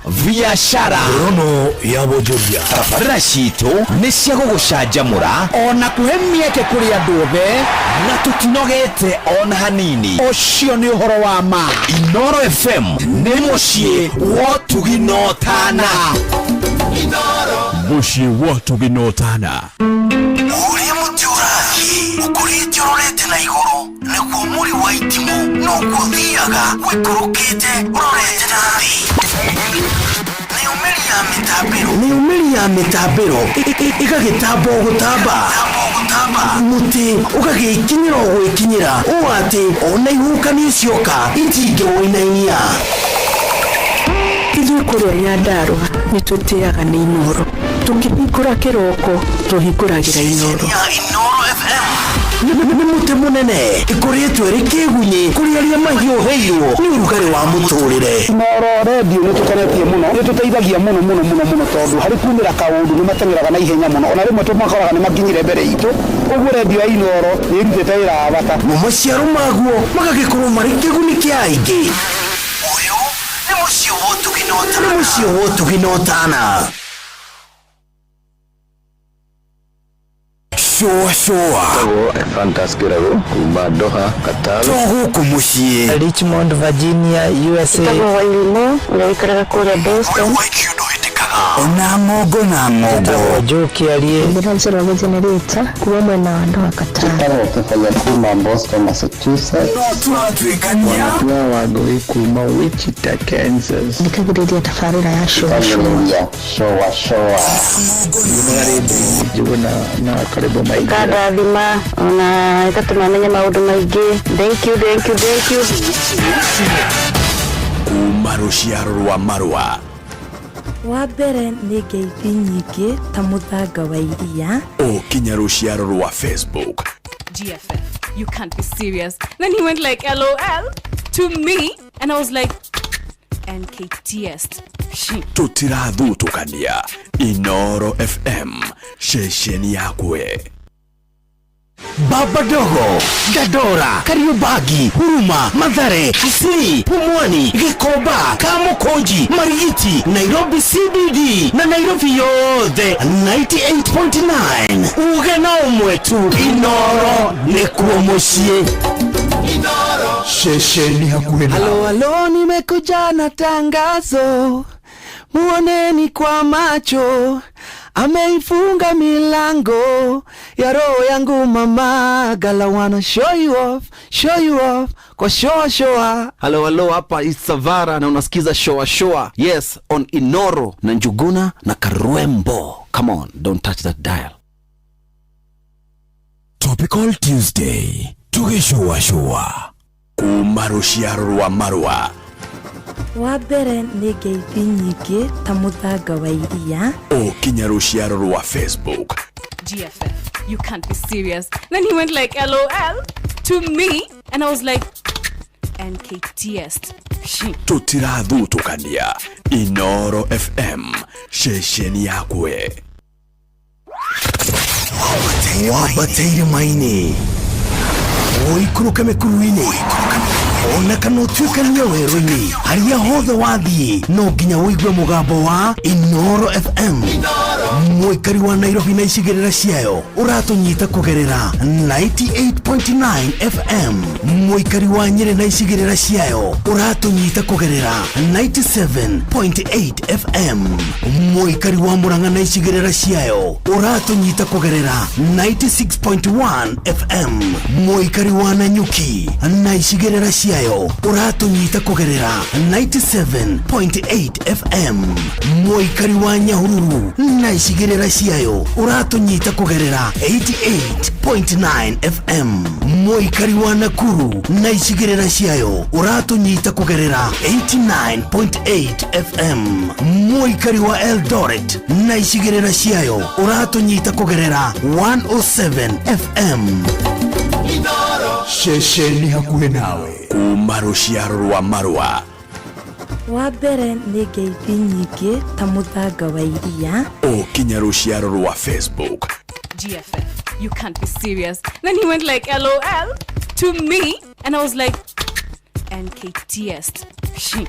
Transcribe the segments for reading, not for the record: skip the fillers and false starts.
Biacara Rono ya wonjoria. Tabarĩra citũ nĩ cia gũgũcanjamũra ona kũhe mĩeke kũrĩ andũ othe, na tũtinogete ona hanini. Ũcio nĩ ũhoro wa ma. Inoro FM nĩ mũciĩ wa ũtugi na ũtana. Mũciĩ wa ũtugi na ũtana. Ũrĩa mũtĩ ũrathiĩ ũkũrĩte ũrorete na igũrũ, naguo mũri wa itimũ noguo ũthiaga ũikũrũkĩte ũrorete na thĩ. Nayo mĩri ya mĩtambĩro, nayo mĩri ya mĩtambĩro ĩgagĩtamba o gũtamba, mũtĩ ũgagĩkinyĩra o gwĩkinyĩra, ũũ atĩ ona ihuhũkanio cioka itingĩwũinainia. Ithuĩ kũrĩa Nyandarũa nĩ tũtĩaga nĩ Inooro. Tũkĩhingũra kĩroko tũhingũragĩra Inooro. Ya Inooro FM nĩ mũtĩ mũnene ĩkũrĩtwo ĩrĩ kĩgunyĩ kũrĩ arĩa mahiũhĩirwo nĩ ũrugarĩ wa mũtũrĩre. Inooro redio nĩ tũkenetie mũno, nĩ tũteithagia mũno mũno mũno mũno, tondũ harĩ kumĩra kaũndũ nĩ mateng'eraga na ihenya mũno, ona rĩmwe tũmakoraga nĩ makinyire mbere itũ. Ũguo redio ya Inooro nĩ ĩrutĩte wĩra wa bata. Mo maciaro maguo magagĩkorwo marĩ kĩguni kĩa aingĩ. Ũyũ nĩ mũciĩ wa ũtugi na ũtana. Nĩ mũciĩ wa ũtugi na ũtana. Shũa shũa. Njĩtagwo Ephantus Kĩragu kuma Doha, Qatar. To gũkũ mũciĩ. Richmond, Virginia, USA. Njĩtagwo Wairimũ ũrĩa ũikaraga kũrĩa Boston. Ona ng'ongo na ng'ongo. Njĩtagwo Joe Kĩarie. Njĩra Njoroge Generator kuma mwena wa Doha, Qatar. Njĩtagwo Kĩbaya kuma Boston, Massachusetts. No tũratuĩkania. Wanatua Wangũi kuma Wichita, Kansas. Thikagĩrĩria tabarĩra ya Shũa Shũa. Thikagĩrĩria Shũa Shũa. Njuguna na karibu maingĩra. Ĩkandathima ona ĩgatũma menye maũndũ maingĩ. Thank you, thank you, thank you. Kuma rũciaro rwa marũa. Wa mbere nĩ ngeithi nyingĩ ta mũthanga wa iria. Ũkinya rũciaro rwa Facebook. GFF, you can't be serious. Then he went like, LOL to me. And I was like, NKTS. Tũtirathutũkania. Inoro FM, ceceni yakwe. Baba Dogo, Dandora, Kariobangi, Huruma, Mathare, Kisii, Pumwani, Gikomba, Kamukunji, Marigiti, Nairobi CBD na Nairobi yothe 98.9. Uge na ũmwe tu, Inoro nĩkuo mũciĩ. Ceceni hakuhĩ nawe. Halo halo, nimekuja na tangazo, muoneni kwa macho, ameifunga milango ya roho yangu mama, gala wanna show you off, show you off kwa shoa shoa. Halo halo, hapa Isavara na unasikiza shoa shoa. Yes, on Inoro na Njuguna na Karwembo. Come on, don't touch that dial. Topical Tuesday tũgĩcũacũa kuma rũciaro rwa marũa. Wa mbere nĩ ngeithi nyingĩ ta mũthanga wa iria. Ũkinya rũciaro rwa Facebook. GFF, you can't be serious. Then he went like, LOL to me. And I was like, NKTS. Tũtirathutũkania. Inoro FM, ceceni yakwe. Wambate irĩma-inĩ, ũikũrũke mĩkuru-inĩ, ona kana ũtuĩkanie werũ-inĩ, harĩa hothe wathiĩ no nginya ũigue mũgambo wa Inoro FM. Mũikari wa Nairobi na icigĩrĩra ciayo ũratũnyita kũgerera 98.9 FM. Mũikari wa Nyĩrĩ na icigĩrĩra ciayo ũratũnyita kũgerera 97.8 FM. Mũikari wa Murang'a na icigĩrĩra ciayo ũratũnyita kũgerera 96.1 FM. Mũikari wa Nanyuki na icigĩrĩra ciayo ũratũnyita kũgerera 97.8 FM. Mũikari wa Nyahururu na icigĩrĩra ciayo ũratũnyita kũgerera 88.9 FM. Mũikari wa Nakuru na icigĩrĩra ciayo ũratũnyita kũgerera 89.8 FM. Mũikari wa Eldoret na icigĩrĩra ciayo ũratũnyita kũgerera 107 FM. Ceceni hakuhĩ nawe kuma rũciaro rwa marũa. Wa mbere nĩ ngeithi nyingĩ ta mũthanga wa iria. Ũkinya rũciaro rwa Facebook. GFF, you can't be serious. Then he went like, LOL to me. And I was like, NKTS.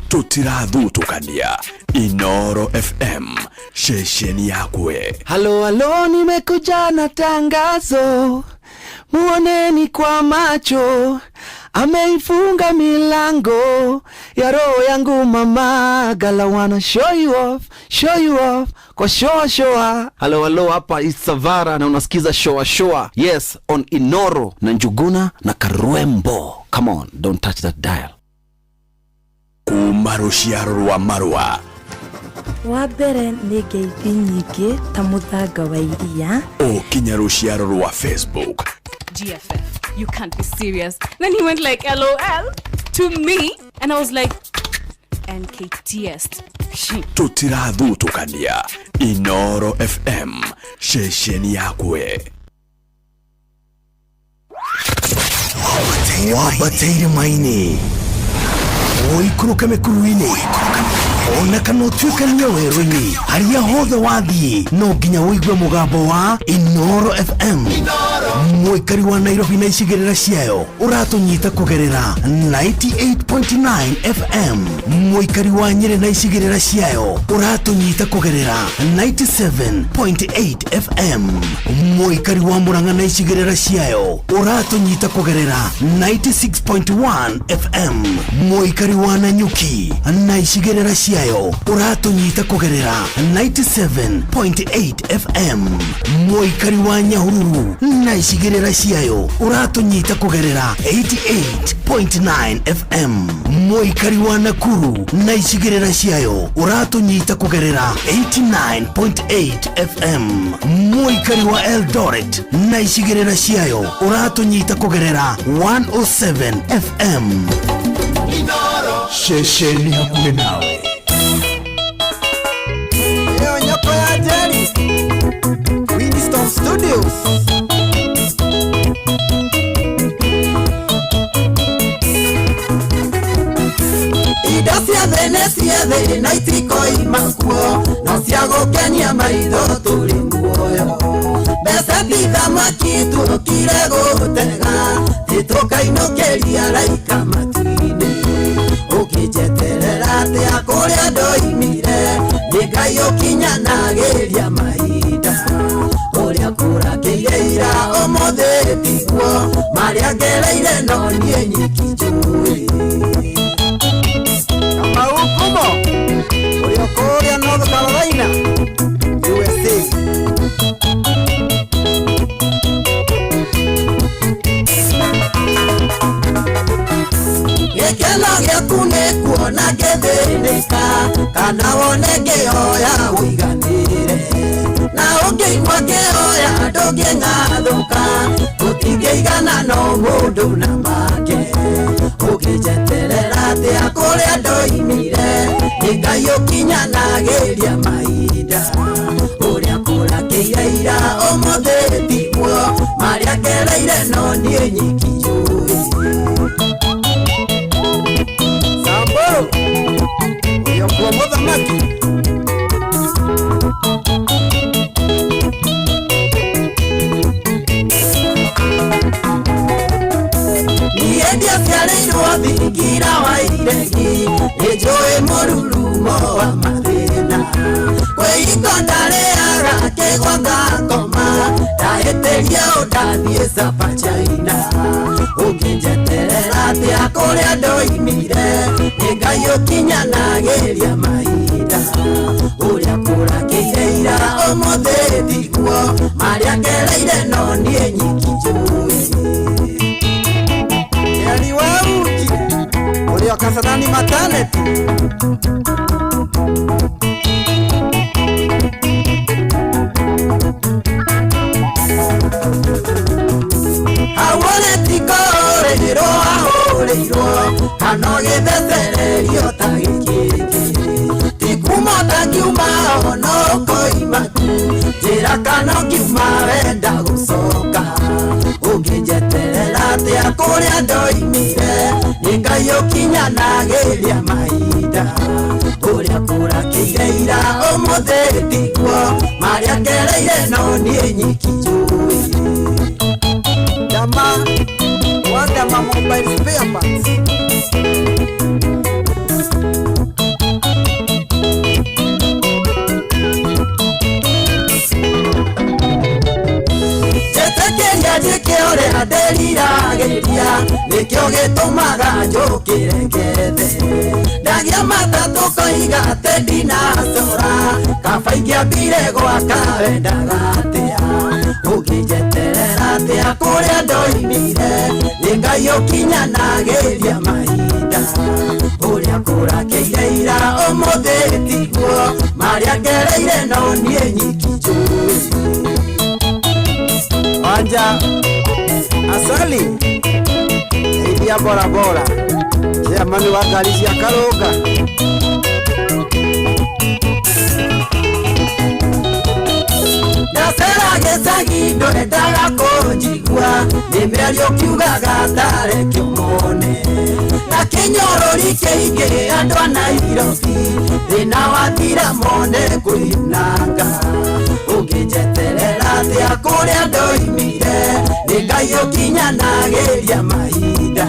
Tũtirathutũkania. Inoro FM, ceceni yakwe. Halo halo, nimekuja na tangazo, muoneni kwa macho, ameifunga milango ya roho yangu mama, gala wanna show you off kwa shoa shoa. Halo halo, hapa is Savara na unasikiza shoa shoa, yes, on Inoro na Njuguna na Karwembo. Come on, don't touch that dial. Kuma rũciaro rwa marũa. Wa mbere nĩ ngeithi nyingĩ ta mũthanga wa iria. Ũkinya rũciaro rwa Facebook. GFF, you can't be serious. Then he went like LOL to me, and I was like, NKTS. Tũtirathutũkania. Inoro FM, ceceni yakwe. Wambatĩire maini, ũikũrũke mĩkuru-inĩ, ona kana ũtuĩkanie werũ-inĩ, harĩa hothe wathiĩ no nginya ũigue mũgambo wa Inoro FM. Mũikari wa Nairobi na icigĩrĩra ciayo ũratũnyita kũgerera 98.9 FM. Mũikari wa Nyĩrĩ na icigĩrĩra ciayo ũratũnyita kũgerera 97.8 FM. Mũikari wa Murang'a na icigĩrĩra ciayo ũratũnyita kũgerera 96.1 FM. Mũikari wa Nanyuki na icigĩrĩra ciayo ũratũnyita kũgerera 97.8 FM. Mũikari wa Nyahururu na icigĩrĩra ciayo ũratũnyita kũgerera 88.9 FM. Mũikari wa Nakuru na icigĩrĩra ciayo ũratũnyita kũgerera 89.8 FM. Mũikari wa Eldoret na icigĩrĩra ciayo ũratũnyita kũgerera 107 FM. Ceceni hakuhĩ nawe. Ĩyo nyoko ya Jerry, Winston Studios. Indo cia thĩ nĩ cia thĩ na itikoima kuo, no cia gũkenia maitho tũrĩ muoyo. Mbeca ti thamaki tũkire gũtega, tĩtũkainũkĩria raika matu-inĩ. Ũkĩnjeterera atĩa kũrĩa ndoimire, nĩ Ngai ũkinyanagĩria mahinda. Ũrĩa kũrakĩire ira ũmũthĩ tiguo, marĩa ngereire no niĩ nyiki njũĩ. Kamau Kumo, ũrĩa kũrĩa North Carolina, USA. Gĩkeno gĩaku nĩ kuona ngĩthĩnĩka, kana wone ngĩhoya ũiganĩre. Na ũngĩigua ngĩhoya ndũngĩng'athũka, tũtingĩigana no mũndũ na make. Ũngĩnjeterera atĩa kũrĩa ndoimire, nĩ Ngai ũkinyanagĩria mahinda. Ũrĩa kũrakĩire ira ũmũthĩ tiguo, marĩa ngereire no niĩ nyiki njũĩ. Samburu, ũrĩa kuo mũthamaki. Niĩ ndiaciarĩirwo thingira wa iregi, nĩ njũĩ mũrurumo wa mathĩna. Kwĩhingo ndarĩaga kĩgwa ngakoma, ndahĩtĩria ũ ndathiĩ Sapa China. Ũngĩnjeterera atĩa kũrĩa ndoimire, nĩ Ngai ũkinyanagĩria mahinda. Ũrĩa kũrakĩire ira ũmũthĩ tiguo, marĩa ngereire no niĩ nyiki njũĩ. Eli wa uji, ũrĩa Kasarani maternity. Hau ti kũhũrĩrwo ahũrĩirwo, kana ũgĩthecererio ta gĩkĩngĩ. Ti kuma ũtangiuma ona ũkoima tu, njĩra kana ũngiuma wenda gũcoka. Ũngĩnjeterera atĩa kũrĩa ndoimire, nĩ Ngai ũkinyanagĩria mahinda. Ũrĩa kũrakĩire ira ũmũthĩ tiguo, marĩa ngereire no niĩ nyiki njũĩ. Dama, wa Dama mobile spare parts. ndĩriragĩria nĩkĩo gĩtũmaga njũkĩre ngethe ndagĩa matatũ koiga atĩ ndinacora kaba ingĩambire gwaka wendaga atĩa ũngĩnjeterera atĩa kũrĩa ndoimire nĩ Ngai ũkinyanagĩria mahinda ũrĩa kũrakĩire ira ũmũthĩ tiguo marĩa ngereire no niĩ nyiki njũĩ. Wanja Asali Idia bora bora chairman wa ngari cia Karũnga. Ndacera gĩcagi ndwendaga kũnjigua nĩ mĩario kiugaga tarekio mone na kĩnyorori kĩingĩ andũ a Nairobi thĩna wathira mone kwĩyunanga ũngĩnjeterera atĩa kũrĩa ndoimire nĩ Ngai ũkinyanagĩria mahinda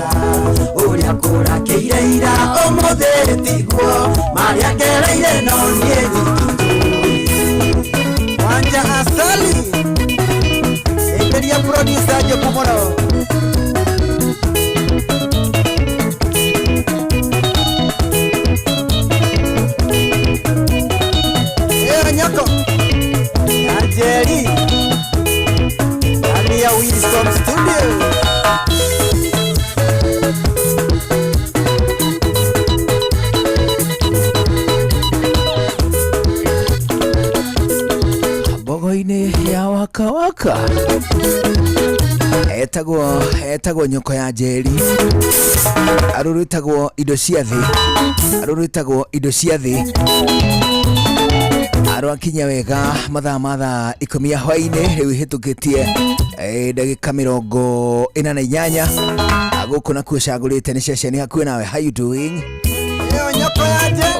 ũrĩa kũrakĩire ira ũmũthĩ tiguo marĩa ngereire no niĩ nyiki. Wanja Asali Enderia producer Njoku mũno. Ĩyo nyoko ya Njeri ndani ya Wilson Studio. Mbogo-inĩ ya waka waka etagwo nyoko ya Njeri arũrĩtagwo indo cia thĩ arũrĩtagwo indo cia thĩ arwakinya wega mathaa ma thaa 10 ya hwaĩ-inĩ rĩu ihĩtũkĩtie ndagĩka 48 gũkũ nakuo cagũrĩte nĩ ceceni hakuhĩ nawe. How you doing?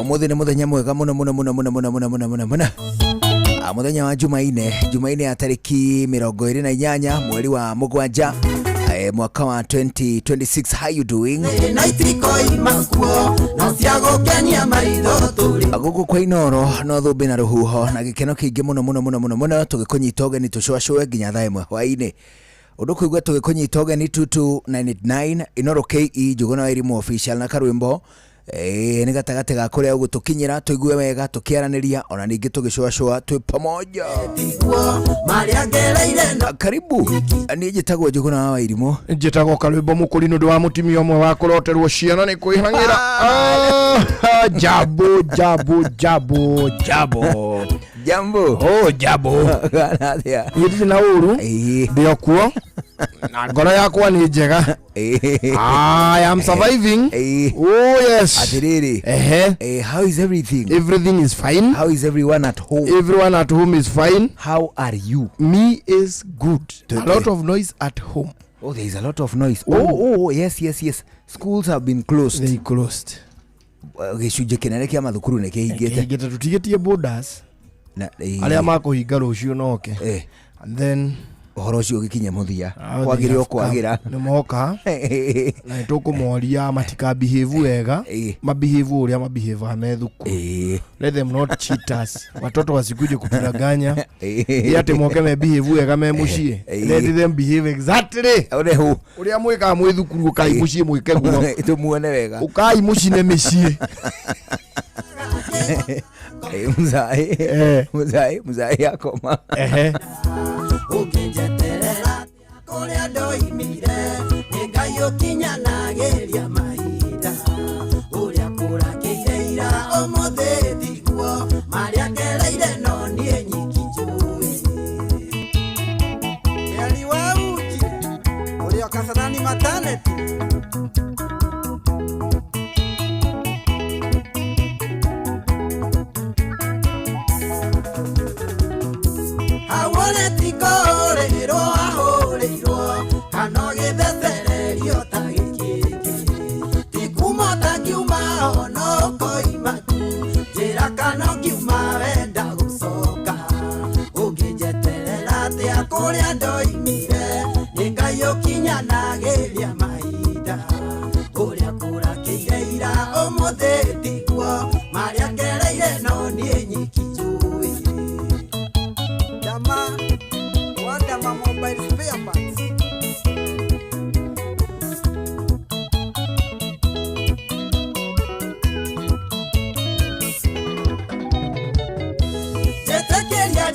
Ũmũthĩ nĩ mũthenya mwega mũno mũno mũno mũno mũno mũno mũno mũno mũno. Mũthenya wa Jumaine ya tariki 28 mweri wa mũgwanja mwaka wa 2026. How you doing? Gũkũ kwa Inoro no thũmbĩ na rũhuho na gĩkeno kĩingĩ mũno mũno mũno mũno mũno tũgĩkũnyita ũgeni tũcũacũe nginya thaa 1 hwaĩ-inĩ. Ũndũ kũigua tũgĩkũnyita ũgeni 22989 Inoro KE Njũgũna wa Irimũ official na karwĩmbo nĩ gatagatĩ ga kũrĩa ũgũtũkinyĩra tũigue wega tũkĩaranĩria ona ningĩ tũgĩcũacũa twĩ pamoja. Karibu. Niĩ njĩtagwo Njũgũna wa Wairimũ. Njĩtagwo Karwĩmbo Mũkũri nĩ ũndũ wa mũtumia ũmwe wa kũroterwo ciana nĩ kwĩhang'ĩra. Jambo jambo jambo jambo jambo. Oh jambo. Niĩ ndirĩ na ũru ndĩ o kuo na ngoro yakwa nĩ njega. I am surviving. Oh yes. Atiriri. How is everything? Everything is fine. How is everyone at home? Everyone at home is fine. How are you? Me is good. A lot of noise at home. Oh, there is a lot of noise. Oh, yes, yes, yes. Schools have been closed. They closed. Gĩcunjĩ kĩnene kĩa mathukuru nĩ kĩhingĩte. Kĩhingĩte tũtigĩtie borders. Arĩa makũhinga rũciũ noke. And then ũhoro ũcio ũgĩkinya mũthia kwagĩra ũkwagĩra nĩ moka na nĩ tũkũmoria matikabehave wega mabehave ũrĩa mabehaveaga me thukuru. Let them not cheat us. Watoto wasikuje kutudanganya atĩ moke me behave wega me mũciĩ. Let them behave exactly ũrĩa mwĩkaga mwĩ thukuru. Ũkai mũciĩ mwĩke guo tũmuone wega. Ũkai mũcine mĩciĩ. Mzai akoma. Ũngĩnjeterera kũrĩa ndoimire nĩ Ngai ũkinyanagĩria mahinda ũrĩa kũrakĩire ira ũmũthĩ tiguo marĩa ngereire no niĩ nyiki njũĩ. Eli wa uji ũrĩa Kasarani maternity.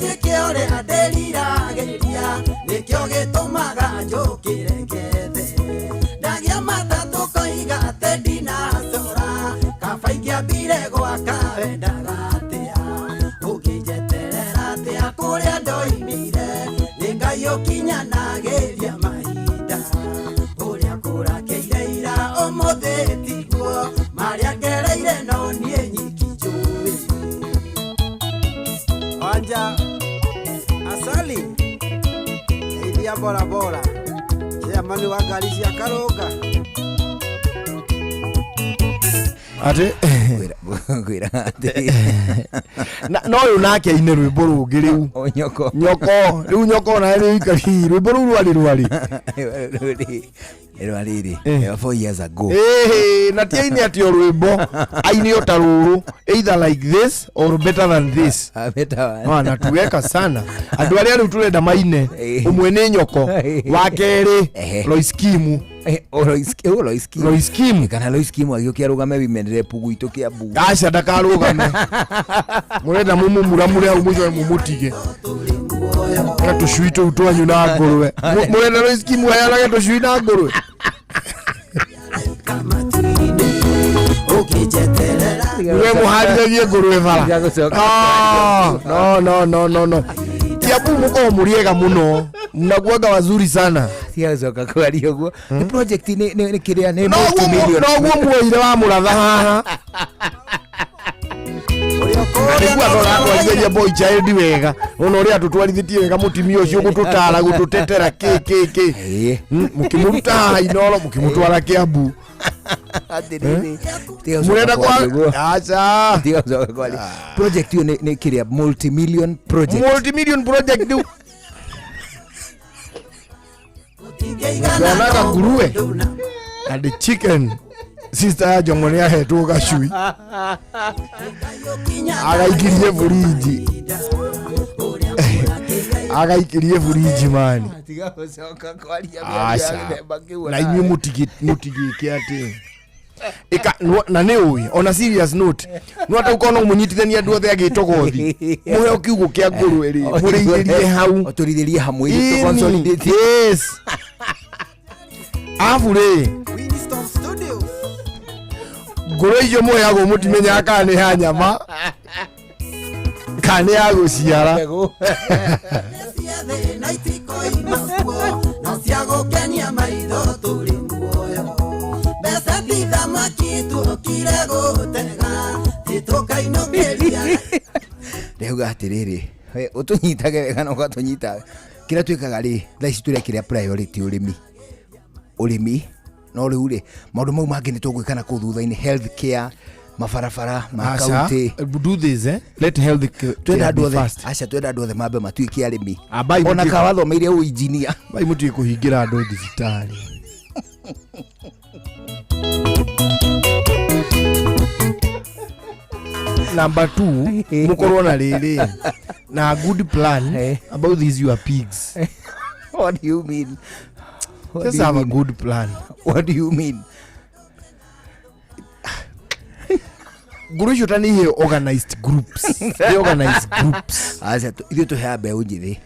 Njĩke ũrĩa ndĩriragĩria nĩkĩo gĩtũmaga njũkĩre ngethe ndagĩa matatũ koiga atĩ ndinacora kaba ingĩambire gwaka wendaga atĩa ũngĩnjeterera atĩa kũrĩa ndoimire nĩ Ngai ũkinyanagĩria mahinda ũrĩa kũrakĩire ira ũmũthĩ tiguo marĩa ngereire no niĩ nyiki njũĩ. Wanja Asali Ithia bora bora chairman wa ngari cia Karũnga. Ati Ngwĩra atĩ no ũyũ nake aine rwĩmbo rũngĩ rĩu. O nyoko. Nyoko rĩu nyoko nawe rĩu ikari rwĩmbo rũu rwarĩ rwarĩ rwa rĩrĩ 4 years ago. Na ti aine atĩ o rwĩmbo aine o ta rũrũ, either like this or better than this. Anatuweka sana andũ arĩa rĩu tũrenda maine. Ũmwe nĩ nyoko, wa kerĩ Lois Kimu. Lois Kimu kana Lois Kimu agĩũkia arũgame women rep gwitũ Kiambu. Aca ndakarũgame. Mũrenda mũmũmuramure hau mũico mũmũtige na tũcui tũu twanyu na ngũrwe. Mũrenda Lois Kimu aheanage tũcui na ngũrwe. We mũharĩrĩrie ngũrwe bara. No no no no no. Kiambu mũkorwo mũrĩ ega mũno, mnakuaga wazuri sana. Tigacoka kwaria ũguo. Nĩ project nĩ kĩrĩa nĩ multi-million. Noguo muoire wa mũratha haha. Nĩguo andũ aratwarithĩria boy child wega. Ona ũrĩa atũtwarithĩtie wega mũtumia ũcio gũtũtara gũtũtetera kĩ kĩ kĩ. Mũkĩmũruta haha Inooro mũkĩmũtwara Kiambu. Mũrenda kwa aca. Tigacoka kwaria. Project ĩyo nĩ kĩrĩa multi-million project. Multi-million project rĩu. Yonaga nguruwe and the chicken. Sister ya Jomo nĩ ahetwo gacui agaikirie buriji agaikirie buriji mani. Na inyuĩ mũtigĩke atĩ ika na nĩ ũĩ on a serious note no ata ũkorwo no mũnyitithania andũ othe agĩtogothi mũheo kiugũ kĩa ngũrwe rĩ mũrĩithĩrie hau ũtũrithĩrie hamwe itũ consolidate. Yes. Abu rĩ ngũrwe icio mũheagwo mũtimenyaga kana nĩ ya nyama kana nĩ ya gũciara. Ndauga atĩrĩrĩ ũtũnyitage wega na ũgatũnyita kĩrĩa twĩkaga rĩ thaa ici tũrekĩra priority ũrĩmi ũrĩmi no rĩu rĩ maũndũ mau mangĩ nĩ tũgwĩka na kũu thutha-inĩ health care mabarabara ma county. Do this let health twenda andũ othe aca twenda andũ othe mambe matuĩke arĩmi ona ka wathomeire ũinjinia bai mũtige kũhingĩra andũ thibitarĩ. Number 2 mukorwo na rĩrĩ na good plan about these your pigs. What do you mean? Just have a good plan. What do you mean? Ngũrũ icio ta nĩ organized groups. They organize groups. Aca ithuĩ tũheaga mbeũ njĩthĩ.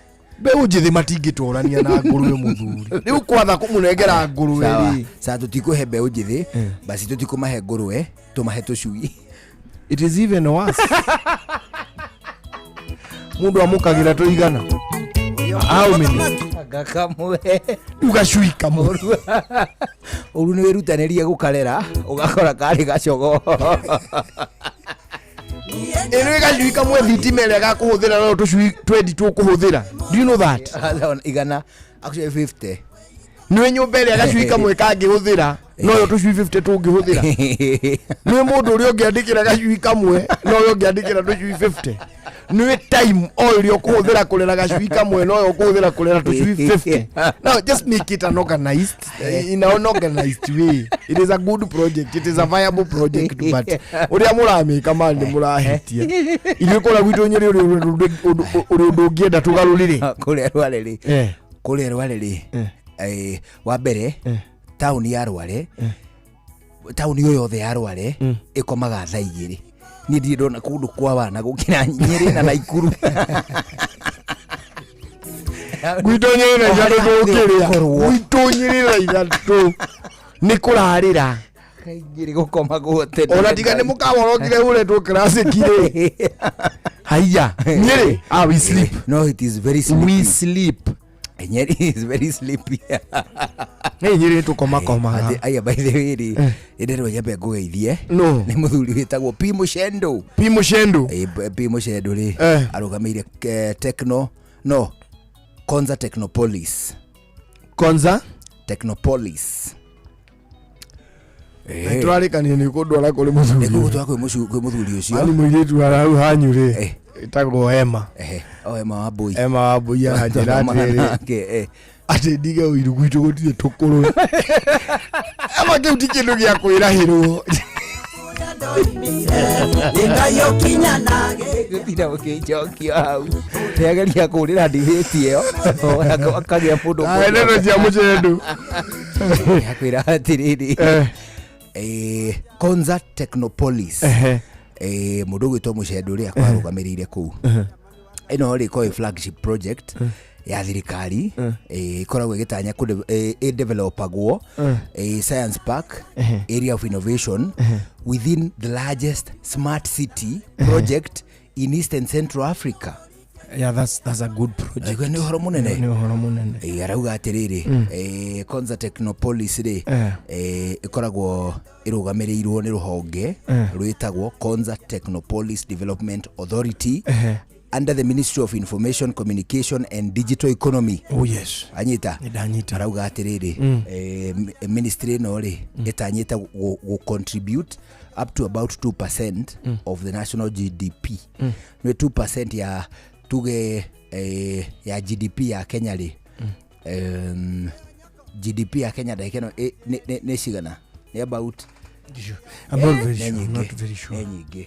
Mbeũ njĩthĩ matingĩtũrania na ngũrwe mũthuri. Rĩu kwatha kũmũnengera ngũrwe rĩ. Sawa tũtikũhe mbeũ njĩthĩ, basi tũtikũmahe ngũrwe, tũmahe tũcui. It is even worse. Mundu amũkagĩra tũigana. How many? Gakamwe. Rĩu gacui kamwe. Ũru nĩ wĩrutanĩrie gũkarera, ũgakora karĩ gacogo. Ĩno gacui kamwe thitima ĩrĩa gakũhũthĩra no tũcui 20 tũkũhũthĩra. Do you know that? Igana actually 50. Nĩ nyũmba ĩrĩa gacui kamwe kangĩhũthĩra no yo tũcui 50 tũngĩhũthĩra. Nĩ mũndũ ũrĩa ũngĩandĩkĩra gacui kamwe no yo ũngĩandĩkĩra tũcui 50. Nĩ time o ĩrĩa ũkũhũthĩra kũrera gacui kamwe no yo ũkũhũthĩra kũrera tũcui 50. Now just make it an organized in an organized way. It is a good project, it is a viable project, but ũrĩa mũramĩka man nĩ mũrahĩtia. Ithuĩ kũrĩa gwitũ Nyĩrĩ ũrĩ ũndũ ũngĩenda tũgarũrĩre. Kũrĩa Rware rĩ. Kũrĩa Rware rĩ. Wa mbere taũni ya Rware taũni ĩyo yothe ya Rware ĩkomaga thaa igĩrĩ. Niĩ ndirĩ ndona kũndũ kwa wana gũkĩra Nyĩrĩ na Naikuru. Gwitũ Nyĩrĩ thaa ithatũ tũkĩrĩa. Gwitũ Nyĩrĩ thaa ithatũ nĩ kũrarĩra. Kaingĩ gũkomagwo tene. Ona tiga nĩ mũkawa ũrokire ũretwo classic rĩ. Haiya, Nyĩrĩ, ah we sleep. No, it is very sleepy. We sleep. Nyeri is very sleepy. Nĩ Nyĩrĩ tũkomakomaga. Atĩ- Aya by the way rĩ, ndĩrerwo nyambe ngũgeithie. No. Nĩ mũthuri wĩtagwo P Mũcendo. P Mũcendo. Eh, P Mũcendo rĩ, Eh. arũgamĩire eh, Techno, no, Konza Technopolis. Konza Technopolis. Eh. Tũrarĩkanire nĩ kũndwara kũrĩ mũthuri. Nĩ ngũgũtwara kwĩ kwĩ mũthuri ũcio. Ani mũirĩtu harau hanyu rĩ. Ĩtagwo Emma. Ehe, o Emma wa Mbui. Emma wa Mbui aranjĩra atĩrĩrĩ. Nake, eh. Atĩ ndige ũiru gwitũ gũtirĩ tũkũrũ. Emma kĩu ti kĩndũ gĩa kwĩrahĩrwo. Gũtinda mũkĩnjokia hau nĩageria kũrĩra ndibĩti ĩyo akagĩa mũndũ Aya, ndeto cia mũcendo. akwĩra atĩrĩrĩ eh, Konza Technopolis Ehe. eh, mũndũ ũgwĩtwo mũcendo rĩ akwarũgamĩrĩire kũu ĩno rĩ ĩkoragwo ĩ flagship project ya thirikari eh, ĩkoragwo ĩgĩtanya ĩdevelopagwo eh, science park Ehe. area of innovation within the largest smart city project in east and central africa Yeah, that's a good project. Aigua nĩ ũhoro mũnene Nĩ ũhoro mũnene. Eh, arauga atĩrĩrĩ Mm. eh, Konza Technopolis rĩ Eh. eh, ĩkoragwo ĩrũgamĩrĩirwo nĩ rũhonge Eh. rwĩtagwo Konza Technopolis Development Authority Ehe. under the Ministry of Information Communication and Digital Economy. Oh yes. Anyita. Nĩndanyita. Arauga atĩrĩrĩ Mm. eh, ministry ĩno rĩ ĩtanyĩte gũ contribute up to about 2% Mm. of the national GDP. Mm. Nĩ 2% ya tuge eh, ya GDP ya Kenya rĩ GDP ya Kenya ndagĩka ĩno nĩ cigana nĩ about I'm not very Nĩ sure. I'm nyingĩ. not very sure. Nĩ nyingĩ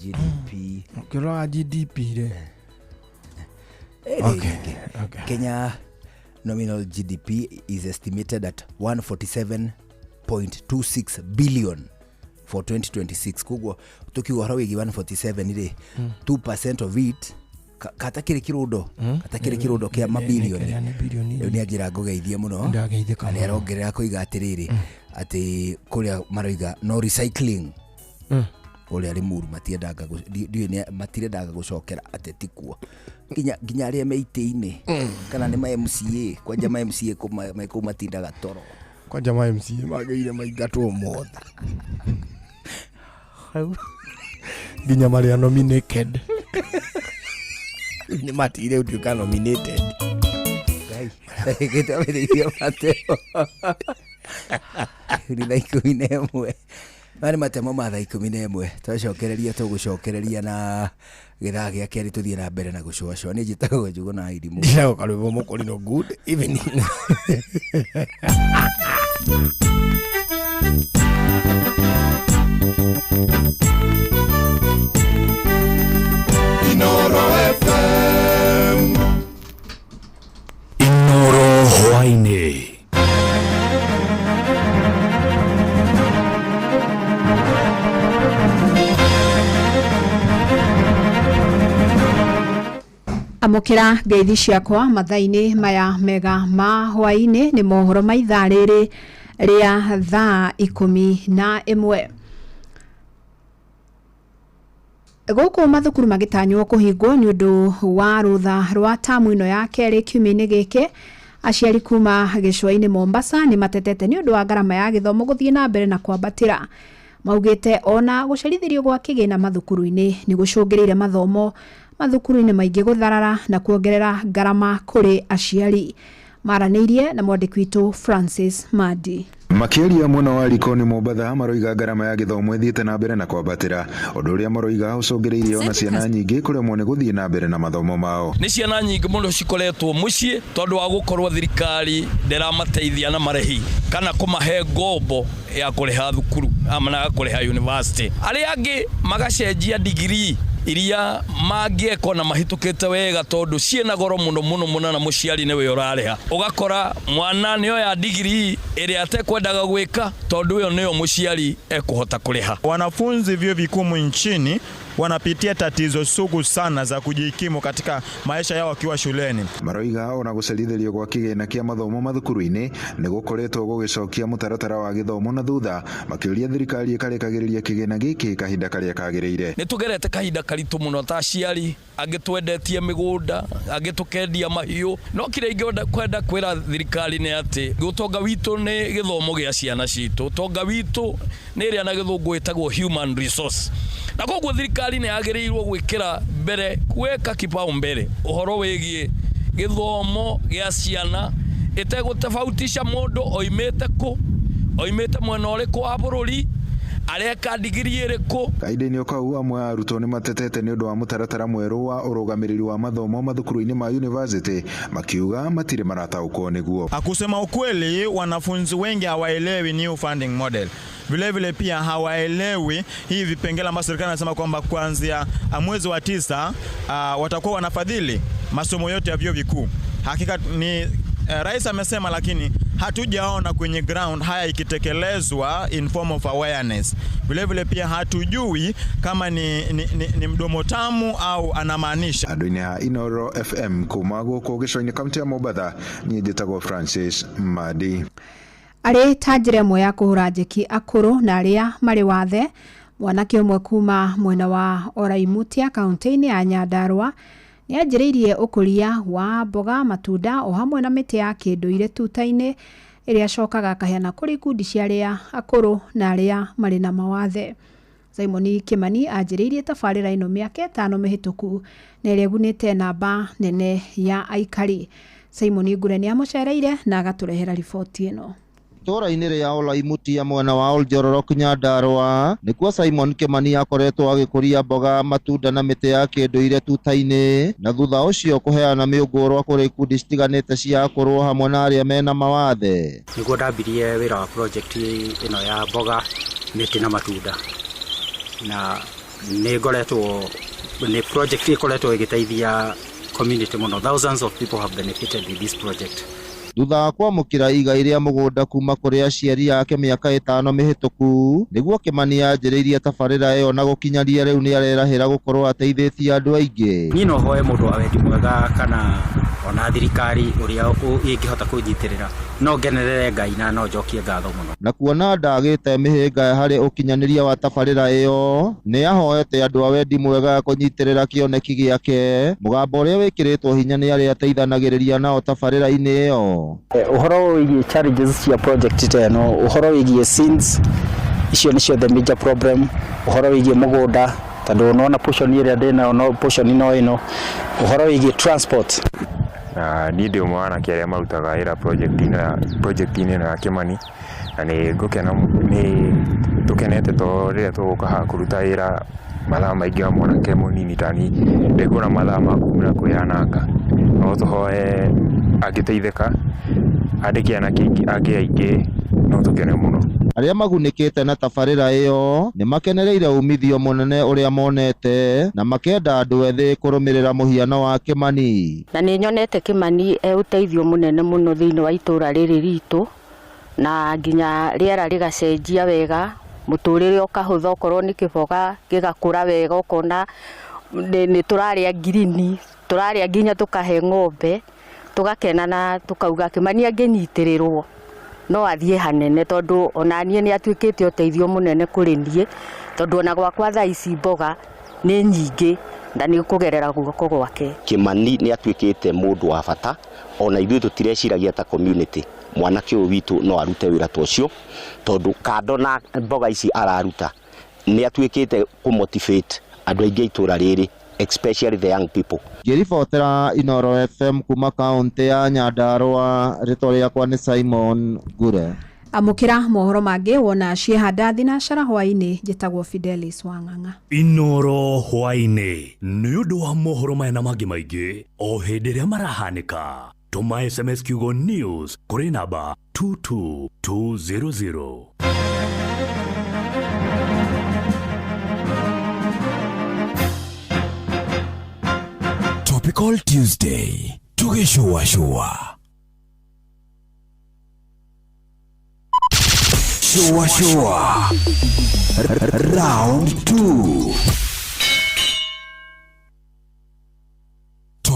GDP Ũkĩrora GDP rĩ. Eh, nĩ nyingĩ. Kenya nominal GDP is estimated at 147.26 billion for 2026 koguo tukiuga ũhoro wĩgiĩ 147 rĩ 2% of it katakĩrĩ kĩrũndo katakĩrĩ kĩrũndo kĩa mabilioni Kĩrĩa nĩ bilioni. rĩu nĩ anjĩra ngũgeithie mũno Ndageithĩka na nĩ mũno. arongerera koiga atĩrĩrĩ atĩ kũrĩa maroiga no recycling kũrĩa Limuru matiendaga ndiũĩ matirendaga gũcokera ateti kuo nginya arĩa me itĩ-inĩ kana nĩ ma MCA kwanja ma MCA me kũu matindaga toro Kwanja ma MCA magĩire maingatwo mothe. Nginya marĩa nominated. Nĩ matigire gũtuĩka nominated. Ngai gĩtambĩrĩirie matemo nĩ thaa 11 maya nĩ matemo ma thaa 11 twacokereria tũgũcokereria na gĩthaa gĩa kerĩ tũthiĩ na mbere na gũcũacũa nĩ njĩtagwo Njũgũna Irimũ Njĩtagwo Karwĩmbo Mũkũrinũ good evening. Inoro FM. Inoro hwaini. Amũkĩra ngeithi ciakwa mathaa-inĩ maya mega ma hwaĩ-inĩ nĩ mohoro ma ithaa rĩrĩ rĩa thaa 11. Gũkũ mathukuru magĩtanywo kũhingwo nĩ ũndũ wa rũtha rwa tamu ĩno ya kerĩ kiumia-inĩ gĩkĩ, aciari kuma gĩcũa-inĩ Mombasa nĩ matetete nĩ ũndũ wa ngarama ya gĩthomo gũthiĩ na mbere na kwambatĩra. Maugĩte ona gũcerithĩrio gwa kĩgĩna mathukuru-inĩ nĩ gũcũngĩrĩire mathomo mathukuru-inĩ maingĩ gũtharara na kuongerera ngarama kũrĩ aciari. Maranĩirie na mwandĩki witũ Francis Madi. Makĩaria mwena wa Likoni Mombatha maroiga ngarama ya gĩthomo ĩthiĩte na mbere na kwambatĩra ũndũ ũrĩa maroiga ũcũngĩrĩirie ona ciana nyingĩ kũremwo nĩ gũthiĩ na mbere na mathomo mao. Nĩ ciana nyingĩ mũno cikoretwo mũciĩ tondũ wa gũkorwo thirikari ndĩramateithia na marĩhi kana kũmahe ngombo ya kũrĩha thukuru kana kũrĩha university. Arĩa angĩ magacenjia degree iria mangĩeka na mahĩtũkĩte wega tondũ ciĩna goro mũno mũno mũno na mũciari nĩwe ũrarĩha. Ũgakora mwana nĩoya degree ĩrĩa atekwendaga gwĩka tondũ ĩyo nĩyo mũciari ekũhota kũrĩha. Wanafunzi vyuo vikuu nchini wanapitia tatizo sugu sana za kujikimu katika maisha yao wakiwa shuleni. Maroiga ona gũcerithĩrio gwa kĩgĩna kĩa mathomo mathukuru-inĩ nĩ gũkoretwo gũgĩcokia mũtaratara wa gĩthomo na thutha, makĩũria thirikari ĩkarekagĩrĩria kĩgĩna gĩkĩ kahinda karĩa kagĩrĩire. Nĩ tũgerete kahinda karitũ mũno ta aciari, angĩ twendetie mĩgũnda, angĩ tũkendia mahiũ, no kĩrĩa ingĩenda kwenda kwĩra thirikari nĩ atĩ ũtonga witũ nĩ gĩthomo gĩa ciana citũ, ũtonga witũ nĩ ĩrĩa na gĩthũngũ ĩtagwo human resource, na koguo thirikari nĩ yagĩrĩirwo gwĩkĩra mbere, gwĩka kipaumbele ũhoro wĩgiĩ gĩthomo gĩa ciana ĩtegũtofautisha mũndũ oimĩte kũ, oimĩte mwena ũrĩkũ wa bũrũri, areka digiri ĩrĩkũ. Kahinda-inĩ kau amwe a arutwo nĩ matetete nĩ ũndũ wa mũtaratara mwerũ wa ũrũgamĩrĩri wa mathomo mathukuru-inĩ ma university, makiuga matirĩ marataũkwo nĩguo. Kusema ukweli, wanafunzi wengi hawaelewi new funding model. Vile vile pia hawaelewi hivi vipengele ambavyo serikali inasema kwamba kuanzia mwezi wa 9 watakuwa wanafadhili masomo yote ya vyuo vikuu. Hakika ni rais amesema, lakini hatujaona kwenye ground haya ikitekelezwa in form of awareness. Vile vile pia hatujui kama ni mdomo tamu au anamaanisha. Andũ-inĩ a Inoro FM kuma gũkũ gĩcũa-inĩ kaunti ya Mombatha, niĩ njĩtagwo Francis Madi. Arĩ ta njĩra ĩmwe ya kũhũra njeki akũrũ na arĩa marĩ wathe, mwanake ũmwe kuma mwena wa Oraimutia kaunti-inĩ ya Nyandarua nĩ anjĩrĩirie ũkũria wa mboga, matunda o hamwe na mĩtĩ ya kĩndũire tuta-inĩ ĩrĩa acokaga akaheana kũrĩ ikundi cia arĩa akũrũ na arĩa marĩ na mawathe. Simon Kimani anjĩrĩirie tabarĩra ĩno mĩaka 5 mĩhĩtũku na ĩrĩa ĩgunĩte namba nene ya aikari. Simon Ngure nĩ amũcereire na agatũrehera riboti ĩno. Itũũra-inĩ rĩa Olaimutia mwena wa Oljororok Nyandarua nĩkuo Simon Kimani akoretwo agĩkũria mboga, matunda na mĩtĩ ya kĩndũire tuta-inĩ, na thutha ũcio kũheana mĩũngũrwa kũrĩ ikundi citiganĩte cia akũrũ hamwe na arĩa mena mawathe. Nĩguo ndambirie wĩra wa project ĩno ya mboga, mĩtĩ na matunda, na nĩ ngoretwo nĩ project ĩkoretwo ĩgĩteithia community mũno. Thousands of people have benefited with this project. Thutha wa kwamũkĩra igai rĩa mũgũnda kuma kũrĩ aciari ake mĩaka 5 mĩhĩtũku, nĩguo Kimani anjĩrĩirie tabarĩra ĩyo na gũkinyaria rĩu nĩ arerahĩra gũkorwo ateithĩtie andũ aingĩ. Niĩ no hoe mũndũ wa wendi mwega kana ona thirikari ũrĩa ĩngĩhota kũnyitĩrĩra, no ngenerere Ngai na no njokie ngatho mũno. Na kuona ndagĩte mĩhĩnga harĩ ũkinyanĩria wa tabarĩra ĩyo, nĩ ahoete andũ a wendi mwega kũnyitĩrĩra kĩoneki gĩake, mũgambo ũrĩa wĩkĩrĩtwo hinya nĩ arĩa ateithanagĩrĩria nao tabarĩra-inĩ ĩyo. Ũhoro wĩgiĩ challenges cia project ta ĩno, ũhoro wĩgiĩ sins, icio nĩcio the major problem, ũhoro wĩgiĩ mũgũnda tondũ unaona portion ĩrĩa ndĩnayo no portion no ĩno, ũhoro wĩgiĩ transport. Na niĩ ndĩ ũmwe wa anake arĩa marutaga wĩra project-inĩ ĩno ya Kimani, na nĩ ngũkena, nĩ tũkenete tondũ rĩrĩa tũgũka haha kũruta wĩra mathaa maingĩ wa mwanake mũnini ta niĩ ndĩkuona mathaa ma kumĩra kwĩyananga. No tũhoe angĩteithĩka andĩke anake angĩ aingĩ, no tũkene mũno. Arĩa magunĩkĩte na tabarĩra ĩyo nĩ makenereire umithio mũnene ũrĩa monete na makenda andũ ethĩ kũrũmĩrĩra mũhiano wa Kimani. Na nĩ nyonete Kimani e ũteithio mũnene mũno thĩinĩ wa itũũra rĩrĩ ritũ, na nginya rĩera rĩgacenjia wega, mũtũrĩre ũkahũtha, okorwo nĩ kĩboga gĩgakũra wega, ũkona nĩ tũrarĩa ngirini, tũrarĩa nginya tũkahe ng'ombe, tũgakena na tũkauga Kimani angĩnyitĩrĩrwo no athiĩ hanene, tondũ ona niĩ nĩ atuĩkĩte ũteithio mũnene kũrĩ niĩ, tondũ ona gwakwa thaa ici mboga nĩ nyingĩ na nĩ kũgerera guoko gwake. Kimani nĩ atuĩkĩte mũndũ wa bata, ona ithuĩ tũtireciragia ta community mwanake ũyũ witũ no arute wĩra ta ũcio, tondũ kando na mboga ici araruta nĩ atuĩkĩte kũmotivate andũ aingĩ itũũra rĩrĩ, especially the young people. Ngĩribotera Inoro FM kuma kaunti ya Nyandarua, rĩtwa rĩakwa nĩ Simon Ngure. Amũkĩra mohoro mangĩ wona ciehanda thinacara hwaĩ-inĩ. Njĩtagwo Fidelis Wang'ang'a. Inoro hwaĩ-inĩ nĩ ũndũ wa mohoro maya na mangĩ maingĩ o hĩndĩ ĩrĩa marahanĩka. Tũma SMS kiugo news kũrĩ namba 22200. Topical Tuesday tugĩcũacũa. Shua Shua Round 2.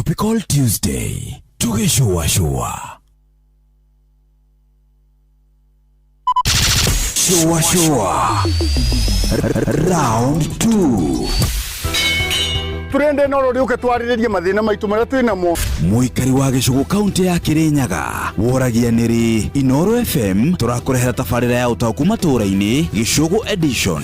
Topical Tuesday tũgĩcũacũa. Shua shua. Round 2. Turende no rå rä å ke twarä rie mathä na maitå marä a twä namo. Mũikari wa gĩcũgũ kaunti ya Kĩrĩnyaga woragia nĩrĩ Inoro FM tũrakũrehera tabarĩra ya ũtaũku matũũra-inĩ Gĩcũgũ edition.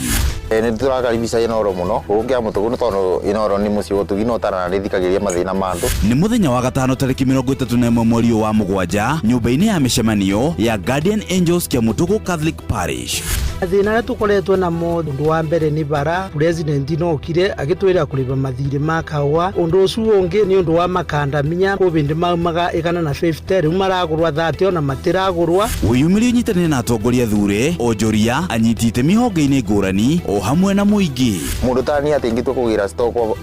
Nä tå rakaribisha Inoro må no gå kä a må tå gå nä tondå Inoro nä må ciä gå tugi no tarana nä thikagä ria mathä na ma andå. Nĩ mũthenya wa gatano tarĩki 31 mweri ũyũ wa mũgwanja nyũmba-inĩ ya mĩcemanio ya Guardian Angels Kĩamũtũgũ Catholic Parish. Mathĩna arĩa tũkoretwo namo ũndũ wa mbere nĩ bara president no okire agĩtwĩra kũrĩba mathirĩ ma kahũa ũndũ ũcio ũngĩ nĩ ũndũ wa makandamia kũbĩndĩ maumaga 150 rĩu maragũrwa 30 ona matiragũrwa. Wĩyumĩrie ũnyitanĩre na atongoria thure onjoria anyiti itemi honge-inĩ ngũrani o hamwe na mũingĩ. Må ndå tani atä ingä tua kå gä ra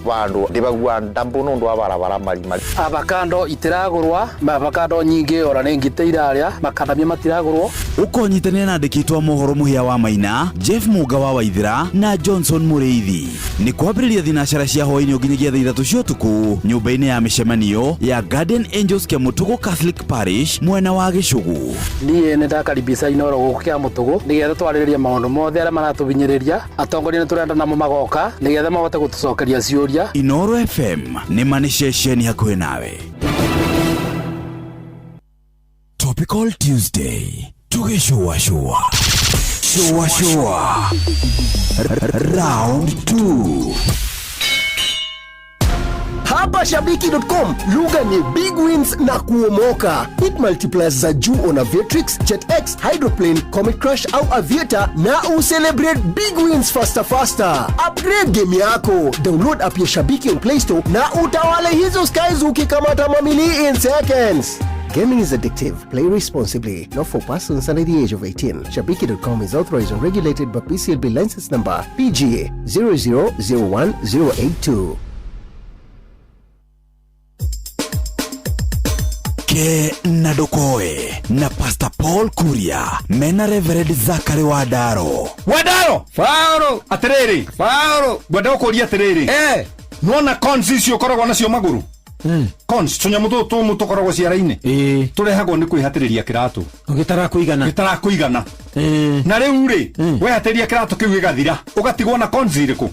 vandå ndä bagua ndambå nä å ndå wa barabara marimari. Avocado itiragũrwa avocado nyingĩ ora nĩ ngite irarĩa makandamia matiragũrwo. Ũkonyitanĩra na andĩki a mohoro Mũhĩa wa Maina, Jeff Muga wa Waithira na Johnson Mũrĩithi. Nĩ kwambĩrĩria thinacara cia hwaĩ-inĩ nginyagia thaa ithatũ cia ũtukũ nyũmba-inĩ ya mĩcemanio ya Guardian Angels Kĩamũtũgũ Catholic Parish mwena wa Gĩcũgũ. Niĩ nĩ ndakaribisha Inoro gũkũ Kĩamũtũgũ nĩgetha twarĩrĩrie maũndũ mothe arĩa maratũhinyĩrĩria atongoria nĩ tũrenda namo magoka nĩgetha mahote gũtũcokeria ciũria. Inoro FM nĩ ma nĩ ceceni hakuhĩ nawe. Topical Tuesday tũgĩcũacũa. Shua shua. Round 2. Hapa Shabiki.com lugha ni big wins na kuomoka. Hit multipliers za juu on Aviatrix, JetX, Hydroplane, Comet Crush au Aviator na ucelebrate big wins faster faster. Upgrade game yako. Download app ya Shabiki on Play Store na utawale hizo skies ukikamata mamili in seconds. Gaming is addictive. Play responsibly. Not for persons under the age of 18. Shabiki.com is authorized and regulated by PCLB license number PGA 0001082. Ke na Ndokoe na Pastor Paul Kuria mena Reverend Zachary Wadaro. Wadaro Fauro atiriri Fauro ngwenda gukuria atiriri nona cons icio ukoragwo nacio maguru. Cons tunyamu tutu tumu tukoragwo ciara-inĩ turehagwo nĩ kwĩhatĩrĩria kĩratũ gĩtarakuigana na rĩu rĩ wehatĩrĩria kĩratũ kĩu gĩgathira ũgatigwo na cons irĩkũ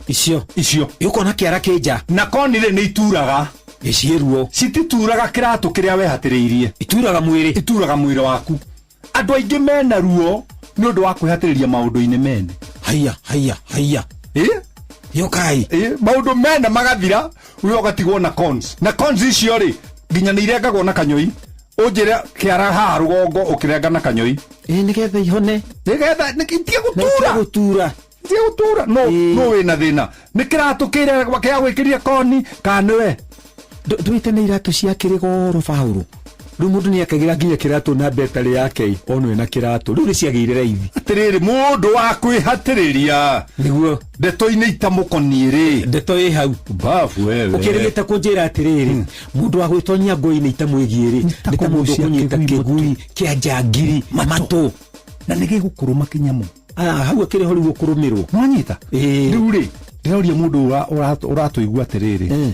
icio ũkona kĩara kĩnja na koni rĩ nĩ ituraga ĩciĩruo citituraga kĩratũ kĩrĩa wehatĩrĩirie ituraga mwĩrĩ ituraga mwĩrĩ waku. Andũ aingĩ mena ruo nĩ ũndũ wa kwĩhatĩrĩria maũndũ-inĩ mene. Haiya haiya haiya yokai maũndũ mene magathira we ũgatigwo na cons na cons icio rĩ nginya nĩ irengagwo na kanyoi ũnjĩre kĩara haha rũgongo ũkĩrenga na kanyoi nĩgetha ihone nĩgetha itige gũtura itige gũtura no no wĩna thĩna nĩ kĩratũ kĩrĩa kĩa gwĩkĩria koni kana nĩwe ndwĩte nĩ iratũ cia kĩrĩ goro Faũrũ rĩu mũndũ nĩ akagĩra nginya kĩratũ na betarĩ yake onwe na kĩratũ rĩu nĩ ciagĩire raithi. Atĩrĩrĩ mũndũ wa kwĩhatĩrĩria nĩguo ndeto-inĩ itamũkoniĩ rĩ ndeto ĩ hau babu wewe ũkĩrĩgĩte kũnjĩra atĩrĩrĩ mũndũ wa gwĩtonyia ngũi-inĩ itamwĩgiĩ rĩ nĩ ta mũndũ ũkũnyita kĩgui kĩa njangiri matũ na nĩ gĩgũkũrũma kĩnyamũ hau akĩrĩ ho rĩu ũkũrũmĩrwo nwanyita rĩu rĩ ndĩroria mũndũ ũratũigua atĩrĩrĩ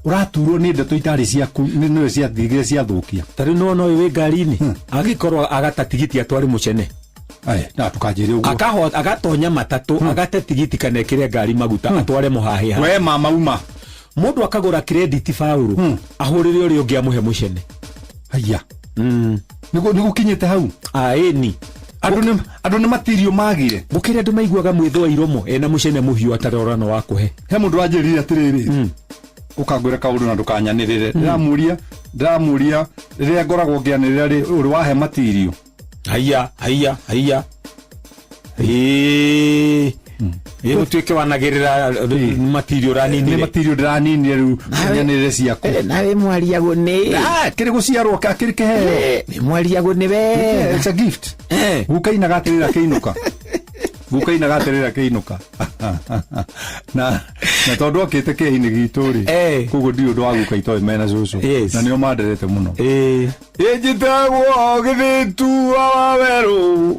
ũraturwo nĩ ndeto itarĩ ciaku nĩwe ciathigire ciathũkia ta rĩu nĩwona ũyũ wĩ ngari-inĩ agĩkorwo agata tigiti atware mũcene na ndũkanjĩre ũguo agatonya matatũ agate tigiti kana ekĩre ngari maguta atware mũhahĩ we mama uma mũndũ akagũra credit Faũrũ ahũrĩre ũrĩa ũngĩ amũhe mũcene. Haiya nĩgũkinyĩte hau ĩni andũ nĩ matirio magire gũkĩrĩ andũ maiguaga mwĩthũa iromo ena mũcene mũhiũ atarorano wa kũhe. He mũndũ wanjĩrire atĩrĩrĩ ukangwira kaundu na ndukanyanirire ndiramuria ndiramuria riria ngoragwo ngianirira ri uri wahe matirio. Haiya haiya haiya ĩ gũtuĩke wanagĩrĩra matirio ũraninire nĩ matirio ndĩraninire rĩu nyanĩrĩre ciaku nawe mwariagwo nĩ kĩrĩ gũciarwo kĩrĩ kĩheo nĩ mwariagwo nĩ we it's a gift guka inaga atĩrĩra kĩinũka guka inaga atĩrĩra kĩinũka na tondu okĩte kĩhi-inĩ gitũ rĩ koguo ndirĩ ũndũ wa guka itoĩ mena cũcũ na nĩo manderete mũno ĩnjĩtagwo gĩthĩtua wa werũ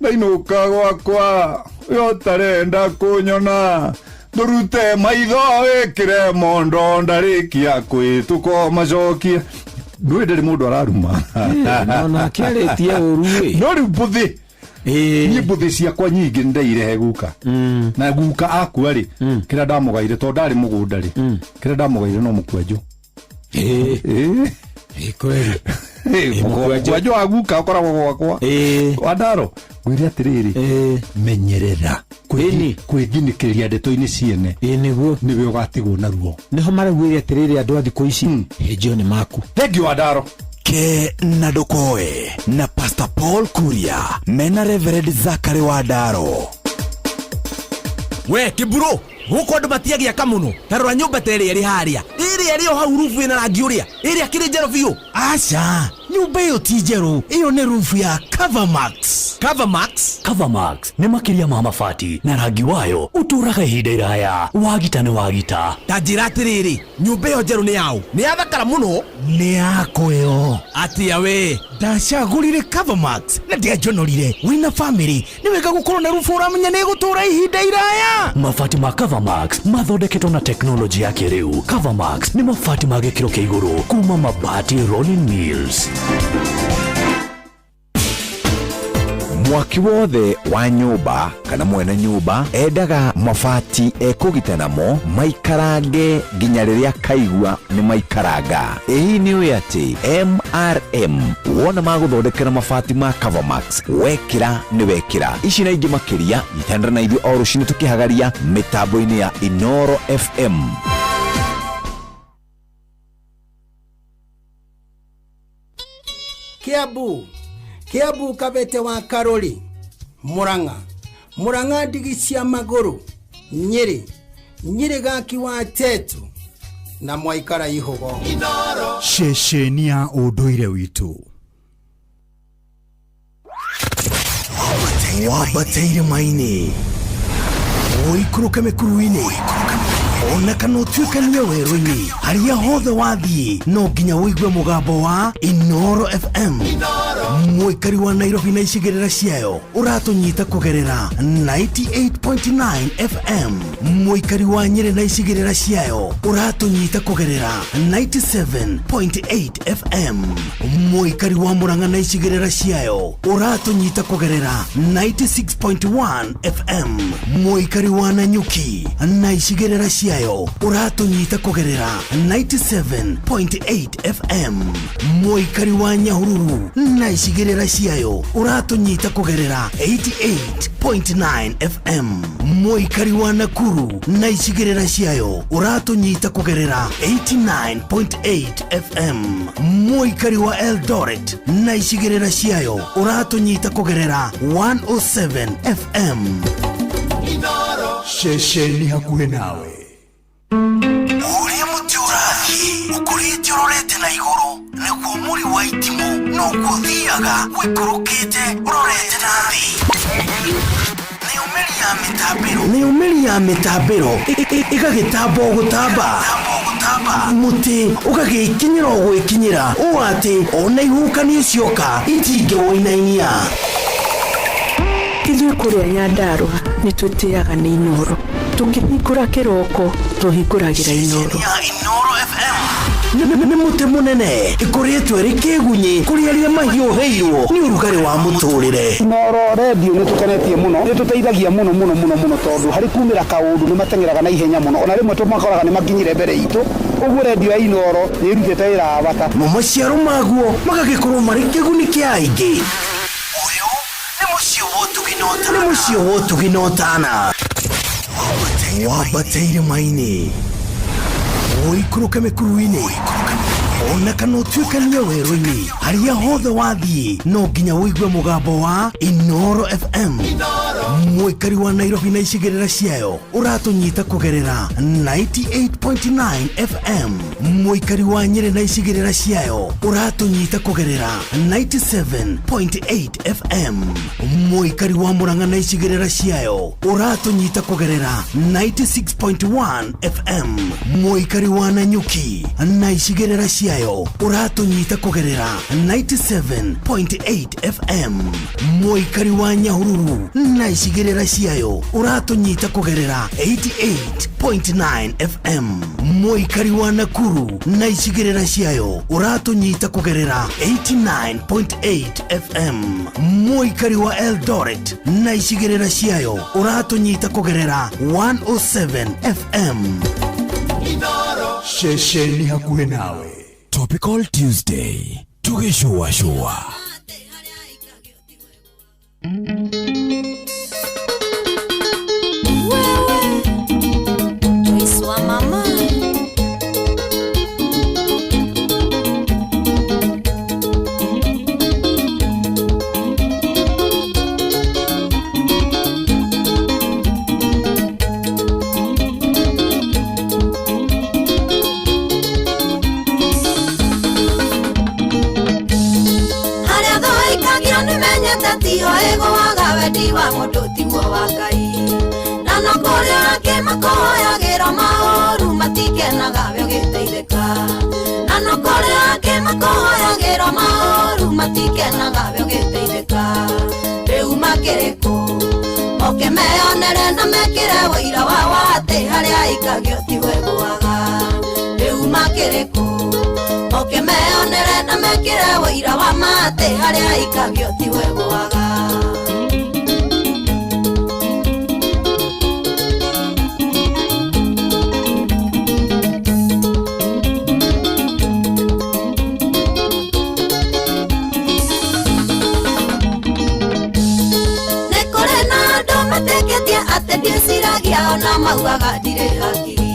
ndainũka gwakwa ũyũ ũtarenda kũnyona Ndũrute maitho wĩkĩre mondo ndarĩkia kwĩtũko macokie. Ndũĩ ndĩrĩ mũndũ araruma. No nake arĩtie ũru ĩ. No rĩu mbũthĩ niĩ mbũthĩ ciakwa nyingĩ nĩ ndairehe guka na guka akua rĩ kĩrĩa ndamũgaire tondũ ndarĩ mũgũnda rĩ kĩrĩa ndamũgaire no mũkwanjũ. Kweli. Mũkwanjũ wa guka ũkoragwo gwakwa wandaro ngwĩre atĩrĩrĩ menyerera kwĩthinĩkĩria ndeto-inĩ ciene nĩguo nĩwe ũgatigwo na ruo. Nĩho maraugĩre atĩrĩrĩ andũ a thikũ ici hĩnjio nĩ maku. Thank you Wandaro. Ke na Ndokoe na Pastor Paul Kuria mena Reverend Zachary Wandaro. We kiburo guku andu matiagiaka muno ta rora nyumba ta ĩrĩa ĩrĩ harĩa ĩrĩa ĩrĩ o hau rubu ĩna rangi ũrĩa ĩrĩa kĩrĩ njerũ biũ. Aca, nyumba ĩyo ti njerũ, ĩyo nĩ rubu ya Covermax. Covermax. Covermax nĩ makĩria ma mabati na rangi wayo ũtũũraga ihinda iraya. Wagita nĩ wagita. Ta njĩra atĩrĩrĩ, nyũmba ĩyo njerũ nĩ yaũ? Nĩ yathakara mũno. Nĩ yakwa ĩyo. Atĩa we? Ndacagũrire Covermax na ndianjonorire. Wĩna famĩlĩ nĩ wega gũkorwo na rubu ũramenya nĩ ĩgũtũũra ihinda iraya. Mabati ma Covermax mathondeketwo na teknolojĩ ya kĩrĩu. Covermax nĩ mabati ma gĩkĩro kĩa igũrũ kuma Mabati Rolling Mills. Mwaki wothe wa nyũmba kana mwene nyũmba endaga mabati ekũgita namo maikarange nginya rĩrĩa kaigua nĩ maikaranga. Ĩĩ nĩ ũĩ atĩ MRM wona magũthondekera mabati ma Covermax wekĩra nĩ wekĩra. Ici na ingĩ makĩria nyitanĩra na ithuĩ o rũcinĩ tũkĩhagaria mĩtambo-inĩ ya Inoro FM. Kiambu Kiambu Kabete wa Karori Murang'a Murang'a ndigi cia magũrũ Nyĩrĩ Nyĩrĩ gaki wa Tetu na mwaikara ihugo. Ceceni ya ũndũire witũ. Wambateire maini ũikũrũke mĩkuru-inĩ ona kana ũtuĩkanie werũ-inĩ harĩa hothe wathiĩ no nginya ũigue mũgambo wa Inoro FM. Mũikari wa Nairobi na icigĩrĩra ciayo ũratũnyita kũgerera 98.9 FM. Mũikari wa Nyĩrĩ na icigĩrĩra ciayo ũratũnyita kũgerera 97.8 FM. Mũikari wa Murang'a na icigĩrĩra ciayo ũratũnyita kũgerera 96.1 FM. Mũikari wa Nanyuki na icigĩrĩra ciayo ũratũnyita kũgerera 97.8 FM. Mũikari wa Nyahururu na icigĩrĩra ciayo ũratũnyita kũgerera 88.9 FM. Mũikari wa Nakuru na icigĩrĩra ciayo ũratũnyita kũgerera 89.8 FM. Mũikari wa Eldoret na icigĩrĩra ciayo ũratũnyita kũgerera 107 FM. Ceceni hakuhĩ nawe. Ũrĩa mũtĩ ũrathiĩ ũkũrĩte ũrorete na igũrũ nĩguo mũri wa itimũ noguo ũthiaga ũikũrũkĩte ũrorete na thĩ. Nayo mĩri ya mĩtambĩro ĩgagĩtamba o gũtamba mũtĩ ũgagĩkinyĩra o gwĩkinyĩra ũũ atĩ ona ihuhũkanio cioka itingĩwũinainia. Ithuĩ kũrĩa Nyandarũa nĩ twĩtĩaga nĩ Inoro. Tũkĩhingũra kĩroko tũhingũragĩra Inoro. Nĩ mũtĩ mũnene ĩkũrĩtwo ĩrĩ kĩgunyĩ kũrĩ arĩa mahiũhĩirwo nĩ ũrugarĩ wa mũtũrĩre. Inoro redio nĩ tũkenetie mũno, nĩ tũteithagia mũno mũno mũno mũno tondũ harĩ kumĩra kaũndũ nĩ mateng'eraga na ihenya mũno, ona rĩmwe tũmakoraga nĩ makinyire mbere itũ, ũguo redio ya Inoro nĩ ĩrutĩte wĩra wa bata. Mo maciaro maguo magagĩkorwo marĩ kĩguni kĩa aingĩ. Nĩ mũciĩ wa ũtugi na ũtana. Wambateire maini ũikũrũke mĩkuru-inĩ ona kana ũtuĩkanie werũ-inĩ harĩa hothe wathiĩ no nginya ũigue mũgambo wa Inoro FM. Mũikari wa Nairobi na icigĩrĩra ciayo ũratũnyita kũgerera 98.9 FM. Mũikari wa Nyĩrĩ na icigĩrĩra ciayo ũratũnyita kũgerera 97.8 FM. Mũikari wa Murang'a na icigĩrĩra ciayo ũratũnyita kũgerera 96.1 FM. Mũikari wa Nanyuki na icigĩrĩra ciayo ũratũnyita kũgerera 97.8 FM. Mũikari wa Nyahururu na Na icigĩrĩra ciayo ũratũnyita kũgerera 88.9 FM. Mũikari wa Nakuru na icigĩrĩra ciayo ũratũnyita kũgerera 89.8 FM. Mũikari wa Eldoret na icigĩrĩra ciayo ũratũnyita kũgerera 107 FM. Ceceni hakuhĩ nawe. Topical Tuesday tũgĩcũacũa. Joyce wa mama. Harĩa thũikagio nĩmenyete tiho ĩgũaga, wendi wa mũndũ tiguo wa Ngai, na no kũrĩ angĩ makũhoyagĩra maũru, matikenaga we ũgĩteithĩka, na no kũrĩ angĩ makũhoyagĩra maũru, matikenaga we ũgĩteithĩka. Rĩu makĩrĩ kũ? Moke meyonere na mekĩre ũira wao atĩ harĩa aikagio tiho ĩgũaga. Rĩu makĩrĩ kũ? Moke meyonere na mekĩre ũira wa ma atĩ harĩa aikagio tiho ĩgũaga. Nĩ kũrĩ na andũ metĩkĩtie atĩ ndiĩciragia, ona maugaga ndirĩ hakiri,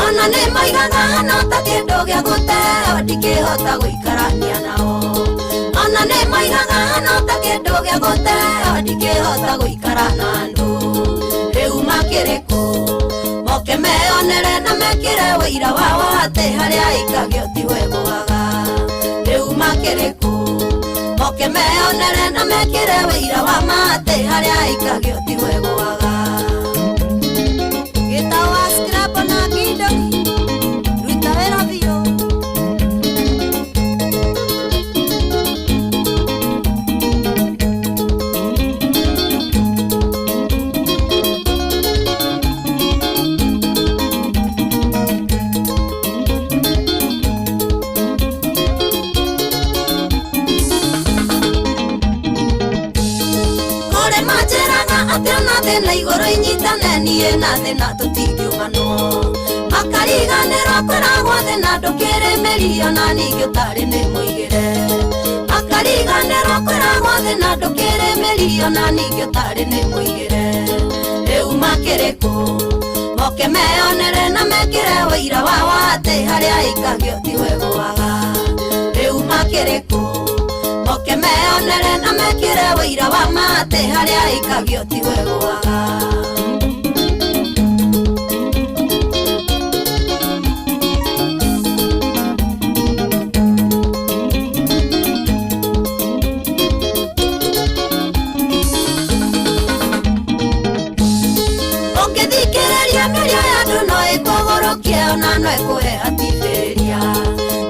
ona nĩ maigaga hana ta kĩndũ gĩa gũteo, ndingĩhota gũikarania nao, ona nĩ maigaga hana ta kĩndũ gĩa gũteo, ndingĩhota gũikara na andũ. Rĩu makĩrĩ kũ? Moke meyonere na mekĩre ũira wao atĩ harĩa aikagio tiho ĩgũaga. Rĩu makĩrĩ kũ? Moke meyonere na mekĩre ũira wa ma atĩ harĩa aikagio tiho ĩgũaga. Gĩtawa scrap na kidori, ruta wĩra biũ. Kũrĩ manjĩraga atĩ ona thĩna igũrũ inyitane, niĩ na thĩna tũtingiumanwo, makariganĩrwo kwĩragwo thĩna ndũkĩrĩ mĩri, ona ningĩ ũtarĩ nĩ mũigĩre, makariganĩrwo kwĩragwo thĩna ndũkĩrĩ mĩri, ona ningĩ ũtarĩ nĩ mũigĩre. Rĩu makĩrĩ kũ? Moke meyonere na mekĩre ũira wao atĩ harĩa aikagio tiho ĩgũaga. Rĩu makĩrĩ kũ? Moke meyonere na mekĩre ũira wa ma atĩ harĩa aikagio tiho ĩgũaga. Ũngĩthikĩrĩria mĩario ya andũ no ĩkũgũrũkie, ona no ĩkũhe hatibĩria.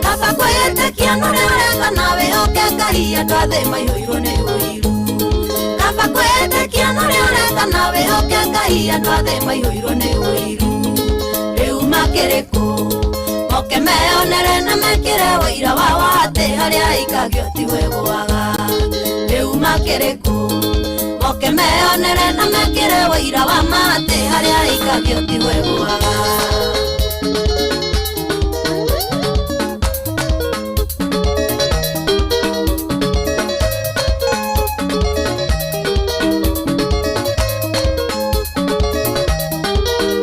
Kaba kwĩĩtĩkia norĩa ũreka na wĩhoke Ngai, andũ a thĩ maiyũirwo nĩ ũiru. Kaba kwĩĩtĩkia norĩa ũreka na wĩhoke Ngai, andũ a thĩ maiyũirwo nĩ ũiru. Rĩu makĩrĩ kũ? Moke meyonere na mekĩre ũira wao atĩ harĩa aikagio tiho ĩgũaga. Rĩu makĩrĩ kũ? Moke meyonere na mekĩre ũira wa ma atĩ harĩa aikagio tiho ĩgũaga.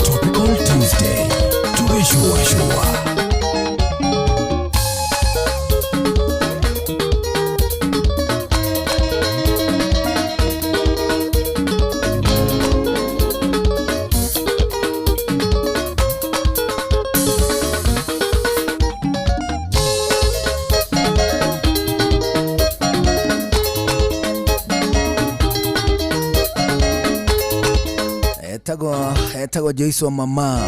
Topical Tuesday tũgĩcũacũa. Etagwo Joyce wa mama.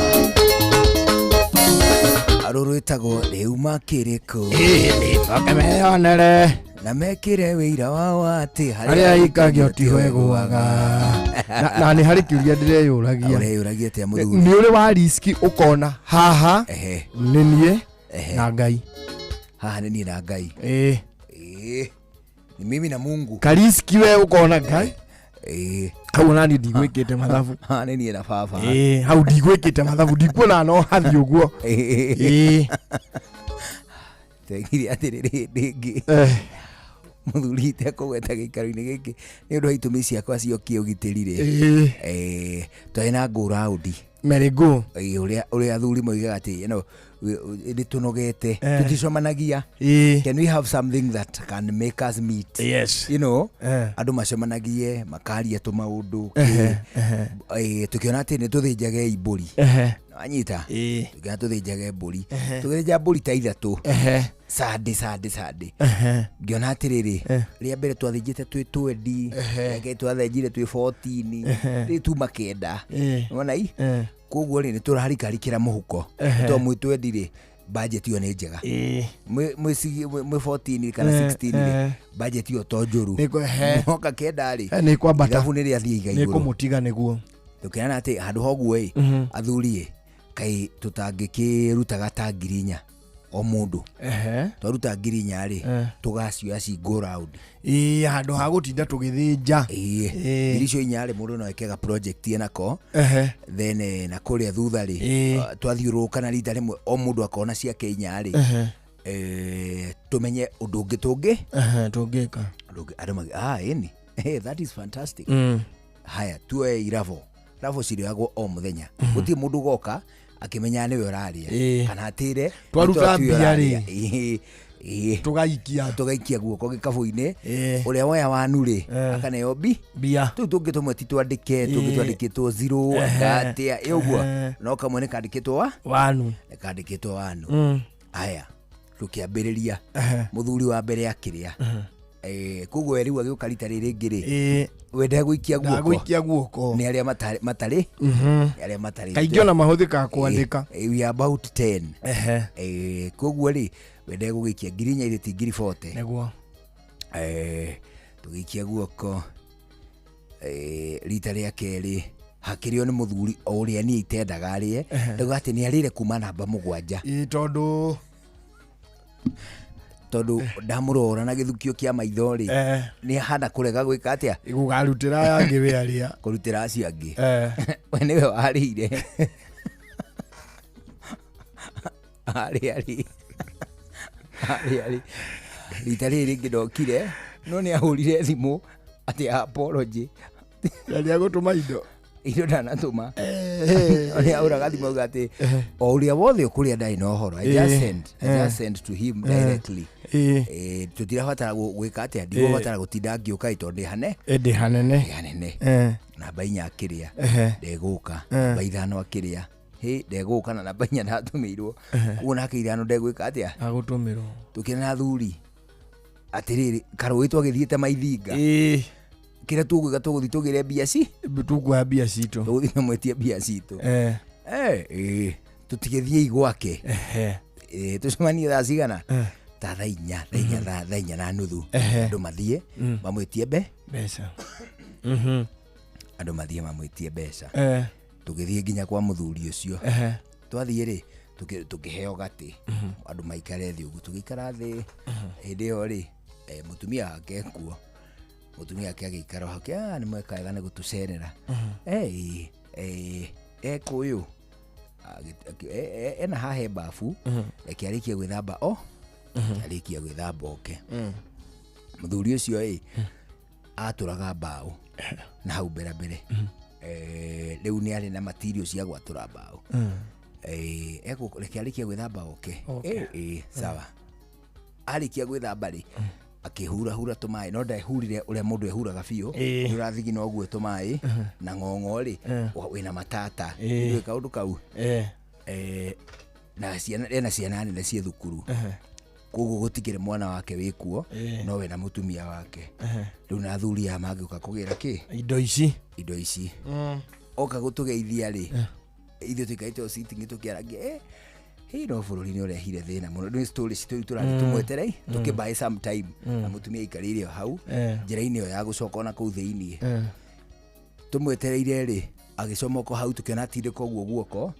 Rwĩmbo rwĩtagwo rĩu makĩrĩkũ. Ĩĩ, meyonere. Na mekĩre wĩira wao atĩ harĩa ikagio tiho ĩgũaga. Na nĩ harĩ kĩũria ndĩreyũragia. Ũreyũragia atĩa mũthuri? Nĩ ũrĩ wa riski ũkona haha nĩ niĩ na Ngai. Haha nĩ niĩ na Ngai. Ĩĩ. Ĩĩ. Ni mimi na Mungu. Kariski we ũkona Ngai. Ĩĩ. Hau ona niĩ ndigwĩkĩte mathabu. Haha nĩ niĩ na baba. Ĩĩ, hau ndigwĩkĩte mathabu ndikuona no hathiĩ ũguo. Ĩĩ. Twekire atĩrĩrĩ hĩndĩ ĩngĩ. Mũthuri itekũgweta gĩikaro-inĩ gĩkĩ nĩ ũndũ wa itũmi ciakwa cia kĩũgitĩri rĩ. Ĩĩ. Twarĩ na go round. Merry go. Ĩĩ, ũrĩa athuri moigaga atĩ, you know, nĩ tũnogete, tũticemanagia. Ĩĩ. Can we have something that can make us meet? Yes. You know, andũ macemanagie makaria tũmaũndũ. Ehe, ehe. Ĩĩ, tũkĩona atĩ nĩ tũthĩnjage mbũri. Ehe. Wanyita? Ĩĩ. Tũkĩona tũthĩnjage mbũri. Ehe. Tũgĩthĩnja mbũri ta ithatũ. Ehe. Sande, sande, sande. Ehe. Ngĩona atĩrĩrĩ, rĩa mbere twathĩnjĩte twĩ 20, Ehe. rĩa kerĩ twathĩnjire twĩ 14, Ehe. rĩu tuma kenda. Ĩĩ. Nĩwona i? Eh. Koguo rĩ, nĩ tũrarikarikĩra mũhuko. Ehe. Tondũ mwĩ 20 rĩ, budget ĩyo nĩ njega. Ĩĩ. Mwĩ 14 kana 16 rĩ, budget ĩyo to njũru. Ehe. Mwoka kenda rĩ, Nĩ kwambata. ithabu nĩ rĩathiĩ iga Nĩ igũrũ. kũmũtiga nĩguo. Tũkĩona atĩ handũ ha ũguo ĩ, Mhm. athuri ĩ, kaĩ tũtangĩkĩrutaga ta 4,000 o mũndũ. Ehe. Twaruta 4,000 rĩ, tũgacioya ci go round. Ĩĩ, handũ ha gũtinda tũgĩthĩnja. Ĩĩ. 4,000 rĩ, mũndũ no ekega project enako. Ehe. Then na kũrĩa thutha rĩ, Ĩĩ. twathiũrũrũka na rita rĩmwe o mũndũ akona ciake 4 rĩ. Ehe. Tũmenye ũndũ ũngĩ tũngĩ. Ehe, tũngĩka. Ũndũ ũngĩ, andũ ĩni. Hey, that is fantastic. Haya, tuoe irabo. Irabo cirĩagwo o mũthenya. Gũtirĩ mũndũ ũgoka akĩmenya nĩwe ũrarĩa. Ĩĩ. Kana atĩre, Twaruta nĩ tondũ tiwe mbia rĩ. ũrarĩa. Ĩĩ, ĩĩ. Tũgaikia. Tũgaikia guoko gĩkabũ-inĩ. Ĩĩ. Ũrĩa woya wanu rĩ, akaneo mbia. Tũu tũngĩ tũmwe ti twandĩke, tũngĩ Ĩĩ. twandĩkĩtwo 0, Ehe. anga atĩa, ĩ ũguo. Ehe. No kamwe nĩ kandĩkĩtwo wa? Wanu. Nĩ kandĩkĩtwo wanu. Haya, tũkĩambĩrĩria. Ehe. Mũthuri wa mbere akĩrĩa. Koguo we rĩu agĩũka rita rĩrĩ rĩngĩ rĩ, Ĩĩ. we ndegũikia guoko. Ndagũikia guoko. Nĩ arĩa matarĩ. Mhm. Nĩ arĩa matarĩ. Kaingĩ ona mahũthĩkaga kwandĩka. We are about 10. Ehe. Koguo rĩ, we ndegũgĩikia 4,000 irĩ ti 40,000. Nĩguo. Tũgĩikia guoko. Rita rĩa kerĩ hakĩrĩo nĩ mũthuri o ũrĩa niĩ itendaga arĩe. Ehe. Ndauga atĩ nĩ arĩire kuma namba 7. Ĩĩ, tondũ Tondũ ndamũrora na gĩthukio kĩa maitho rĩ, nĩ ahana kũrega gwĩka atĩa? Gũkarutĩra aya angĩ wĩra rĩa. Kũrutĩra acio angĩ. We nĩwe warĩire. Arĩ, arĩ. Arĩ, arĩ. Rita rĩrĩ rĩngĩ ndokire, no nĩ ahũrire thimũ atĩ apology. Na nĩ agũtũma indo. Indo ndanatũma. No nĩ ahũraga thimũ auga atĩ o ũrĩa wothe ũkũrĩa ndarĩ na ũhoro. I just send. I just send to him directly. Tũtirabatara gwĩka atĩa? Ndigũbatara gũtinda ngĩũka ĩ tondũ ndĩ hane. Ndĩ hanene. Ndĩ hanene. Namba 4 akĩrĩa. Ndegũka. Namba 5 akĩrĩa. Hĩ, ndegũka na namba 4 ndatũmĩirwo. Koguo nake 5 ndegwĩka atĩa? Agũtũmĩrwo. Tũkĩra na athuri atĩrĩrĩ, karũĩ twagĩthiĩte maithinga. Ĩĩ. Kĩrĩa tũgwĩka tũgũthiĩ tũgĩre mbia ci? Tũkuoya mbia citũ. Tũgũthiĩ tũmwĩtie mbia citũ. Tũtigĩthiĩi gwake. Tũcemanie thaa cigana? Ta thaa inya, thaa inya, thaa 4:30. Ehe. Andũ mathiĩ, mamwĩtie mbeca. Andũ mathiĩ mamwĩtie mbeca. Tũgĩthiĩ nginya kwa mũthuri ũcio. Ehe. Twathiĩ rĩ, tũkĩheo gatĩ. Andũ maikare thĩ ũguo, tũgĩikara thĩ. Hĩndĩ ĩyo rĩ, mũtumia wake ekuo. Mũtumia wake agĩikara hau, nĩ mweka wega nĩ gũtũcerera. Ekũyũ. Ena haha he bafu. Reke arĩkie gwĩthamba o. Arĩkie gwĩthamba oke. Mũthuri ũcio ĩ, atũraga mbaũ na hau mbere mbere. Rĩu nĩ arĩ na material cia gwatũra mbaũ. Reke arĩkie gwĩthamba oke. Oke. Sawa. Arĩkia gwĩthamba rĩ, akĩhurahura tũmaĩ, no ndehurire ũrĩa mũndũ ehuraga biũ. Ĩĩ. Nĩ ũrathigina ũguo tũmaĩ, na ng'ong'o rĩ, wĩna matata. Ĩĩ. Ndũĩ kaũndũ kau? Na ciana, ena ciana nene ciĩ thukuru. Ehe. Koguo gũtikĩrĩ mwana wake wĩkuo, Ĩĩ. no we na mũtumia wake. Ehe. Rĩu na athuri aya mangĩũka kũgĩra kĩ? Indo ici. Indo ici. Oka gũtũgeithia rĩ, ithuĩ tũikarĩte o sitting tũkĩaragia, Hĩ, no bũrũri nĩ ũrehire thĩna mũno. Nĩ story citũ tũrathiĩ tũmweterei tũkĩbuy some time na mũtumia aikarĩire o hau njĩra-inĩ ĩyo ya gũcoka ona kũu thĩiniĩ. Tũmwetereire rĩ, agĩcomoka hau, tũkĩona atindĩka ũguo guoko,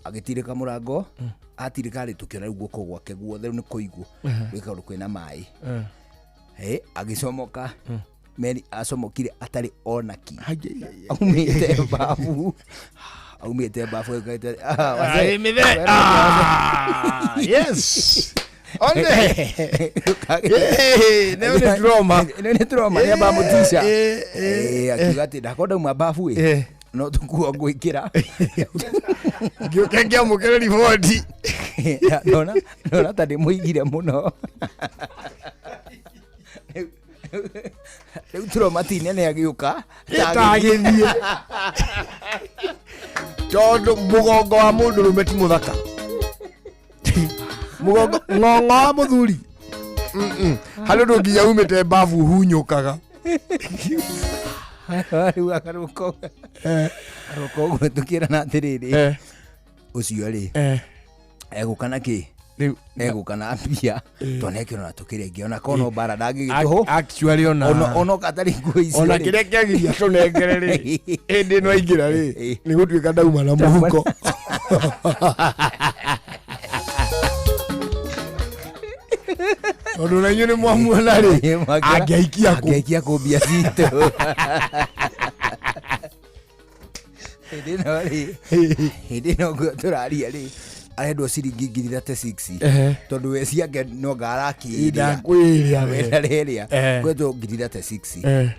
agĩtindĩka mũrango, atindĩka rĩ, tũkĩona rĩu guoko gwake guothe rĩu nĩ kũigwo gwĩ kaũndũ kwĩna maĩ. Hĩ, agĩcomoka meni, acomokire atarĩ ona ki, aumĩte babu, aumĩte babu agĩte, "Ah, wazee." Ai, mithe. Ah, yes. One. Eh, nĩyo nĩ trauma. Nĩyo nĩ trauma, nĩ amba mũtisha. Eh, eh, Eh, akiuga atĩ ndakorwo ndauma babu ĩ, no tũkuo ngwĩkĩra. Ngĩũke ngĩamũkĩre riboti. Ndona ndona ta ndĩmũigire mũno. Rĩu trauma ti nene agĩũka. Ĩtagĩthiĩ. Tondũ mũgongo wa mũndũ rũme ti mũthaka. Mũgongo ng'ong'o wa mũthuri. Harĩ ũndũ nginya umĩte mbabu hunyũkaga. Rĩu akarũka arũka ũguo tũkĩrana atĩrĩrĩ, ũcio rĩ egũka na kĩ, egũka na mbia, twanekĩrona tũkĩrĩa ona kono mbara ndangĩgĩtũhũ. Actually ona ona katarĩ nguo icio ona rĩ. kĩrĩa kĩagiria tũnengere rĩ, hĩndĩ ĩno aingĩra rĩ, nĩ gũtuĩka ndauma na mũhuko. Tondũ na inyuĩ nĩ mwamuona rĩ, angĩaikia kũ? Angĩaikia kũ mbia citũ? Hĩndĩ ĩno rĩ, hĩndĩ ĩno nguo tũraria rĩ, arendwo ciringi 36,000. Tondũ we ciake no ngarakĩrĩa. Ndakwĩrĩa we. Ndarĩrĩa kwendwo 36,000.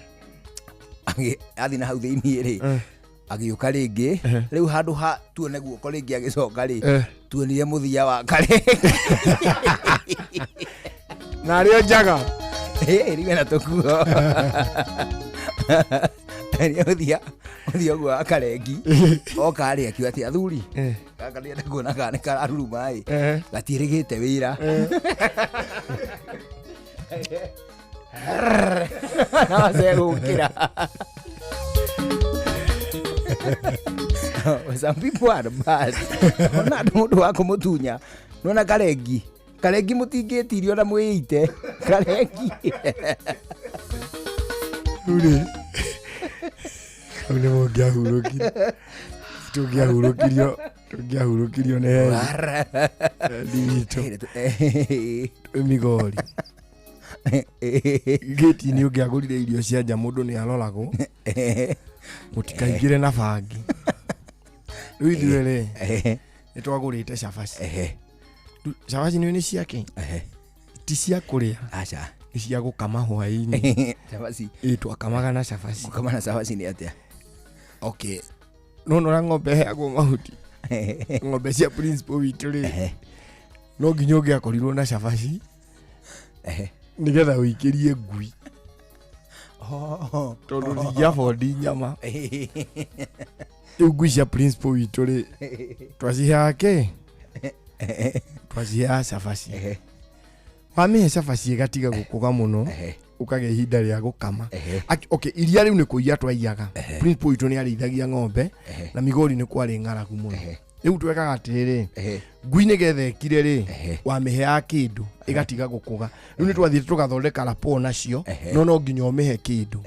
Athiĩ na hau thĩiniĩ rĩ, agĩũka rĩngĩ rĩu handũ ha tuone guoko rĩngĩ, agĩcoka rĩ, tuonire mũthia wa kare. Na arĩo njaga. Rĩu ena tũkuo. Nĩ mũthia mũthia ũguo wa karengi oka rĩ, akiuga atĩ athuri, gaka ndĩrenda kuona kana nĩ kararuruma ĩ, gatiĩrĩgĩte wĩra na wacegũkĩra. Some people are bad. Ona andũ mũndũ wa kũmũtunya nona karengi, karengi mũtingĩtirio na mwĩite karengi. Rĩu rĩ, hau nĩ mũngĩahurũkire, tũngĩahurũkirio, tũngĩahurũkirio nĩ heri witũ twĩ Migori gĩti-inĩ. Ũngĩagũrire irio cia nja, mũndũ nĩ aroragwo mũtikaingĩre na bangi. Rĩu ithuĩ rĩ, nĩ twagũrĩte cabaci. Rĩu cabaci nĩ ciake, ti cia kũrĩa. Aca. Nĩ cia gũkama hwaĩ-inĩ. Cabaci? Ĩ, twakamaga na cabaci. Gũkama na cabaci nĩ atĩa? Okay, nona ũrĩa ng'ombe ĩheagwo mahuti, ng'ombe cia principal witũ rĩ, no nginya ũngĩakorirwo na cabaci nĩgetha ũikĩrie ngui, tondũ ndingĩabondi nyama. Rĩu ngui cia principal witũ rĩ, twaciheaga kĩ? Twaciheaga cabaci. Wamĩhe cabaci ĩgatiga gũkũga mũno, ũkagĩa ihinda rĩa gũkama. Okay, iria rĩu nĩ kũiya twaiyaga. Principal witũ nĩ arĩithagia ng'ombe na Migori nĩ kwarĩ ng'aragu mũno. Rĩu twekaga atĩrĩrĩ, ngui nĩgetha ĩkire rĩ, wamĩheaga kĩndũ ĩgatiga gũkũga. Rĩu nĩ twathiĩte tũgathondeka rapport nacio, no no nginya ũmĩhe kĩndũ.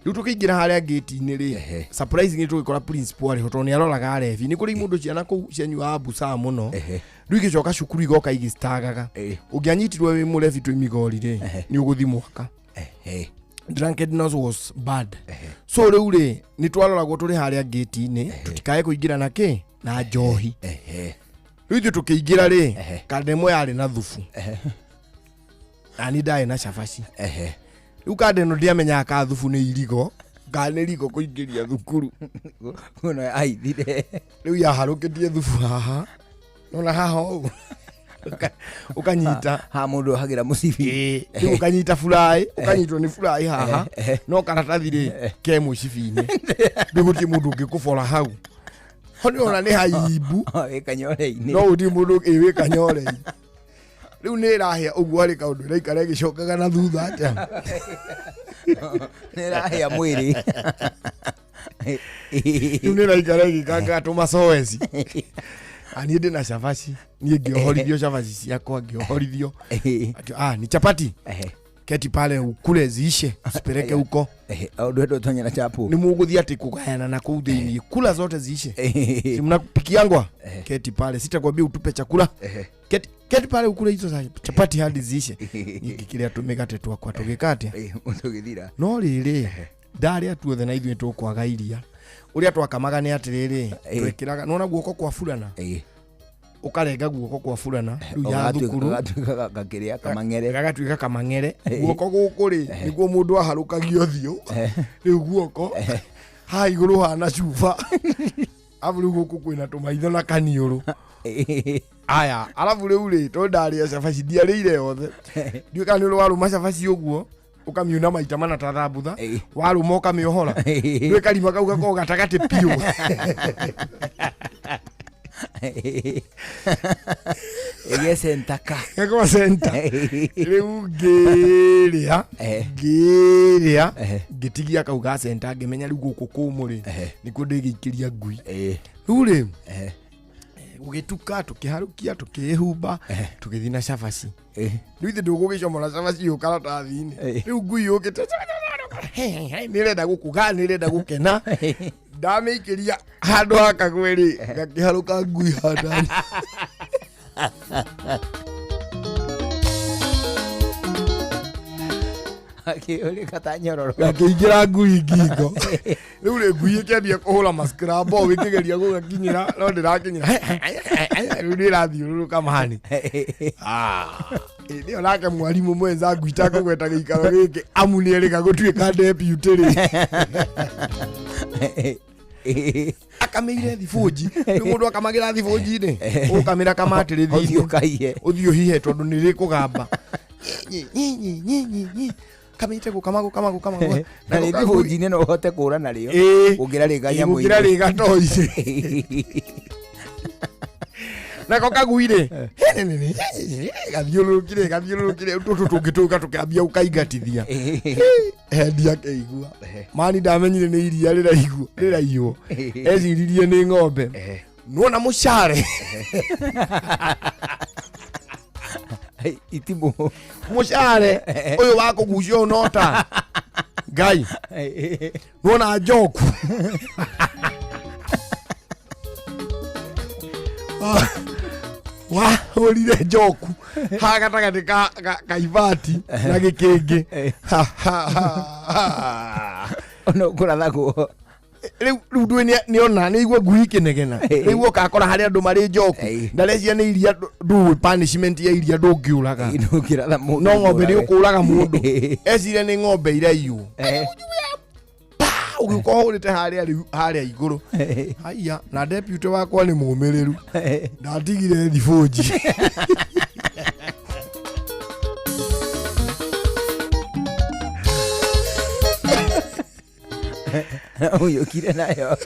Rĩu tũkĩingĩra harĩa ngĩti-inĩ rĩ, surprisingly tũgĩkora principal arĩ ho, tondũ nĩ aroraga arebi. Nĩ kũrĩ mũndũ ciana kũu cianyuaga busaa mũno, rĩu igĩcoka cukuru igoka igĩcitagaga. Ũngĩanyitirwo wĩ mũrebi twĩ Migori rĩ, nĩ ũgũthi mwaka. Drunkenness was bad. So rĩu rĩ, nĩ twaroragwo tũrĩ harĩa ngĩti-inĩ tũtikae kũingĩra na kĩ, na njohi. Rĩu ithuĩ tũkĩingĩra rĩ, kanda ĩmwe yarĩ na thubu, nani ndarĩ na cabaci. Rĩu kanda ĩno ndiamenyaga ka thubu nĩ irigo kana nĩ riko kũingĩria thukuru. Mũno aithire. Rĩu yaharũkĩtie thubu haha, nona haha ũguo ũkanyita ha mũndũ ohagĩra mũcibi. Rĩu ũkanyita furaĩ, ũkanyitwo nĩ furaĩ haha, no karatathi rĩ ke mũcibi-inĩ. Rĩu gũtirĩ mũndũ ũngĩkũbora hau ho, nĩ ona nĩ haimbu. Wĩ kanyore-inĩ. No gũtirĩ mũndũ ĩ wĩ kanyore-inĩ. Rĩu nĩ ĩrahĩa ũguo, harĩ kaũndũ ĩraikara ĩgĩcokaga na thutha atĩa. Nĩ ĩrahĩa mwĩrĩ. Rĩu nĩ ĩraikara ĩgĩkangaga tũmacoeci. Niĩ ndĩ na cabaci, niĩ ngĩohorithio cabaci ciakwa, ngĩohorithio. Ah, ni chapati, keti pale ukule ziishe, usipeleke huko. Ndwenda ũtonye na chapo. Nĩ mũgũthiĩ atĩ kũgayana na kũu thĩinĩ, kula zote ziishe, si mnapikiangwa? Keti pale, sitakwambia utupe chakula. Keti, keti pale ukule hizo za chapati hadi ziishe. Ngĩkĩrĩa tũmĩgate twakwa tũgĩka atĩa? Tũgĩthira. No rĩrĩ, ndarĩa tuothe na ithuĩ tũkwaga iria. Ũrĩa twakamaga nĩ atĩrĩrĩ, twekĩraga nona guoko kwa burana, ũkarenga guoko kwa burana rĩu ya thukuru. Gagatuĩka gakĩrĩa kamang'ere. Gagatuĩka kamang'ere. Guoko gũkũ rĩ, nĩguo mũndũ aharũkagia ũthiũ. Rĩu guoko haha igũrũ hana cuba, arabu rĩu gũkũ kwĩna tũmaitho na kaniũrũ. Aya, arabu rĩu rĩ, tondũ ndarĩa cabaci, ndiarĩire yothe. Ndiũĩ kana nĩ ũrĩ warũma cabaci ũguo ũkamiuna maita mana ta thambutha, warũma ũkamĩohora, ndũĩ karima kau gakoragwo gatagatĩ biũ. Ĩgĩe centaka. Gakoragwo center. Rĩu ngĩrĩa, ngĩrĩa, ngĩtigia kau ga center, ngĩmenya rĩu gũkũ kũmũ rĩ, nĩkuo ndĩgĩikĩria ngui. Rĩu rĩ, gũgĩtuka, tũkĩharũkia, tũkĩĩhumba, tũgĩthiĩ na cabaci. Rĩu ithe ndũgũgĩcomora cabaci ĩyo karatathi-inĩ. Rĩu ngui yũkĩte nĩrenda gũkũga, nĩrenda gũkena. Ndamĩikĩria handũ ha kagwe rĩ, gakĩharũka ngui handani. Akĩũrĩka ta nyororo. Gakĩingĩra ngui ngingo. Rĩu rĩ, ngui ĩkĩambia kũhũra mascramble ĩkĩgeria gũgakinyĩra, no ndĩrakinyĩra. Rĩu nĩĩrathiũrũrũka mani. Nĩyo nake mwarimũ mwenzangu itakũgweta gĩikaro gĩkĩ, amu nĩerĩga gũtuĩka deputy rĩ, akamĩire thibũnji. Rĩu mũndũ akamagĩra thibũnji-inĩ, ũkamĩra kamatĩrĩ. Ũthiĩ ũkaiye. Ũthiĩ ũhihe tondũ nĩ rĩkũgamba. Kamĩte gũkama, gũkama, gũkama, gũkama. Na rĩ thibũnji-inĩ no ũhote kũra narĩo gũkĩra rĩ kanyamũ-inĩ. Gũkĩra rĩ gatoi-inĩ. Nako kagui rĩ, gathiũrũrũkire, gathiũrũrũkire, tũtũ tũngĩ tũka tũkĩambia gũkaingatithia. Hendi akĩigua mani, ndamenyire nĩ iria rĩraigwo rĩraiywo, eciririe nĩ ng'ombe. Nona mũcare. Itimũ. Mũcare ũyũ wa kũgucio ũyũ nota ngai nona njoku wahũrire njoku ha gatagatĩ ka ibati na gĩkĩngĩ. Ha, ha, ha, ha. Ona ũkũrathagwo. Rĩu ndũĩ nĩona nĩ igua ngui ikĩnegena. Rĩu ũkakora harĩa andũ marĩ njoku, ndarecia nĩ iria, ndũĩ punishment ya iria, ndũngĩũraga. Ndũngĩratha mũndũ. No ng'ombe nĩ ũkũraga mũndũ. Ecire nĩ ng'ombe iraiywo, ũgĩũka ũhũrĩte harĩa rĩu harĩa igũrũ. Haiya, na deputy wakwa nĩ mũmĩrĩru, ndatigire thibũnji. Ũiyũkire nayo.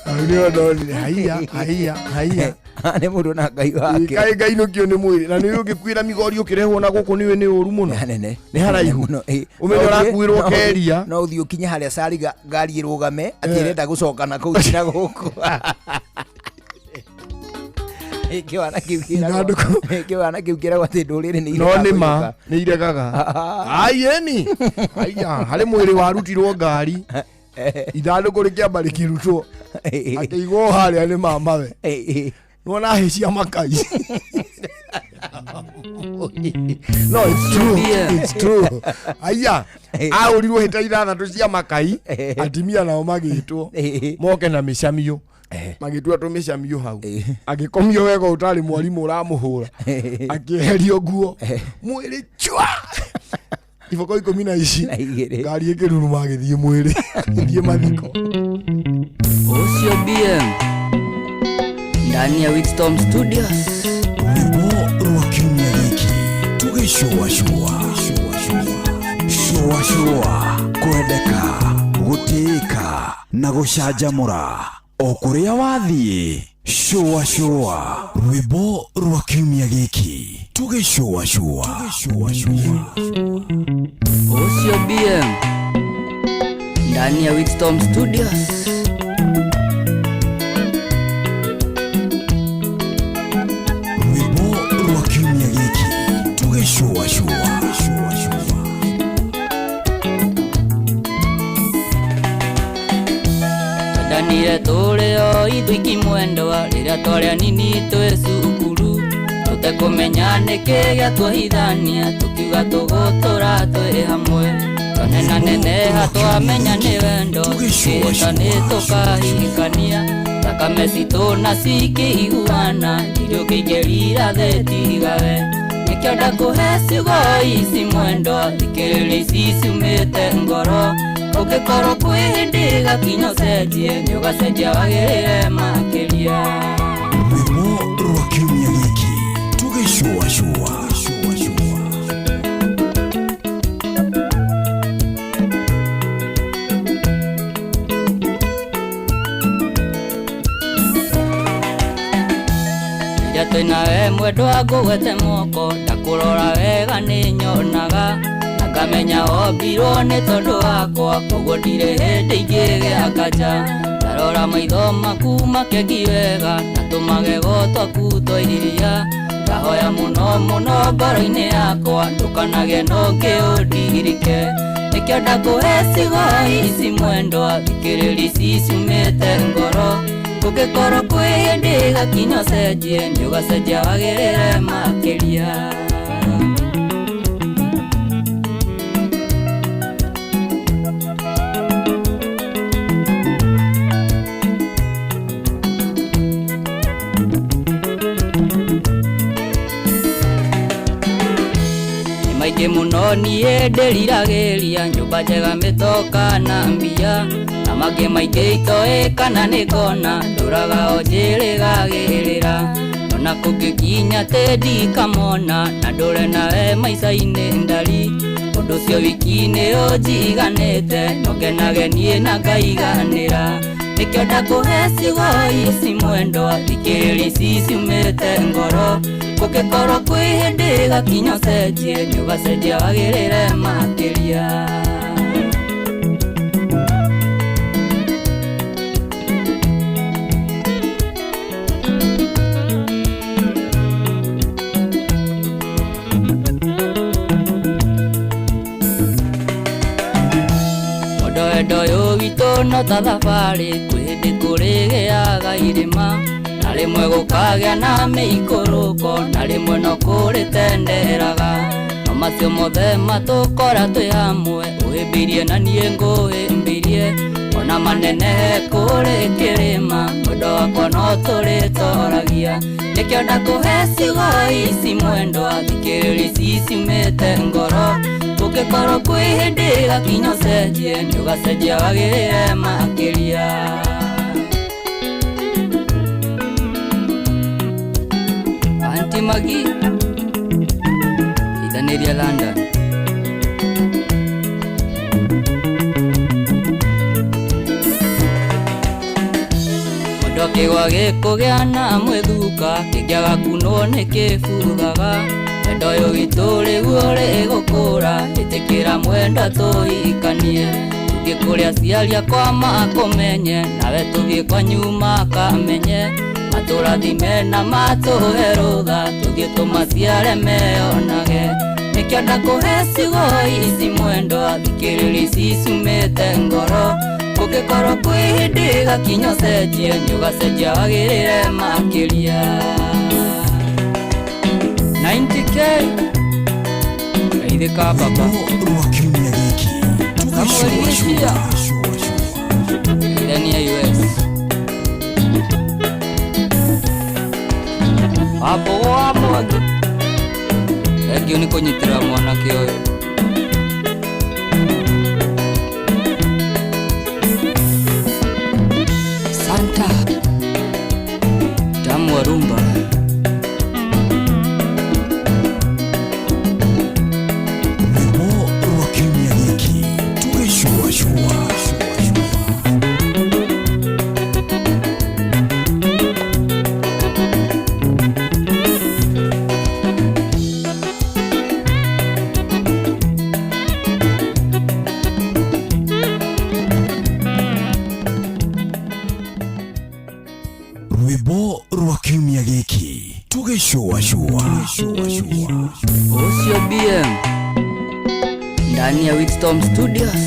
Hau nĩho ndonire haiya, haiya, haiya. Nĩ mũndũ na ngai wake. Kaĩ ngainũkio nĩ mwĩrĩ na nĩ ũngĩkuĩra migori ũkĩrehwo na gũkũ nĩũĩ nĩ ũru mũno. Nene. Nĩ haraihu. Mũno, ĩ. Ũmenye ũrakuĩrwo keria. No ũthiĩ ũkinye harĩa cari ngari ĩrũgame atĩ ĩrenda gũcoka na kũu na gũkũ. Kĩwana kĩu kĩragwo, kĩwana kĩu kĩragwo atĩ ndũrĩrĩ nĩ No iregaga nĩ ma kũinũka. Nĩ iregaga aieni. Aiya, harĩ mwĩrĩ warutirwo ngari, ithandũkũ rĩkĩamba rĩkĩrutwo, akĩigwo harĩa nĩ mamawe. Nĩwona hĩ cia makai. No, it's true, it's true. Aiya, ahũrirwo hĩta ithathatũ cia makai. Atimia nao magĩtwo moke na mĩcamio, magĩtua tũmĩcamio hau, agĩkomio wega ũtarĩ mwarimũ ũramũhũra, akĩeherio nguo, mwĩrĩ chua, iboko 12 ngari ĩkĩruruma, agĩthiĩ mwĩrĩ, agĩthiĩ mathiko. Ũcio BM ndani ya Wisdom Studios. Rwĩmbo rwa kiumia gĩkĩ tũgĩcũacũa cũacũa, kwendeka, gũtĩĩka na gũcanjamũra o kũrĩa wathiĩ. Cũacũa, rwĩmbo rwa kiumia gĩkĩ tũgĩcũacũa. Ũcio BM ndani ya Wisdom Studios. Mwendwa rĩrĩa twarĩ anini twĩ cukuru tũtekũmenya nĩkĩ gĩatuohithania tũkiuga tũgũtũra twĩ hamwe twanenaneneha twamenya nĩ wendo tũkĩĩta nĩ tũkahikania thakame citũ na cikĩiguana irio kĩingĩrira thĩ tigawe nĩkĩo ndakũhe ciugo ici mwendwa thikĩrĩria ici ciumĩte ngoro ũngĩkorwo kwĩ hĩndĩ gakinya ũcenjie nĩ ũgacenjia wagĩrĩre makĩria. Rwĩmbo rwa kiumia gĩkĩ tũgĩcũacũa. Rĩrĩa twĩnawe mwendwa ngũgwete moko ndakũrora wega nĩ nyonaga na ngamenya wombirwo nĩ tondũ wakwa koguo ndirĩ hĩndĩ ingĩgĩa nganja ndarora maitho maku makengi wega na tũmagego twaku twa iria ndahoya mũno mũno ngoro-inĩ yakwa ndũkanage na ũngĩ ũndirike nĩkĩo ndakũhe ciugo ici mwendwa thikĩrĩria ici ciumĩte ngoro ũngĩkorwo kwĩ hĩndĩ gakinya ũcenjie nĩ ũgacenjia wagĩrĩre makĩria. Nĩ maingĩ mũno niĩ ndĩriragĩria nyũmba njega mĩtoka na mbia na mangĩ maingĩ itoĩ kana nĩ ngona ndũraga o njĩrĩgagĩrĩra ona kũngĩkinya atĩ ndikamona na ndũre nawe maica-inĩ ndari ũndũ ũcio wiki nĩ ũnjiganĩte no ngenage niĩ na ngaiganĩra nĩkĩo ndakũhe ciugo ici mwendwa thikĩrĩria ici ciumĩte ngoro kũngĩkorwo kwĩ hĩndĩ gakinya ũcenjie nĩ ũgacenjia wagĩrĩre makĩria. Wendo ũyũ witũ no ta thabarĩ kwĩ hĩndĩ kũrĩgĩaga irĩma na rĩmwe gũkagĩa na mĩikũrũko na rĩmwe no kũrĩtenderaga no macio mothe matũkora twĩ hamwe ũhĩmbĩirie na niĩ ngũhĩmbĩirie ona manenehe kũrĩ kĩrĩma mwendo wakwa no tũrĩtoragia nĩkĩo ndakũhe ciugo ici mwendwa thikĩrĩria ici ciumĩte ngoro ũngĩkorwo kwĩ hĩndĩ gakinya ũcenjie nĩ ũgacenjia wagĩrĩre makĩria. Aunty Maggie ithanĩria London. Mũndũ akĩgwa gĩkũgĩa na mwĩthuka kĩngĩaga kunwo nĩ kĩbuthaga wendo ũyũ witũ rĩu ũrĩgũkũra ĩtĩkĩra mwendwa tũhikanie tũthiĩ kũrĩ aciari akwa makũmenye nawe tũthiĩ kwanyu makamenye matũrathime na matũhe rũtha tũthiĩ tũmaciare meyonage nĩkĩo ndakũhe ciugo ici mwendwa thikĩrĩria ici ciumĩte ngoro kũngĩkorwo kwĩ hĩndĩ gakinya ũcenjie nĩ ũgacenjia wagĩrĩre makĩria. 90K Aithĩka baba rwa kiumia gĩkĩ Samuel Ithania US Hapo wa mwangi Thengiũ nĩ kũnyitĩrĩra mwanake ũyũ. Santa Tamu wa rumba. Rwĩmbo rwa kiumia gĩkĩ tũgĩcũacũa. Rwĩmbo rwa kiumia gĩkĩ tũgĩcũacũa. Ũcio BM ndani ya Wisdom Studios.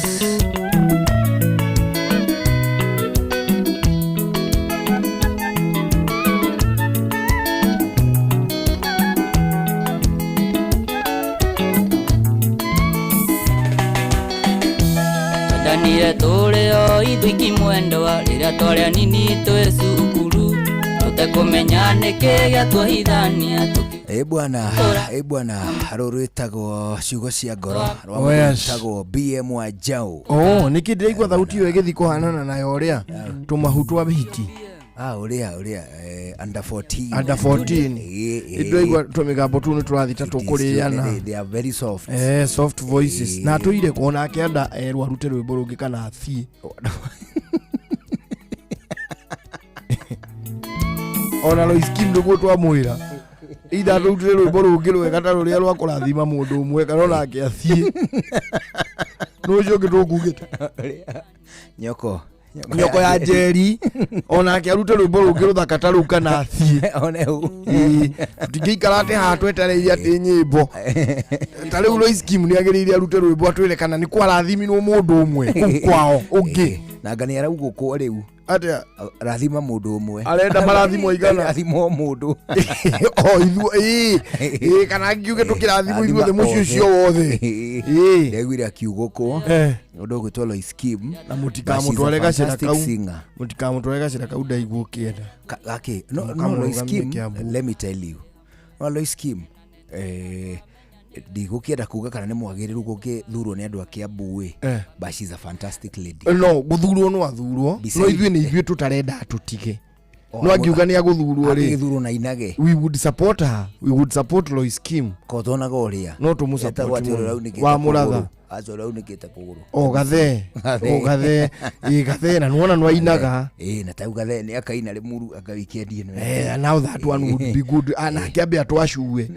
Twendanire tũrĩ o ithuiki mwendwa rĩrĩa twarĩ anini twĩ cukuru tũtekũmenya nĩkĩ gĩatuohithania. Ĩ bwana, ĩ bwana, rũrũ rwĩtagwo ciugo cia ngoro rwa Oh, yes. rwĩtagwo BM wa Njau. Oh, nĩkĩ ndĩraigua thauti ĩyo ĩgĩthiĩ kũhanana nayo ũrĩa tũmahu twa hiti. Ah, ũrĩa ũrĩa under 14. Under 14. Ĩ, Ndĩraigua tũmĩgambo tũu nĩ tũrathiĩ ta It is true. tũkũrĩana. They are very soft. Soft voices. Na atũire kuona akĩenda erwo arute rwĩmbo rũngĩ kana athiĩ. Ona Lois Kim nĩguo twamwĩra itha tũrutire rwĩmbo rũngĩ rwega ta rũrĩa rwa kũrathima mũndũ ũmwe kana onake athiĩ nĩ ũcio ũngĩ tũkugĩte. Nyoko. Nyoko ya Njeri onake arute rwĩmbo rũngĩ rũthaka ta rũu kana athiĩ. One hau. Tũtingĩikara atĩ haha twetereire atĩ nyĩmbo ta rĩu Lois Kim nĩ agĩrĩire arute rwĩmbo atwĩre kana nĩ kwarathimirwo mũndũ ũmwe kũu kwao ũngĩ. Na nga nĩ araugũkwo rĩu. Atĩa? Rathima mũndũ ũmwe. Arenda marathimwo igana. Rathimwo mũndũ. O ithuo ĩĩ ĩĩ kana ngiuge tũkĩrathimwo ithuothe mũciĩ ũcio wothe. Ĩĩ. Ndaiguire akiugũkwo. Ũndũ ũgwĩtwo Lois Kim. Na But she's a mũtikamũtware gacĩra fantastic kau singer. Mũtikamũtware gacĩra kau ndaigua ũkĩenda. Gake no no Mũkamũrũgamie Lois Kim, Kiambu. let me tell you. No Lois Kim, ndigũkĩenda kuga kana nĩ mwagĩrĩru gũkĩthurwo nĩ andũ a Kiambu ĩ. But she's a fantastic lady. No gũthurwo no athurwo no ithuĩ nĩ ithuĩ tũtarenda tũtige. O, No angiuga nĩ agũthurwo rĩ, Agĩthurwo na inage. We would support her, we would support Lois Kim. Ko tonaga ũrĩa. No tũmũ Etagwo support atĩ ũrĩa mũno. ũraunĩkĩte Wa mũratha. kũgũrũ. Aca ũrĩa ũraunĩkĩte kũgũrũ. O gathe. Gathee. O gathee. Ĩ gathee na nĩwona nĩwainaga. Ĩ na tau gathee nĩ akaina Limuru anga weekend ĩno. Now that one would be good. Ah, nake ambe atwacue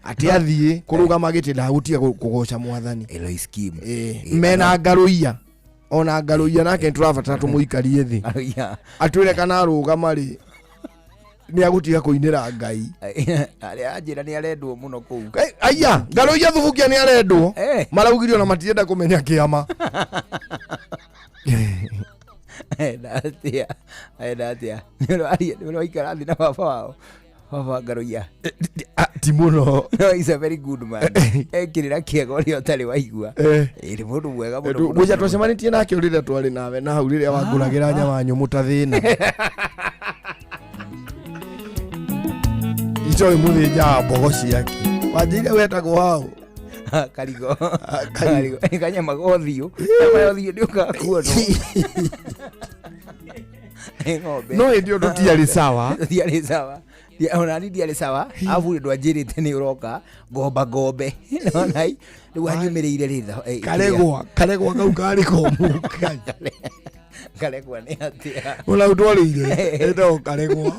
atĩ athiĩ kũrũgama gĩtĩ ndagũtiga kũgoca mwathani. Lois Kim. Mena ngarũiya ona ngarũiya nake nĩtũrabatara tũmũikarie thĩ Ngarũiya. Atwĩre kana arũgama rĩ nĩ agũtiga kũinĩra Ngai. Arĩa anjĩra nĩ arendwo mũno kũu. Aya ngarũiya thubukia nĩ arendwo maraugire ona matirenda kũmenya kĩama. Enda atĩa? Enda atĩa? Nĩ ũraria nĩ ũraikara thĩ na baba wao. Baba wa Ngarũiya. Ti mũno. No, he's a very good man. Ekĩrĩra kĩega ũrĩa ũtarĩ waigua. Ĩ, nĩ mũndũ mwega mũno mũno Ngwĩcia mũno. twacemanĩtie nake rĩrĩa twarĩ nawe na hau rĩrĩa wangũragĩra nyama nyũmũ ta thĩna icoĩ mũthĩnjaga mbogo ciake wanjĩire wetagwo hau. Karigo. Karigo. Kanyama gothiũ. Nyama ya ũthiũ ndĩũkaga kuonwo. Ĩ, ng'ombe. No hĩndĩ ĩyo tũtiarĩ sawa. Tũtiarĩ sawa. Ona ni ndiarĩ sawa arabu ndwanjĩrĩte nĩ ũroka ngomba ngombe nona rĩu wanyumĩrĩire rĩ Karegwa karegwa kau karĩ komũ. Karegwa nĩ atĩa? Ona ũtwarĩire ĩtagwo karegwa.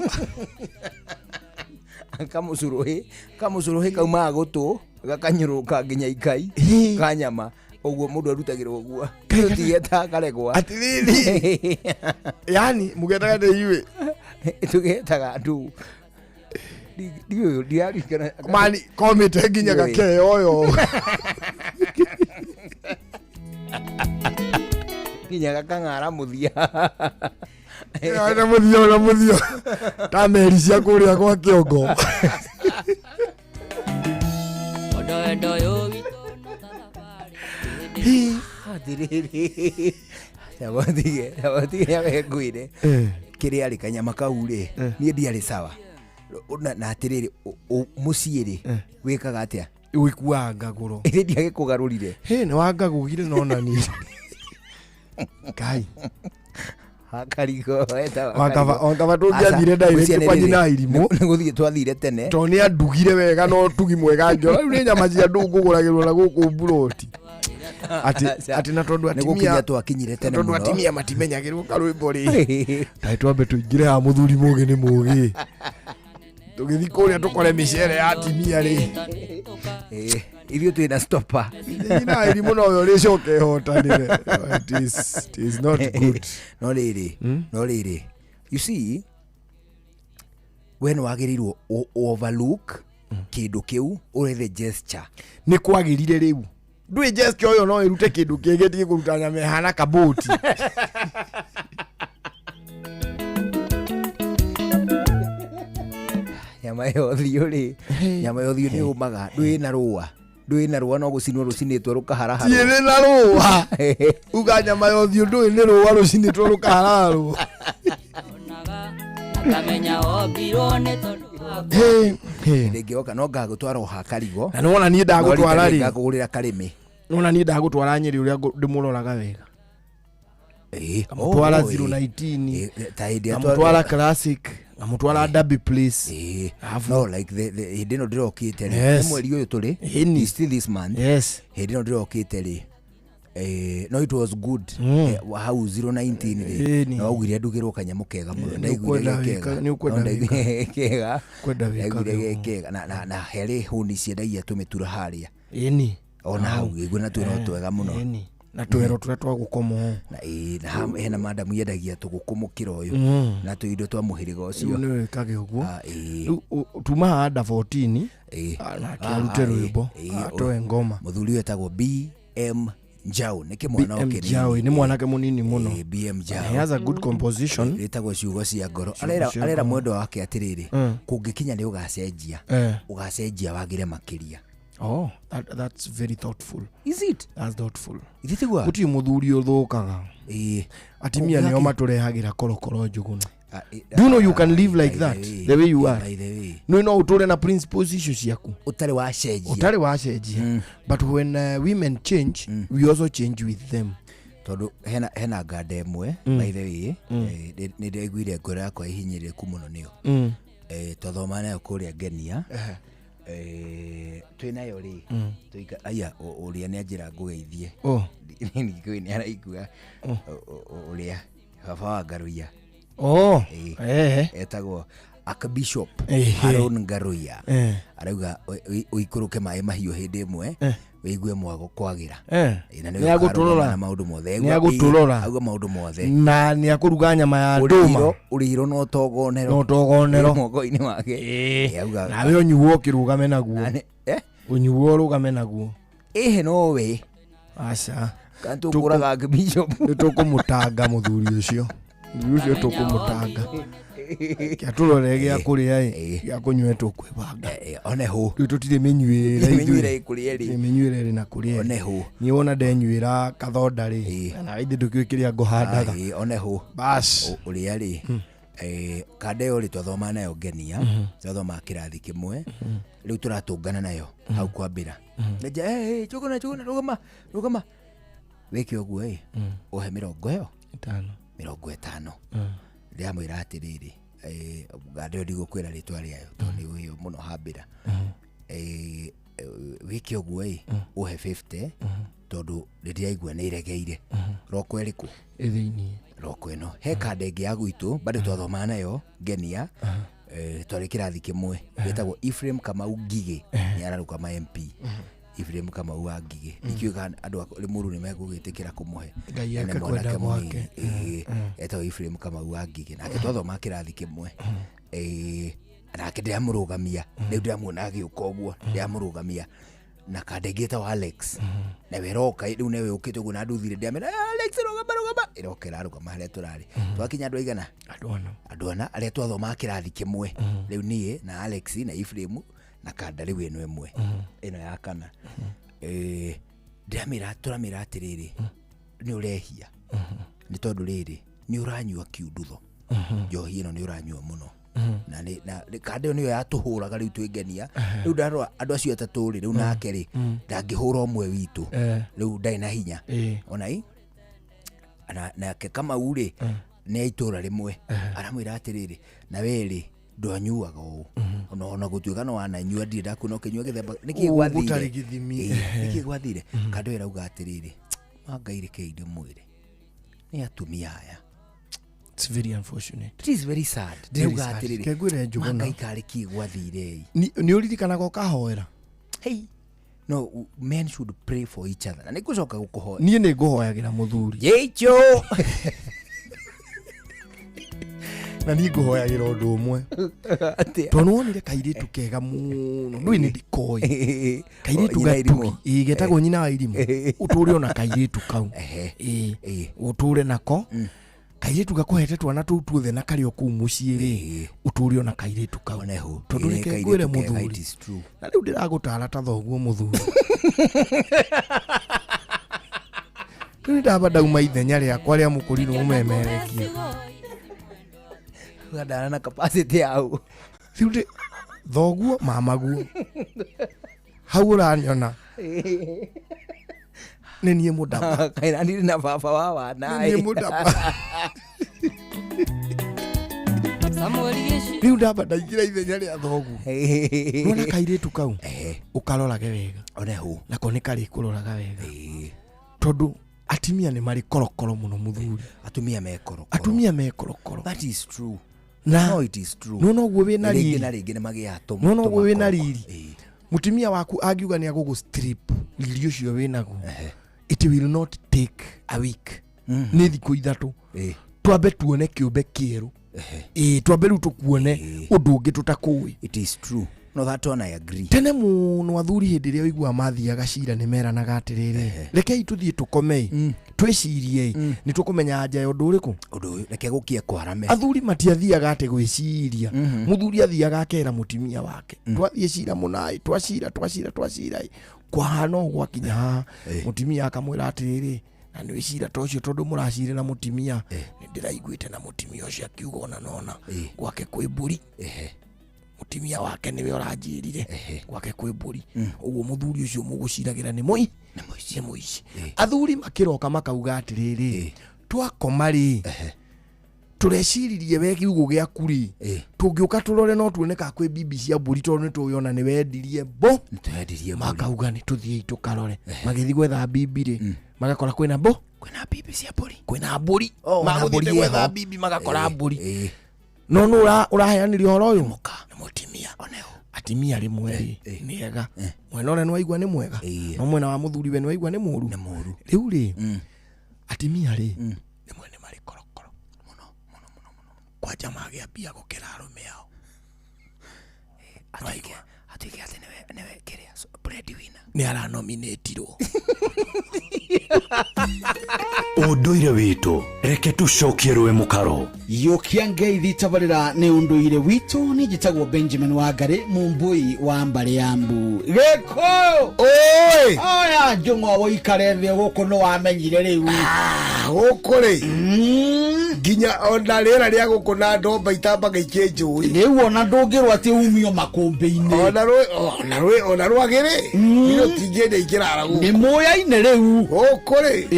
Kamũcũrũhĩ kamũcũrũhĩ kaumaga gũtũ gakanyũrũka nginya ikai ka nyama ũguo mũndũ arutagĩrwo ũguo tũtigetaga karegwa. Atĩrĩrĩ, yani mũgetaga ndĩ inyuĩ? Tũgetaga andũ ndiũyũ ndiaririkana. Mani komĩte nginya Ndiũĩ. gakeyoyo. Nginya gakang'ara mũthia. Na mũthia na mũthia ta meri cia kũrĩa gwa kĩongo. Wendo wendo ũyũ witũ Atĩrĩrĩ, tabotige tabotige yawe ngwĩre kĩrĩa rĩ kanyama kau rĩ niĩ ndiarĩ sawa na atĩrĩrĩ mũciĩ rĩ wĩkaga atĩa? Wĩkuaga ngagũro. Ĩrĩ ndiagĩkũgarũrire. Hĩ nĩ wangagũgire nona ni Ngai. Karigo Wakaba tũngĩathire direct kwa nyina irimũ. Nĩ gũthiĩ twathire tene. Tondũ nĩ andugire wega na ũtugi mwega njora rĩu nĩ nyama cia ndũ ngũgũragĩrwo na gũkũ mburoti atĩ atĩ na tondũ Nĩ atimia gũkinya twakinyire tene tondũ mũno. atimia matimenyagĩrwo karwĩmbo rĩ taĩ twambe tũingĩre haha mũthuri mũgĩ nĩ mũgĩ tũgĩthiĩ kũrĩa tũkore mĩcere ya atimia rĩ. Ithuĩ twĩna stopper. Nyina irimũ noyo rĩcoke ĩhotanĩre. It is not good. No rĩrĩ no rĩrĩ you see we nĩ wagĩrĩirwo overlook kĩndũ kĩu ũrethe gesture. Nĩ kwagĩrire rĩu ndwĩ gesture ũyũ no ĩrute kĩndũ kĩngĩ tiga kũruta nyama ĩhana kabũti. Nyama ya ũthiũ rĩ nyama ya ũthiũ nĩ ũmaga ndwĩ na rũa. Ndũĩ na rũa no gũcinwo rũcinĩtwo rũkaharaharwo. Tiĩrĩ na rũa uga nyama ya ũthiũ ndũĩ nĩ rũa rũcinĩtwo rũkahararwo. Akamenya ombirwo nĩ tondũ Rĩngĩ oka no ngagũtwara o hakarigo. Na nĩwona niĩ ndagũtwara rĩ. Ngakũgũrĩra karĩmĩ. Nona niĩ ndagũtwara Nyĩrĩ ũrĩa ndĩmũroraga wega. Ngamũtwara 019, ta hĩndĩ ĩrĩa ngamũtwara Classic, ngamũtwara Derby Place. No like the hĩndĩ ĩno ndĩrokĩte rĩ. Yes. Nĩ mweri ũyũ tũrĩ. Ĩni. It's still this month. Yes. Hĩndĩ ĩno ndĩrokĩte rĩ. No it was good. Hau 019 rĩ. Ĩni. Na waugire ndugĩrwo kanyamũ kega mũno. Nĩ Ndaiguire ũkwenda ge kega. wĩka- nĩ ũkwenda No ndaiguire ge kega. Kwenda wĩkage Ndaiguire ge ũguo. kega. Na herĩ hũni ciendagia tũmĩtura harĩa. Ĩni. Ona hau ngĩigua na twĩna twega mũno. Ĩni. Na twero tũrĩa twa gũkoma. Na ĩĩ, na hena madamu yendagia tũgũkũ mũkĩra ũyũ. Na tũindo twa mũhĩrĩga ũcio. Rĩu nĩ wĩkage ũguo. Ĩĩ. Rĩu tuma haha under 14 nake arute rwĩmbo atoe ngoma. Mũthuri ũyũ etagwo BM Njau nĩ kĩmwana o BM kĩnini. Njau nĩ mwanake mũnini mũno. BM Njau. He has a good composition. Rĩtagwo ciugo cia ngoro. Ciugo Arera cia arera ngoro. mwendwa wake atĩrĩrĩ, kũngĩkinya nĩ ũgacenjia. Ũgacenjia wagĩre makĩria. Oh, that's very thoughtful. Is it? That's thoughtful. Ithe tiguo? Gũtirĩ mũthuri ũthũkaga. Ĩĩ. Atumia nĩo Ũngĩgakĩ- matũrehagĩra korokoro njũgũna. Do you know you can live like that the way you are? By the way. No no ũtũre na principles icio ciaku. Ũtarĩ wacenjia. Ũtarĩ wacenjia. But when women change, we also change with them. Tondũ hena nganda ĩmwe by the way, nĩ ndaiguire ngoro yakwa ĩhinyĩrĩrĩku mũno nĩyo. Twathoma nayo kũrĩa Ngenia. Twĩ nayo rĩ, aya, ũrĩa nĩ anjĩra ngũgeithie. Oh. Ningĩ nĩ araigua ũrĩa baba wa Ngaruiya. Oh. Etagwo Archbishop Ehe. Aaron Ngaruiya. Arauga ũikũrũke maĩ mahiũ hĩndĩ ĩmwe wĩigue mwago kwagĩra. Na nĩ Nĩ agũtũrora. ũkarũgama na maũndũ mothe. Nĩ agũtũrora. Auga maũndũ mothe. Na nĩ akũruga nyama ya ndũma. Ũrĩirwo no togonero. No togonero. Moko-inĩ wake. Auga. Nawe ũnyuo ũkĩrũgame naguo. Ũnyuo ũrũgame naguo. Ĩhĩ no we. Aca. Kana tũkũraga Archbishop. Nĩ tũkũmũtanga mũthuri ũcio. Mũthuri ũcio tũkũmũtanga. Kĩa tũrore gĩa kũrĩa ĩ, gĩa kũnyua tũkwĩbanga. One hũ. Rĩu tũtirĩ mĩnyuĩre ithuĩ. Mĩnyuĩre ĩkũrĩa ĩrĩ. Tũtirĩ mĩnyuĩre ĩrĩ na kũrĩa ĩrĩ. One hũ. Niĩ wona ndenyuĩra kathonda rĩ, na ithuĩ ndũkĩũĩ kĩrĩa ngũhandaga. One hũ. Bas. Ũrĩa rĩ, kanda ĩyo rĩ twathoma nayo Ngenia, twathoma kĩrathi kĩmwe, rĩu tũratũngana nayo hau kwambĩra. Nja, njũgũna, njũgũna, rũgama, rũgama. Wĩke ũguo ĩ, ũhe mĩrongo ĩyo? Ĩtano. Mĩrongo ĩtano. Ndĩramwĩra atĩrĩrĩ, nganda ĩyo ndigũkwĩra rĩtwa rĩayo tondũ nĩ ũĩ mũno hambĩra. Wĩke ũguo ĩ, ũhe 50 tondũ nĩndĩraigua nĩ ĩregeire. Roko ĩrĩkũ? Ĩ thĩiniĩ. Roko ĩno. He kanda ĩngĩ ya gwitũ bado twathoma nayo Ngenia, twarĩ kĩrathi kĩmwe, gĩtagwo Ephraim Kamau Ngigĩ, nĩ ararũgama ma MP. Ephraim Kamau wa Ngigĩ. Ndikiũĩ kana andũ a Limuru nĩ megũgĩtĩkĩra kũmũhe. Ngai Na nĩ eke mwanake kwenda mũnini. gwake. Etagwo Ephraim Kamau wa Ngigĩ. Nake twathoma kĩrathi kĩmwe. Nake ndĩramũrũgamia. Rĩu ndĩramuona agĩũka ũguo, ndĩramũrũgamia. Na kanda ĩngĩ ĩtagwo Alex. Nawe ĩroka, rĩu nĩwe ũkĩte ũguo na nduthire, ndĩramĩra, Alex, rũgama, rũgama. Ĩroka ĩrarũgama harĩa tũrarĩ. Twakinya andũ aigana? Andũ ana. Andũ ana, arĩa twathomaga kĩrathi kĩmwe. Rĩu niĩ na Alex na Ephraim na kanda rĩu ĩno ĩmwe. Ĩno ya kana. Ndĩramĩra, tũramĩra atĩrĩrĩ, nĩ ũrehia. Nĩ tondũ rĩrĩ, nĩ ũranyua kiundutho. Njohi ĩno nĩ ũranyua mũno. Na nĩ, na nĩ, kanda ĩyo nĩyo yatũhũraga rĩu twĩ Ngenia. Rĩu ndarora andũ acio atatũ rĩ, rĩu nake rĩ, ndangĩhũra ũmwe witũ. Rĩu ndarĩ na hinya. Ona ĩ, nake Kamau rĩ, nĩ a itũũra rĩmwe. Aramwĩra atĩrĩrĩ, na we rĩ, ndwanyuaga ũũ. Ona gũtuĩka no wananyua, ndirĩ ndakuona ũkĩnyua gĩthemba. Nĩkĩ Ũũ, gwathire? gũtarĩ gĩthimi. Nĩkĩ gwathire? Kanda ĩyo ĩrauga atĩrĩrĩ, wa Ngai rekei ndĩmwĩre, nĩ atumia aya. It's very unfortunate. It is very sad. Very Ndĩrauga sad. atĩrĩrĩ, Ke ngwĩre Njũgũna. wa Ngai karĩ kĩ gwathire ĩ? Nĩ ũririkanaga ũkahoera? Hey. No, men should pray for each other. Na nĩ ngũcoka gũkũhoya. Niĩ nĩ ngũhoyagĩra mũthuri. Jeicho! Na niĩ ngũhoyagĩra ũndũ ũmwe. Atĩa? Tondũ nĩwonire kairĩtu kega mũno. Ndũĩ nĩ ndikoĩ. Kairĩtu O, nyina irimũ. gatugi. Ĩĩ, getagwo nyina wa irimũ. Ũtũre ona kairĩtu kau. Ĩĩ. Ũtũre nako. Kairĩtu gakũhete twana tũu tuothe na karĩ o kũu mũciĩ rĩ, ũtũre ona kairĩtu kau, tondũ Ĩĩ, reke kairĩtu ngwĩre kega, it mũthuri, is true. Na rĩu ndĩragũtara ta thoguo mũthuri, rĩu nĩ ndamba ndauma ithenya rĩakwa rĩa mũkũrinũ mũmemerekia. Ũgandara na capacity yau. Rĩu ndĩ thoguo mamaguo hau ũranyona nĩ niĩ mũndaba. Kaina ndirĩ na baba wa wana. Nĩ niĩ mũndaba. Rĩu ndamba ndaingĩra ithenya rĩa thoguo, nona kairĩtu kau ũkarorage wega. Onehu. Nako nĩ karĩkũroraga wega, tondũ atumia nĩ marĩ korokoro mũno mũthuri. Atumia me korokoro. Atumia me korokoro. That is true. Na no, it is true. Nona ũguo wĩna Rĩngĩ riri. na rĩngĩ nĩ magĩaga Nona ũguo wĩna tũmakorokoro. riri, mũtumia waku angiuga nĩ agũgũ strip riri ũcio wĩnaguo, it will not take a week, nĩ thikũ 3 twambe tuone kĩũmbe kĩerũ, ĩĩ, twambe rĩu tũkuone ũndũ ũngĩ tũtakũĩ. It is true. No, that one I agree. Tene mũno athuri hĩndĩ ĩrĩa ũiguaga mathiaga cira nĩ meranaga atĩrĩrĩ, rekei tũthiĩ tũkomei twĩcirie, nĩ tũkũmenya anja ya ũndũ ũrĩkũ. Ũndũ ũyũ reke gũkie kwarame. Athuri matiathiaga atĩ gwĩciria, mũthuri athiaga akera mũtumia wake, twathiĩ cira mũnaĩ, twacira twacira twacira ĩ, kwahana ũũ gwakinya haha, mũtumia akamwĩra atĩrĩrĩ, na nĩ cira ta ũcio tondũ mũracirĩra mũtumia, nĩ ndĩraiguĩte na mũtumia ũcio akiuga ona nona gwake kwĩ mbũri, mũtumia wake nĩwe ũranjĩrire gwake kwĩ mbũri, ũguo mũthuri ũcio mũgũciragĩra nĩ mũi nĩ mũici. Athuri makĩroka makauga atĩrĩrĩ, twakoma rĩ, tũreciririe we kiugo gĩaku rĩ, tũngĩũka tũrore no tuone ka kwĩ bibi cia mbũri, tondũ nĩ tũĩ ona nĩ wendirie mbũ. Nĩtwendirie. Makauga nĩ tũthiĩi tũkarore, magĩthiĩ gwetha bibi rĩ, magakora kwĩna mbũ, kwĩna bibi cia mbũri. Kwĩna mbũri. Oh, ona Magũthiĩte mbũri gwetha ĩho. bibi magakora mbũri. No nũ ũraheanire ũhoro ũyũ? Nĩ mũtumia. Atimia rĩmwe rĩ nĩ ega, mwena ũrĩa nĩwaigua nĩ mwega, no mwena wa mũthuri we nĩwaigua nĩ mũru. Rĩu rĩ, atimia rĩ rĩmwe nĩ marĩ korokoro mũno mũno mũno mũno, kwanja magĩa mbia gũkĩra arũme ao. Atuĩke atuĩke atĩ nĩwe nĩwe kĩrĩa breadwinner. Nĩ aranominĩtirwo. Ũndũire witũ reke tũcokie rũĩ mũkaro. Yũkia ngeithi tabarĩra nĩ ũndũire witũ. Nĩ njĩtagwo Benjamin Wangari, mũmbũi wa mbarĩ ya mbu gĩkũyũ. Oi! Oya njũng'wa wũikare thĩ gũkũ, nĩ wamenyire rĩu. Gũkũ rĩ, nginya ona rĩera rĩa gũkũ na ndomba itambaga ikĩnjũĩ. Rĩu ona ndũngĩrwo atĩ umio makũmbĩ-inĩ. Ona rwĩ ona rwĩ ona rwagĩrĩ nĩ rũtingĩenda ingĩrara gũkũ. Nĩ mũyaine rĩu. Gũkũ rĩ,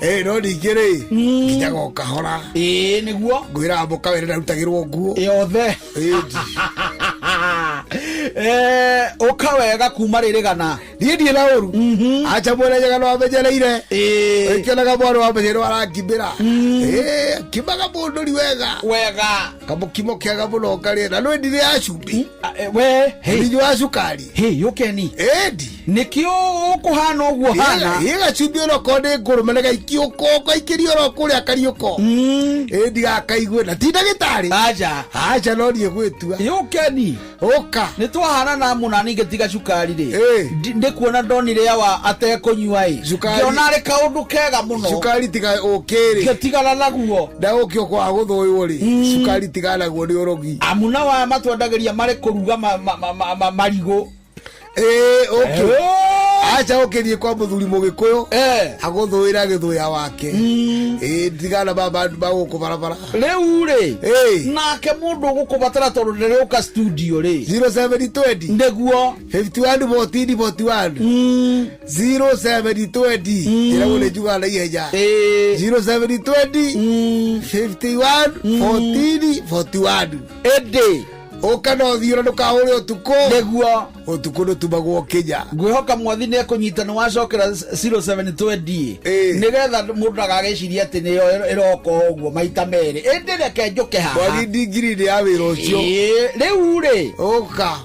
ĩ no ningĩ rĩ, nginyaga o kahora. Ĩĩ nĩguo. Ngwĩraga mũka wĩra ndarutagĩrwo nguo yothe. Ũka wega kuma rĩrĩ gana. Niĩ ndirĩ na ũru, acha mwene nyaga no amenyereire, ĩkĩonaga mwana wa menyereire arakimbĩra, kimaga mũndũri wega wega, kamũkimo kega mũno karĩe na nĩ ndirĩ ya cumbĩ. We ndinyua ya cukari. Yũkeni. Ĩndi. Nĩkĩo ũkũhana ũguo hana. Ĩ gacumbĩ onokorwo nĩ ngũrũme nĩ gaikio gaikĩrio oro kũrĩa kariũko, ĩ ndigakaigue na ti ndagĩtarĩ. Aja. Acha, no niĩ gwĩtua. Yũkeni. Ũka. Nĩ twahana na mũnani ngĩtiga cukari rĩ, ndĩkuona ndonire awa atekũnyua ĩ. Cukari. Ngĩona arĩ kaũndũ kega mũno. Cukari tiga ũkĩrĩ. Ngĩtigana naguo. Na ũkĩ ũkwaga gũthũywo rĩ, cukari tiganaguo nĩ ũrogi. Amuna wa matwendagĩria marĩ kũruga marigũ. Ĩĩ ũkĩ acha ũkĩthiĩ kwa mũthuri mũgĩkũyũ agũthũĩra gĩthũya wake, ĩĩ tigana ma gũkũ barabara. Rĩu rĩ, nake mũndũ ũgũkũbatara tondũ ndĩrĩũka studio rĩ. 0720. Nĩguo. 51 14 41 0720, ĩragwo nĩ njugaga na ihenya, 0720 51 14 41. Ĩndĩ ũka no thiĩ na ndũkahũre ũtukũ. Nĩguo. Ũtukũ ndũtumagwo kinya. Ngwĩhoka mwathi nĩ ekũnyita nĩ wacokera 0720 nĩgetha mũndũ ndagagĩcirie atĩ nĩyo ĩroka ũguo maita merĩ, ĩndĩ reke njũke haha. Mwathi ndingiri nĩ ya wĩra ũcio. Rĩu rĩ, ũka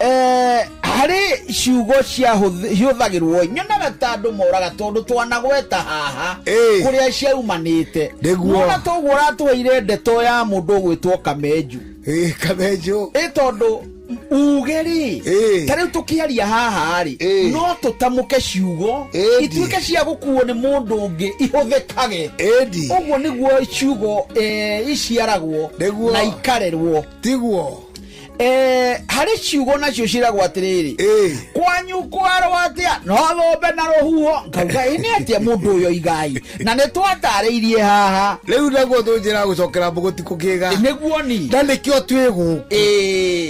harĩ ciugo ciahũthagĩrwo nyonaga ta andũ moraga tondũ twanagweta haha kũrĩa ciaumanĩte. Nĩguo. Nona toguo ũratũheire ndeto ya mũndũ ũgwĩtwo Kamenju. Kamenju. Ĩ tondũ Uge rĩ, ta rĩu tũkĩaria haha rĩ, no tũtamũke ciugo ituĩke cia gũkuo nĩ mũndũ ũngĩ, ihũthĩkage. Ũguo nĩguo ciugo iciaragwo na ikarerwo. Tiguo. Harĩ ciugo nacio ciragwo atĩrĩrĩ, kwanyu kwarwo atĩa no thũmbe na rũhuho, ngauga ĩ nĩ atĩa mũndũ ũyũ igai, na nĩ twatarĩirie haha. Rĩu naguo tũnjĩra gũcokera mbũgũ ti kũkĩga. Nĩguo ni. Na nĩkĩo twĩ gũkũ,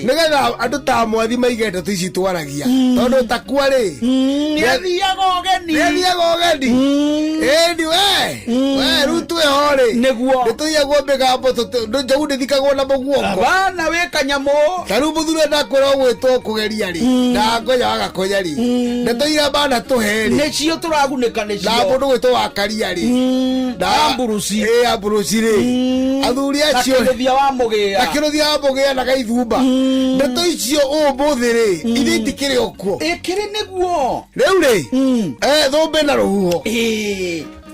nĩgetha andũ ta mwathi maige ndeto ici twaragia, tondũ takua rĩ, nĩathiaga ũgeni. Nĩathiaga ũgeni. Ĩni we rĩu twĩho rĩ, nĩguo nĩtũiyagwo mĩgambo, njogu ndĩthikagwo na mũguongo. Bana wĩ kanyamũ. Ta rĩu mũthuri ũrĩa ndakwĩra ũgwĩtwo kũgeria rĩ, ndagonya wagakonya rĩ, ndeto iria bana tũhe rĩ, nĩcio tũragunĩka nĩcio. Na mũndũ gwĩtwo wakaria rĩ, na Amburuci. Amburuci rĩ, athuri acio na kĩrũthia wa mũgĩa, na kĩrũthia wa mũgĩa na gaithumba, ndeto icio ũmũthĩ rĩ, ithuĩ itikĩrĩ o kuo. Ĩkĩrĩ nĩguo. Rĩu rĩ, thũmbĩ na rũhuho.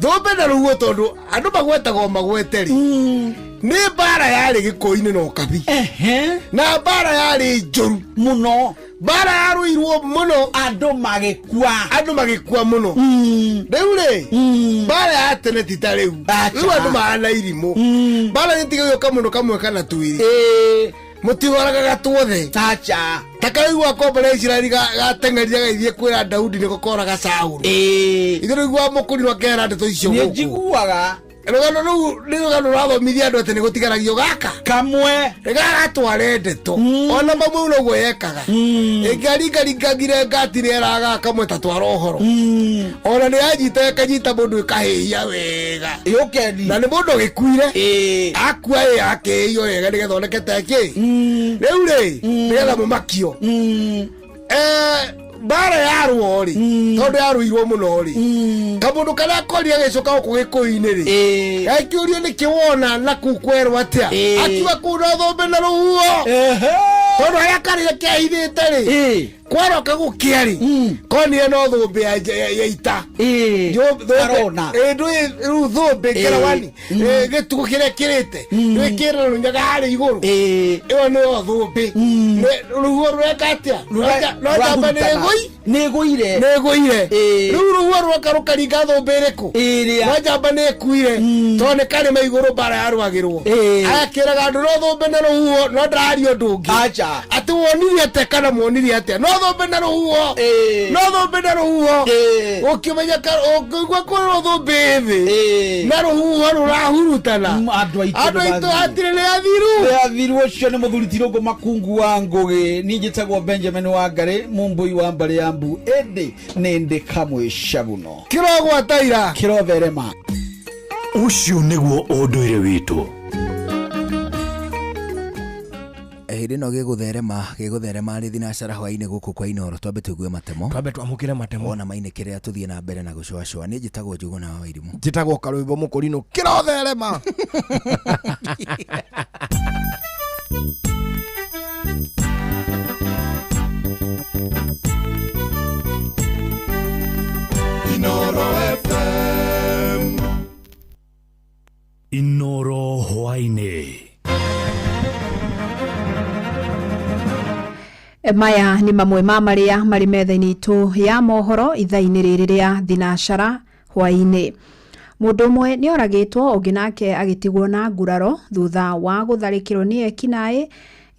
Thũmbĩ na rũhuho, tondũ andũ magwetagwo magwete rĩ, nĩ mbara yarĩ gĩkũyũ-inĩ na ũkabi, na mbara yarĩ njũru mũno, mbara yarũirwo mũno, andũ magĩkua, andũ magĩkua mũno. Rĩu rĩ, mbara ya tene ti ta rĩu. Rĩu andũ mahana irimũ. Mbara nĩ tiga gũka mũndũ kamwe kana twĩrĩ, mũtiwaragaga tuothe. Aca. Ta karĩu gwa kombora Isiraeli gateng'erire gagĩthiĩ kwĩra Daudi nĩko koraga Saũlũ. Ithuĩ rĩu mũkũrinwo akehera ndeto icio nĩ gũkũ. Njiguaga Rũgano rũu nĩ rũgano rũrathomithia andũ atĩ nĩ gũtigaragio gaka kamwe gagatware ndeto. Ona mamu noguo yekaga, ĩngĩaringaringangire ngati nĩ eraga kamwe ta twara ũhoro, ona nĩ yanyita ĩkanyita mũndũ ĩkahĩhia wega. Yũkeni. Na nĩ mũndũ ũgĩkuire akua ĩ akĩhĩhio wega nĩgetha oneke tekĩ rĩu rĩ, nĩgetha mũmakio. Mbara yarwo rĩ, tondũ yarũirwo mũno rĩ, kamũndũ karĩa korire gagĩcoka gũkũ gĩkũyũ-inĩ rĩ, gakĩũrio nĩkĩ wona na kũu kwerwo atĩa, akiuga kũu no thũmbĩ na rũhuho, tondũ harĩa karĩre kehithĩte rĩ, kwaroka gũkĩa rĩ, konire no thũmbĩ ya ita. Arona. Ndũĩ rĩu thũmbĩ ngerawani gĩtugo kĩrĩa kĩrĩte ndwĩkĩrĩra rũnyaga harĩa igũrũ, ĩyo nĩyo thũmbĩ. Rũhuho rũreka atĩa? No njamba nĩ ĩgũi nĩ ĩgũire. Nĩ ĩgũire. Rĩu rũhuho rwoka rũkaringa thũmbĩ ĩrĩkũ? Ĩrĩa. No njamba nĩ ĩkuire, tondũ nĩ karĩma igũrũ mbara yarũagĩrwo. Agakĩraga andũ no thũmbĩ na rũhuho, no ndararia ũndũ ũngĩ. Aca. Atĩ wonirie atĩa kana muonirie atĩa? No thũmbĩ na rũhuho, no thũmbĩ na rũhuho. Ũkĩmenya ũkĩigua kwĩrwo thũmbĩ thĩ na rũhuho rũrahurutana, andũ aitũ andũ aitũ hatirĩ nĩ athiru. Nĩ athiru. Ũcio nĩ mũthuri Tirũngũ Makungu wa Ngũgĩ. Niĩ njĩtagwo Benjamin wa Ngarĩ, mũmbũi wa mbarĩ ya mbu, ĩndĩ nĩ ndĩ kamwe cabuno. Kĩrogwataira. Kĩrotherema. Ũcio nĩguo ũndũire witũ. Hĩndĩ ĩno gĩgũtherema rĩ thinacara hwaĩ-inĩ gũkũ kwa Inoro, twambe tũigue matemo. Twambe twamũkĩre matemo. Wona mainĩ kĩrĩa tũthiĩ na mbere na gũcũacũa. Niĩ njĩtagwo Njũgũna wa Wairimũ. Njĩtagwo Karwĩmbo Mũkũrinũ. Kĩrotherema. Inoro FM. Inoro hwaĩ-inĩ. Maya nĩ mamwe ma marĩa marĩ metha-inĩ itũ ya mohoro ithaa-inĩ rĩrĩ rĩa thinacara hwaĩ-inĩ. Mũndũ ũmwe nĩ oragĩtwo, ũngĩ nake agĩtigwo na nguraro thutha wa gũtharĩkĩrwo nĩ ekinaĩ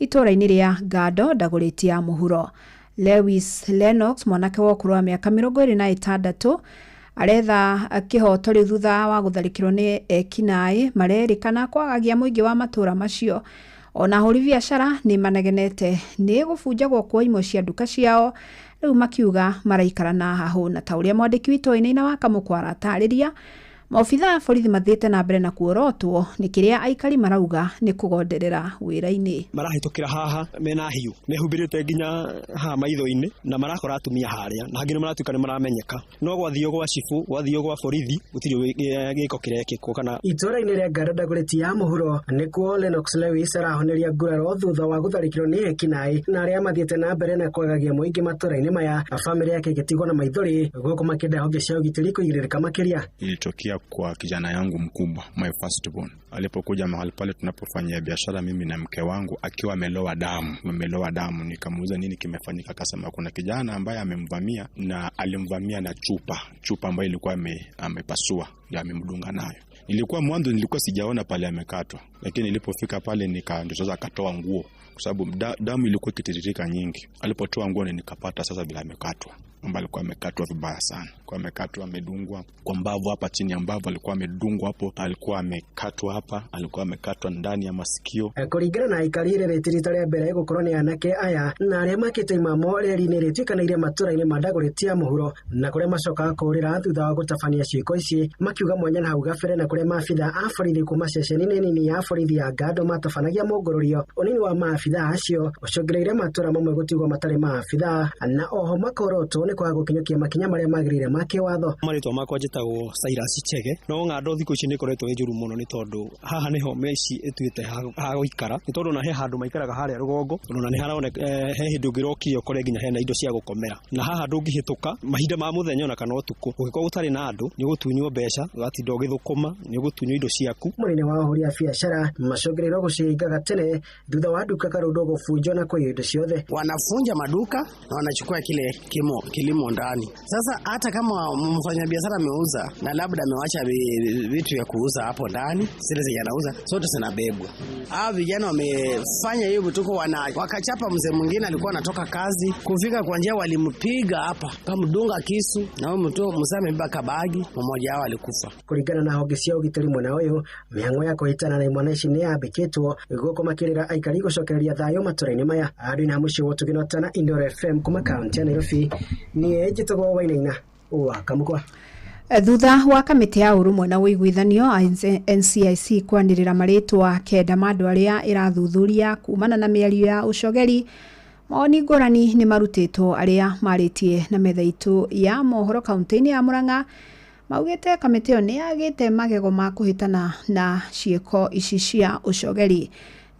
itũũra-inĩ rĩa Ngando, Ndagũrĩti ya mũhuro. Lewis Lennox, mwanake wa ũkũrũ wa mĩaka 26, aretha kĩhoto rĩu thutha wa gũtharĩkĩrwo nĩ ekinaĩ marerĩkana kwagagia mũingĩ wa matũũra macio. Ona ahũri biacara nĩ manegenete nĩ gũbunjagwo kwa imwe cia nduka ciao, rĩu makiuga maraikara na hahũ. Na ta ũrĩa mwandĩki witũ Wainaina wa Kamũkwa aratarĩria, maobitha a borithi mathiĩte na mbere na kuorotwo nĩ kĩrĩa aikari marauga nĩ kũgonderera wĩra-inĩ. Marahĩtũkĩra haha mena hiũ, mehumbĩrĩte nginya haha maitho-inĩ, na marakora atumia harĩa, na hangĩ nĩ maratuĩka nĩ maramenyeka. No gwathio gwa cibũ, gwathio gwa borithi, gũtirĩ gĩko kĩrekĩkwo kana. Itũũra-inĩ rĩa Ngara Ndagũrĩti ya mũhuro nĩkuo Lennox Lewis arahoneria nguraro thutha wa gũtharĩkĩrwo nĩ ekinaĩ na arĩa mathiĩte na mbere na kwagagia mũingĩ matũũra-inĩ maya, bamĩrĩ yake ĩgĩtigwo na maithori gũkũ makĩenda honge cia ũgitĩri kũigĩrĩrĩka makĩria. Ilitokea Ilitokea kwa kijana yangu mkubwa, my firstborn. Alipokuja mahali pale tunapofanyia biashara mimi na mke wangu, akiwa amelowa damu, amelowa damu. Nikamuuliza nini kimefanyika, akasema kuna kijana ambaye amemvamia na alimvamia na chupa, chupa ambayo ilikuwa amepasua ndio amemdunga nayo. Nilikuwa mwanzo nilikuwa sijaona pale amekatwa, lakini nilipofika pale nika ndio sasa akatoa nguo kwa sababu damu ilikuwa ikitiririka nyingi. Alipotoa nguo nikapata sasa vile amekatwa, ambaye alikuwa amekatwa vibaya sana. Alikuwa amekatwa, amedungwa kwa mbavu hapa chini ya mbavu, alikuwa amedungwa hapo, alikuwa amekatwa hapa, alikuwa amekatwa ndani ya masikio. Kũringana na aikari rĩrĩ ti rita rĩa mbere gũkorwo nĩ anake aya na arĩa makĩte imamo reri-inĩ rĩtuĩkanĩirie matũra-inĩ ma Dagoretti ya mũhuro na kũrĩa macokaga kũũrĩra thutha wa gũtabania ciĩko ici, makiuga mwanya na hau gabere na kũrĩa maabitha a borithi kuma ceceni-inĩ nini ya borithi ya Ngando matabanagia mũngũrũrio. Ũnini wa maabitha acio ũcũngĩrĩirie matũra mamwe gũtigwo matarĩ maabitha na oho makorotwo nĩ kwaga gũkinyũkia makinya marĩa magĩrĩire ma kĩwatho. Marĩtwa makwa njĩtagwo Cyrus Chege. No ng'ando thikũ ici nĩ ikoretwo ĩ njũru mũno nĩ tondũ haha nĩho mĩciĩ ĩtuĩte ha gũikara, nĩ tondũ ona he handũ maikaraga harĩa rũgongo, tondũ ona nĩ haroneka, he hĩndĩ ũngĩrokire ũkore nginya hena indo cia gũkomera, na haha ndũngĩhĩtũka mahinda ma mũthenya ona kana ũtukũ. Ũngĩkorwo gũtarĩ na andũ nĩ ũgũtunywo mbeca, ũgatinda ũgĩthũkũma, nĩ ũgũtunywo indo ciaku. Mũnene wa ahũri a biacara macũngĩrĩirwo gũcihingaga tene thutha wa nduka Karũndũ gũbunjwo na kũiywo indo ciothe. Wanafunja maduka na wanachukua kile kilimo ndani. Sasa hata kama mfanyabiashara ameuza na labda amewacha vitu vya kuuza hapo ndani, zile zenye anauza zote zinabebwa. Hao vijana wamefanya hiyo vituko, wakachapa mzee mwingine alikuwa anatoka kazi, kufika kwa njia walimpiga hapa, kamdunga kisu na huyo mtu mzee amebeba kabagi, mmoja wao alikufa. Kulingana na honge cia ũgitĩri mwena ũyũ, mĩhang'o ya kũhĩtana na imwana ici nĩ yambĩkĩtwo nĩguo kũmakĩrĩra aikari gũcokereria thayũ matũra-inĩ maya. Andũ na mũciĩ wa Ũtugĩ na Inooro FM kuma kaunti ya Nairobi, niĩ njĩtagwo Wainaina wa Kamũkwa. Thutha wa kamĩtĩ ya ũrũmwe na ũiguithanio NCIC kwanĩrĩra marĩtwa kenda ma andũ arĩa ĩrathuthuria kumana na mĩario ya ũcogeri, mawoni ngũrani nĩ marutĩtwo arĩa marĩtie na metha itũ ya mohoro kaunti-inĩ ya Murang'a maugĩte kamĩtĩ ĩyo nĩ yagĩte magego ma kũhĩtana na ciĩko ici cia ũcogeri.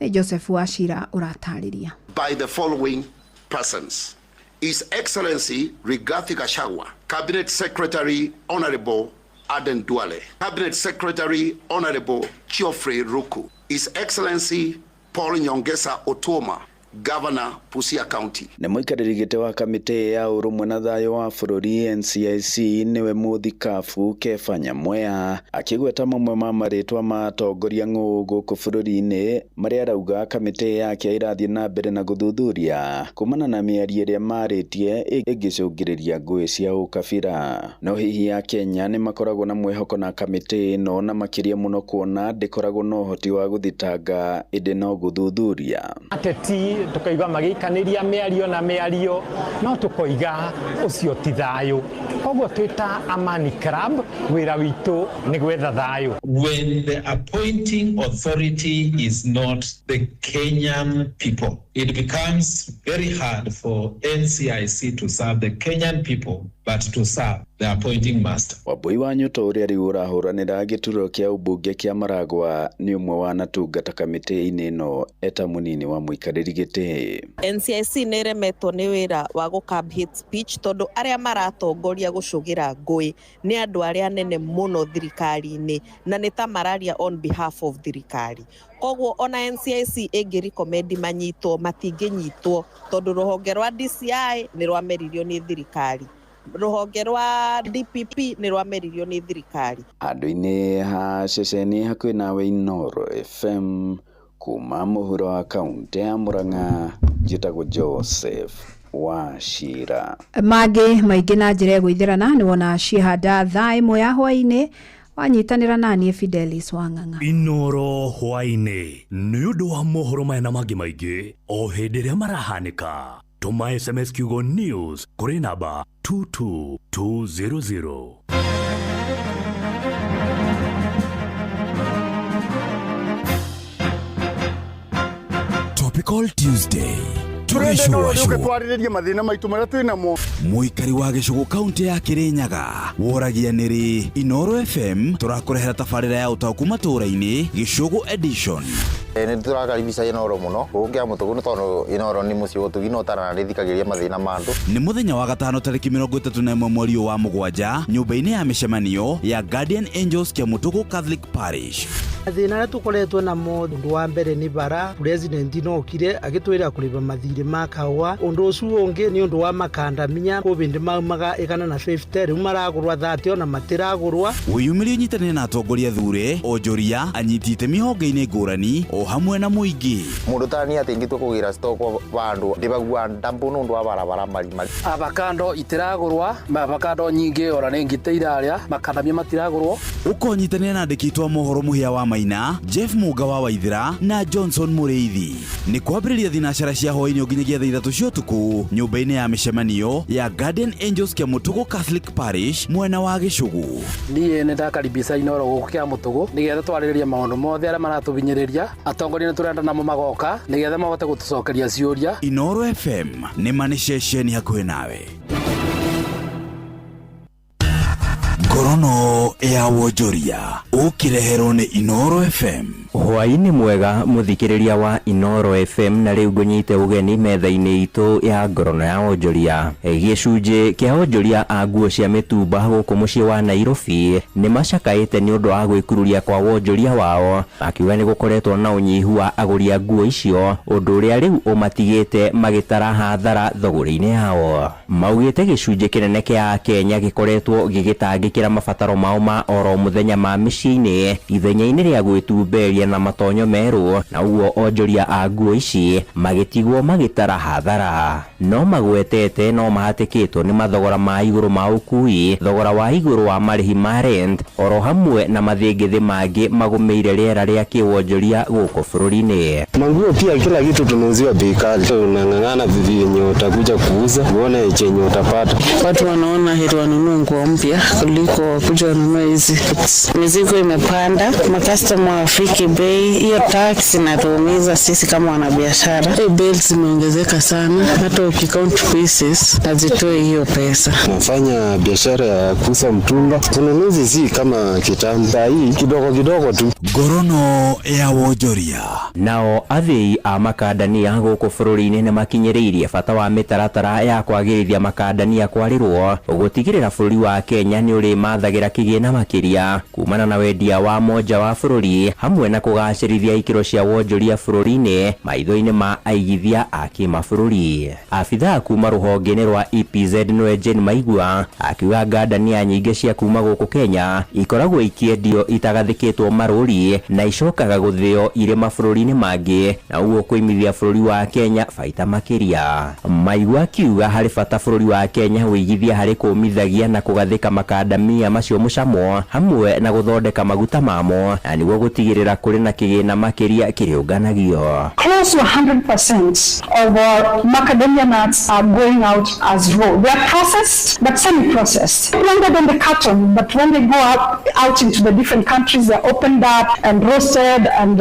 Nĩ Joseph Wachira ũratarĩria. By the following persons: His Excellency Rigathi Gachagua, Cabinet Secretary Honorable Aden Duale, Cabinet Secretary Honorable Geoffrey Ruku, His Excellency Paul Nyongesa Otuoma, Governor Busia County. Nĩ mũikarĩri gĩtĩ wa kamĩtĩ ya ũrũmwe na thayũ wa bũrũri NCIC nĩwe mũthikabu Kefa Nyamweya akĩgweta mamwe ma marĩtwa ma atongoria ng'ũ gũkũ bũrũri-inĩ marĩa arauga kamĩtĩ yake ĩrathiĩ na mbere na gũthuthuria kumana na mĩario ĩrĩa marĩtie ĩngĩcũngĩrĩria ngũĩ cia ũkabira. No hihi Akenya nĩ makoragwo na mwĩhoko na kamĩtĩ ĩno na makĩria mũno kuona ndĩkoragwo na ũhoti wa gũthitanga ĩndĩ no gũthuthuria. Ateti tukaigua magĩikanĩria mĩario na mĩario no tũkoiga ũcio ti thayũ. Koguo twĩ ta Amani Club wĩra witũ nĩ gwetha thayũ. When the appointing authority is not the Kenyan people, it becomes very hard for NCIC to serve the Kenyan people, but to serve the appointing master. Wambui wa Nyoto ũrĩa rĩu ũrahũranĩra gĩturwa kĩa ũmbunge kĩa Maragwa nĩ ũmwe wanatungata kamĩtĩ-inĩ ĩno eta mũnini wa mũikarĩri gĩtĩ. NCIC nĩ ĩremetwo nĩ wĩra wa gũ curb hate speech tondũ arĩa maratongoria gũcũgĩra ngũĩ nĩ andũ arĩa anene mũno thirikari-inĩ na nĩ ta mararia on behalf of thirikari. Koguo ona NCIC ĩngĩ recommend manyitwo matingĩnyitwo tondũ rũhonge rwa DCI nĩ rwameririo nĩ thirikari, rũhonge rwa DPP nĩ rwameririo nĩ thirikari. Handũ-inĩ ha ceceni hakuhĩ nawe Inooro FM kuma mũhuro wa kaunti ya Murang'a njĩtagwo Joseph Wachira. Mangĩ maingĩ na njĩra ĩgũithĩrana nĩ wona ciehanda thaa ĩmwe ya hwaĩ-inĩ wanyitanĩra naniĩ Fidelis Wang'ang'a. Inooro hwaĩ-inĩ nĩ ũndũ wa mohoro maya na mangĩ maingĩ o hĩndĩ ĩrĩa marahanĩka. Tũma SMS kiugo news kũrĩ namba 22200. Topical Tuesday. Turende no rĩũke twarĩrĩrie mathĩna maitũ marĩa twĩ namo. Mũikari wa gĩcũgũ kaunti ya Kirinyaga woragia nĩrĩ Inooro FM tũrakũrehera tabarĩra ya ũtaũku matũũra-inĩ Gĩcũgũ edition. Nĩ tũrakaribisha Inooro mũno gũkũ Kĩamũtũgũ nĩ tondũ Inooro nĩ mũciĩ wa ũtugi na ũtarana nĩ thikagĩrĩria mathĩna ma andũ. Nĩ mũthenya wa gatano tarĩki 31 mweri ũyũ wa mũgwanja nyũmba-inĩ ya mĩcemanio ya Guardian Angels Kĩamũtũgũ Catholic Parish. Mathĩna arĩa tũkoretwo namo ũndũ wa mbere nĩ bara president nokire agĩtwĩra kũrĩba mathirĩ ma kahũa ũndũ ũcio ũngĩ nĩ ũndũ wa makandamia kũbĩndĩ maumaga 150 rĩu maragũrwa 30 ona matiragũrwa. Wĩyumĩrie ũnyitanĩre na atongoria thure, onjoria, anyiti itemi honge-inĩ ngũrani o hamwe na mũingĩ. Mũndũ ta niĩ atĩ ingĩtua kũgĩra stock vandũ ndĩbagua ndambu nĩ ũndũ wa barabara marima. Avocado itiragũrwa, avocado nyingĩ ona nĩ ngite irarĩa, makandamia matiragũrwo. Ũkonyitanĩra na andĩki aitũ a mohoro Mũhĩa wa Maina, Jeff Mũnga wa Waithĩra na Johnson Mũrĩithi. Nĩ kwambĩrĩria thinacara cia hwaĩ-inĩ nginyagia thaa 3 cia ũtukũ nyũmba-inĩ ya mĩcemanio ya Guardian Angels Kĩamũtũgũ Catholic Parish mwena wa Gĩcũgũ. Niĩ nĩ ndakaribisha Inooro gũkũ Kĩamũtũgũ nĩgetha twarĩrĩrie maũndũ mothe arĩa maratũhinyĩrĩria, atongoria nĩ tũrenda namo magoka nĩgetha mahote gũtũcokeria ciũria. Inooro FM nĩ ma nĩ ceceni hakuhĩ nawe. Ngorono ya wonjoria ũkĩreherwo nĩ Inooro FM. Hwaĩ-inĩ mwega mũthikĩrĩria wa Inooro FM, na rĩu ngũnyite ũgeni metha-inĩ itũ ya ngorono ya wonjoria. Gĩcunjĩ kĩa onjoria a nguo cia mĩtumba gũkũ mũciĩ wa Nairobi nĩ macakaĩte nĩ ũndũ wa gwĩkururia kwa wonjoria wao, makiuga nĩ gũkoretwo na ũnyihu wa agũri a nguo icio, ũndũ ũrĩa rĩu ũmatigĩte magĩtara hathara thogora-inĩ yao. Maugĩte gĩcunjĩ kĩnene kĩa Akenya gĩkoretwo gĩgĩtangĩkĩra mabataro mao ma oro mũthenya ma mĩciĩ-inĩ ithenya-inĩ rĩa gwĩtumberia na matonyo merũ, na ũguo onjoria a nguo ici magĩtigwo magĩtara hathara. No magwetete no mahatĩkĩtwo nĩ mathogora ma igũrũ ma ũkui, thogora wa igũrũ wa marĩhi ma rent, oro hamwe na mathĩngĩthĩ mangĩ magũmĩire rĩera rĩa kĩwonjoria gũkũ bũrũri-inĩ. Manguo pia kila kitu tunauziwa bei kali. Unang'ang'ana vivi yenye utakuja kuuza uone chenye utapata. Watu wanaona heri wanunue nguo mpya kuliko kuja wanunue hizi. Mizigo imepanda, makastoma hawafiki bei, hiyo tax inatuumiza sisi kama wanabiashara. Hey, bills zimeongezeka sana, hata ukicount pieces hazitoi hiyo pesa. Nafanya biashara ya kuuza mtumba, ununuzi si kama kitambo, saa hii kidogo kidogo tu. Ngorono ya wonjoria. Nao athii a makandania gũkũ bũrũri-inĩ nĩ makinyĩrĩirie bata wa mĩtaratara ya kwagĩrithia makandania kwarĩrwo gũtigĩrĩra bũrũri wa Kenya nĩ ũrĩmathagĩra kĩgĩna makĩria kumana na wendia wa monja wa bũrũri hamwe na kũgacĩrithia ikĩro cia wonjoria bũrũri-inĩ maitho-inĩ ma aigithia a kĩmabũrũri. Abithaa kuma rũhonge-inĩ rwa EPZ nĩwe Jane Maigua akiuga ngandania nyingĩ cia kuma gũkũ Kenya ikoragwo ikĩendio itagathĩkĩtwo marũri na icokaga gũthĩo irĩ mabũrũri-inĩ mangĩ, na ũguo kũimithia bũrũri wa Kenya baita makĩria. Maigua akiuga harĩ bata bũrũri wa Kenya wĩigithia harĩ kũmithagia na kũgathĩka makandamia macio mũcamo hamwe na gũthondeka maguta mamo, na nĩguo gũtigĩrĩra kũrĩ na kĩgĩna makĩria kĩrĩũnganagio. Close to 100% of our macadamia nuts are going out as raw. They are processed but semi-processed. Longer than the carton, but when they go out into the different countries, they're opened up and roasted and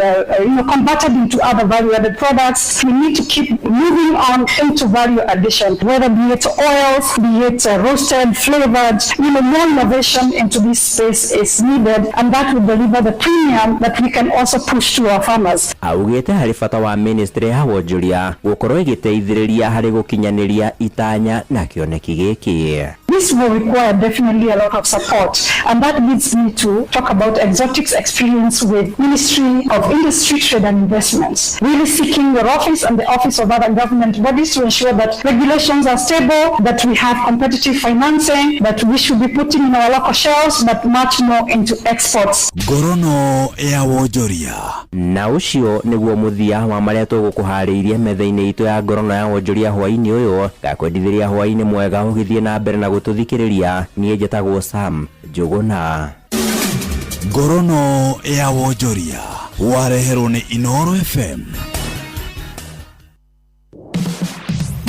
converted into other value-added products. We need to keep moving on into value addition, whether be it oils, be it roasted, flavored, more innovation into this space is needed, and that will deliver the premium that we can also push to our farmers. Augĩte harĩ bata wa ministry ya wonjoria gũkorwo ĩgĩteithĩrĩria harĩ gũkinyanĩria itanya na kĩoneki gĩkĩ. This will require definitely a lot of support, and that leads me to talk about Exotic's experience with Ministry of Industry, Trade and Investments, really seeking your office and the office of other government bodies to ensure that regulations are stable, that we have competitive financing, that we should be putting in our local shelves, but much more into exports. Ngorono ya wonjoria. Na ũcio nĩguo mũthia wa marĩa tũgũkũharĩirie metha-inĩ itũ ya ngorono ya wonjoria hwaĩ-inĩ ũyũ. Ngakwendithĩria hwaĩ-inĩ mwega ũgĩthiĩ na mbere na gũtũthikĩrĩria. Niĩ njĩtagwo Sam Njũgũna. Ngorono ya wonjoria wareherwo nĩ Inooro FM.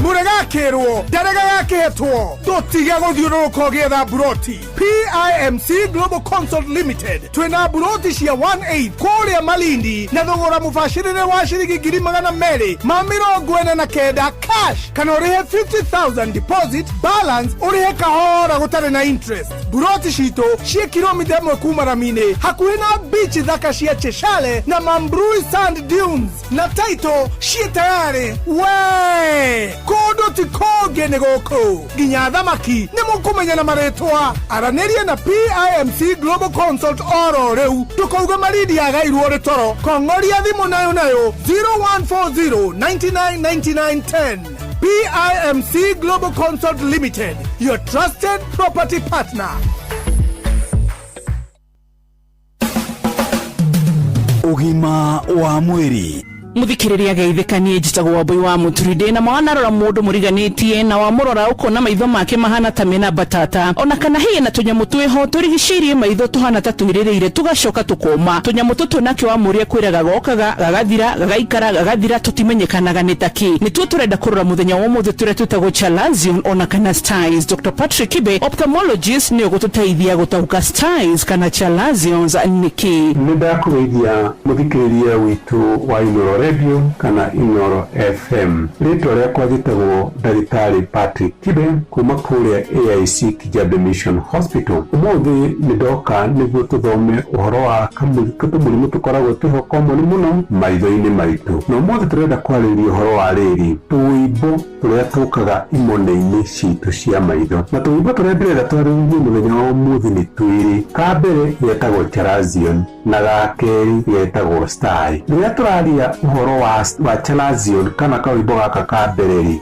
Mũregani. Akĩrwo ndaregaga akĩhetwo. Tũtige gũthiũrũrũka ũgĩetha mburoti. PIMC Global Consult Limited twĩna mburoti cia 18 kũrĩa Malindi na thogora mũbacĩrĩre wa ciringi 249,000 cash, kana ũrĩhe 50,000 deposit, balance ũrĩhe kahora gũtarĩ na interest. Mburoti citũ ciĩ kilomita 1 kuma rami-inĩ, hakuhĩ na beach thaka cia Cheshale na Mambrui Sand Dunes, na title ciĩ tayarĩ. We kũndũ ti kũngĩ nĩ gũkũ, nginya thamaki nĩ mũkũmenya na marĩtwa. Aranĩria na PIMC Global Consult oro rĩu, ndũkauge Malindi yagairwo rĩ toro. Kong'oria thimũ nayo nayo 0140 99 99 10. PIMC Global Consult Limited, your trusted property partner. Ũgima wa mwĩrĩ. Muthikiriria geithĩka, niĩ njĩtagwo Wambui wa Mũturi. Ndĩ na mawanarora mũndũ mũriganĩtie na wamũrora ũkona maitho make mahana ta mena mbatata, ona kana hiĩ na tũnyamũ twĩho tũrigicĩirie maitho tũhana ta twĩrĩrĩire tũgacoka tũkoma. Tũnyamũ tũtũ nakĩo wamũria kwĩraga gokaga gagathira gagaikara gagathira, tũtimenyekanaga nĩ ta kĩ. Nĩtuo tũrenda kũrora mũthenya wa ũmũthĩ, tũrĩa twĩtagwo chalazion ona kana styes. Dr Patrick Kibe, ophthalmologist, nĩ ũgũtũteithia gũtaũka styes kana chalazions nĩ kĩ. Nĩ ndakũgeithia mũthikĩrĩria witũ wa Inoro Radio kana Inoro FM. Rĩtwa rĩakwa njĩtagwo ndagĩtarĩ Patrick Kibe kuma kũrĩa AIC Kijabe Mission Hospital. Ũmũthĩ nĩ ndoka nĩguo tũthome ũhoro wa tũmũrimũ tũkoragwo twĩho common mũno maitho-inĩ maitũ. Na ũmũthĩ tũrenda kwarĩrĩria ũhoro wa rĩrĩ tũimbo tũrĩa tũkaga imone-inĩ citũ cia maitho. Na tũimbo tũrĩa ndĩrenda twarĩrĩrie mũthenya wa ũmũthĩ nĩ twĩrĩ. Ka mbere getagwo chalazion na ga kerĩ getagwo sty. Rĩrĩa tũraria ũhoro wa chalazion kana kaũimbo gaka ka mbere rĩ,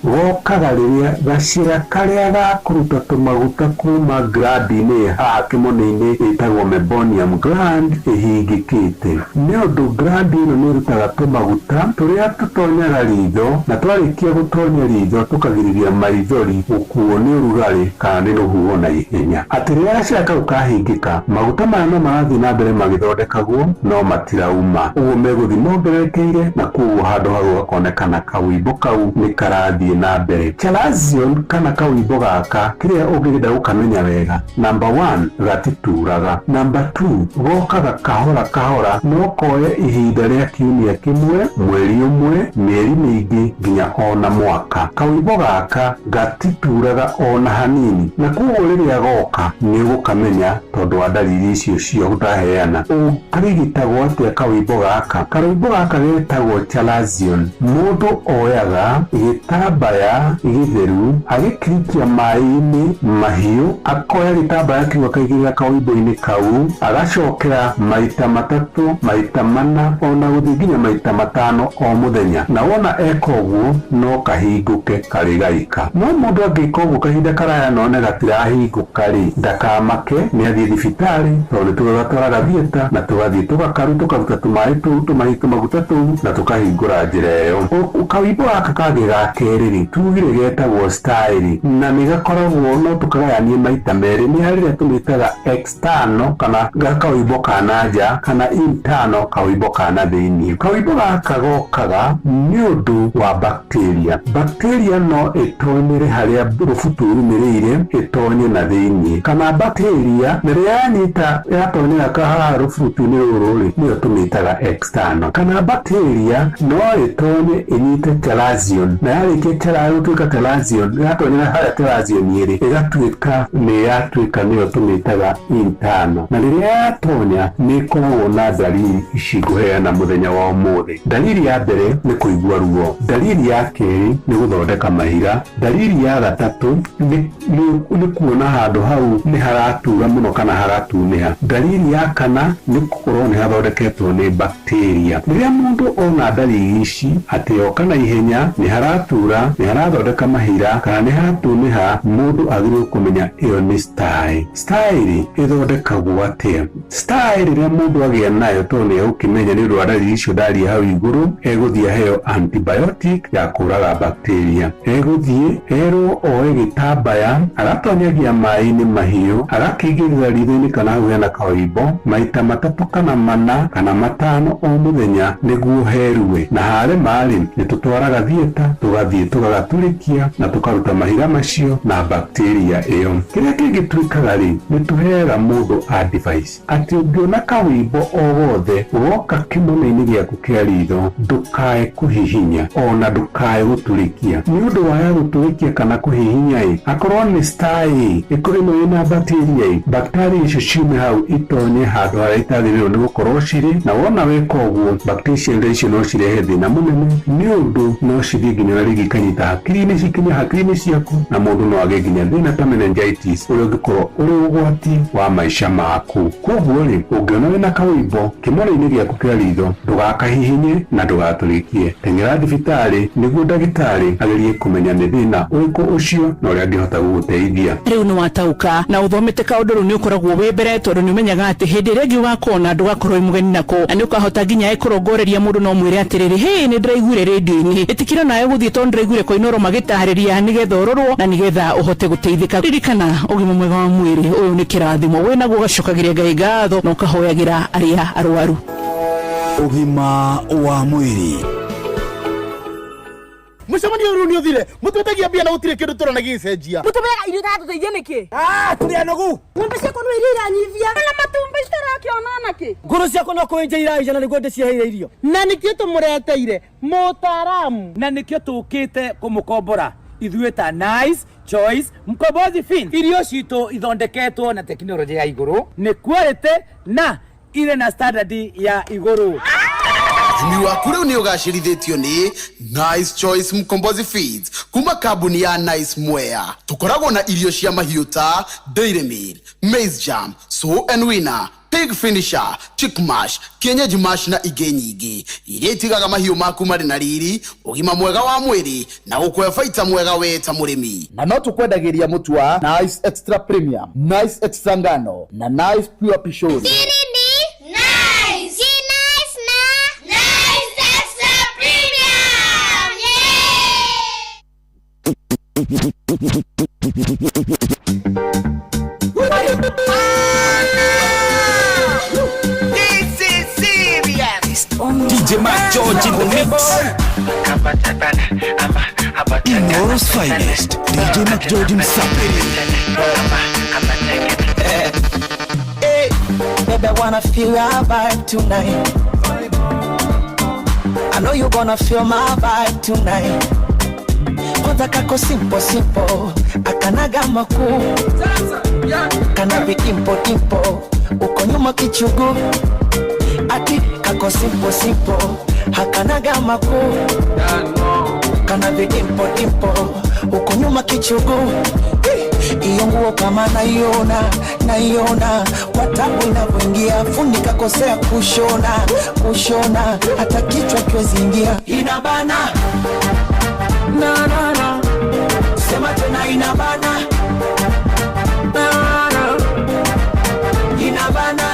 gokaga rĩrĩa gacĩra karĩa ga kũruta tũmaguta kuma gland-inĩ haha kĩmone-inĩ ĩtagwo mebonium gland ĩhingĩkĩte. Nĩ ũndũ gland ĩno nĩ ĩrutaga tũmaguta tũrĩa tũtonyaga ritho, na twarĩkia gũtonya ritho tũkagirĩrĩria maithori gũkuo nĩ ũrugarĩ kana nĩ rũhuho na ihenya. Atĩ rĩrĩa gacĩra kau kahingĩka, maguta maya no marathiĩ na mbere magĩthondekagwo no matirauma, ũguo megũthiĩ mongererekeire, na koguo handũ hau gakonekana kawimbo kau nĩ karathiĩ na mbere. Chalazion kana kawimbo gaka, kĩrĩa ũngĩenda gũkamenya wega, number 1 gatituraga, number 2 gokaga kahora kahora, no koe ihinda rĩa kiumia kĩmwe, mweri ũmwe, mĩeri mĩingĩ nginya ona mwaka. Kawimbo gaka gatituraga ona hanini, na koguo rĩrĩa goka nĩ ũgũkamenya tondũ wa ndariri icio cio ndaheana. Ũkarigitagwo atĩa kawimbo gaka? Kawimbo gaka getagwo chalazion. Mũndũ oyaga gĩtambaya gĩtheru agĩkirikia maĩ-inĩ mahiũ, akoya gĩtambaya kĩu akaigĩrĩra kawimbo-inĩ kau, agacokera maita 3, maita 4, ona gũthiĩ nginya maita 5 o mũthenya. Na wona eka ũguo no kahingũke karĩ gaika. No mũndũ angĩka ũguo kahinda karaya na one gatirahingũka rĩ, ndakamake, nĩ athiĩ thibitarĩ, tondũ nĩ tũgatwaraga theatre na tũgathiĩ tũgakaru tũkaruta tũmaĩ tũu tũmaguta tũu na tũkahingũra njĩra ĩyo. Kawimbo gaka kangĩ ga kerĩ rĩ, tugire getagwo style, na nĩ gakoragwo no tũkagayanie maita merĩ. Nĩ harĩ rĩrĩa tũmĩtaga external kana kawimbo ka na nja, kana internal kawimbo ka na thĩinĩ. Kawimbo gaka gokaga nĩ ũndũ wa bacteria. Bacteria no ĩtonyere harĩa rũbutu rumĩrĩire, ĩtonye na thĩinĩ, kana bacteria rĩrĩa yanyita yatonyera haha rũbutu-inĩ rũrũ rĩ, nĩyo tũmĩtaga external. Kana bacteria no ĩtonye ĩnyite chalazion, na yarĩkia gũtuĩka chalazion, yatonyera harĩa chalazion ĩrĩ, ĩgatuĩka nĩ yatuĩka nĩyo tũmĩtaga internal. Na rĩrĩa yatonya nĩ ĩkoragwo na ndariri ici ngũheana mũthenya wa ũmũthĩ. Ndariri ya mbere nĩ kũigua ruo, ndariri ya kerĩ nĩ gũthondeka mahira, ndariri ya gatatũ nĩ kuona handũ hau nĩ haratura mũno kana haratunĩha, ndariri ya kana nĩ gũkorwo nĩ hathondeketwo nĩ bacteria. Rĩrĩa mũndũ ona ndariri ici atĩ oka na ihenya nĩ haratura, nĩ harathondeka mahira kana nĩ hatunĩha, mũndũ agĩrĩirwo kũmenya ĩyo nĩ stye. Stye ĩthondekagwo atĩa? Stye rĩrĩa mũndũ agĩa nayo, tondũ nĩ egũkĩmenya nĩ ũndũ wa ndariri icio ndaria hau igũrũ, egũthiĩ aheo antibiotic ya kũraga bacteria. Egũthiĩ erwo oe gĩtambaya agatonyagia maĩ-inĩ mahiũ, agakĩigĩrĩra ritho-inĩ kana hau hena kawimbo maita 3 kana 4 kana 5 o mũthenya. mũthenya nĩguo herue na harema rĩ nĩ tũtwaraga thieta tũgathiĩ tũgagatũrĩkia na tũkaruta mahiga macio na bacteria ĩyo. Kĩrĩa kĩngĩ twĩkaga rĩ nĩ tũheaga mũndũ advice atĩ ũngĩona kawĩmbo o wothe woka kĩmone-inĩ gĩaku kĩa ritho ndũkae kũhihinya ona ndũkae gũtũrĩkia nĩ ũndũ waya gũtũrĩkia kana kũhihinya ĩ akorwo nĩ star ĩ ĩkorwo ĩno ĩna bacteria ĩ bacteria icio ciume hau itonye handũ harĩa itagĩrĩirwo nĩ gũkorwo cirĩ na wona weka ũguo bacteria icio no cirehe thĩna mũnene nĩ ũndũ no cithiĩ nginya na rĩngĩ ikanyita hakiri-inĩ cikinye hakiri-inĩ ciaku na mũndũ no agĩe nginya thĩna ta meningitis ũrĩa ũngĩkorwo ũrĩ ũgwati wa maica maku. Koguo rĩ ũngĩona wĩna kawĩmbo kĩmone-inĩ gĩaku kĩa ritho ndũgakahihinye na ndũgatũrĩkie teng'era thibitarĩ nĩguo ndagĩtarĩ agerie kũmenya nĩ thĩna ũrĩkũ ũcio na ũrĩa angĩhota gũgũteithia. Rĩu nĩ watauka na ũthomete kaũndũ rĩu nĩ ũkoragwo wĩ mbere tondũ nĩ ũmenyaga atĩ hĩndĩ ĩrĩa ĩngĩ ũgakona ndũgakorwo wĩ mũgeni nako na nĩ ũkahota nginya ĩkũrongoreria mũndũ no mwĩre atĩrĩrĩ hĩ nĩ ndĩraiguire rĩndiũ-inĩ ĩtĩkĩra nawe gũthiĩ tondũ ndĩraiguire kwa Inooro magĩtarĩria nĩgetha ũrorwo na nĩgetha ũhote gũteithĩka. Ririkana ũgima mwega wa mwĩrĩ ũyũ nĩ kĩrathimo wĩnaguo ũgacokagĩria Ngai ngatho na ũkahoyagĩra arĩa arwaru. Ũgima wa mwĩrĩ. Mũcemanio ũyũ nĩ ũthire mũtwĩtagia mbia na gũtirĩ kĩndũ tũrona gĩgĩcenjia. Mũtũmĩraga irio itatũteithia nĩkĩ? Tũrĩ anogu. Ng'ombe ciakwa no iria iranyivia na matumbĩ citarakĩona nakĩ? Ngũrũ ciakwa no kũenja iraija na nĩguo ndĩciheire irio. Na nĩkĩo tũmũreteire mũtaaramu. Na nĩkĩo tũkĩte kũmũkombora ithuĩ ta Nice Choice Mkombozi Feeds. Irio citũ ithondeketwo na tekinoronjĩ ya igũrũ nĩ quality na irĩ na standard ya igũrũ. Ũrĩmi waku rĩu nĩ ũgacĩrithĩtio nĩ Nice Choice Mkombozi Feeds kuma kambuni ya Nice Mwea. Tũkoragwo na irio cia mahiũ ta Dairy Meal, Maize Jam, Sow and Winner, Pig Finisher, Chick Mash, Kienyeji Mash na ingĩ nyingĩ iria itigaga mahiũ maku marĩ na riri, ũgima mwega wa mwĩrĩ na gũkũhe baita mwega we ta mũrĩmi. Na no tũkwendagĩria mũtu wa Nice Extra Premium, Nice Extra Ngano na Nice Pure Pishori. This is serious. DJ Mac George in the mix. Inooro's finest. DJ Mac George Msaperi. Hey, baby, I wanna feel our vibe tonight. I know you gonna feel my vibe tonight. Kwanza kako simple simple, akanaga makuu, kana vikimpo kimpo, uko nyuma kichugu. Ati kako simple simple, hakanaga makuu, kana vikimpo kimpo, uko nyuma kichugu. Iyo nguo kama naiona, naiona kwa tabu inavyoingia, fundi kakosea kushona, kushona hata kichwa kiwezi ingia. Inabana na na na, sema tena inabana na na, inabana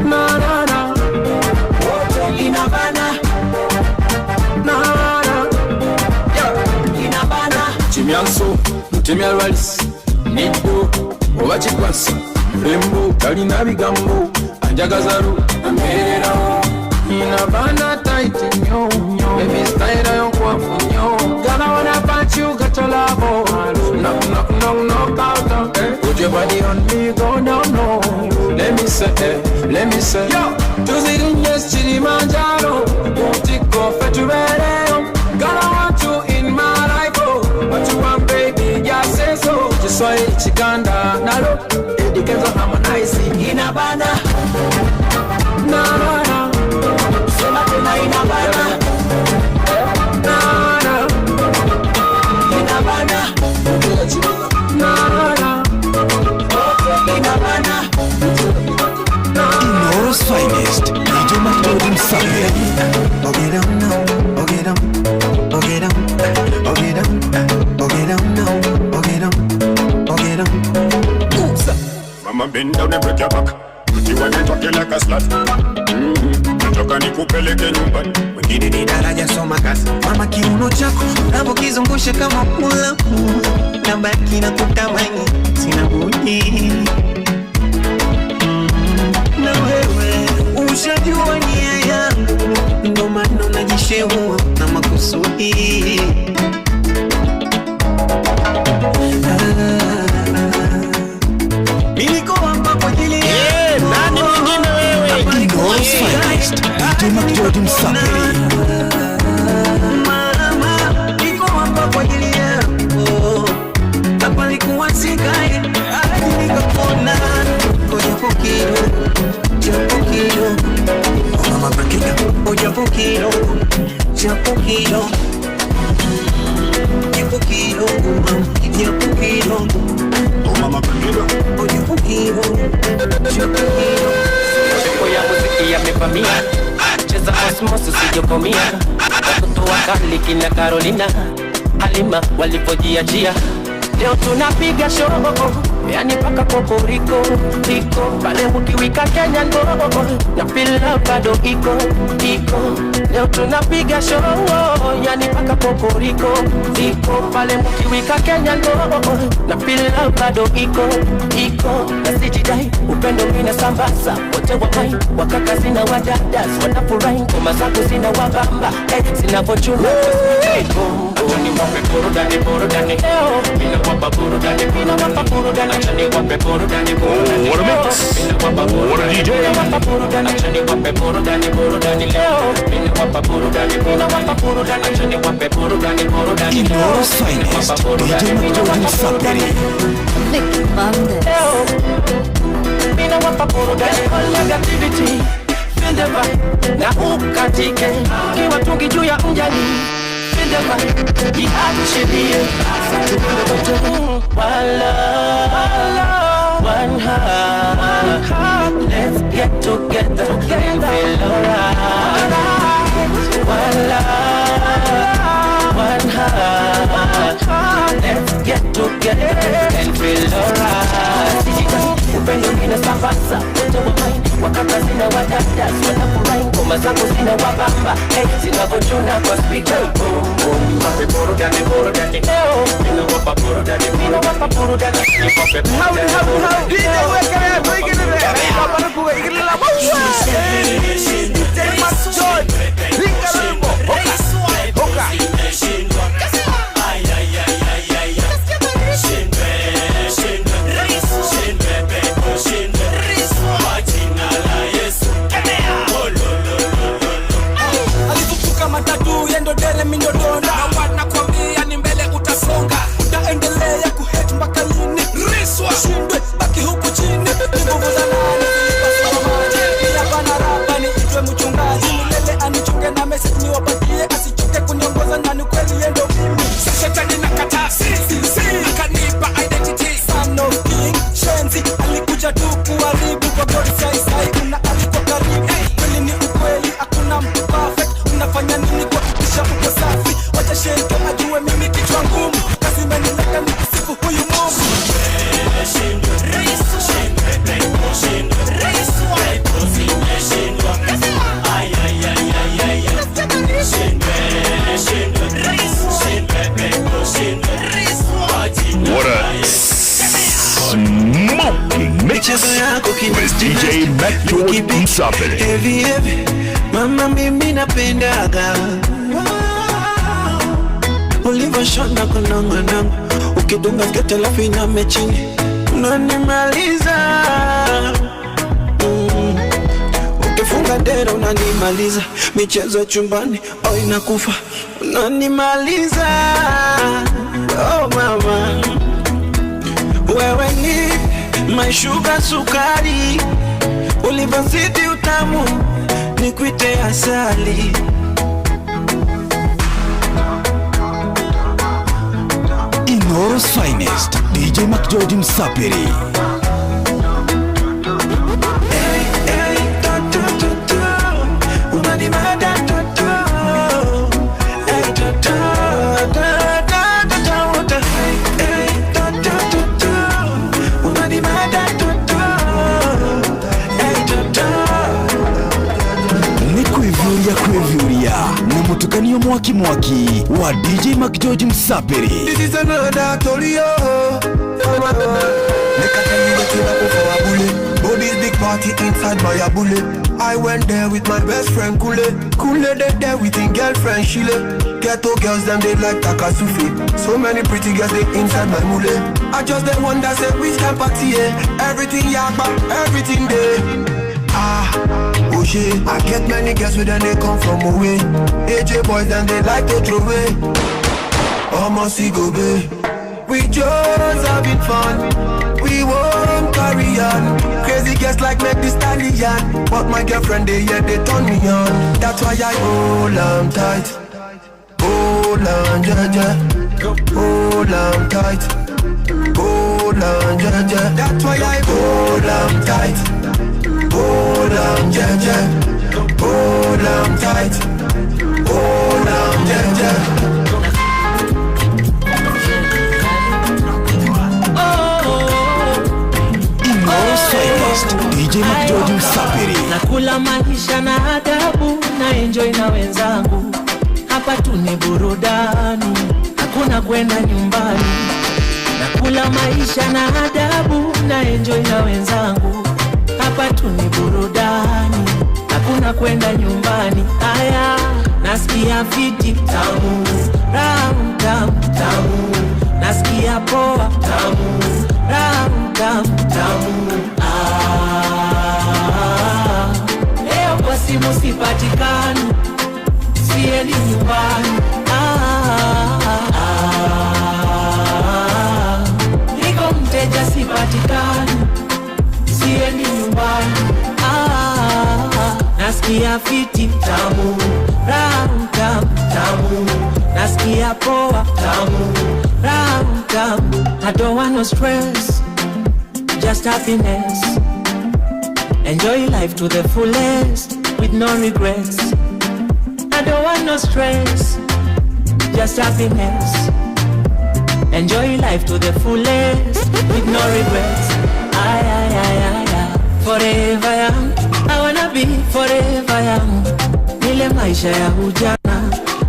na na na, wote inabana na na, inabana. Chimyanso mutemya lwalisi niddo oba kikwasa mulembo talina bigambo anjagazalu ambeererawo. Inabana tight nyo nyo, baby style yo kwafu nyo. Gonna wanna punch you, got your love oh. Knock knock knock knock out. Put your body on me, go down low. Let me say, let me say. Yo, tuzirinye Kilimanjaro, utiko fetubereo. Gonna want you in my life oh. What you want baby, just say so. Kiswahili Chiganda nalo, Eddy Kenzo Harmonize. Inabana na na na, sema tena inabana na na, inabana na na, inabana. Inooro's finest. DJ Mac George Msaperi. Mama bend down and break your back. Pretty when you talk like a slut. Nataka nikupeleke nyumbani. Wengine ni daraja soma kazi. Mama kiuno chako unapokizungusha kama kula, nabaki na kutamani sina budi. Na wewe ushajua nia DJ McGeorge Msapiri. Mama, niko hapa kwa ajili yako. Hapa nilikuwa sikai, hadi nikapona. Japo kidogo, japo kidogo. Mama break it down. Japo kidogo, japo kidogo. Japo kidogo, mama, japo kidogo. Mama break it down. Japo kidogo, japo kidogo. Pepo ya muziki yamevamia, cheza osmos usijokomia. Watoto wakali kina Carolina, Halima walipojiachia. Leo tunapiga show, yani paka kokoriko, iko pale ukiwika Kenya go, na pila bado iko, iko. Leo tunapiga show, yani paka kokoriko, iko pale ukiwika Kenya go, na pila bado iko, iko. Na sijidai upendo mina sambaza, wote wamai wakaka zina wadadas, wanafurahi ngoma zangu zina wabamba, zinavochuna Achani wape burudani burudani leo, mina wapa burudani, mina wapa burudani. Achani wape burudani burudani. What a mix. What a DJ. Mina wapa burudani. Achani wape burudani burudani leo, mina wapa burudani, mina wapa burudani. Achani wape burudani burudani. Inoro's finest, DJ McGeorge Msapiri. Leo, mina wapa burudani. All negativity, feel the vibe na ukatike, kiwatungi juu ya mjani. Iachilie one love, one heart. Let's get together and feel alright. One love, one heart. Let's get together and feel alright. Upendo mina sambaza, wote wa mine, wakaka zina wadadas, wanafurahi ngoma zangu zina wabamba, zinavochuna kwa speaker. Wape burudani burudani leo, mina wapa burudani, mina wapa burudani, wape burudani. DJ wekelea tuigilile, baba nukuwe igilila maua. DJ McGeorge, pinga wimbo, hoka, hoka. Alivupuka matatu yendo dere mindodona, na wanakwambia ni mbele utasonga, utaendelea kuhate mpaka lini? Riswa shindwe baki huku chini, ni nguvu za nani zilipasua maji? Pia bana raba niitwe mchungaji, milele anichunge na message niwapatie, asichoke kuniongoza na ni kweli yendo mimi. Shetani nakataa, si akanipa identity, son of king shenzi alikuja tu kuharibu kwa God sai sai, una alikuwa karibu. Kweli ni ukweli, hakuna mtu perfect. Unafanya nini kuhakikisha uko safi? Wacha shento ajue mimi kichwa ngumu, kazi imenileta nikusifu huyu Mungu. What a smoking mix with DJ McGeorge Msapiri. Heavy, heavy, mama mimi napendaga ulivoshona kunongonongo, ukidunga sketi alafu iname chini unanimaliza. Ukifunga dera unanimaliza, michezo ya chumbani oh inakufa unanimaliza. Oh mama, wewe ni my sugar sukari, ulivozidi utamu nikuite asali. Inoro's finest, DJ McGeorge Msapiri. Hey, to, to, to, to. Unanimada, to, to. Hey, to, to, to, to, to, to, to. Hey, to, to, to, to. Unanimada, to, to. Hey, to, to. Ni kwivuria kwivuria na mutukanio mwaki mwaki wa DJ McGeorge Msapiri. This is another story, oh. Make I tell you what you like for a bullet. Bodies big party inside my bullet. I went there with my best friend Kule. Kule they there with his girlfriend Shile. Ghetto girls them they like Takasufi. So many pretty girls they inside my mule. I just they wonder say which can party eh? Everything yakba, everything there. Ah, Oshe. I get many girls with them, they come from away. AJ boys and they like to throw away. Almost go be. We just having fun. We won't carry on. Crazy girls like make the stallion. But my girlfriend, they yeah, they turn me on. That's why I hold on tight. Hold on, yeah, yeah. Hold on tight. Hold on, yeah, yeah. That's why I hold on tight. Hold on, yeah, yeah. Hold on tight. Hold on, yeah, yeah. DJ McGeorge Msapiri. Nakula maisha na adabu na enjoy na wenzangu. Hapa tu ni burudani, hakuna kwenda nyumbani. Nakula maisha na adabu na enjoy na wenzangu. Hapa tu ni burudani, hakuna kwenda nyumbani. Aya, nasikia fiti tamu, ramu tamu tamu. Nasikia poa tamu, ramu tamu tamu. Ah, leo kwa simu sipatikani, siendi nyumbani. Ah, ah, niko mteja sipatikani, siendi nyumbani. Ah, nasikia fiti tamu, ramu tamu tamu. Nasikia poa tamu, ramu tamu. I don't want no stress, just happiness. Enjoy life to the fullest with no regrets. I don't want no stress, just happiness. Enjoy life to the fullest with no regrets. Ay, ay, ay, ay, ay. Forever young, I wanna be forever young. Nile maisha ya ujana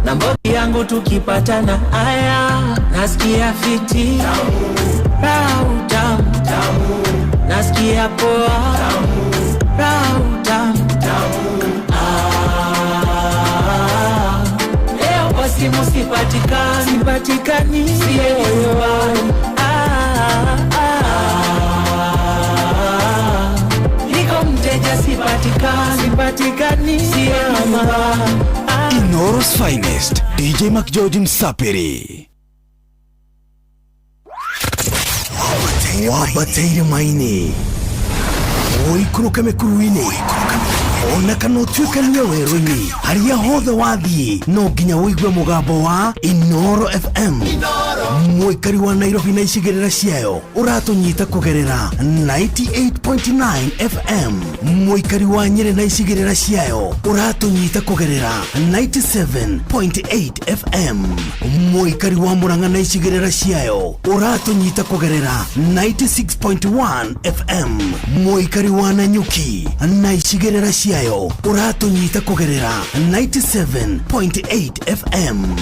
na mbogi yangu tukipatana. Aya, nasikia fiti tamu, tamu, tamu. Nasikia poa tamu, tamu, tamu, tamu. Ah, leo kwa simu sipatikani, sipatikani, siendi nyumbani. Ah, ah, niko mteja sipatikani, sipatikani, siendi nyumbani. Inoro's finest, DJ McGeorge Msapiri. Wabataire maini ũikũrũke mĩkuru-inĩ ona kana ũtuĩkanie werũ-inĩ harĩa hothe wathiĩ no nginya ũigue mũgambo wa Inoro FM. Mũikari wa Nairobi na icigĩrĩra ciayo ũratũnyita kũgerera 98.9 FM. Mũikari wa Nyĩrĩ na icigĩrĩra ciayo ũratũnyita kũgerera 97.8 FM. Mũikari wa Murang'a na icigĩrĩra ciayo ũratũnyita kũgerera 96.1 FM. Mũikari wa Nanyuki na icigĩrĩra ciayo ũratũnyita kũgerera 97.8 FM.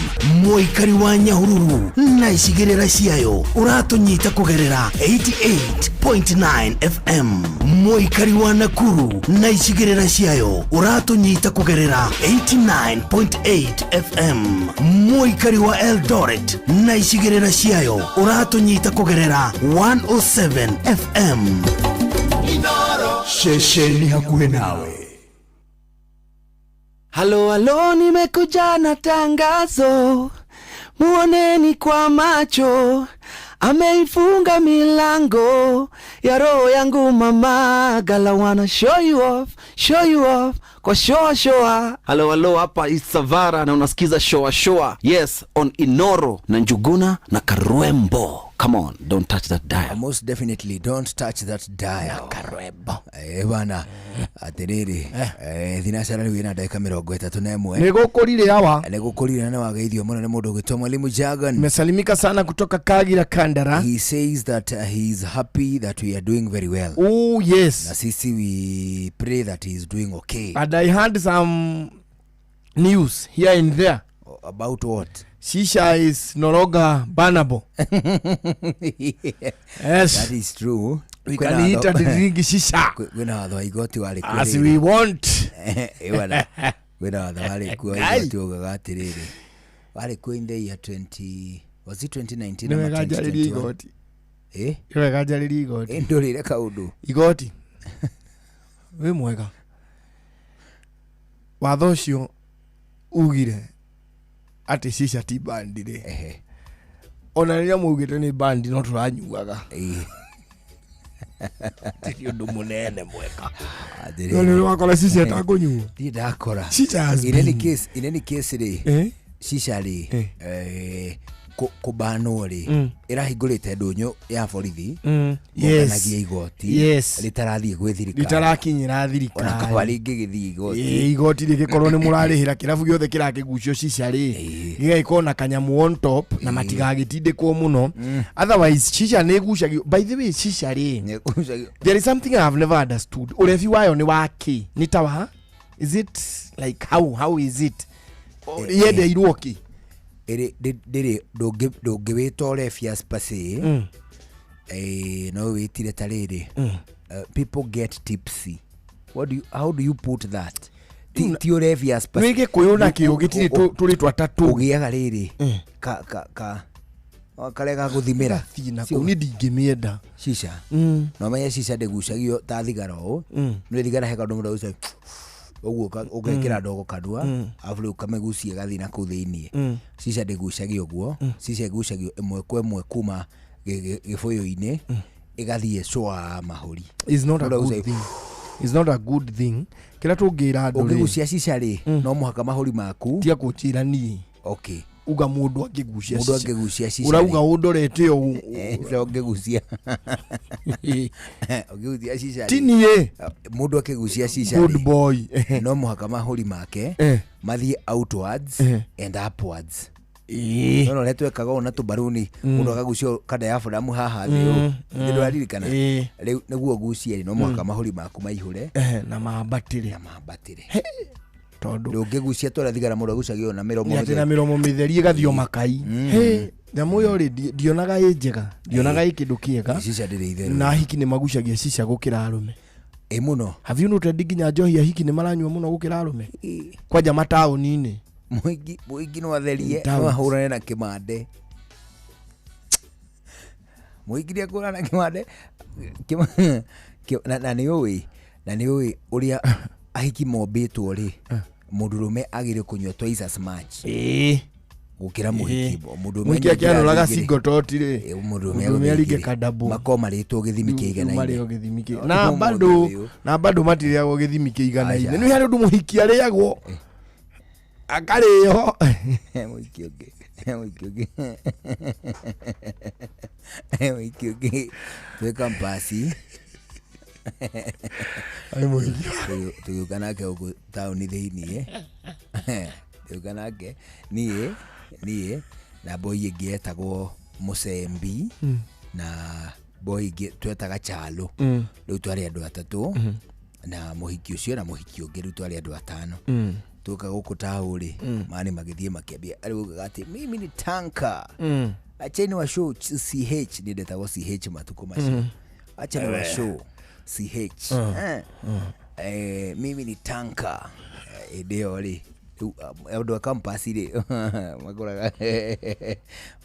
Mũikari wa Nyahururu na icigĩrĩra ciayo ũratũnyita kũgerera 88.9 FM. Mũikari wa Nakuru na icigĩrĩra ciayo ũratũnyita kũgerera 89.8 FM. Mũikari wa Eldoret na icigĩrĩra ciayo ũratũnyita kũgerera 107 FM. Shesheni hakuhe nawe. Halo halo, nimekuja na tangazo, muoneni kwa macho, ameifunga milango ya roho yangu mama. Gala wanna show you off kwa shoa shoa. Halo halo, hapa Isavara na unasikiza shoa shoa. Yes, on Inoro na Njuguna na Karwembo. Come on, don't touch that dial. Most definitely don't touch that dial. Karwembo. Bana atiriri thinacara riu ina ndagika 31. Nigukurire awa. Nigukurire na wageithio muno ni mundu gwitwo Mwalimu Jagan. Nimesalimika sana kutoka Kagira Kandara. He says that he is happy that we are doing very well. Oh yes. Na sisi we pray that he is doing okay. And I had some news here and there. About what? Shisha is no longer bannable. Yes. That is true. We can eat and drink shisha. Kwina watho wa igoti warĩ kuo as we want. Kwina watho warĩ kuo igoti ugaga atiriri. Warĩ kuo in the year 20 was it 2019 ama 2021? Igoti. Nĩwega njarĩrie igoti. Ndũrĩre kaũndũ. Igoti. Wĩ mwega. Watho ũcio ugire atĩ cica ti bandi rĩ, ona rĩrĩa maugĩte nĩ bandi no tũranyuaga. Ti ũndũ mũnene mwega. No nĩ wakora cica ĩtakũnyuo. Ndirĩ ndakora. Shisha has In any been- case, in any case rĩ, Eh? shisha rĩ, kũbanwo rĩ, ĩrahingũrĩte ndũnyũ ya borithi, monganagia igoti rĩtarathiĩ gwĩ thirikari, Rĩtarakinyĩra ona thirikari. kaba rĩngĩgĩthiĩ igoti. Ĩĩ, igoti rĩgĩkorwo nĩ mũrarĩhĩra kĩrabu gĩothe kĩrakĩgucio cica rĩ, gĩgagĩkorwo na kanyamũ on top na matigagĩtindĩkwo mũno. Otherwise cica nĩ ĩgucagio. By the way, cica rĩ, there is something I have never understood. Ũrebi wayo nĩ wa kĩ? Nĩ ta wa, is it like how is it yendeirwo kĩ? Ĩrĩ ndĩrĩ ndũngĩwĩta ũrebia per se. No wĩtire ta rĩrĩ, people get tipsy. What do you, how do you put that? Ti ũrebia as per se. Nĩ Gĩkũyũ na kĩo gĩtirĩ tũrĩtwa ta tũu. Ũgĩaga rĩrĩ ka ka ka karĩa gagũthimĩra. Thiĩ na kũu, niĩ ndingĩmĩenda. Shisha. No menye shisha ndĩgucagio ta thigara ũũ. Nĩ thigara he kaũndũ mũndũ agucagia ũguo, ũgekĩra ndogo kanua, arabu rĩu ũkamĩgucia ĩgathiĩ na kũu thĩiniĩ. Shisha ndĩgucagio ũguo. Shisha ĩgucagio ĩmwe kwa ĩmwe kuma gĩbũyũ-inĩ ĩgathiĩ cwa mahũri. Is not a Mũndũ good agucagia- thing. Is not a good thing. Kĩrĩa tũngĩra andũ rĩ, Ũngĩgucia shisha rĩ, no mũhaka mahũri maku. Tiga kũnjĩra niĩ. Okay. Uga mũndũ angĩgucia Mũndũ shisha. angĩgucia shisha Ũrauga rĩ. ũndorete ũũ. No ũngĩgucia. Ũngĩgucia shisha rĩ. Ti niĩ. Mũndũ akĩgucia shisha Good rĩ, boy. no mũhaka mahũri make mathiĩ outwards and upwards. No ũrĩa twekaga ũũ na tũmbaruni, mũndũ akagucia kadiaphragm haha thĩ ũũ. Nĩ ndũraririkana? Rĩu nĩguo ũgucie rĩ, no mũhaka mahũri maku maihũre. Na mambatĩre. Na mambatĩre. Tondũ ndũngĩgucia tũrĩa thigara mũndũ agucagia na mĩromo Nĩ atĩ na mĩtheri. mĩromo mĩtheri ĩgathiĩ makai. Hĩ, nyamũ ĩyo rĩ, ndionaga ĩ njega, ndionaga ĩ kĩndũ kĩega. Shisha ndĩrĩ itherũ. Na ahiki nĩ magucagia cica gũkĩra arũme. Ĩ mũno. Have you noted nginya njohi ahiki nĩ maranyua mũno gũkĩra arũme? Kwanja mataũni-inĩ. Mũingĩ no atherie, In towns. no ahũrane na kĩmande. Mũingĩ nĩ akũhũrana na kĩmande. Na nĩ ũĩ, na nĩ ũĩ ũrĩa ahiki mombĩtwo rĩ, mũndũrũme agĩrĩire kũnyua twice as much. Gũkĩra mũhiki. Mũndũrũme Mũhiki anyua akĩanũraga ngirathi igĩrĩ. single tot rĩ, Mũndũrũme mũndũrũme aringe igĩrĩ. kadabo. Makorwo marĩtwo gĩthimi kĩiganaine. Marĩo gĩthimi kĩ- No, na ũmũthĩ bado, ũyũ. na bado matirĩagwo gĩthimi kĩiganaine. Aca. Nĩ harĩ ũndũ mũhiki arĩagwo akarĩo. Mũhiki ũngĩ, mũhiki ũngĩ. Mũhiki ũngĩ twĩ kampasi. Ai, mũhiki. Tũgĩũka nake gũkũ taũni thĩiniĩ. Tũgĩũka nake niĩ na boy ĩngĩ etagwo Mũcembi, na boy ĩngĩ twetaga Chalo. Rĩu twarĩ andũ atatũ, na mũhiki ũcio na mũhiki ũngĩ, rĩu twarĩ andũ atano. Tũka gũkũ taũri, mani magĩthiĩ makĩambia, rĩu augaga atĩ mimi ni tanka. Acheni wa show CH, ni ndetagwo CH matukũ macio. Acheni wa show CH. Mimi ni tanka. Hĩndĩ ĩyo rĩ, rĩu, andũ a campus rĩ, magũraga,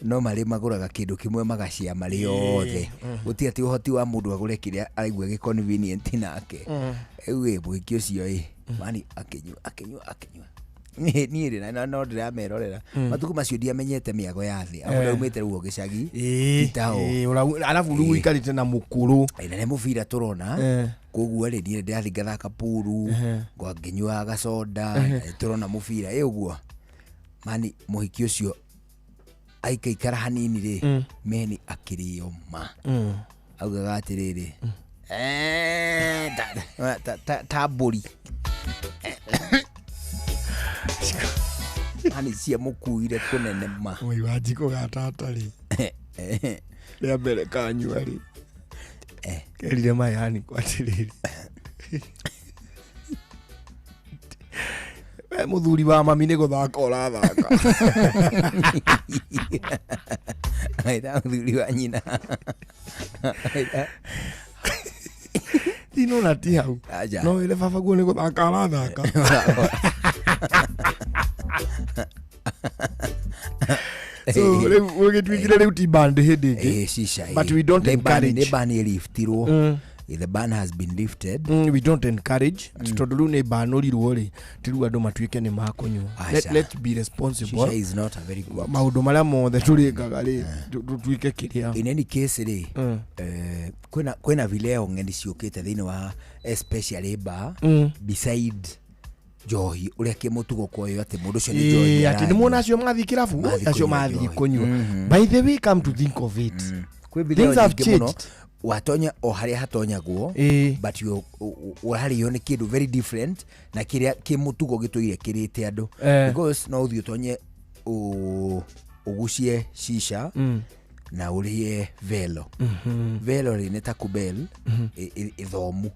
no marĩ magũraga kĩndũ kĩmwe magacia marĩ othe. Gũtirĩ atĩ ũhoti wa mũndũ agũre kĩrĩa araigua gĩ convenient nake. Rĩu ĩ, mũhiki ũcio ĩ, mani akĩnyua, akĩnyua, akĩnyua. Niĩ rĩ, na no ndĩramerorera. Matukũ macio ndiamenyete mĩago ya thĩ. Amu ndaumĩte rĩu o gĩcagi, ti tao. Arabu rĩu ũikarĩte na mũkũrũ. Na nĩ mũbira tũrona. Koguo rĩ, niĩ ndĩrathiĩ ngathaka puru, ngĩnyuaga gacoda, tũrona mũbira. Ĩ ũguo. Mani mũhiki ũcio aikaikara hanini rĩ, meni akĩrĩo ma. Augaga atĩrĩrĩ, ta mbũri. Mani ciamũkuire kũnene ma. Oi, wa njiko ga tata rĩ. Rĩa mbere kanyua rĩ. Kerire mayani kwa atĩrĩrĩ. We mũthuri wa mami nĩ gũthaka ũrathaka. Aitha mũthuri wa nyina. Tino na ti hau. Aja. No wĩre baba guo nĩ gũthaka arathaka. So rĩu ũgĩtuĩkire rĩu ti band hĩndĩ ĩngĩ. Shisha, But we don't Nĩ band, encourage. nĩ band ĩriftirwo. The ban has been lifted. We don't encourage mm. Tondũ rĩu nĩ banũrirwo rĩ, ti rĩu andũ matuĩke nĩ makũnyua. Aca. Let's be responsible. Shisha is not a very good. Maũndũ marĩa mothe tũrĩkaga rĩ, tũtuĩke kĩrĩa. In any case rĩ, kwĩna vileo ng'eni ciũkĩte thĩinĩ wa especially bar, beside njohi ũrĩa kĩmũtugo kwoyo atĩ mũndũ ũcio nĩ njohi Ĩĩ, atĩ nĩ aranyua. muona acio mathiĩ kĩrabu, Mathiĩ acio kũnyua mathiĩ njohi. kũnyua. By the way, come to think of it, Kwĩ vileo things have nyingĩ mũno changed. Watonya o harĩa hatonyagwo, but ũrarĩo nĩ kĩndũ very different na kĩrĩa kĩmũtugo gĩtũire kĩrĩte andũ, because no ũthiĩ ũtonye ũgucie shisha na ũrĩe velo. Velo rĩ, nĩ ta kubel ĩthomu.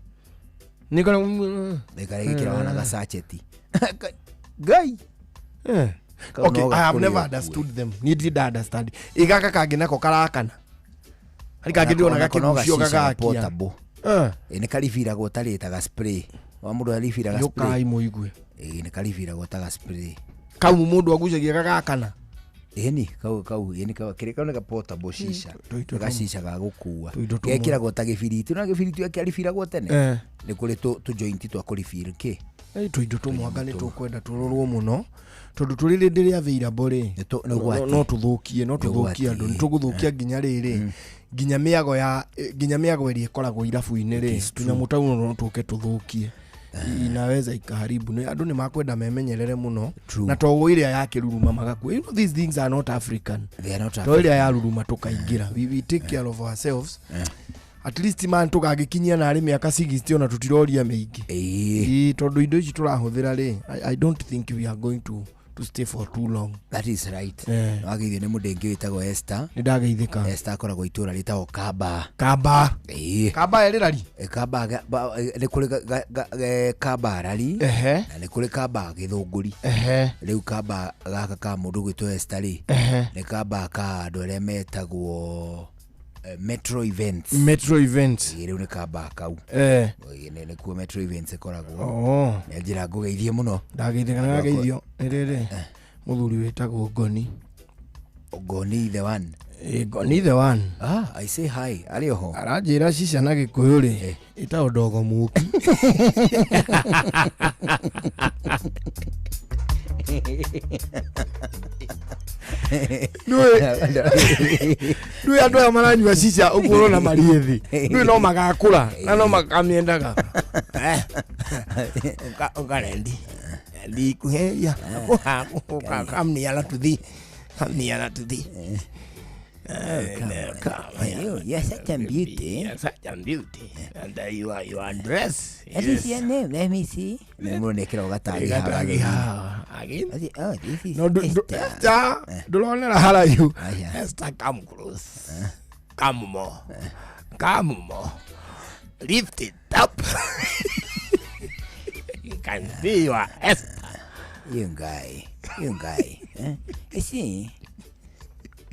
Nĩ kana ĩkarĩa gĩkĩraga na gacacheti ngai. Kau Okay, no I have gakũrĩo never kuo. understood them. Niĩ ndirĩ nda understand. Ĩ gaka kangĩ nako karakana harĩ kangĩ ndĩrona Onako no gakĩgucio gacica gagakia. Portable. Ĩ, nĩ karibiragwo tarĩ ta ga spray wa mũndũ aribiraga Yũkai spray. mũigue. Ĩ, nĩ karibiragwo ta ga spray. Kau mũndũ agucagia gagakana. Ĩni kau ĩni kau kĩrĩ kau nĩ ga portable shisha. Tũindo Nĩ gacica ga gũkua tũindo tũmwe. Gekĩragwo ta gĩbiriti, na gĩbiriti kĩaribiragwo tene. Nĩ kũrĩ tũ joint twa kũribir kĩ. Ĩ, tũindo tũmwe anga nĩ tũkwenda tũrorwo mũno tondũ tũrĩ rĩndĩ rĩa available rĩ, nĩ ũgwati. No tũthũkie, no Nĩ tũthũkie ũgwati. andũ, nĩ tũgũthũkia nginya rĩrĩ, nginya mĩago ya nginya mĩago ĩrĩa ĩkoragwo irabu-inĩ rĩ, tũnyamũ tau no tũke tũthũkie, inaweza ikaharibu. Nĩ andũ nĩ makwenda memenyerere mũno. True. Na togo ĩrĩa ya kĩruruma magakua, you know these things are not African. They are not To ĩrĩa African. ya ruruma tũkaingĩra, we take care of ourselves at least, man, tũgagĩkinyia narĩ mĩaka 60 ona tũtiroria mĩingĩ. Ĩĩ, tondũ indo ici tũrahũthĩra rĩ, I don't think we are going to stay for too long. That is right. Eh. Wageithio nĩ mũndũ ĩngĩ wĩtagwo Esther. Nĩ ndageithĩka. Esther akoragwo itũra rĩtagwo Kamba. Kamba. Ĩĩ. Kamba ĩrĩrari. Kamba nĩ kũrĩ Kamba rari na nĩ kũrĩ Kamba gĩthũngũri. Rĩu Kamba gaka ka mũndũ gwĩtwo Esther rĩ, nĩ Kamba ka andũ arĩa metagwo Metro Events. Metro Events. Ĩĩ, rĩu nĩ Kamba kau. Ĩĩ, nĩkuo Metro Events ĩkoragwo. Oh. Nĩ njĩra ngũgeithie mũno. Ndageithĩka. Andũ akwa- Ndageithio nĩ rĩrĩ mũthuri wĩtagwo Ngoni. Ngoni the one. Ĩ, Ngoni the one. Ah, I say hi arĩ oho. Aranjĩra cica na gĩkũyũ rĩ ĩtagwo ndogo mũki. Nĩũĩ andũ aya maranyua cica ũguo ũrona mariĩ thĩ, nĩũĩ no magakũra na no makamĩendaga. Ũkarendi ndikuheria come nearer to thee, come nearer to thee. You, you're such a beauty. You're such a beauty. And you are dressed. What is your name? Let me see. Nĩ mũndũ nĩekĩra gatagi Gatagi haha. haha. Again. Oh, this is No, Esther. Esther, ndũronera haraihu. Aya. Esther, come close. Come more. Come more. Lift it up. You can see you are Esther. You guy, you guy. Eh? You see,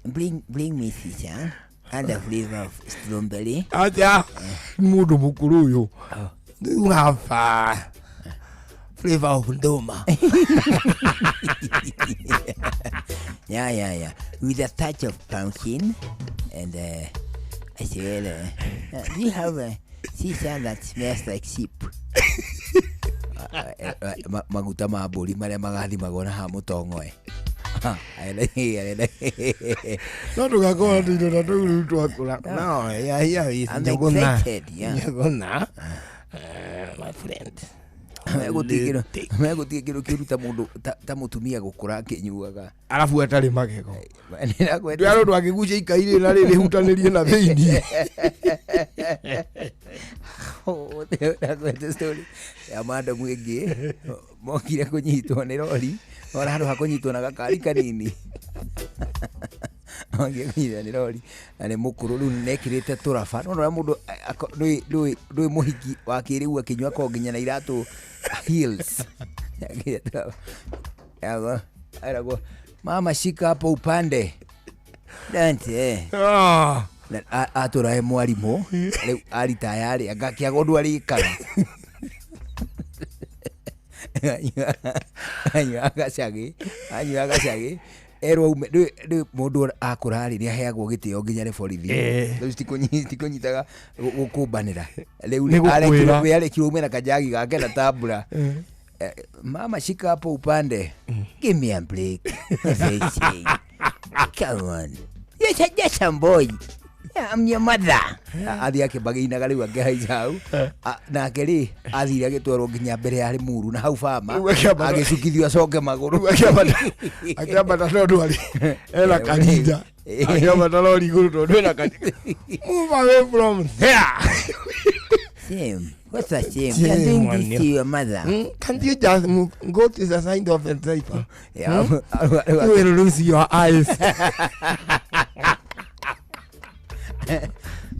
bring me shisha and the flavor of strawberry. Aja, mũndũ mũkũrũ ũyũ. You have flavor of ndũma. Yeah. With a touch of pumpkin and I said, do you have a shisha that smells like sheep? Maguta ma mbũri marĩa magathimagwo na haha mũtongoe. No tũgakorwo tũindo ta tũu rĩu twakũra. No, yeah, here is I'm Njũgũna. excited, yeah. Njũgũna. My friend. Megũtige kĩndũ kĩũru ta mũndũ ta mũtumia gũkũra akĩnyuaga. Arabu atarĩ magego. Nĩrakwenda- Ndĩ andũ angĩgucia ikai rĩ na rĩrĩ hutanĩrie na thĩiniĩ. Ndakwete story ya madamu ĩngĩ mokire kũnyitwo nĩ rori, ona handũ ha kũnyitwo na gakari kanini, mokire kũnyitwo nĩ rori na nĩ mũkũrũ rĩu nekĩrĩte tũraba no ũrĩa mũndũ ndũĩ mũhiki wa kĩrĩu akĩnyua ko nginya na iratũ heels. Ekĩrĩte tũraba. Eragwo, "Mama, shika hapo upande." Don't eh. Ah. Na atũra e mwarimũ rĩu aritaya rĩ angakĩaga ũndũ arĩkaga, anyuaga gacagi, anyuaga gacagi. Erwo ume rĩu mũndũ akũra rĩ nĩaheagwo gĩtĩo nginya nĩ borithi. Rĩu citikũnyitaga gũkũmbanĩra. Rĩu Nĩ gũkwĩra. arekirwo ume na kajagi gake na tambura. Mama shika hapo upande. Give me a break. Come on. Yes, yes, I'm boy. Yeah, I'm your mother. Athiĩ akĩmbagĩinaga rĩu akĩhaica hau. Nake rĩ athire agĩtwarwo nginya mbere ya Limuru na hau bama Rĩu akĩambata- agĩcukithio acoke magũrũ. Akĩambata tondũ arĩ ena karinda akĩambata rori igũrũ tondũ ena karinda. Move away from there. Shame. What's a shame? Shame You're doing on this you. to your mother. Can't you just move? Go to the side of the driver. Yeah. You will lose your eyes.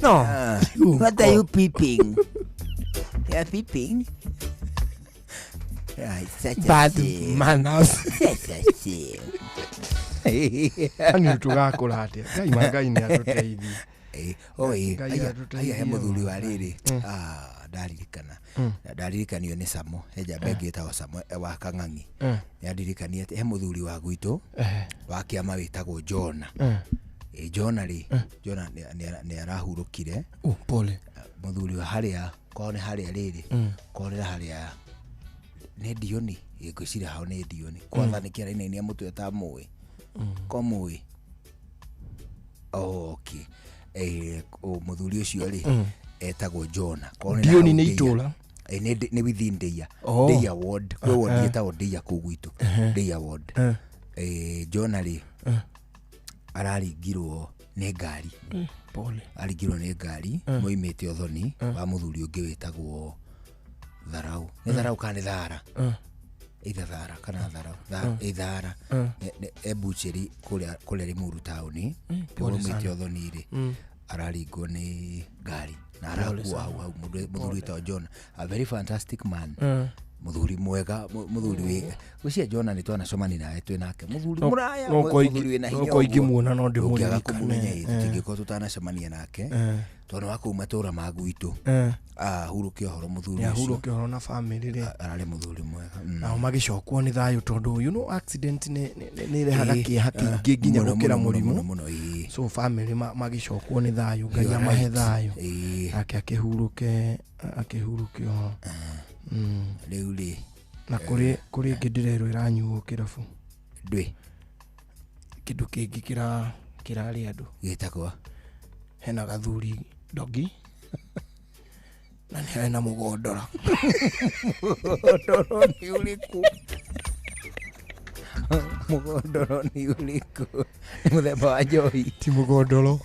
No. What are you peeping? You are peeping? Yeah, it's such a Bad shame. manners. Such a shame. Ani tũgakũra atĩa? Ngai ma Ngai nĩ atũteithie. Oi, Ngai aya atũteithie aya he mũthuri wa mũno. rĩrĩ. Ndaririkana. Ndaririkanio nĩ Samo, he njamba ĩngĩ ĩtagwo Samo wa Kang'ang'i. Nĩandirikania atĩ he mũthuri wa gwitũ wa kĩama wĩtagwo Jona. Jona rĩ, Jona nĩ arahurũkire. Oh, pole. Mũthuri wa harĩa, korwo nĩ harĩa rĩrĩ, korwo nĩ harĩa nĩ Ndioni, ngwĩciria hau nĩ Ndioni. Kwatha nĩ kĩarainainia mũtwe ta mũĩ. Ko mũĩ. Oh, okay. Mũthuri ũcio rĩ, etagwo Jona. Korwo nĩ Ndioni hau nĩ Ndeia. itũũra? Nĩ within Ndeia. Oh. Ndeia ward. Kwĩ ward ĩtagwo Ndeia kũu gwitũ. Ndeia ward. Jona rĩ, araringirwo nĩ ngari. Pole. Aringirwo nĩ ngari moimĩte ũthoni wa mũthuri ũngĩ wĩtagwo Tharau. Nĩ Tharau kana nĩ Thara? Either Thara kana Tharau. Thara. E butchery kũrĩa Limuru taũni. Pole Moimĩte sana. ũthoni rĩ, araringwo nĩ ngari na Pole arakua sana. hau hau. Mũthuri wĩtagwo John, a very fantastic man. Mũthuri mwega, mũthuri wĩ gwĩciria Jona nĩ twanacemania nawe twĩ nake. Mũthuri mũraya, mũthuri wĩna hinya No ko ũguo. ingĩmuona no Ũngĩaga ndĩmũririkane. kũmũmenya ĩ, tũtingĩkorwo tũtanacemania nake. Tondũ wa kũu matũra ma gwitũ. Ahurũke ũhoro mũthuri Nĩ ũcio. ahurũke ũhoro na famĩlĩ rĩ. Ararĩ mũthuri mwega. Nao magĩcokwo nĩ thayũ tondũ you know accident nĩ ĩrehaga kĩeha kĩingĩ nginya Mũno, gũkĩra mũno, mũrimũ. mũno, mũno, ĩĩ. So famĩlĩ magĩcokwo nĩ thayũ, Ngai You are amahe right. thayũ. Nake akĩhurũke ũhoro. Rĩu rĩ, Na kũrĩ ĩngĩ ndĩrerwo ĩranyuo kĩrabu. Ndwĩ. Kĩndũ kĩngĩ kĩrarĩa andũ. Gĩtagwo? Hena gathuri dogi. Na nĩ hena mũgondora. Mũgondoro nĩ ũrĩkũ? Mũgondoro nĩ ũrĩkũ? Nĩ mũthemba wa njohi. Ti mũgondoro.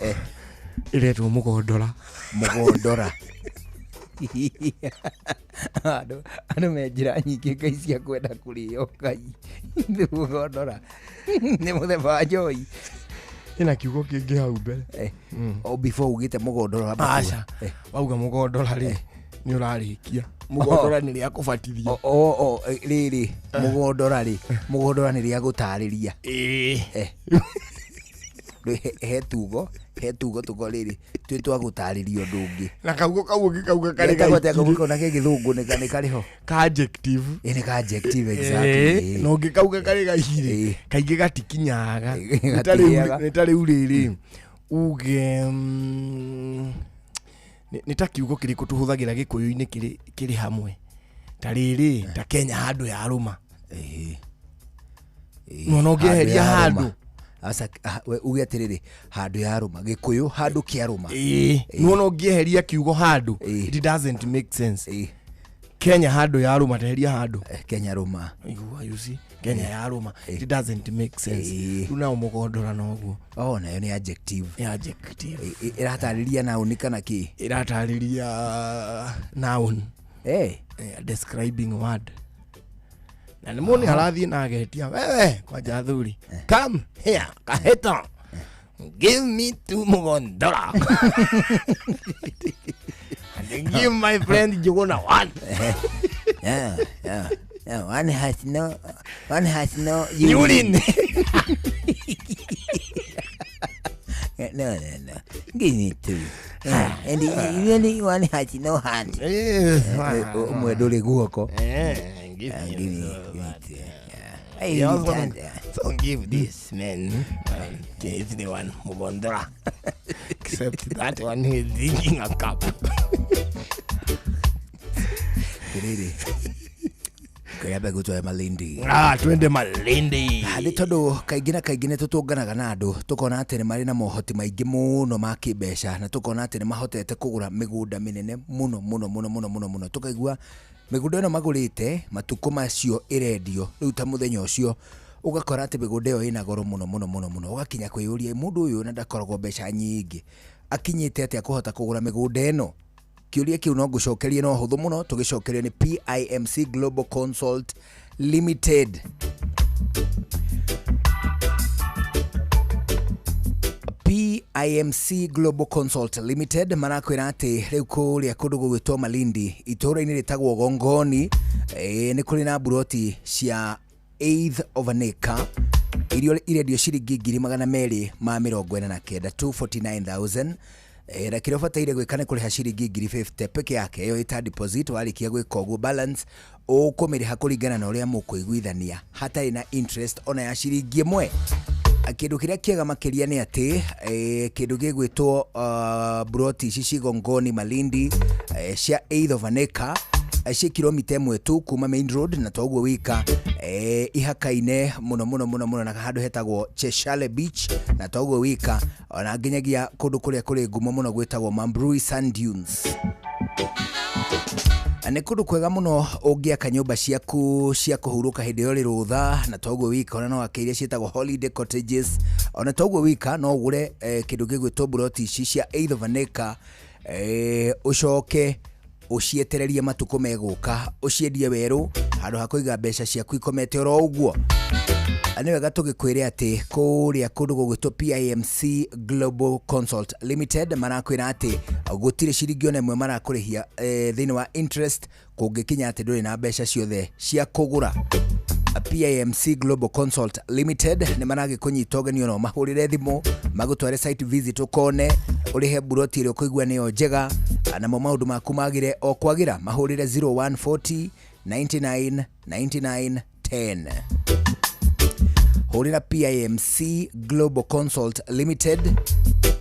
Ĩretwo mũgondora. Mũgondora. Andũ me njĩra nyingĩ Ngai cia kwenda kũrĩo Ngai. Nĩ mũgondora. Nĩ mũthemba wa njohi. Ĩna kiugo kĩngĩ hau mbere. O before ugĩte mũgondora wamba kuga. Aca. Wauga mũgondora rĩ, nĩ ũrarĩkia. Mũgondora nĩ rĩa kũbatithio. Rĩrĩ, mũgondora rĩ, mũgondora nĩ rĩa gũtarĩria. He tugo tugo rĩrĩ, twĩ twa gũtarĩria ũndũ ũngĩ. Na kaugo kau ũngĩkauga karĩ Getagwo atĩa gaingĩ. kaugo kau na gĩthũngũ nĩ karĩ ho? Ka adjective. Ĩ, nĩ ka adjective, exactly. Na ũngĩkauga karĩ gairĩ, kaingĩ gatikinyaga. Gatikinyaga. Nĩ ta rĩu rĩrĩ, uge, nĩ ta kiugo kĩrĩkũ tũhũthagĩra gĩkũyũ-inĩ kĩrĩ hamwe? Ta rĩrĩ, ta Kenya handũ ya rũma. Nĩwona ũngĩeheria Handũ ya rũma. handũ. Aca, we uge atĩrĩrĩ, handũ ya rũma, gĩkũyũ handũ kĩa rũma. Nĩwona ũngĩeheria kiugo handũ, it doesn't make sense. Kenya handũ ya rũma, teheria handũ. Kenya rũma. Igua, you see? Kenya ya rũma. It doesn't make sense. Rĩu nao mũgondora noguo. Oh, nayo nĩ adjective. Nĩ adjective. Ĩratarĩria noun kana kĩ? Ĩratarĩria noun. Describing word. Na nĩ mũndũ arathiĩ na agetia, wewe kwanja athuri, come here, kahĩto. Give me two mũgondora. And give my friend Njuguna one. Yeah, yeah. Yeah, one has no, one has no urine. No, no, no. Give me two. Yeah. And the one has no hand. Ũmwe ndũrĩ guoko. Give me two. Yeah. Hey, You also Tanda. So give this man to everyone Mubondra. Except that one who is drinking a cup. Tiriri. Kĩrĩa gũtwae Malindi. Ah, twende Malindi. Nĩ tondũ kaingĩ na kaingĩ nĩ tũtũnganaga na andũ tũkona atĩ nĩ marĩ na mohoti maingĩ mũno ma kĩmbeca na tũkona atĩ nĩ mahotete kũgũra mĩgũnda mĩnene mũno mũno mũno mũno mũno mũno, tũkaigua mĩgũnda ĩno magũrĩte matukũ macio ĩrendio rĩu ta mũthenya ũcio ũgakora atĩ mĩgũnda ĩyo ĩna goro mũno mũno mũno mũno, ũgakinya kwĩyũria mũndũ ũyũ na ndakoragwo mbeca nyingĩ akinyĩte atĩa kũhota kũgũra mĩgũnda ĩno. Kĩũria kĩu no ngũcokerie no hũthũ mũno, tũgĩcokerio nĩ PIMC Global Consult Limited. PIMC Global Consult Limited marakwĩra atĩ rĩu kũrĩa kũndũ gũgwĩtwo Malindi itũũra-inĩ rĩtagwo Gongoni, nĩ kũrĩ na mburoti cia eighth of an acre iria irendio ciringi 249,000, 249,000. Na kĩrĩa ũbataire gwĩka nĩ kũrĩha ciringi 50,000 peke yake ĩyo ĩta deposit. Warĩkia gwĩka ũguo, balance ũkũmĩrĩha kũringana na ũrĩa mũkũiguithania hatarĩ na interest ona ya ciringi 1. Kĩndũ kĩrĩa kĩega makĩria nĩ atĩ kĩndũ gĩgwĩtwo mburoti ici ci Gongoni Malindi, cia eighth of an acre, ciĩ kilomita 1 tu kuma main road, na toguo wika ihakaine mũno mũno mũno mũno na handũ hetagwo Cheshale Beach, na toguo wika ona nginyagia kũndũ kũrĩa kũrĩ ngumo mũno gwĩtagwo Mambrui Sand Dunes. Nĩ kũndũ kwega mũno ũngĩaka nyũmba ciaku cia kũhurũka hĩndĩ ĩyo ũrĩ rũtha, na toguo wika ona no wake iria ciĩtagwo holiday cottages, ona toguo wika no ũgũre kĩndũ gĩgwĩtwo mburoti ici cia eighth of an acre, ũcoke ũcietererie matukũ megũka ũciendie werũ handũ ha kũiga mbeca ciaku ikomete oro ũguo. Nĩ wega tũgĩkwĩre atĩ kũrĩa kũndũ gũgwĩtwo PIMC Global Consult Limited marakwĩra atĩ gũtirĩ ciringi ona ĩmwe marakũrĩhia thĩinĩ wa interest kũngĩkinya atĩ ndũrĩ na mbeca ciothe cia kũgũra. PIMC Global Consult Limited nĩ maragĩkũnyita ũgeni, ona ũmahũrĩre thimũ magũtware site visit ũkone ũrĩhe mburoti ĩrĩa ũkũigua nĩyo njega, namo maũndũ maku magĩre o kwagĩra. Mahũrĩre 0140 99 99 10. Hũrĩra PIMC Global Consult Limited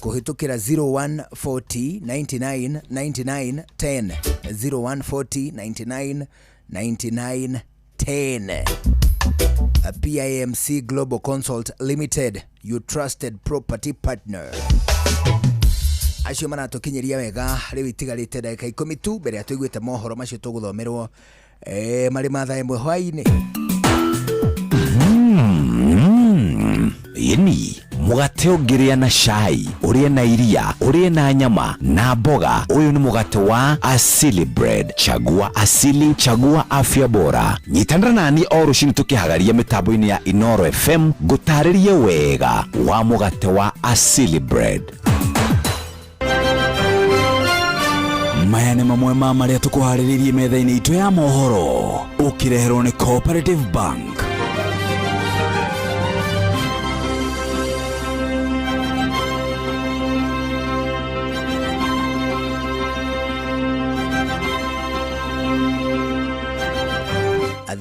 kũhĩtũkĩra 0140 99 99 10, 0140 99 99 10. PIMC Global Consult Limited, your trusted property partner. Acio maratũkinyĩria wega rĩu itigarĩte ndagĩka 10 tu mbere ya tũiguĩte mohoro macio tũgũthomerwo marĩ ma thaa 1 hwaĩ-inĩ. Ĩni mũgate ũngĩrĩa na cai, ũrĩe na iria, ũrĩe na nyama na mboga, ũyũ nĩ mũgate wa Asili Bread. Chagua Asili, chagua afya bora. Nyitanĩra nani o rũcinĩ tũkĩhagaria mĩtambo-inĩ ya Inoro FM ngũtarĩrie wega wa mũgate wa Asili Bread. Maya nĩ mamwe ma marĩa tũkũharĩrĩirie metha-inĩ itũ ya mohoro ũkĩreherwo nĩ Cooperative Bank.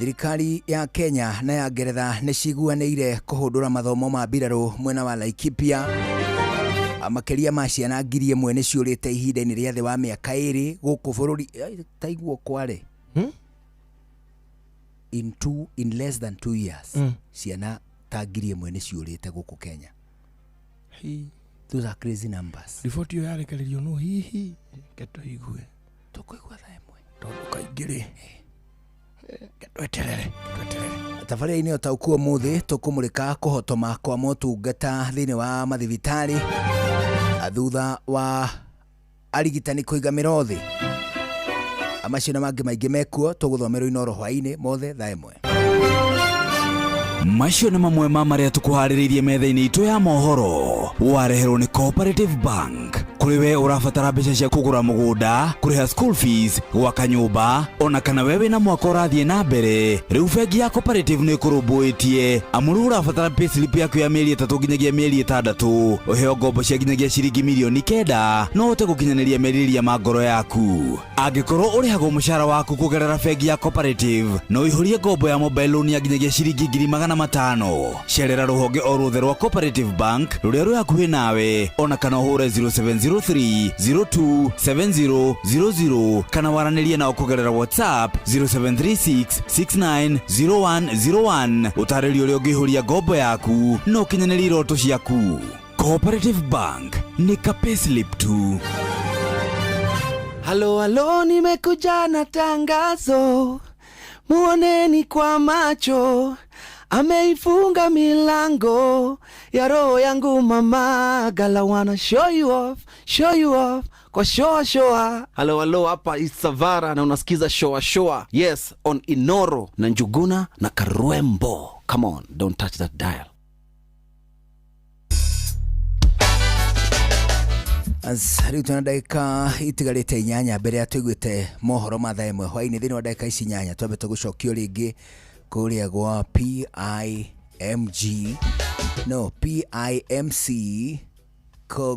Thirikari ya Kenya na ya Ngeretha nĩ ciguanĩire kũhũndũra mathomo ma mbirarũ mwena wa Laikipia. Makĩria ma ciana 1,000 nĩ ciũrĩte ihinda-inĩ rĩa thĩ wa mĩaka 2 gũkũ bũrũri. Taiguo kware in less than 2 years ciana ta 1,000 nĩ ciũrĩte gũkũ Kenya. Those are crazy numbers. Riboti ĩyo yarekererio no hihi reke tũigue tũkũigua thaa 1 tondũ kaingĩ rĩ tweterere. Tabarĩra-inĩ ota ũkuo mũthĩ tũkũmũrĩka kũhotoma kwa motungata thĩinĩ wa mathibitarĩ thutha wa arigitani kũiga mĩro thĩ. Macio na mangĩ maingĩ mekuo tũgũthomerwo Inoro hwaĩ-inĩ mothe thaa 1. Macio nĩ mamwe ma marĩa tũkũharĩrĩirie metha-inĩ itũ ya mohoro wareherwo nĩ Cooperative Bank. Kũrĩ we ũrabatara mbeca cia kũgũra mũgũnda, kũrĩha school fees, gwaka nyũmba, ona kana we wĩna mwaka ũrathiĩ na mbere, rĩu bengi ya Cooperative nĩ ĩkũrũmbũĩtie. Amu rĩu ũrabatara payslip yaku ya mĩeri 3 nginyagia mĩeri 6, ũheo ngombo cia nginyagia ciringi mirioni 9 no ũhote gũkinyanĩria merirĩria ma ngoro yaku. Angĩkorwo ũrĩhagwo mũcara waku kũgerera bengi ya Cooperative, no ũihũrie ngombo ya mobile loan ya nginyagia ciringi 500,000. Cerera rũhonge o ruothe rwa Cooperative Bank rũrĩa rwĩ hakuhĩ nawe, ona kana ũhũre 0703 02 7000 kana waranĩrie nao kũgerera WhatsApp 0736 690101 ũtarĩrio ũrĩa ũngĩihũria ngombo yaku na ũkinyanĩrie iroto ciaku. Cooperative Bank nĩ ka payslip tu. Halo halo, nimekuja na tangazo, muoneni kwa macho, ameifunga milango ya roho yangu mama, gala wanna show you off, show you off kwa shoa shoa. Halo halo, hapa Isavara na unasikiza shoa shoa, yes, on Inoro na Njuguna na Karwembo. Come on, don't touch that dial. Rĩu twĩna ndagĩka itigarĩte 8 mbere ya tũiguĩte mohoro ma thaa 1 hwaĩ-inĩ. Thĩinĩ wa ndagĩka ici 8 twambe tũgũcokio rĩngĩ kũrĩa gwa PIMG, no PIMC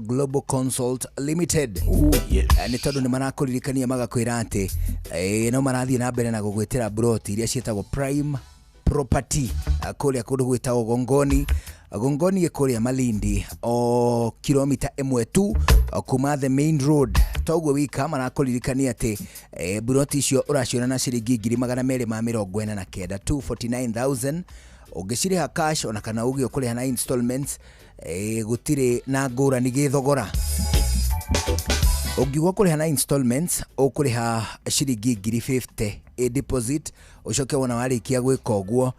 Global Consult Limited. Oh, yes. Nĩ tondũ nĩ marakũririkania magakwĩra atĩ no marathiĩ na mbere na gũgwĩtĩra broti iria ciĩtagwo Prime Property kũrĩa kũndũ gwĩtagwo Gongoni. Gongoni ĩ kũrĩa Malindi o kilomita 1 tu kuma the main road. Toguo wika marakũririkania atĩ broti icio ũraciona na ciringi 249,000, 249,000 ũngĩcirĩha cash ona kana uge ũkũrĩha na installments, gũtirĩ na ngũrani gĩthogora. Ũngiuga kũrĩha na installments ũkũrĩha ciringi 50,000 ĩ deposit, ũcoke wona warĩkia gwĩka ũguo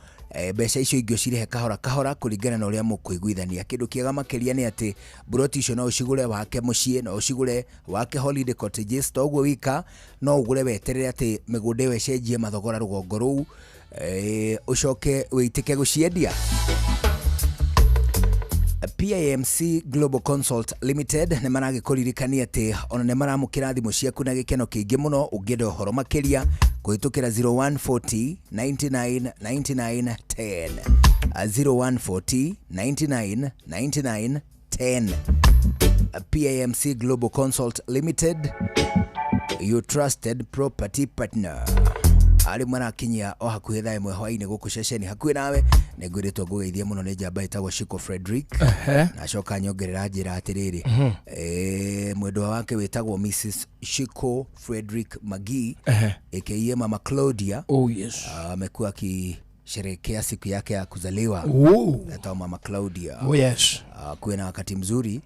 mbeca icio ingĩ ũcirĩhe kahora kahora kũringana na ũrĩa mũkũiguithania. Kĩndũ kĩega makĩria nĩ atĩ broti icio no ũcigũre wake mũciĩ, no ũcigũre wake holiday cottages, toguo wika no ũgũre weterere atĩ mĩgũnda ĩyo ĩcenjie mathogora rũgongo rũu, ũcoke wĩitĩke gũciendia. PIMC Global Consult Limited nĩ maragĩkũririkania atĩ ona nĩ maramũkĩra thimũ ciaku na gĩkeno kĩingĩ mũno ũngĩenda ũhoro makĩria kũhĩtũkĩra 0140 99 99 10, 0140 99 99 10. PIMC Global Consult Limited, your trusted property partner. Arĩ marakinyia o hakuhĩ thaa 1 hwaĩ-inĩ gũkũ ceceni hakuhĩ nawe. Nĩ ngwĩrĩtwo ngũgeithie mũno nĩ njamba ĩtagwo Shiko Frederick. Na acoka nyongerera njĩra atĩrĩrĩ, mwendwa wake wĩtagwo Mrs Shiko Frederick Magi, aka Mama Claudia. Oh, yes. Amekuwa akisherehekea siku yake ya kuzaliwa. Anaitwa Mama Claudia. Oh, yes. Kuwe na wakati mzuri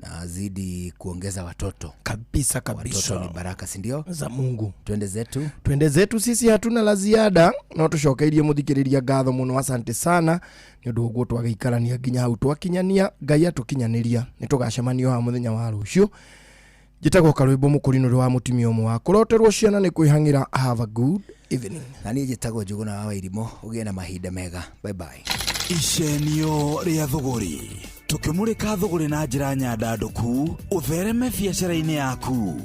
na azidi kuongeza watoto. Kabisa kabisa. Watoto ni baraka, si ndio? Za Mungu. Twende zetu. Twende zetu, sisi hatuna la ziada. No tucokeirie muthikiriria ngatho muno, asante sana ni undu uguo twagĩikarania nginya hau twakinyania. Ngai atukinyaniria ni tugacemanio ha muthenya wa rucio. Njĩtagwo Karwĩmbo Mũkũrinũ wa mũtumia ũmwe wa kũroterwo ciana nĩ kwĩhang'ĩra. Have a good evening. Na niĩ njĩtagwo Njũgũna wa Wairimu, ũgĩe na mahinda mega. Bye bye. Icenio rĩa thũgũrĩ, tũkĩmũrĩka thũgũrĩ na njĩra nyandandũku ũthereme biacara-inĩ yaku.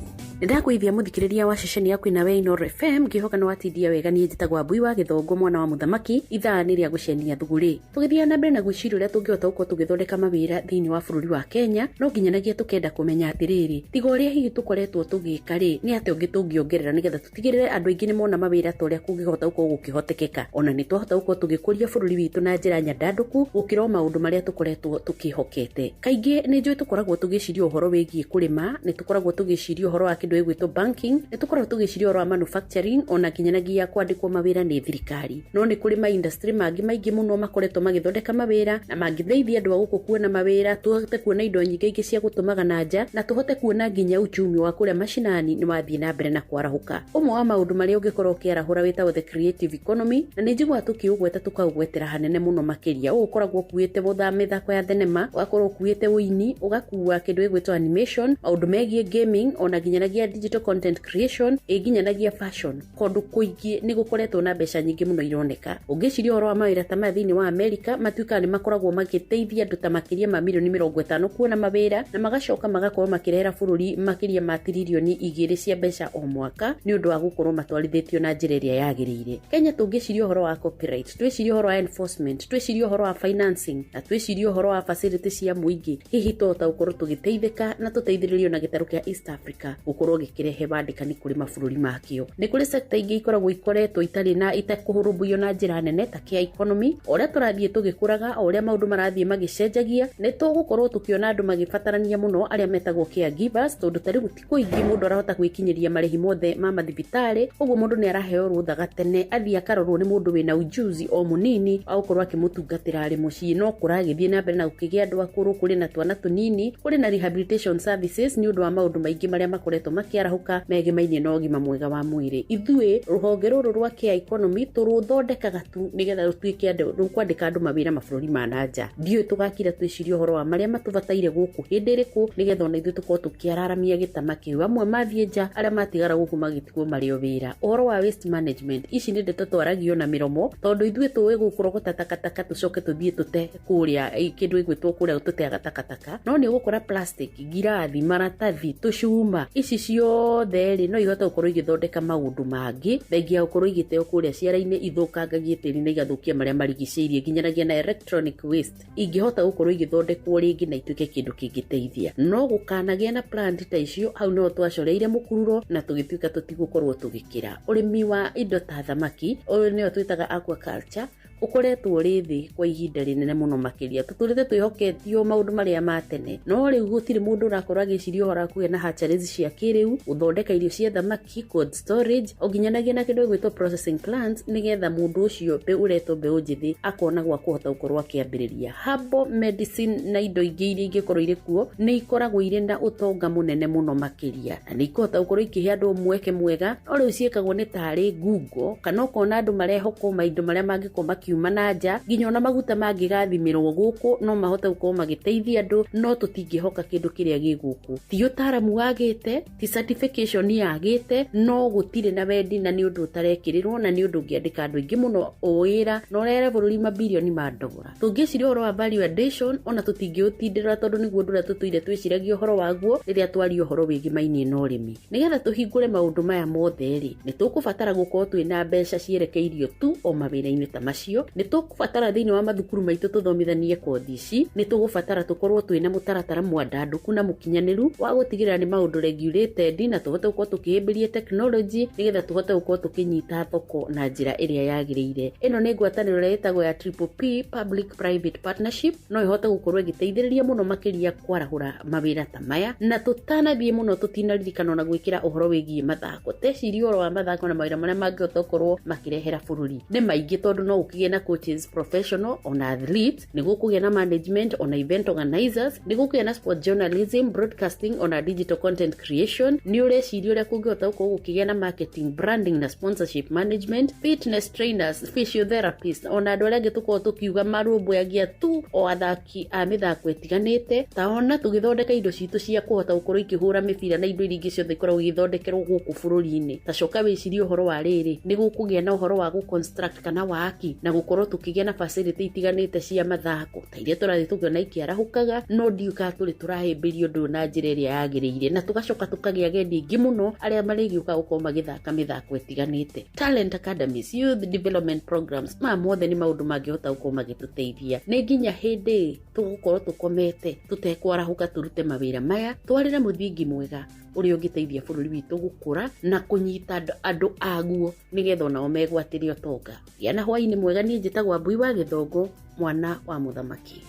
Nĩndakũithia mũthikĩrĩria wa ceceni yaku nawe Inoro FM ngĩhoka nĩ watindia wega. Niĩ njĩtagwo Ambui wa Gĩthongo mwana wa mũthamaki. Ithaa nĩ rĩa gũcenia thũgũrĩ. Tũgĩthiaga na mbere na gwĩciria ũrĩa tũngĩhota gũkorwo tũgĩthondeka mawĩra thĩinĩ wa bũrũri wa Kenya, no nginyanagia tũkenda kũmenya atĩrĩrĩ, tiga ũrĩa hihi tũkoretwo tũgĩka rĩ, nĩ atĩa ũngĩ tũngĩongerera nĩgetha tũtigĩrĩre andũ aingĩ nĩ mona mawĩra ta ũrĩa kũngĩhota gũkorwo gũkĩhotekeka. Ona nĩ twahota gũkorwo tũgĩkũria bũrũri witũ na njĩra nyandandũku gũkĩra o maũndũ marĩa tũkoretwo tũkĩhokete. Kaingĩ nĩ njũĩ tũkoragwo tũgĩciria ũhoro wĩgiĩ kũrĩma, nĩ tũkoragwo tũgĩciria ũhoro wa kĩndũ gĩgwĩtwo banking, nĩ tũkoragwo tũgĩciria ũhoro wa manufacturing, ona nginyanagia kwandĩkwo mawĩra nĩ thirikari. No nĩ kũrĩ ma industry mangĩ maingĩ mũno makoretwo magĩthondeka mawĩra na mangĩteithia andũ a gũkũ kuona mawĩra, tũhote kuona indo nyingĩ ingĩ cia gũtũmaga na nja, na tũhote kuona nginya uchumi wa kũrĩa macinani nĩ wathiĩ na mbere na kwarahũka. Ũmwe wa maũndũ marĩa ũngĩkorwo ũkĩarahũra wĩtagwo the creative economy, na nĩ njiguaga tũkĩũgweta tũkaũgwetera hanene mũno makĩria. Ũũ ũkoragwo ũkuĩte mĩthako ya thenema, ũgakorwo ũkuĩte ũini, ũgakua kĩndũ gĩgwĩtwo animation, maũndũ megiĩ gaming, ona nginyanagia nginyanagia digital content creation, ĩ nginyanagia fashion. Kũndũ kũingĩ nĩ gũkoretwo na mbeca nyingĩ mũno ironeka. Ũngĩciria ũhoro wa mawĩra ta maya thĩinĩ wa Amerika, matuĩkaga nĩ makoragwo magĩteithia andũ ta makĩria ma mirioni 50 kuona mawĩra, na magacoka magakorwo makĩrehera bũrũri makĩria ma tiririoni 2 cia mbeca o mwaka nĩ ũndũ wa gũkorwo matwarithĩtio na njĩra ĩrĩa yagĩrĩire. Kenya tũngĩciria ũhoro wa copyright, twĩcirie ũhoro wa enforcement, twĩcirie ũhoro wa financing, na twĩcirie ũhoro wa facility cia mũingĩ, hihi tũhota gũkorwo tũgĩteithĩka na tũteithĩrĩrio na gĩtarũ kĩa East Africa gũkorwo gĩkĩrehe wandĩkani kũrĩ mabũrũri makĩo. Nĩ kũrĩ sector ingĩ ikoragwo ikoretwo itarĩ na itekũhũrũmbũiyo na njĩra nene ta kĩa economy. O ũrĩa tũrathiĩ tũgĩkũraga, o ũrĩa maũndũ marathiĩ magĩcenjagia, nĩ tũgũkorwo tũkĩona andũ magĩbatarania mũno arĩa metagwo caregivers, tondũ ta rĩu ti kũingĩ mũndũ arahota gwĩkinyĩria marĩhi mothe ma mathibitarĩ, ũguo mũndũ nĩ araheo rũtha gatene athiĩ akarorwo nĩ mũndũ wĩna ujuzi o mũnini wa gũkorwo akĩmũtungatĩra arĩ mũciĩ. No kũragĩthiĩ na mbere na gũkĩgĩa andũ akũrũ, kũrĩ na twana tũnini, kũrĩ na rehabilitation services nĩ ũndũ wa maũndũ maingĩ marĩa makoretwo makĩarahũka megemaine na ũgima mwega wa mwĩrĩ. Ithuĩ rũhonge rũrũ rwa care economy tũrũthondekaga tu nĩgetha rũtuĩke andũ rũkwandĩka andũ mawĩra mabũrũri ma na nja. Ndiũĩ tũgakira twĩcirie ũhoro wa marĩa matũbataire gũkũ hĩndĩ ĩrĩkũ nĩgetha ona ithuĩ tũkorwo tũkĩararamia gĩtama kĩu. Amwe mathiĩ nja, arĩa matigara gũkũ magĩtigwo marĩ o wĩra. Ũhoro wa waste management, ici nĩ ndeto twaragio na mĩromo tondũ ithuĩ tũĩ gũkũrogota takataka tũcoke tũthiĩ tũte kũrĩa kĩndũ gĩgwĩtwo kũrĩa tũteaga takataka, no nĩ ũgũkora plastic, ngirathi, maratathi, tũcuma, ici ciothe rĩ no ihote gũkorwo igĩthondeka maũndũ mangĩ thengia ya gũkorwo igĩteo kũrĩa ciara-inĩ, ithũkangagie tĩri na igathũkia marĩa marigicĩirie, nginyanagia na electronic waste ingĩhota gũkorwo igĩthondekwo rĩngĩ na ituĩke kĩndũ kĩngĩteithia. No gũkanagĩa na plant ta icio, hau nĩho twacoreire mũkururo na tũgĩtuĩka tũtigũkorwo tũgĩkĩra. Ũrĩmi wa indo ta thamaki, ũyũ nĩyo twĩtaga aquaculture, ũkoretwo ũrĩ thĩ kwa ihinda rĩnene mũno makĩria. Tũtũrĩte twĩhoketio maũndũ marĩa ma tene, no rĩu gũtirĩ mũndũ ũrakorwo agĩciria ũhoro wa kũgĩa na hatcheries cia kĩrĩu, gũthondeka irio cia thamaki, cold storage, o nginyanagia na kĩndũ gĩgwĩtwo processing plants, nĩgetha mũndũ ũcio ũretwo mbeũ njĩthĩ akona gwa kũhota gũkorwo akĩambĩrĩria. Herbal medicine na indo ingĩ iria ingĩkorwo irĩ kuo nĩ ikoragwo irĩ na ũtonga mũnene mũno makĩria, na nĩ ikũhota gũkorwo ikĩhe andũ mweke mwega, no rĩu ciĩkagwo nĩ tarĩ ngungo, kana ũkona andũ marehokwo maindo marĩa mangĩkorwo makiuma na nja, nginya ona maguta mangĩgathimĩrwo gũkũ no mahote gũkorwo magĩteithia andũ, no tũtingĩhoka kĩndũ kĩrĩa gĩ gũkũ. Ti ũtaaramu wagĩte, ti certification yagĩte, no gũtirĩ na wendi, na nĩ ũndũ ũtarekĩrĩrwo, na nĩ ũndũ ũngĩandĩka andũ aingĩ mũno wĩra na ũrehere bũrũri mabirioni ma ndora. Tũngĩciria ũhoro wa value addition ona tũtingĩũtindĩrĩra, tondũ nĩguo ũndũ ũrĩa tũtũire twĩciragia ũhoro waguo rĩrĩa twaria ũhoro wĩgĩmainie na ũrĩmi. Nĩgetha tũhingũre maũndũ maya mothe rĩ, nĩ tũkũbatara gũkorwo twĩna mbeca cierekeirio tu o mawĩra-inĩ ta macio. Nĩ tũkũbatara thĩinĩ wa mathukuru maitũ tũthomithanie kothi ici. Nĩ tũgũbatara tũkorwo twĩna mũtaratara mwandandũku na mũkinyanĩru wa gũtigĩrĩra nĩ maũndũ regulated, na tũhote gũkorwo tũkĩhĩmbĩria technology nĩgetha tũhote gũkorwo tũkĩnyita thoko na njĩra ĩrĩa yagĩrĩire. Ĩno nĩ ngwatanĩro ĩrĩa ĩtagwo ya Triple P, Public Private Partnership, no ĩhote gũkorwo ĩgĩteithĩrĩria mũno makĩria kwarahũra mawĩra ta maya. Na tũtanathiĩ mũno tũtinaririkana ona gwĩkĩra ũhoro wĩgiĩ mathako. Teciria ũhoro wa mathako na mawĩra marĩa mangĩhota gũkorwo makĩrehera bũrũri nĩ maingĩ, tondũ no ũkĩgĩe na coaches professional ona athletes, nĩ gũkũgĩa na management ona event organizers, nĩ gũkũgĩa na sport journalism, broadcasting ona digital content creation. Nĩ ũreciria ũrĩa kũngĩhota gũkorwo gũkĩgĩa na marketing, branding na sponsorship management, fitness trainers, physiotherapist, ona andũ arĩa angĩ tũkorwo tũkiuga marũmbũyagia tu o athaki a mĩthako ĩtiganĩte, ta ona tũgĩthondeka indo citũ cia kũhota gũkorwo ikĩhũra mĩbira na indo iria ingĩ ciothe ikoragwo igĩthondekerwo gũkũ bũrũri-inĩ. Ta coka wĩcirie ũhoro wa rĩrĩ, nĩ gũkũgĩa na ũhoro wa gũ-construct kana waki, na gũkorwo tũkĩgĩa na facility itiganĩte cia mathako ta iria tũrathiĩ tũkĩona ikĩarahũkaga, no ndiũĩ kana tũrĩ tũrahĩmbĩria ũndũ ũyũ na njĩra ĩrĩa yagĩrĩire, na tũgacoka tũkagĩa agendi aingĩ mũno arĩa marĩgĩũka gũkorwo magĩthaka mĩthako ĩtiganĩte. Talent academies, youth development programs, maya mothe nĩ maũndũ mangĩhota gũkorwo magĩtũteithia. Nĩ nginya hĩndĩ tũgũkorwo tũkomete tũtekwarahũka tũrute mawĩra maya, twarĩre mũthingi mwega ũrĩa ũngĩteithia bũrũri witũ gũkũra na kũnyita andũ aguo nĩgetha onao megwatĩre ũtonga. Gĩa na hwaĩ-inĩ mwega. Niĩ njĩtagwo Ambui wa Gĩthongo, mwana wa mũthamaki.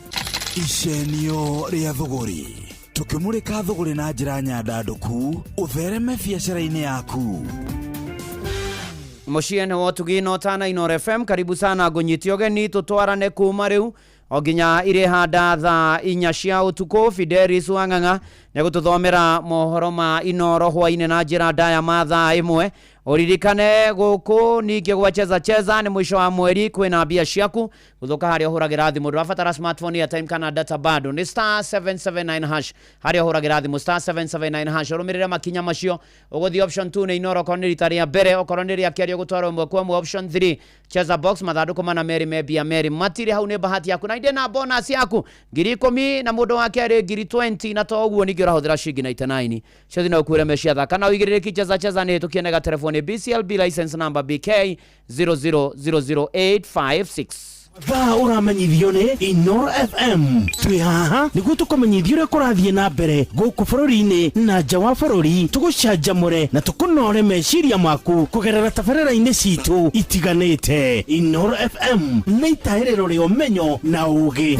Icenio rĩa thũgũrĩ, tũkĩmũrĩka thũgũrĩ na njĩra nyandandũku ũthereme biacara-inĩ yaku. Mũciĩ wa ũtugi na ũtana Inooro FM, karibu sana, ngũnyite ũgeni tũtwarane kuma rĩu o nginya irĩhanda thaa 4 cia ũtukũ. Fidelis Wang'ang'a nĩegũtũthomera mohoro ma Inooro hwainĩ na njĩra ndaya ma thaa 1. Uririkane guku ningĩ gwa cheza cheza nĩ mũico wa mweri kwĩna mbia ciaku gũthũka harĩa ũhũragĩra thimũ. Ndũrabatara smartphone, airtime kana data, bado nĩ star 779 hash harĩa ũhũragĩra thimũ, star 779 hash. Ũrũmĩrĩre makinya macio, ũgũthiĩ option 2 nĩ Inoro okorwo nĩ rita rĩa mbere, okorwo nĩ rĩa kerĩ ũgũtwarwo ĩmwe kwa ĩmwe option 3 cheza box. Mathandũkũ mana merĩ me mbia merĩ matirĩ hau, nĩ bahati yaku na indĩ na bonus yaku 10,000 na mũndũ wa kerĩ 20,000, na to ũguo ningĩ ũrahũthĩra ciringi 99 ciothe no ũkuĩre meciathaka kana ũigĩrĩrĩki. Cheza cheza nĩ hĩtũkie nega telefoni BCLB license number BK 0000856. Thaa ũramenyithio nĩ Inoro FM. Twĩ haha nĩguo tũkũmenyithia ũrĩa kũrathiĩ na mbere gũkũ bũrũri-inĩ na nja wa bũrũri, tũgũcanjamũre na tũkũnore meciria maku kũgerera tabarĩra-inĩ citũ itiganĩte. Inoro FM nĩ itahĩrĩro rĩa ũmenyo na ũgĩ.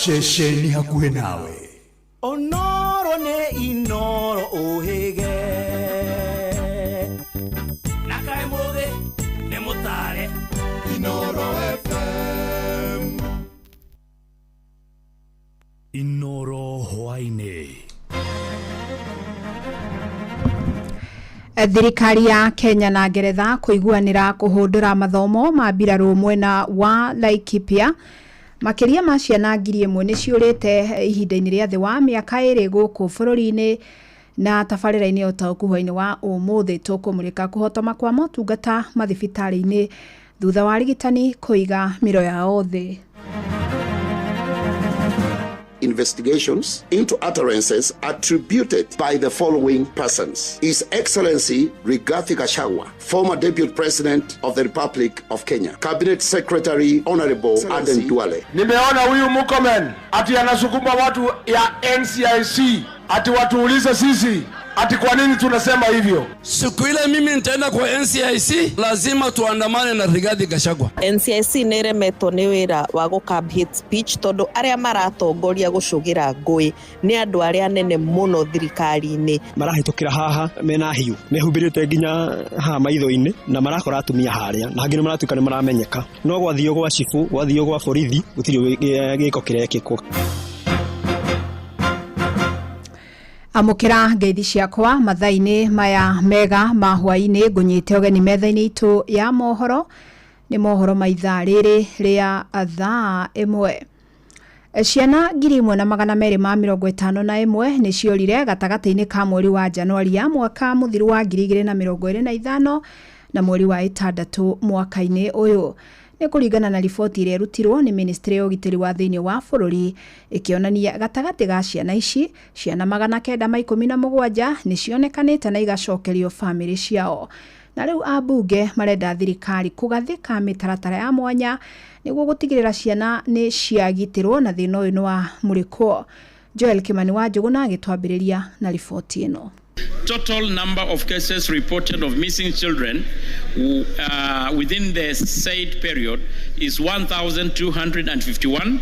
Ceceni hakuhĩ nawe. Onoro nĩ Inoro ũhĩge na kaĩ mũthĩ nĩ mũtare. Inoro FM. Inoro hwaĩ-inĩ. Thirikari ya Kenya na Ngeretha kũiguanĩra kũhũndũra mathomo ma mbirarũ mwena wa Laikipia. Makĩria ma ciana 1,000 nĩ ciũrĩte ihinda-inĩ rĩa thĩ wa mĩaka 2 gũkũ bũrũri-inĩ. Na tabarĩra-inĩ ya ũtaũku hwaĩ-inĩ wa ũmũthĩ tũkũmũrĩka kũhotoma kwa motungata mathibitarĩ-inĩ thutha wa arigitani kũiga mĩro yao thĩ. Investigations into utterances attributed by the following persons: His Excellency Rigathi Gachagua, former Deputy President of the Republic of Kenya, Cabinet Secretary Honorable Aden Duale. Nimeona huyu Murkomen ati anasukuma watu ya NCIC ati watuulize sisi ati kwa nini tunasema hivyo. Siku ile mimi nitaenda kwa NCIC lazima tuandamane na Rigathi Gachagua. NCIC nĩ ĩremetwo nĩ wĩra wa gũ curb hate speech tondũ arĩa maratongoria gũcũgĩra ngũĩ nĩ andũ arĩa anene mũno thirikari-inĩ. Marahĩtũkĩra haha mena hiũ mehumbĩrĩte nginya haha maitho-inĩ na marakora atumia harĩa na angĩ nĩ maratuĩka nĩ maramenyeka, no gwathio gwa cibũ, gwathio gwa borithi gũtirĩ gĩko kĩrekĩkwo. Amũkĩra ngeithi ciakwa mathaa-inĩ maya mega ma hwaĩ-inĩ, ngũnyite ũgeni metha-inĩ itũ ya mohoro. Nĩ mohoro ma ithaa rĩrĩ rĩa thaa 1. Ciana 1,251 nĩ ciorire gatagatĩ-inĩ ka mweri wa Januari ya mwaka mũthiru wa 2025 na mweri wa 6 mwaka-inĩ ũyũ. Nĩ kũringana na riboti ĩrĩa ĩrutirwo nĩ ministry ya ũgitĩri wa thĩinĩ wa bũrũri, ĩkĩonania gatagatĩ ga ciana ici ciana 917 nĩ cionekanĩte na igacokerio bamĩrĩ ciao. Na rĩu ambunge marenda thirikari kũgathĩka mĩtaratara ya mwanya nĩguo gũtigĩrĩra ciana nĩ ciagitĩrwo na thĩna ũyũ nĩ wa mũrĩkwo. Joel Kimani wa Njũgũna agĩtwambĩrĩria na riboti ĩno. Total number of cases reported of missing children within the said period is 1,251.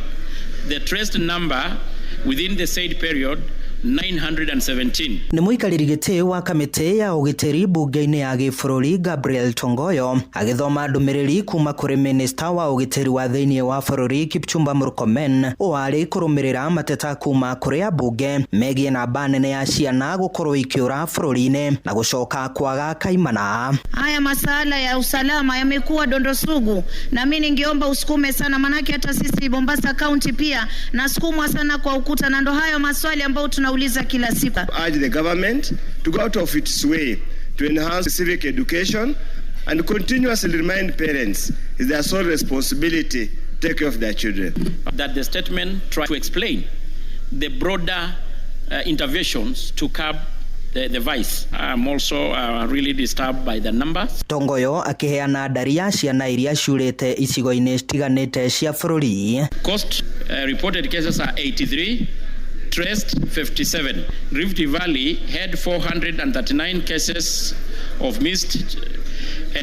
The traced number within the said period 917. Nĩ mũikarĩri gĩtĩ wa kamĩtĩ ya ũgitĩri mbunge-inĩ ya gĩbũrũri Gabriel Tongoyo agĩthoma ndũmĩrĩri kuma kũrĩ minista wa ũgitĩri wa thĩinĩ wa bũrũri Kipchumba Murkomen ũwarĩ kũrũmĩrĩra mateta kuma kũrĩ ambunge megiĩ namba nene ya ciana gũkorwo ikĩũra bũrũri-inĩ na gũcoka kwaga kaimana. Haya masala ya usalama yamekuwa dondo sugu, na mimi ningeomba usukume sana, manake hata sisi Mombasa County pia nasukumwa sana kwa ukuta, na ndo hayo maswali ambayo tunauliza kila siku. Urge the government to go out of its way to enhance civic education and continuously remind parents it's their sole responsibility to take care of their children. That the statement tried to explain the broader interventions to curb the vice. I'm also really disturbed by the numbers. Tongoyo akiheana ndari ya ciana iria ciurĩte icigo-inĩ citiganĩte cia bũrũri. Coast reported cases are 83, traced 57. Rift Valley had 439 cases of missed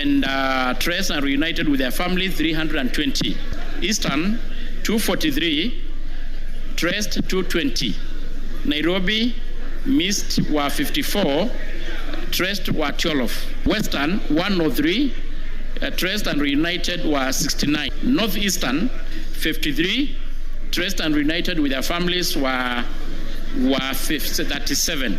and traced and reunited with their family 320. Eastern 243, traced 220. Nairobi missed were 54, traced were 12. Western 103, traced and reunited were 69. Northeastern 53, traced and reunited with their families were 37.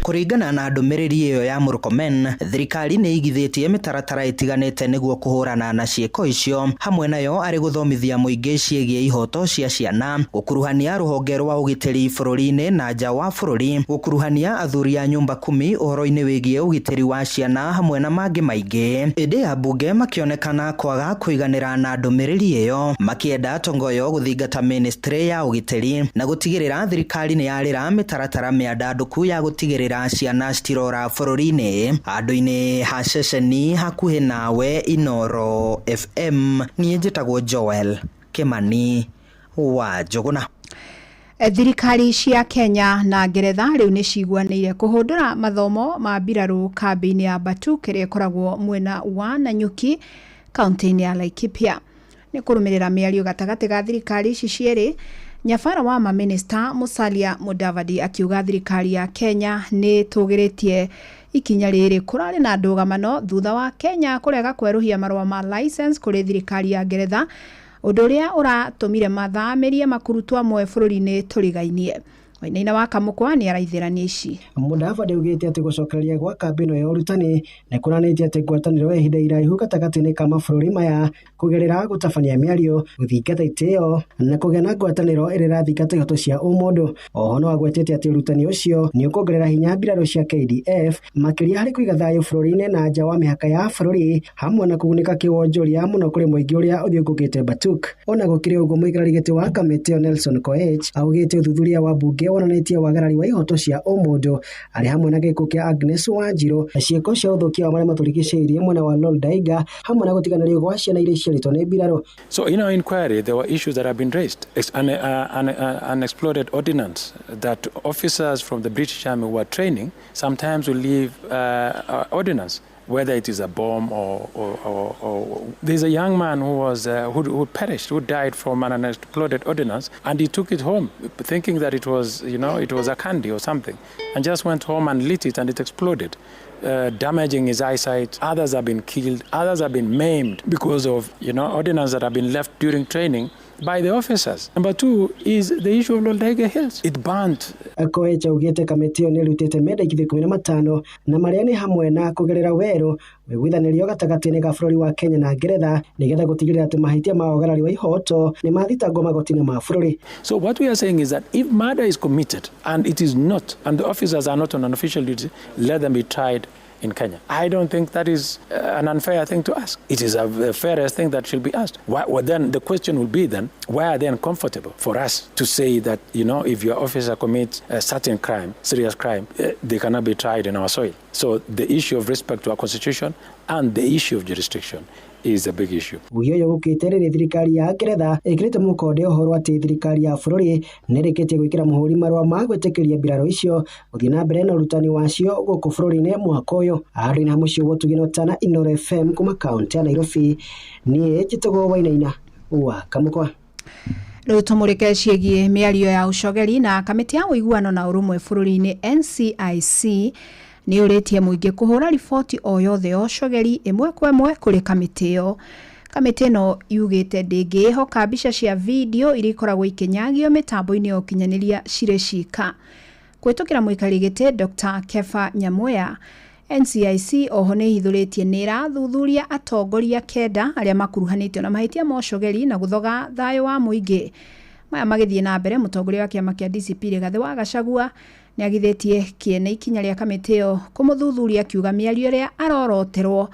Kũringana na ndũmĩrĩri ĩyo ya Murkomen, thirikari nĩ ĩigithĩtie mĩtaratara ĩtiganĩte nĩguo kũhũrana na ciĩko icio, hamwe nayo arĩ gũthomithia mũingĩ ciĩgiĩ ihoto cia ciana, gũkuruhania rũhonge rwa ũgitĩri bũrũri-inĩ na nja wa bũrũri, gũkuruhania athuri a nyũmba kumi ũhoro-inĩ wĩgiĩ ũgitĩri wa ciana hamwe na mangĩ maingĩ. Ĩndĩ ambunge makĩonekana kwaga kũiganĩra na ndũmĩrĩri ĩyo, makĩenda Tongoyo gũthingata ministry ya ũgitĩri na gũtigĩrĩra thirikari nĩ yarĩra mĩtaratara mĩandandũku ya gũtigĩrĩra ciana citirora bũrũri-inĩ. Handũ-inĩ ha ceceni hakuhĩ nawe Inoro FM, niĩ njĩtagwo Joel Kimani wa Njũgũna. Thirikari cia Kenya na Ngeretha rĩu nĩ ciguanĩire kũhũndũra mathomo ma mbirarũ kambĩ-inĩ ya Batuk ĩrĩa ĩkoragwo mwena wa Nanyuki kaunti-inĩ ya Laikipia. Nĩ kũrũmĩrĩra mĩario gatagatĩ ga thirikari ici cierĩ, nyabara wa mamĩnĩsta Musalia Mudavadi akiuga thirikari ya Kenya nĩ ĩtũgĩrĩtie ikinya rĩrĩ. Kũrarĩ na ndũgamano thutha wa Kenya kũrega kwerũhia marũa ma license kũrĩ thirikari ya Ngeretha, ũndũ ũrĩa ũratũmire mathamĩrie makurutu amwe bũrũri-inĩ tũrigainie. Wainaina wa Kamũkwa nĩ araithĩrania ici. Mudavadi augĩte atĩ gũcokereria gwa kambĩ ĩno ya ũrutani nĩ kuonanĩtie atĩ ngwatanĩro ya ihinda iraihu gatagatĩ-inĩ ka mabũrũri maya kũgerera gũtabania mĩario, gũthingata itĩo na kũgĩa na ngwatanĩro ĩrĩa ĩrathingata ihoto cia ũmũndũ. Oho no agwetete atĩ ũrutani ũcio nĩ ũkuongerera hinya mbirarũ cia KDF makĩria harĩ kũiga thayũ bũrũri-inĩ na nja wa mĩhaka ya bũrũri, hamwe na kũgunĩka kĩwonjoria mũno kũrĩ mũingĩ ũrĩa ũthiũngũkĩte Batuk. Ona gũkĩrĩ ũguo, mũikarĩri gĩtĩ wa kamĩtĩ ĩyo Nelson Koech augĩte ũthuthuria wa mbunge wonanĩtie wagarari wa ihoto cia ũmũndũ arĩ hamwe na gĩkuũ kĩa Agnes Wanjiru, ciĩko cia ũthũkia wa marĩa matũrigicĩirie mwena wa Loldaiga, hamwe na gũtiganĩrio gwa ciana iria iciarĩtwo nĩ mbirarũ. So in our inquiry, there were issues that have been raised. An exploded ordnance that officers from the British Army were training sometimes will leave ordnance, whether it is a bomb or there's a young man who was who perished, who died from an unexploded ordnance, and he took it home thinking that it was it was a candy or something, and just went home and lit it, and it exploded, damaging his eyesight. Others have been killed, others have been maimed because of ordnance that have been left during training by the officers. Number two is the issue of Loldaiga Hills. It burnt. Koech augĩte kamĩtĩ ĩyo nĩ ĩrutĩte mendekithio 15 na marĩa nĩ hamwe na kũgerera werũ ũiguithanĩrio gatagatĩ-inĩ ka bũrũri wa Kenya na Ngeretha nĩgetha gũtigĩrĩra atĩ mahĩtia ma wagarari wa ihoto nĩ mathitangwo magoti-inĩ ma bũrũri. So what we are saying is that if murder is committed and it is not, and the officers are not on an official duty, let them be tried in Kenya. I don't think that is an unfair thing to ask. It is a fairest thing that should be asked. Why, well, then the question will be then, why are they uncomfortable for us to say that, if your officer commits a certain crime, serious crime, they cannot be tried in our soil? So the issue of respect to our constitution and the issue of jurisdiction is a big issue. Uge ũyũ ũkĩte rĩrĩ thirikari ya Ngeretha ĩkĩrĩte mũkonde ũhoro atĩ thirikari ya bũrũri nĩ ĩrĩkĩtie gwĩkĩra mũhũri marũa ma gwĩtĩkĩria mbirarũ icio gũthiĩ na mbere na ũrutani wacio gũkũ bũrũri-inĩ mwaka ũyũ. Handũ-inĩ ha mũciĩ wa Ũtugi na Ũtana, Inoro FM kuma kaũntĩ ya Nairobi, niĩ njĩtagwo Wainaina wa Kamũkwa. Rĩu tũmũrĩke ciĩgiĩ mĩario ya ũcogeri na kamĩtĩ ya ũiguano na ũrũmwe bũrũri-inĩ NCIC nĩ ũrĩtie mũingĩ kũhũra riboti o yothe ya ũcogeri ĩmwe kwa ĩmwe kũrĩ kamĩtĩ ĩyo. Kamĩtĩ ĩno yugĩte ndĩngĩĩhoka mbica cia video iria ikoragwo ikĩnyagio mĩtambo-inĩ ya ũkinyanĩria cirĩ cika. Kũhĩtũkĩra mũikarĩri gĩtĩ Dr. Kefa Nyamweya, NCIC oho nĩ ĩhithũrĩtie nĩ ĩrathuthuria atongoria 9 arĩa makuruhanĩtio na mahĩtia ma ũcogeri na gũthoga thayũ wa mũingĩ. Maya magĩthiĩ na mbere, mũtongoria wa kĩama kĩa DCP Rigathĩ wa Gachagua nĩ agithĩtie kĩene ikinya rĩa kamĩtĩ ĩyo kũmũthuthuria, akiuga mĩario ĩrĩa aroroterwo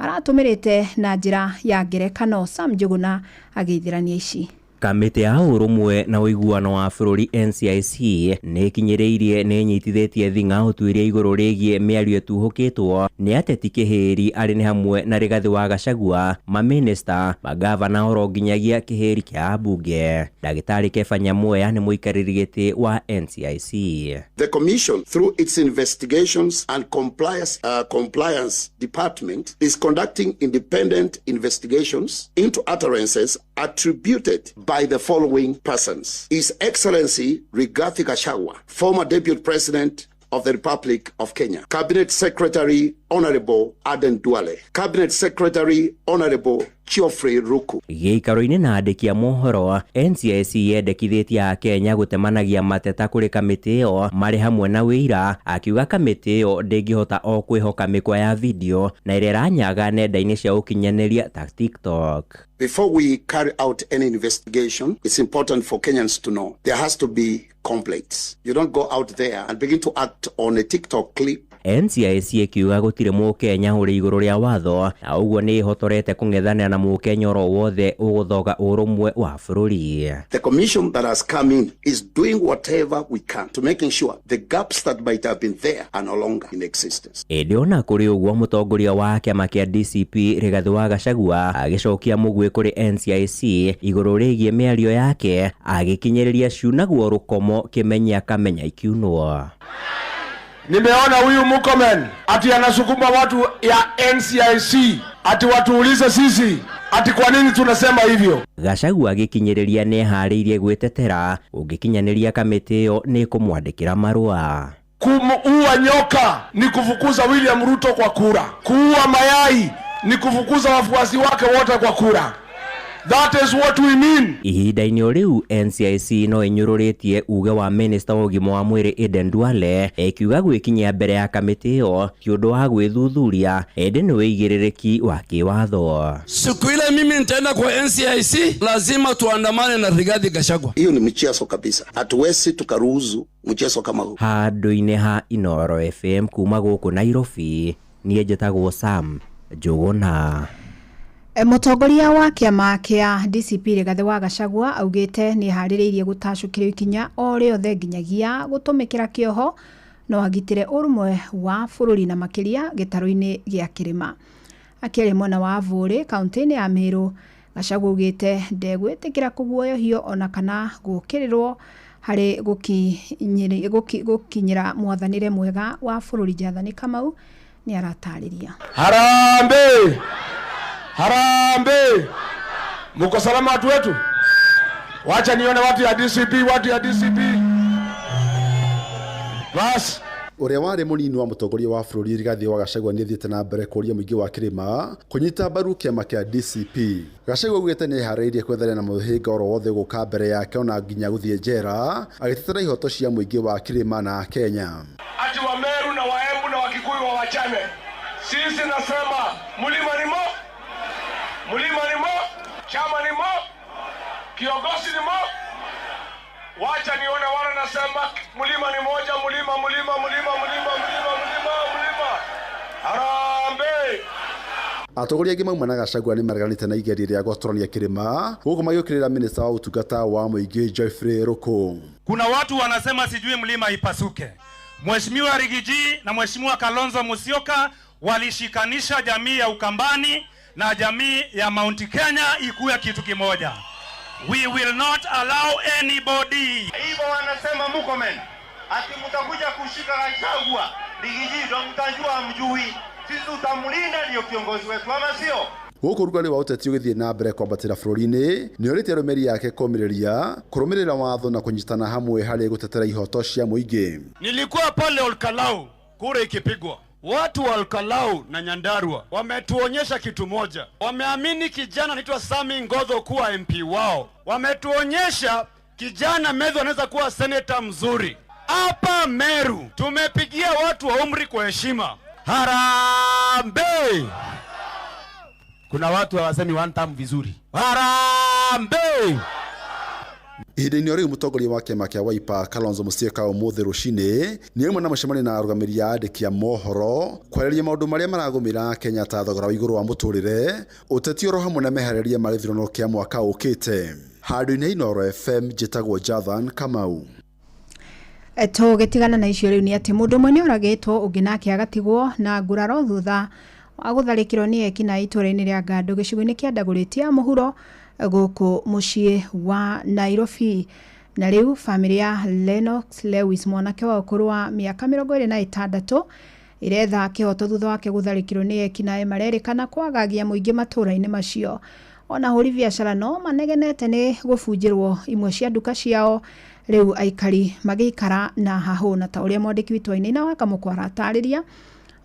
aratũmĩrĩte na njĩra ya ngerekano. Sam Njũgũna agĩithĩrania ici. Kamĩtĩ ya ũrũmwe na ũiguano wa bũrũri NCIC nĩ ĩkinyĩrĩirie nĩ ĩnyitithĩtie thing'a ũtuĩria igũrũ rĩgiĩ mĩario ĩtuhũkĩtwo nĩ ateti kĩhĩri arĩ nĩ hamwe na Rigathĩ wa Gachagua, mamĩnĩsta, magavana oro nginyagia kĩhĩri kĩa ambunge. Ndagĩtarĩ Kefa Nyamweya nĩ mũikarĩri gĩtĩ wa NCIC. The Commission, through its investigations and compliance department, is conducting independent investigations into utterances attributed by the following persons: His Excellency Rigathi Gachagua, former Deputy President of the Republic of Kenya; Cabinet Secretary Honorable Aden Duale; Cabinet Secretary Honorable Geoffrey Ruku. Gĩikaro-inĩ na andĩki a mohoro, NCIC yendekithĩtie akenya gũtemanagia mateta kũrĩ kamĩtĩ ĩyo marĩ hamwe na wĩira, akiuga kamĩtĩ ĩyo ndĩngĩhota o kwĩhoka mĩkwa ya video na ĩrĩa ĩranyaga nenda-inĩ cia ũkinyanĩria ta TikTok. Before we carry out any investigation, it's important for Kenyans to know there has to be complaints. You don't go out there and begin to act on a TikTok clip. NCIC ĩkiuga gũtirĩ mũkenya ũrĩ igũrũ rĩa watho na ũguo nĩ ĩhotorete kũng'ethanĩra na mũkenya oro wothe ũgũthoga ũrũmwe wa bũrũri. The commission that has come in is doing whatever we can to making sure the gaps that might have been there are no longer in existence. Ĩndĩ ona kũrĩ ũguo, mũtongoria wa kĩama kĩa DCP Rigathĩ wa Gachagua agĩcokia mũguĩ kũrĩ NCIC igũrũ rĩgiĩ mĩario yake, agĩkinyĩrĩria ciunagwo rũkomo kĩmenya kamenya ikiunwo. Nimeona huyu Murkomen ati anasukuma watu ya NCIC ati watuulize sisi ati kwa nini tunasema hivyo. Gachagua agĩkinyĩrĩria nĩeharĩirie gwĩtetera ũngĩkinyanĩria kamĩtĩ ĩyo nĩ kũmwandĩkĩra marũa. Kumuua nyoka ni kufukuza William Ruto kwa kura. Kuua mayai ni kufukuza wafuasi wake wote kwa kura. That is what we mean. Ihinda-inĩ o rĩu, NCIC no ĩnyũrũrĩtie uge wa minista wa ũgima wa mwĩrĩ Aden Duale ĩkiuga gwĩkinyia mbere ya kamĩtĩ ĩyo ti ũndũ wa gwĩthuthuria ĩndĩ nĩ wĩigĩrĩrĩki wa kĩwatho. Siku ile mimi nitaenda kwa NCIC, lazima tuandamane na Rigathi Gachagua. Hiyo ni mchezo kabisa, hatuwezi tukaruhusu mchezo kama huu. Handũ-inĩ ha Inooro FM kuma gũkũ Nairobi, niĩ njĩtagwo Sam Njũgũna. Mũtongoria wa kĩama kĩa DCP Rigathĩ wa Gachagua augĩte nĩ eharĩrĩirie gũtacũkĩrio ikinya o rĩothe nginyagia gũtũmĩkĩra kĩoho no agitĩre ũrũmwe wa bũrũri na makĩria gĩtarũ-inĩ gĩa kĩrĩma. Akĩaria mwena wa Vũũrĩ kaũntĩ-inĩ ya Meru, Gachagua augĩte ndegwĩtĩkĩra kũguoyohio ona kana gũũkĩrĩrwo harĩ gũkinyĩra mwathanĩre mwega wa bũrũri. Jathani Kamau nĩ aratarĩria. Harambee! Harambee! Muko salama watu wetu? Wacha nione watu ya DCP, watu ya DCP. Bas. Ũrĩa warĩ mũnini wa mũtongoria wa bũrũri Rigathĩ wa Gachagua nĩathiĩte na mbere kũria mũingĩ wa kĩrĩma kũnyita mbaru kĩama kĩa DCP. Gachagua augĩte nĩeharĩirie kwethana na mũhĩnga oro wothe gũka mbere yake ona nginya gũthiĩ njera, agĩtetera ihoto cia mũingĩ wa kĩrĩma na Kenya. Ati wa Meru na Waembu na Wakikuyu wawachane. Sisi nasema mlima ni mo, mlima ni mo, chama ni mo, kiongozi ni mo. Wacha nione wana nasema mlima ni moja, mlima, mlima, mlima, mlima, mlima, mlima, mlima. Harambee! Atongoria angĩ mauma na Gachagua nĩ mareganĩte na igeria rĩa gwatorania kĩrĩma gũkũ magĩũkĩrĩra minista wa ũtungata wa mũingĩ Geoffrey Ruku. Kuna watu wanasema sijui mlima ipasuke. Mheshimiwa Rigiji na Mheshimiwa Kalonzo Musyoka walishikanisha jamii ya Ukambani na jamii ya Mount Kenya ikuwe kitu kimoja. We will not allow anybody. Hivyo wanasema Murkomen ati mtakuja kushika Gachagua, Rigiji ndo mtajua mjui. Sisi tutamlinda, ndio kiongozi wetu, ama sio? Gũkũ ũrugarĩ wa ũteti ũgĩthiĩ na mbere kwambatĩra bũrũri-inĩ, nĩorĩtie arũmĩrĩri ake kũmĩrĩria kũrũmĩrĩra watho na kũnyitana hamwe harĩ gũtetera ihoto cia mũingĩ. Nilikuwa pale Olkalau kura ikipigwa. Watu wa Olkalau na Nyandarua wametuonyesha kitu moja. Wameamini kijana anaitwa Sami Ngodho kuwa MP wao. Wametuonyesha kijana Methu anaweza kuwa seneta mzuri. Hapa Meru tumepigia watu wa umri kwa heshima. Harambee! Kuna watu hawasemi one term vizuri. Harambee! Ihinda-inĩ o rĩu mũtongoria wa kĩama kĩa Wiper Kalonzo Musyoka ũmũthĩ rũcinĩ nĩauma na mũcemanio na arũgamĩrĩri a andĩki a mohoro kwarĩrĩria maũndũ marĩa maragũmĩra Kenya ta thogora wa igũrũ wa mũtũrĩre, ũteti oro hamwe na meharĩrĩria ma gĩthurano kĩa mwaka ũkĩte. Handũ-inĩ Inooro FM njĩtagwo Jathan Kamau. Tũgĩtigana na icio rĩu nĩ atĩ mũndũ ũmwe nĩ oragĩtwo ũngĩ nake agatigwo na nguraro thutha wa gũtharĩkĩrwo nĩ ekinaĩ itũũra-inĩ rĩa Ngandũ gĩcigo-inĩ kĩa Dagoretti ya mũhuro gũkũ mũciĩ wa Nairobi. Na rĩu bamĩrĩ ya Lennox Lewis, mwanake wa ũkũrũ wa mĩaka 26, ĩretha kĩhoto thutha wake gũtharĩkĩrwo nĩ ekinaĩ marerĩkana kwagagia mũingĩ matũũra-inĩ macio. Ona ahũri biacara no manegenete nĩ gũbunjĩrwo imwe cia nduka ciao, rĩu aikari magĩikara na hahũ, na ta ũrĩa mwandĩki witũ Wainaina wa Kamũkũ aratarĩria,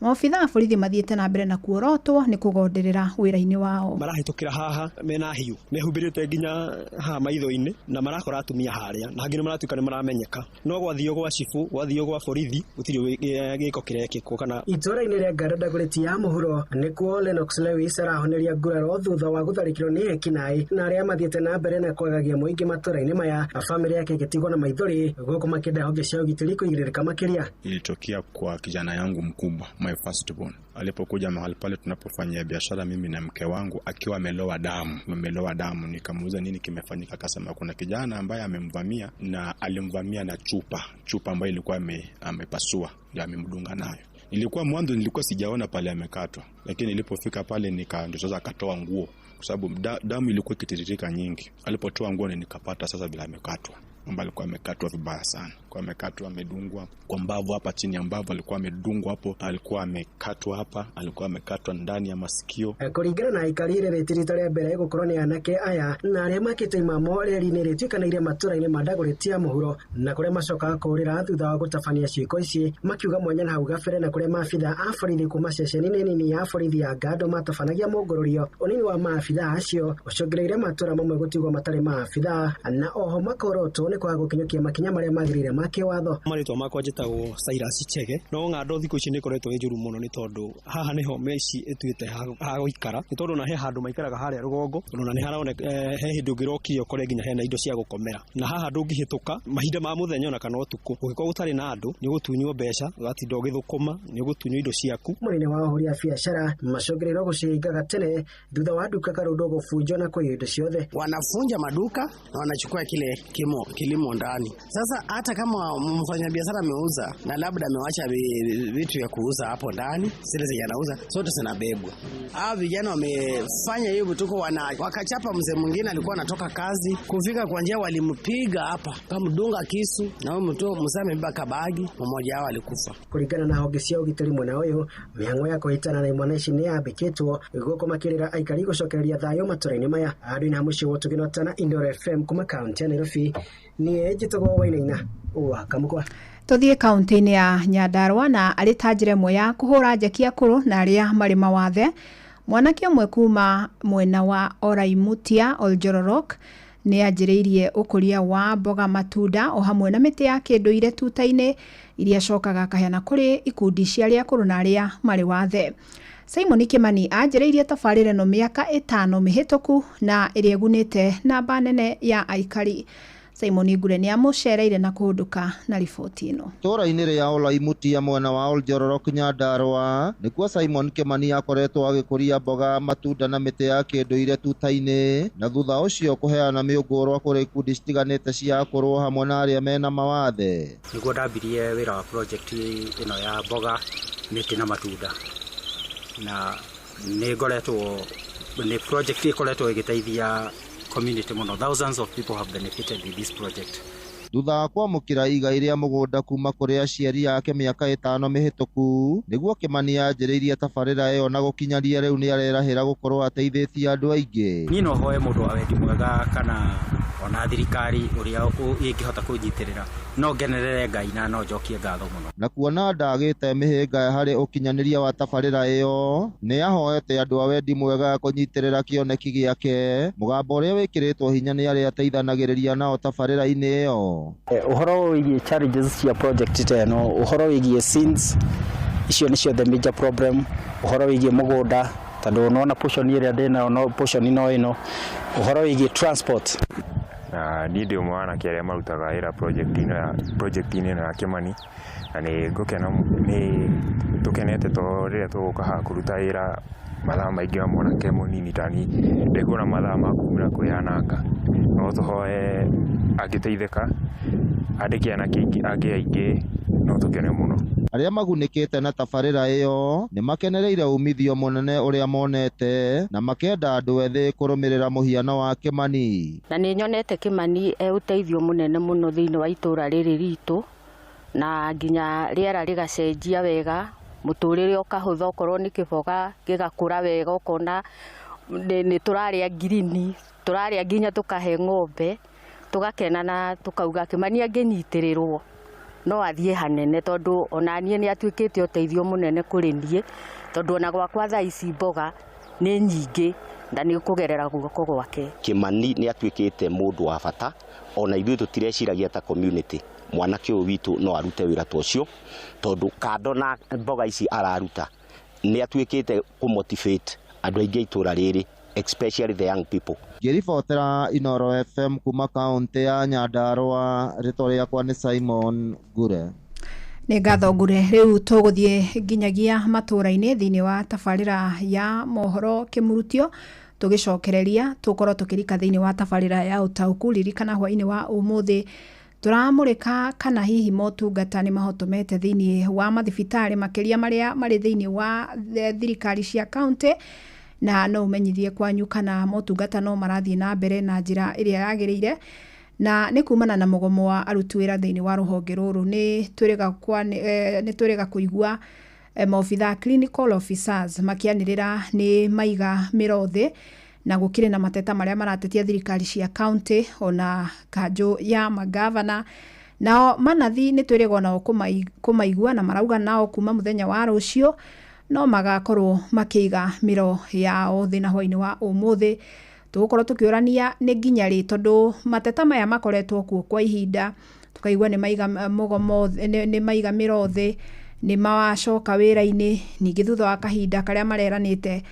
Maobitha a borithi mathiĩte na mbere na kuorotwo nĩ kũgonderera wĩra-inĩ wao. Marahĩtũkĩra haha mena hiũ, mehumbĩrĩte nginya haha maitho-inĩ, na marakora atumia harĩa, na hangĩ nĩ maratuĩka nĩ maramenyeka. No gwathio gwa cibũ, gwathio gwa borithi, gũtirĩ gĩko kĩrekĩkwo kana. Itũũra-inĩ rĩa Ngara Dagoretti ya mũhuro nĩkuo Lennox Lewis arahoneria nguraro thutha wa gũtharĩkĩrwo nĩ ekinaĩ na arĩa mathiĩte na mbere na kwagagia mũingĩ matũũra-inĩ maya, bamĩrĩ yake ĩgĩtigwo na maithori gũkũ makĩenda honge cia ũgitĩri kũigĩrĩrĩka makĩria. Ilitokea kwa kijana yangu mkubwa, my first born, alipokuja mahali pale tunapofanyia biashara mimi na mke wangu, akiwa amelowa damu. Nikamuuliza nini kimefanyika, akasema kuna kijana ambaye amemvamia, na alimvamia na chupa ambayo ilikuwa amepasua, ndio amemdunga nayo. Nilikuwa mwanzo nilikuwa sijaona pale amekatwa, lakini nilipofika pale ndio sasa akatoa nguo, kwa sababu damu ilikuwa ikitiririka nyingi. Alipotoa nguo nikapata sasa vile amekatwa, ambaye alikuwa amekatwa vibaya sana. Alikuwa amekatwa, amedungwa kwa mbavu hapa chini ya mbavu, alikuwa amedungwa hapo, alikuwa amekatwa hapa, alikuwa amekatwa ndani ya masikio. Kũringana na aikari rĩrĩ ti rita rĩa mbere gũkorwo nĩ anake aya na arĩa makĩte imamo reri-inĩ rĩtuĩkanĩirie matũũra-inĩ ma Dagoretti ya mũhuro na kũrĩa macokaga kũũrĩra thutha wa gũtabania ciĩko ici, makiuga mwanya na hau gabere na kũrĩa maabitha a borithi kuma ceceni-inĩ nini ya borithi ya Ngando matabanagia mũngũrũrio. Ũnini wa maabitha acio ũcũngĩrĩire matũũra mamwe gũtigwo matarĩ maabitha na oho makorotwo nĩ kwaga gũkinyũkia makinya marĩa magĩrĩire ma kĩwatho. Marĩtwa makwa njĩtagwo Cyrus Chege. No Ngando thikũ ici nĩ ĩkoretwo ĩ njũru mũno nĩ tondũ haha nĩho meci ĩtuĩte ha gũikara, nĩ tondũ na he handũ maikaraga harĩa rũgongo, tondũ na nĩ haroneka he hĩndĩ ũngĩrokire ũkore nginya hena indo cia gũkomera, na haha ndũngĩhĩtũka mahinda ma mũthenya ona kana ũtukũ. Ũngĩkorwo gũtarĩ na andũ nĩ ũgũtunywo mbeca, ũgatinda ũgĩthũkũma, nĩ ũgũtunywo indo ciaku. Mũnene wa ahũri a biacara macũngĩrĩirwo gũcihingaga tene thutha wa nduka Karũndũ gũbunjwo na kũiywo indo ciothe. Wanafunja maduka na wanachukua kile kilimo ndani. Sasa hata kama mfanyabiashara ameuza na labda amewacha vitu vya kuuza hapo ndani, zile zenye anauza zote zinabebwa. Hao vijana wamefanya hiyo vituko, wakachapa mzee mwingine alikuwa anatoka kazi, kufika kwa njia walimpiga hapa, kamdunga kisu, na huyo mtu mzee amebeba kabagi, mmoja wao alikufa. Kũringana na honge cia ũgitĩri mwena ũyũ, mĩhang'o ya kũhĩtana na imwana ici nĩ yambĩkĩtwo gũkũ makĩrĩra aikari gũcokereria thayũ matũũra-inĩ maya. Andũ na mũciĩ wa Ũtugĩnota na Inooro FM kuma kaunti ya Nairobi, niĩ njĩtagwo Wainaina wa Kamũkwa. Tũthiĩ kaunti-inĩ ya Nyandarua na arĩ ta njĩra ĩmwe ya kũhũra njeki akũrũ na arĩa marĩ mawathe, mwanake ũmwe kuma mwena wa Oraimutia Oljororok nĩ anjĩrĩirie ũkũria wa mboga, matunda o hamwe na mĩtĩ ya kĩndũire tuta-inĩ iria acokaga akaheana kũrĩ ikundi cia arĩa akũrũ na arĩa marĩ wathe. Simon Kimani anjĩrĩirie tabarĩra ĩno mĩaka 5 mĩhĩtũku na ĩrĩa ĩgunĩte namba nene ya aikari. Simon Ngure nĩ amũcereire na kũhũndũka na riboti ĩno. Itũũra-inĩ rĩa Olaimutia mwena wa Oljororok Nyandarua nĩkuo Simon Kimani akoretwo agĩkũria mboga, matunda na mĩtĩ ya kĩndũire tuta-inĩ, na thutha ũcio kũheana mĩũngũrwa kũrĩ ikundi citiganĩte cia akũrũ hamwe na arĩa mena mawathe. Nĩguo ndambirie wĩra wa project ĩno ya mboga, mĩtĩ na matunda, na nĩ ngoretwo nĩ project ĩkoretwo ĩgĩteithia community mũno. Thousands of people have benefited with this project. Thutha wa kwamũkĩra igai rĩa mũgũnda kuma kũrĩ aciari ake mĩaka 5 mĩhĩtũku, nĩguo Kimani anjĩrĩirie tabarĩra ĩyo na gũkinyaria rĩu nĩ arerahĩra gũkorwo ateithĩtie andũ aingĩ. Niĩ no hoe mũndũ wa wendi mwega kana ona thirikari ũrĩa ĩngĩhota kũnyitĩrĩra, no ngenerere Ngai na no njokie ngatho mũno. Na kuona ndagĩte mĩhĩnga harĩ ũkinyanĩria wa tabarĩra ĩyo, nĩ ahoete andũ a wendi mwega kũnyitĩrĩra kĩoneki gĩake, mũgambo ũrĩa wĩkĩrĩtwo hinya nĩ arĩa ateithanagĩrĩria nao tabarĩra-inĩ ĩyo. Ũhoro wĩgiĩ challenges cia project ta ĩno, ũhoro wĩgiĩ sins, icio nĩcio the major problem, ũhoro wĩgiĩ mũgũnda, tondũ nĩwona portion ĩrĩa ndĩnayo no portion no ĩno, ũhoro wĩgiĩ transport. Na niĩ ndĩ ũmwe wa anake arĩa marutaga wĩra project-inĩ ĩno ya Kimani, na nĩ ngũkena, nĩ tũkenete tondũ rĩrĩa tũgũka haha kũruta wĩra mathaa maingĩ wa mwanake mũnini ta niĩ ndekuona mathaa ma kumĩra kwĩyananga. No tũhoe angĩteithĩka andĩke anake angĩ aingĩ, no tũkene mũno. Arĩa magunĩkĩte na tabarĩra ĩyo nĩ makenereire umithio mũnene ũrĩa monete na makenda andũ ethĩ kũrũmĩrĩra mũhiano wa Kimani. Na nĩ nyonete Kimani e ũteithio mũnene mũno thĩinĩ wa itũũra rĩrĩ ritũ, na nginya rĩera rĩgacenjia wega, mũtũrĩre ũkahũtha, okorwo nĩ kĩboga gĩgakũra wega, ũkona nĩ tũrarĩa ngirini, tũrarĩa nginya tũkahe ng'ombe, tũgakena na tũkauga Kimani angĩnyitĩrĩrwo No athiĩ hanene tondũ ona niĩ nĩ atuĩkĩte ũteithio mũnene kũrĩ niĩ, tondũ ona gwakwa thaa ici mboga nĩ nyingĩ na nĩ kũgerera guoko gwake. Kimani nĩ atuĩkĩte mũndũ wa bata, ona ithuĩ tũtireciragia ta community mwanake ũyũ witũ no arute wĩra ta ũcio, tondũ kando na mboga ici araruta nĩ atuĩkĩte kũmotivate andũ aingĩ a itũra rĩrĩ, especially the young people. Ngĩribotera Inoro FM kuma kaũntĩ ya Nyandarũa, rĩtwa rĩakwa nĩ Simon Ngure. Nĩ ngatho Ngure. Rĩu tũgũthiĩ nginyagia matũra-inĩ thĩinĩ wa tabarĩra ya mohoro kĩmurutio, tũgĩcokereria tũkorwo tũkĩrika thĩinĩ wa tabarĩra ya ũtaũku. Ririkana hwaĩ-inĩ wa ũmũthĩ tũramũrĩka kana hihi motungata nĩ mahotomete thĩinĩ wa mathibitarĩ makĩria marĩa marĩ thĩinĩ wa thirikari cia kaũntĩ, na no ũmenyithie kwanyu kana motungata no marathiĩ na mbere na njĩra ĩrĩa yagĩrĩire, na nĩ kumana na mũgomo wa aruti wĩra thĩinĩ wa rũhonge rũrũ. Nĩ twĩrĩga kũigua maobitha clinical officers makĩanĩrĩra nĩ maiga mĩro thĩ, na gũkĩrĩ na mateta marĩa maratetia thirikari cia kaũntĩ ona kanjũ ya magavana. Nao manathi nĩ twĩrĩga onao kũmaigua na marauga nao kuma mũthenya wa rũciũ no magakorwo makĩiga mĩro yao thĩ. Na hwaĩ-inĩ wa ũmũthĩ tũgũkorwo tũkĩũrania nĩ nginya rĩ, tondũ mateta maya makoretwo kuo kwa ihinda, tũkaigua nĩ maiga mũgomo, nĩ maiga mĩro thĩ, nĩ mawacoka wĩra-inĩ, ningĩ thutha wa kahinda karĩa mareranĩte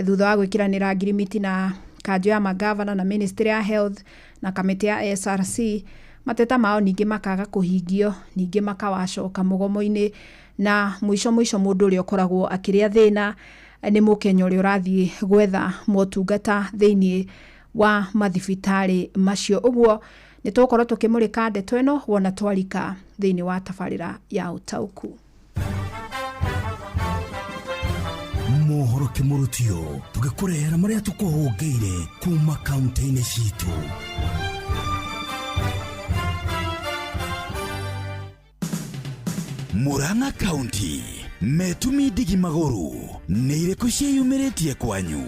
thutha wa gwĩkĩranĩra ngirimiti na kanjũ ya magavana na ministry ya health na kamĩtĩ ya SRC, mateta mao ningĩ makaga kũhingio, ningĩ makawacoka mũgomo-inĩ, na mũico mũico mũndũ ũrĩa ũkoragwo akĩrĩa thĩna nĩ mũkenya ũrĩa ũrathiĩ gwetha motungata thĩinĩ wa mathibitarĩ macio. Ũguo nĩ tũgũkorwo tũkĩmũrĩka ndeto ĩno wona twarika thĩinĩ wa tabarĩra ya ũtaũku. Mohoro kĩmũrutio tũgĩkũrehera marĩa tũkũhũngĩire kuma kaunti-inĩ citũ. Murang'a County metumi ndigi magũrũ nĩ irĩkũ ciĩyumĩrĩtie kwanyu?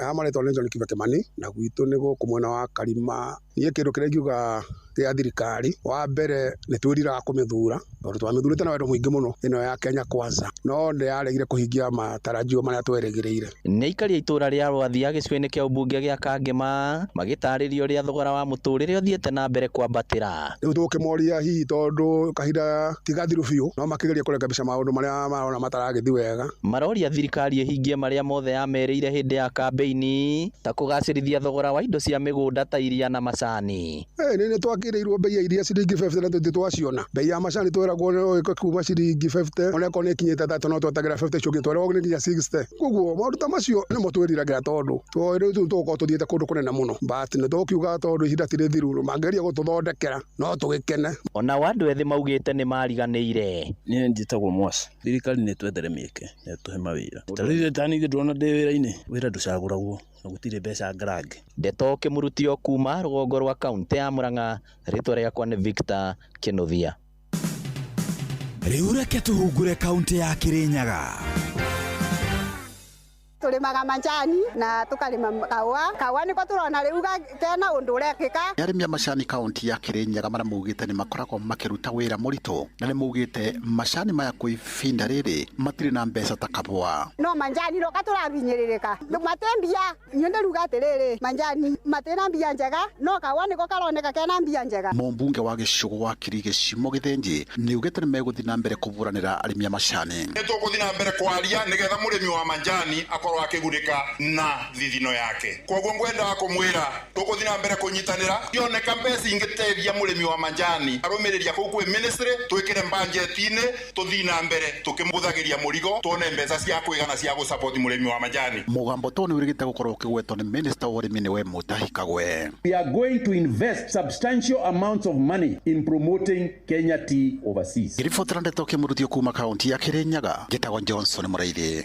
Haha marĩtwa nĩ John Kibe Kimani na gwitũ nĩ gũkũ mwena wa Karima. Niĩ kĩndũ kĩrĩa ingiuga kĩa thirikari, wa mbere nĩ twĩriraga kũmĩthura tondũ twamĩthurĩte na wendo mũingĩ mũno ĩno ya Kenya Kwanza, no ndĩyaregire kũhingia matarajio marĩa twerĩgĩrĩire. Nĩ aikari a itũra rĩa Rwathia gĩcigo-inĩ kĩa ũmbunge gĩa Kangema magĩtarĩria ũrĩa thogora wa mũtũrĩre ũthiĩte na mbere kwambatĩra. Rĩu tũkĩmoria hihi tondũ kahinda ti gathiru biũ no makĩgerie kũrekebisha maũndũ marĩa marona mataragĩthiĩ wega. Maroria thirikari ĩhingie marĩa mothe yamerĩire hĩndĩ ya kambĩini ta kũgacĩrithia thogora wa indo cia mĩgũnda ta iria na macani. Nĩ twakĩrĩirwo bei ya iria ciringi 50 na tũtirĩ twaciona. Bei ya macani twĩragwo kuma ciringi 50 ona ĩkorwo nĩ ĩkinyĩte 30 no twetagĩra 50 icio ingĩ tweragwo nĩ nginya 60. Koguo maũndũ ta macio nĩmo twĩriragĩra tondũ rĩu tũgũkorwo tũthiĩte kũndũ kũnene mũno, but nĩ tũkiuga tondũ ihinda ti rĩthiru mangĩgeria gũtũthondekera no tũgĩkene. Ona andũ ethĩ maugĩte nĩ mariganĩire. Niĩ njĩtagwo Mwasi. Thirikari nĩ twethere mĩeke na ĩtũhe mawĩra. Ta rĩu tani ithuĩ ndĩrona ndĩ wĩra-inĩ, wĩra ndũcagũragwo na gũtirĩ mbeca ngarange. Ndeto kĩmurutio kuma rũgongo rwa kaunti ya Murang'a, rĩtwa rĩakwa nĩ Victor Kĩnuthia. Rĩu reke tũhungure kaunti ya Kirinyaga. Tũrĩmaga manjani na tũkarĩma kaũa. Kaũa nĩko tũrona rĩu kena ũndũ ũrekĩka. Arĩmi a macani kaunti ya Kirinyaga marĩa maugĩte nĩ makoragwo makĩruta wĩra mũritũ na nĩ maugĩte macani maya kwa ibinda rĩrĩ matirĩ na mbeca ta kabũa. No manjani roka tũrabinyĩrĩrĩka mate mbia. Niĩ ndĩruga atĩrĩrĩ, manjani matina mbia njega no kaũa nĩko karoneka kena mbia njega. Mũmbunge wa gĩcigo wa Kirigĩcimo Gĩthĩnji nĩ augĩte nĩ megũthiĩ na mbere kũburanĩra arĩmi a macani. Nĩ tũgũthiĩ na mbere kwaria nĩgetha mũrĩmi wa manjani akorwo akĩgunĩka na thithino yake. Koguo ngwendaga kũmwĩra tũgũthiĩ na mbere kũnyitanĩra cioneka mbeca ingĩteithia mũrĩmi wa manjani arũmĩrĩria kũu kwĩ ministry twĩkĩre mbanjeti-inĩ tũthiĩ na mbere tũkĩmũthagĩria mũrigo tuone mbeca cia kũigana cia gũsupport mũrĩmi wa manjani. Mũgambo to nĩ wĩrĩgĩte gũkorwo ũkĩgwetwo nĩ minister wa ũrĩmi nĩwe Mutahi Kagwe. We are going to invest substantial amounts of money in promoting Kenya tea overseas. Ngĩribotera ndeto kĩmũrutio kuma kaunti ya Kirinyaga, njĩtagwo Johnson Mũraithi.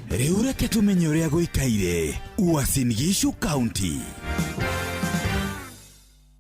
Rĩu reke tũmenye ũrĩa gũikaire Uasin Gishu County.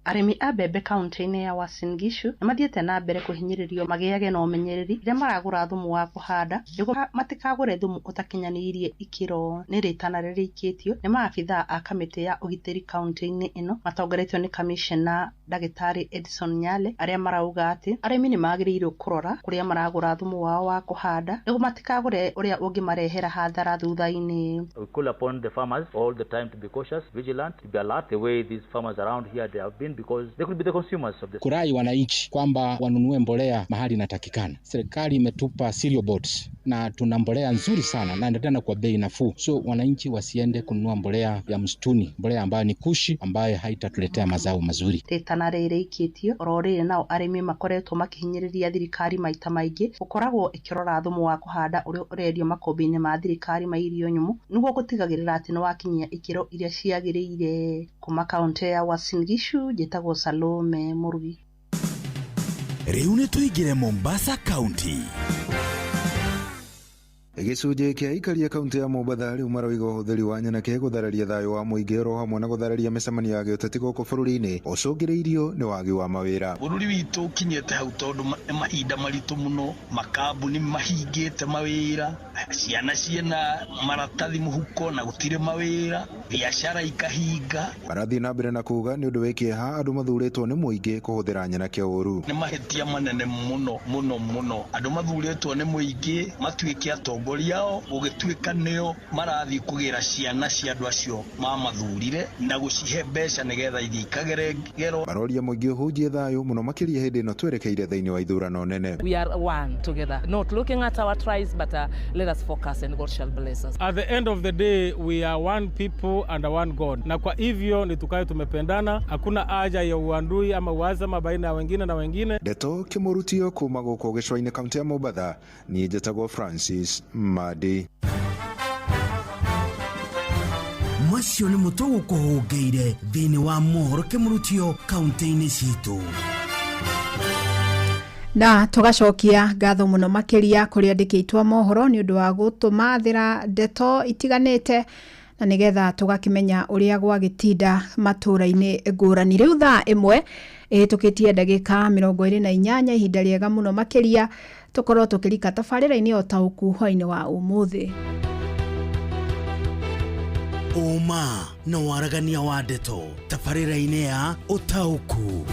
Arĩmi a mbembe kaunti-inĩ ya Uasin Gishu nĩmathiĩte na mbere kũhinyĩrĩrio magĩage na ũmenyereri rĩrĩa maragũra thumu wa kũhanda nĩguo matikagũre thumu ũtakinyanĩirie ikĩro. Nĩ rĩtana rĩrĩkĩtio nĩ maabithaa a kamĩtĩ ya ũgitĩri kaunti-inĩ ĩno matongoretio nĩ kamishna Ndagĩtarĩ Edison Nyale arĩa marauga atĩ arĩmi nĩ magĩrĩirwo kũrora kũrĩa maragũra thumu wao wa kũhanda nĩguo matikagũre ũrĩa ũngĩmarehera hathara thutha-inĩ. We call upon the farmers all the time to be cautious, vigilant, to be alert the way these farmers around here they have been, because they could be the consumers of this. Kurai wananchi kwamba wanunue mbolea mahali inatakikana. Serikali imetupa cereal boards na tuna mbolea nzuri sana na tena kwa bei nafuu, so wananchi wasiende kununua mbolea ya msituni, mbolea ambayo ni kushi, ambayo haitatuletea mazao mazuri. Rĩtana rĩrĩ ikĩtio oro rĩrĩ nao arĩmi makoretwo makĩhinyĩrĩria thirikari maita maingĩ gũkoragwo ĩkĩrora thumu wa kũhanda ũrĩa ũrendio makũmbĩ-inĩ ma thirikari ma irio nyũmũ nĩguo gũtigagĩrĩra atĩ nĩwakinyia ikĩro iria ciagĩrĩire. Kuma kaũntĩ ya Uasin Gishu njĩtagwo Salome Mũrugi. Rĩu nĩ tũingĩre Mombasa County. Gĩcunjĩ kĩa aikari a kaunti ya Mombatha rĩu maroiga ũhũthĩri wa nyanake gũthararia thayũ wa mũingĩ oro hamwe na gũthararia mĩcemanio ya gĩũteti gũkũ bũrũri-inĩ ũcũngĩrĩirio nĩ wagi wa mawĩra. Bũrũri witũ ũkinyĩte hau tondũ nĩ mahinda maritũ mũno, makambuni mahingĩte mawĩra, ciana ciĩna maratathi mũhuko na gũtirĩ mawĩra, biacara ikahinga. Marathiĩ na mbere na kuga nĩ ũndũ wĩ kĩeha andũ mathurĩtwo nĩ mũingĩ kũhũthĩra nyanake ũru. Nĩ mahĩtia manene mũno mũno mũno, andũ mathurĩtwo nĩ mũingĩ matuĩke atongoria ao gũgĩtuĩka nĩo marathiĩ kũgĩra ciana cia andũ acio mamathurire na gũcihe mbeca nĩgetha ithiĩ ikagere ngero. Maroria mũingĩ ũhunjie thayũ mũno makĩria hĩndĩ ĩno twerekeire thĩinĩ wa ithurano nene. We are one together, not looking at our tribes, but let us focus and God shall bless us. At the end of the day, we are one people and one God, na kwa hivyo ni tukae tumependana, hakuna haja ya uandui ama uhasama baina ya wengine na wengine. Ndeto kĩmũrutio kuma gũkũ gĩcũa-inĩ kaunti ya Mombatha, niĩ njĩtagwo Francis Madi. Macio nĩ mũtũ gũkũhũngĩire thĩinĩ wa mohoro kĩmũrutio kaunti-inĩ citũ. Na tũgacokia ngatho mũno makĩria kũrĩ andĩki aitũ a mohoro nĩ ũndũ wa gũtũmathĩra ndeto itiganĩte na nĩgetha tũgakĩmenya ũrĩa gwagĩtinda matũra-inĩ ngũrani. Rĩu thaa 1 ĩhĩtũkĩtie ndagĩka 28, ihinda rĩega mũno makĩria tũkorwo tũkĩrika tabarĩra-inĩ ya ũtaũku hwaĩ-inĩ wa ũmũthĩ. Ũma na waragania wa ndeto tabarĩra-inĩ ya ũtaũku.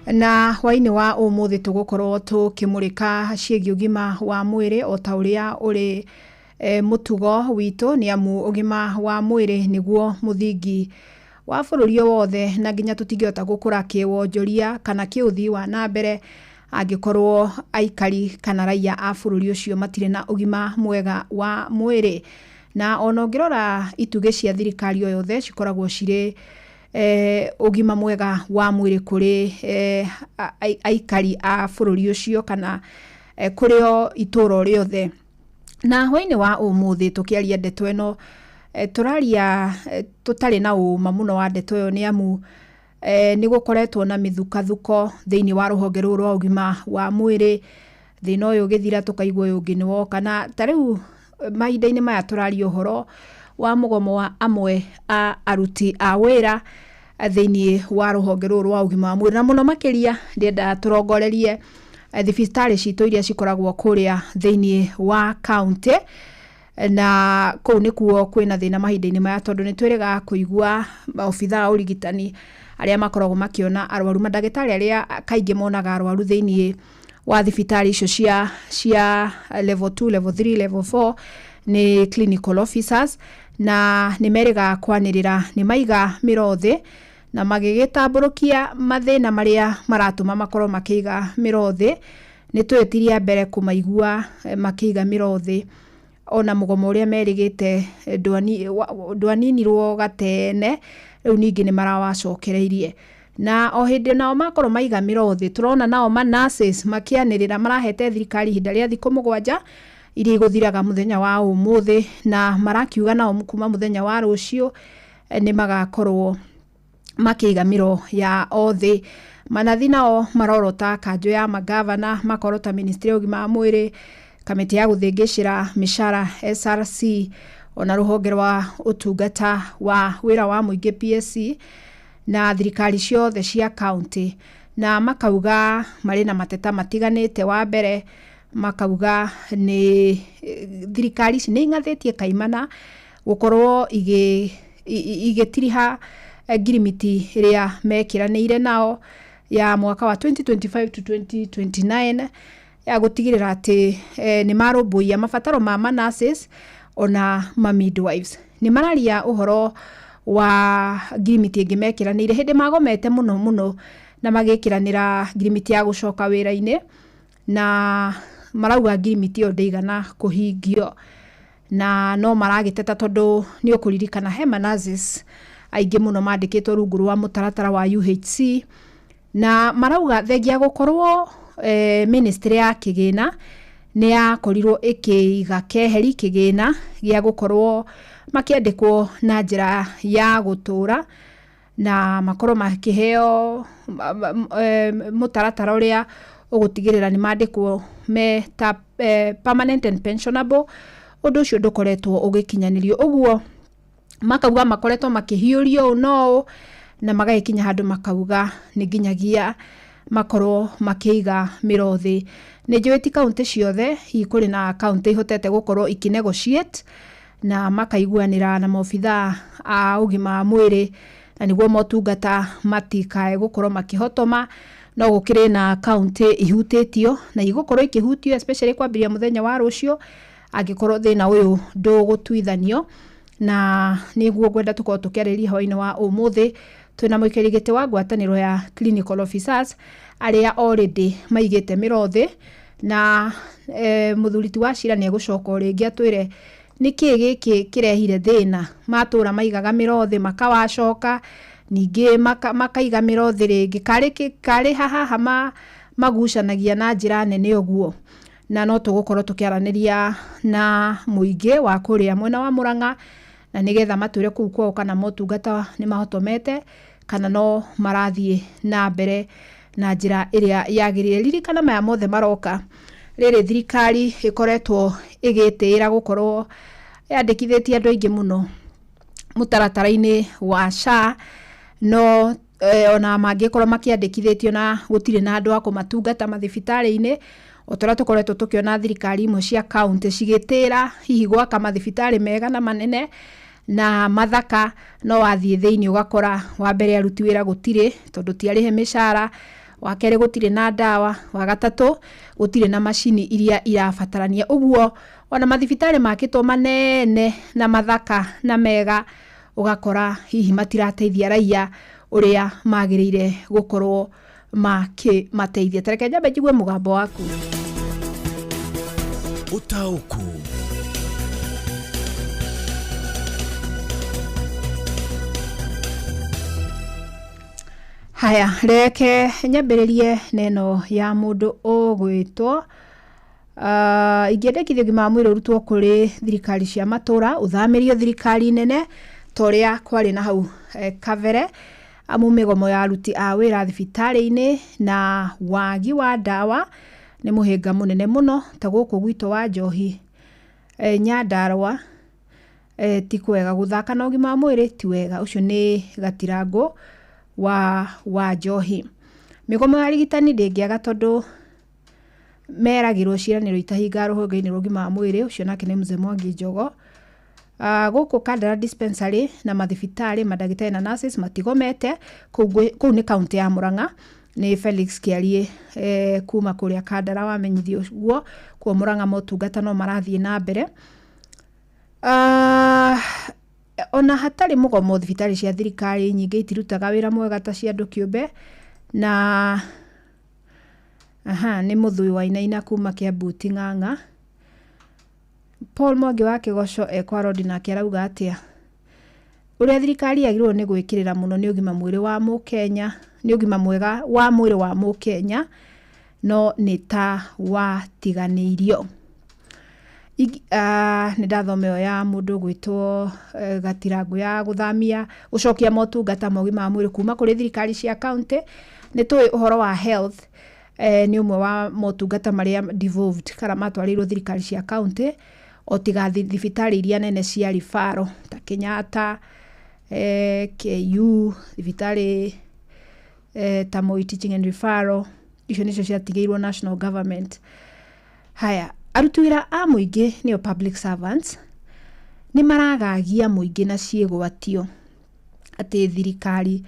Na hwaĩ-inĩ wa ũmũthĩ tũgũkorwo tũkĩmũrĩka ciĩgiĩ ũgima wa mwĩrĩ o ta ũrĩa ũrĩ mũtugo witũ, nĩ amu ũgima wa mwĩrĩ nĩguo mũthingi wa bũrũri o wothe, na nginya tũtingĩhota gũkũra kĩwonjoria kana kĩũthii wa na mbere angĩkorwo aikari kana raia a bũrũri ũcio matirĩ na ũgima mwega wa mwĩrĩ. Na ona ũngĩrora itugĩ cia thirikari o yothe cikoragwo cirĩ ũgima mwega wa mwĩrĩ kũrĩ aikari a bũrũri ũcio kana kũrĩ o itũũra rĩothe. Na hwaĩ-inĩ wa ũmũthĩ tũkĩaria ndeto ĩno, tũraria tũtarĩ na ũma mũno wa ndeto ĩyo, nĩ amu nĩ gũkoretwo na mĩthukathuko thĩinĩ wa rũhonge rũrũ rwa ũgima wa mwĩrĩ. Thĩna ũyũ ũgĩthira tũkaigua ũyũ ũngĩ nĩ woka, na ta rĩu mahinda-inĩ maya tũraria ũhoro wa mũgomo wa amwe a aruti a wĩra thĩinĩ wa rũhonge rũrũ rwa ũgima wa mwĩrĩ, na mũno makĩria ndĩrenda tũrongorerie thibitarĩ citũ iria cikoragwo kũrĩa thĩinĩ wa kaunti, na kũu nĩkuo kwĩna thĩna mahinda-inĩ maya, tondũ nĩ twĩrĩga kũigua maobithaa a ũrigitani arĩa makoragwo makĩona arwaru, mandagĩtarĩ arĩa kaingĩ monaga arwaru thĩinĩ wa thibitarĩ icio cia level 2, level 3, level 4 nĩ clinical officers, na nĩ merĩga kwanĩrĩra nĩ maiga mĩro thĩ na magĩgĩtambũrũkia mathĩna marĩa maratũma makorwo makĩiga mĩro thĩ. Nĩ twĩtirie mbere kũmaigua makĩiga mĩro thĩ, ona mũgomo ũrĩa merĩgĩte ndwaninirwo gatene, rĩu ningĩ nĩ marawacokereirie. Na o hĩndĩ nao makorwo maiga mĩro thĩ, tũrona nao ma nurses makĩanĩrĩra marahete thirikari ihinda rĩa thikũ 7 iria igũthiraga mũthenya wa ũmũthĩ, na marakiuga nao kuma mũthenya wa rũciũ nĩ magakorwo makĩiga mĩro ya othe. Manathi nao marorota kanjũ ya magavana, makorota ministry ya ũgima wa mwĩrĩ, kamĩtĩ ya gũthĩngĩcĩra mĩcara SRC, ona rũhonge rwa ũtungata wa wĩra wa mũingĩ PSC, na thirikari ciothe cia kaunti, na makauga marĩ na mateta matiganĩte. Wa mbere Makauga nĩ thirikari ici nĩ ing'athĩtie kaimana gũkorwo igĩtiriha ngirimiti ĩrĩa mekĩranĩire nao ya mwaka wa 2025 to 2029 ya gũtigĩrĩra atĩ nĩ marũmbũiya mabataro ma manurses ona ma midwives. Nĩ mararia ũhoro wa ngirimiti ĩngĩ mekĩranĩire hĩndĩ magomete mũno mũno na magĩkĩranĩra ngirimiti ya gũcoka wĩra-inĩ, na marauga ngirimiti ĩyo ndĩigana kũhingio, na no maragĩteta tondũ nĩ ũkũririkana he manurses aingĩ mũno mandĩkĩtwo rungu rwa mũtaratara wa UHC, na marauga thengia gũkorwo ministry ya kĩgĩna nĩ yakorirwo ĩkĩiga keheri kĩgĩna gĩa gũkorwo makĩandĩkwo na njĩra ya gũtũra na makorwo makĩheo mũtaratara ũrĩa ũgũtigĩrĩra nĩ mandĩkwo me ta permanent and pensionable. Ũndũ ũcio ndũkoretwo ũgĩkinyanĩrio, ũguo makauga makoretwo makĩhiũrio ũũ na ũũ, na magagĩkinya handũ makauga nĩ nginyagia makorwo makĩiga mĩro thĩ. Nĩ njũĩ ti kaũntĩ ciothe, hihi kũrĩ na kaũntĩ ihotete gũkorwo ikĩ-negotiate na makaiguanĩra na maobithaa a ũgima wa mwĩrĩ na nĩguo motungata matikae gũkorwo makĩhotoma, no gũkĩrĩ na kaũntĩ ihutĩtio na igũkorwo ikĩhutio especially kwambĩrĩria mũthenya wa rũciũ angĩkorwo thĩna ũyũ ndũgũtuithanio. Na nĩguo ngwenda tũkorwo tũkĩarĩrĩria hwaĩ-inĩ wa ũmũthĩ twĩna mũikarĩri gĩtĩ wa ngwatanĩro ya clinical officers arĩa already maigĩte mĩro thĩ, na mũthuri ti wa cira nĩ egũcoka o rĩngĩ atwĩre nĩkĩ gĩkĩ kĩrehire thĩna. Matũra maigaga mĩro thĩ makawacoka ningĩ makaiga mĩro thĩ rĩngĩ, karĩ haha magucanagia na njĩra nene ũguo. Na no tũgũkorwo tũkĩaranĩria na mũingĩ wa kũrĩa mwena wa Mũrang'a na nĩgetha matwĩre kũu kwao kana motungata nĩ mahotomete kana no marathiĩ na mbere na njĩra ĩrĩa yagĩrĩire. Ririkana maya mothe maroka rĩrĩ thirikari ĩkoretwo ĩgĩtĩĩra gũkorwo yandĩkithĩtie andũ aingĩ mũno mũtaratara-inĩ wa SHA, no ona mangĩkorwo makĩandĩkithĩtio na gũtirĩ na andũ a kũmatungata mathibitarĩ-inĩ, o ta ũrĩa tũkoretwo tũkĩona thirikari imwe cia kaũntĩ cigĩtĩĩra hihi gwaka mathibitarĩ mega na manene na mathaka, no wathiĩ thĩinĩ ũgakora wa mbere aruti wĩra gũtirĩ tondũ ti arĩhe mĩcara, wa kerĩ gũtirĩ na ndawa, wa gatatũ gũtirĩ na macini iria irabatarania. Ũguo ona mathibitarĩ makĩtwo manene na mathaka na mega ũgakora hihi matirateithia raia ũrĩa magĩrĩire gũkorwo makĩmateithia. Ta reke nyambe njigue mũgambo waku. Ũtaũku. Haya, reke nyambĩrĩrie neno ya mũndũ ũgwĩtwo ingĩendekithia ũgima wa mwĩrĩ ũrutwo kũrĩ thirikari cia matũra, ũthamĩrio thirikari nene ta ũrĩa kwarĩ na hau kabere, amu mĩgomo ya aruti a wĩra thibitarĩ-inĩ na wagi wa ndawa nĩ mũhĩnga mũnene mũno ta gũkũ gwitũ wa Njohi, Nyandarũa, ti kwega gũthaka na ũgima wa mwĩrĩ ti wega. Ũcio nĩ Gatirangũ wa Njohi. Mĩgomo ya arigitani ndĩngĩaga tondũ meragĩrwo ciĩranĩro itahingaga rũhonge-inĩ rwa ũgima wa mwĩrĩ. Ũcio nake nĩ Mzee Mwangi Njogo. Gũkũ Kandara dispensary na mathibitarĩ mandagĩtarĩ na nurses matigomete kũu nĩ kaũntĩ ya Mũrang'a. Nĩ Felix Kĩarie kuma kũrĩa Kandara wamenyithio ũguo kuo Mũrang'a motungata no marathiĩ na mbere. Ona hatarĩ mũgomo thibitarĩ cia thirikari nyingĩ itirutaga wĩra mwega ta cia andũ kĩũmbe. Na aha, nĩ Mũthui Wainaina kuma Kĩambu Ting'ang'a. Paul Mwangi wa Kĩgoco ekwa Rodi nake arauga atĩa? Ũrĩa thirikari yagĩrĩirwo nĩ gwĩkĩrĩra mũno nĩ ũgima mwĩrĩ wa mũkenya, nĩ ũgima mwega wa mwĩrĩ wa mũkenya, no nĩ ta watiganĩirio. Nĩ ndathoma ĩyo ya mũndũ ũgwĩtwo Gatirangũ ya gũthamia gũcokia motungata ma ũgima wa mwĩrĩ kuma kũrĩ thirikari cia kaũntĩ. Nĩ tũĩ ũhoro wa health nĩ ũmwe wa motungata marĩa devolved kana matwarĩirwo thirikari cia kaũntĩ, o tiga thibitarĩ iria nene cia referral ta Kenyatta, KU, thibitarĩ ta Moi Teaching and Referral, icio nĩcio ciatigĩirwo national government. Haya, aruti wĩra a mũingĩ nĩo public servants nĩ maragagia mũingĩ na ciĩgwatio atĩ thirikari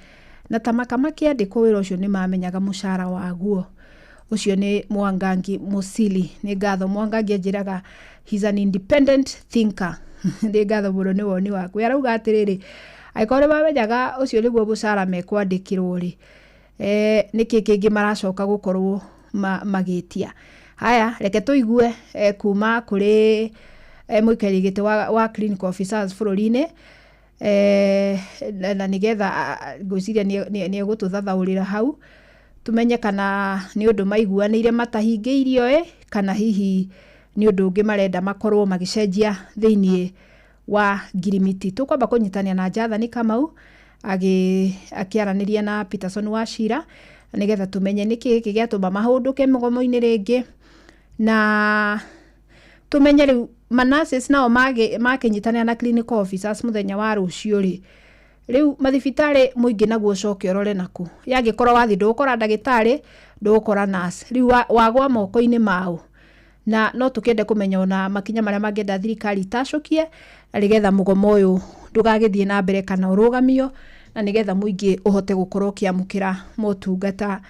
na ta maka makĩandĩkwo wĩra ũcio nĩ mamenyaga mũcara waguo. Ũcio nĩ Mwangangi Musili. Nĩ ngatho Mwangangi anjĩraga he's an independent thinker. Nĩ ngatho mũno nĩ woni waku. Arauga atĩrĩrĩ, angĩkorwo nĩ mamenyaga ũcio nĩguo mũcara mekwandĩkĩrwo rĩ, nĩkĩ kĩngĩ maracoka gũkorwo magĩtia. Haya, reke tũigue kuma kũrĩ mũikarĩri gĩtĩ wa clinical officers bũrũri-inĩ, na nĩgetha ngwĩciria nĩ egũtũthathaũrĩra hau tumenye kana nĩ ũndũ maiguanĩire matahingĩirio ĩ, kana hihi nĩ ũndũ ũngĩ marenda makorwo magĩcenjia thĩiniĩ wa ngirimiti. Tũkwamba kũnyitania na Jathani Kamau akĩaranĩria na Peterson Wachira nĩgetha tũmenye nĩkĩ gĩkĩ gĩatũma mahũndũke mũgomo-inĩ rĩngĩ, na tũmenye rĩu manurses nao makĩnyitanĩra na clinical officers mũthenya wa rũciũ rĩ, rĩu mathibitarĩ mũingĩ naguo ũcoke ũrore naku, yangĩkorwo wathiĩ ndũgũkora ndagĩtarĩ, ndũgũkora nurse, rĩu wagwa moko-inĩ mao. Na no tũkĩende kũmenya ona makinya marĩa mangĩenda thirikari itacũkie na nĩgetha mũgomo ũyũ ndũgagĩthiĩ na mbere kana ũrũgamio, na nĩgetha mũingĩ ũhote gũkorwo ũkĩamũkĩra motungata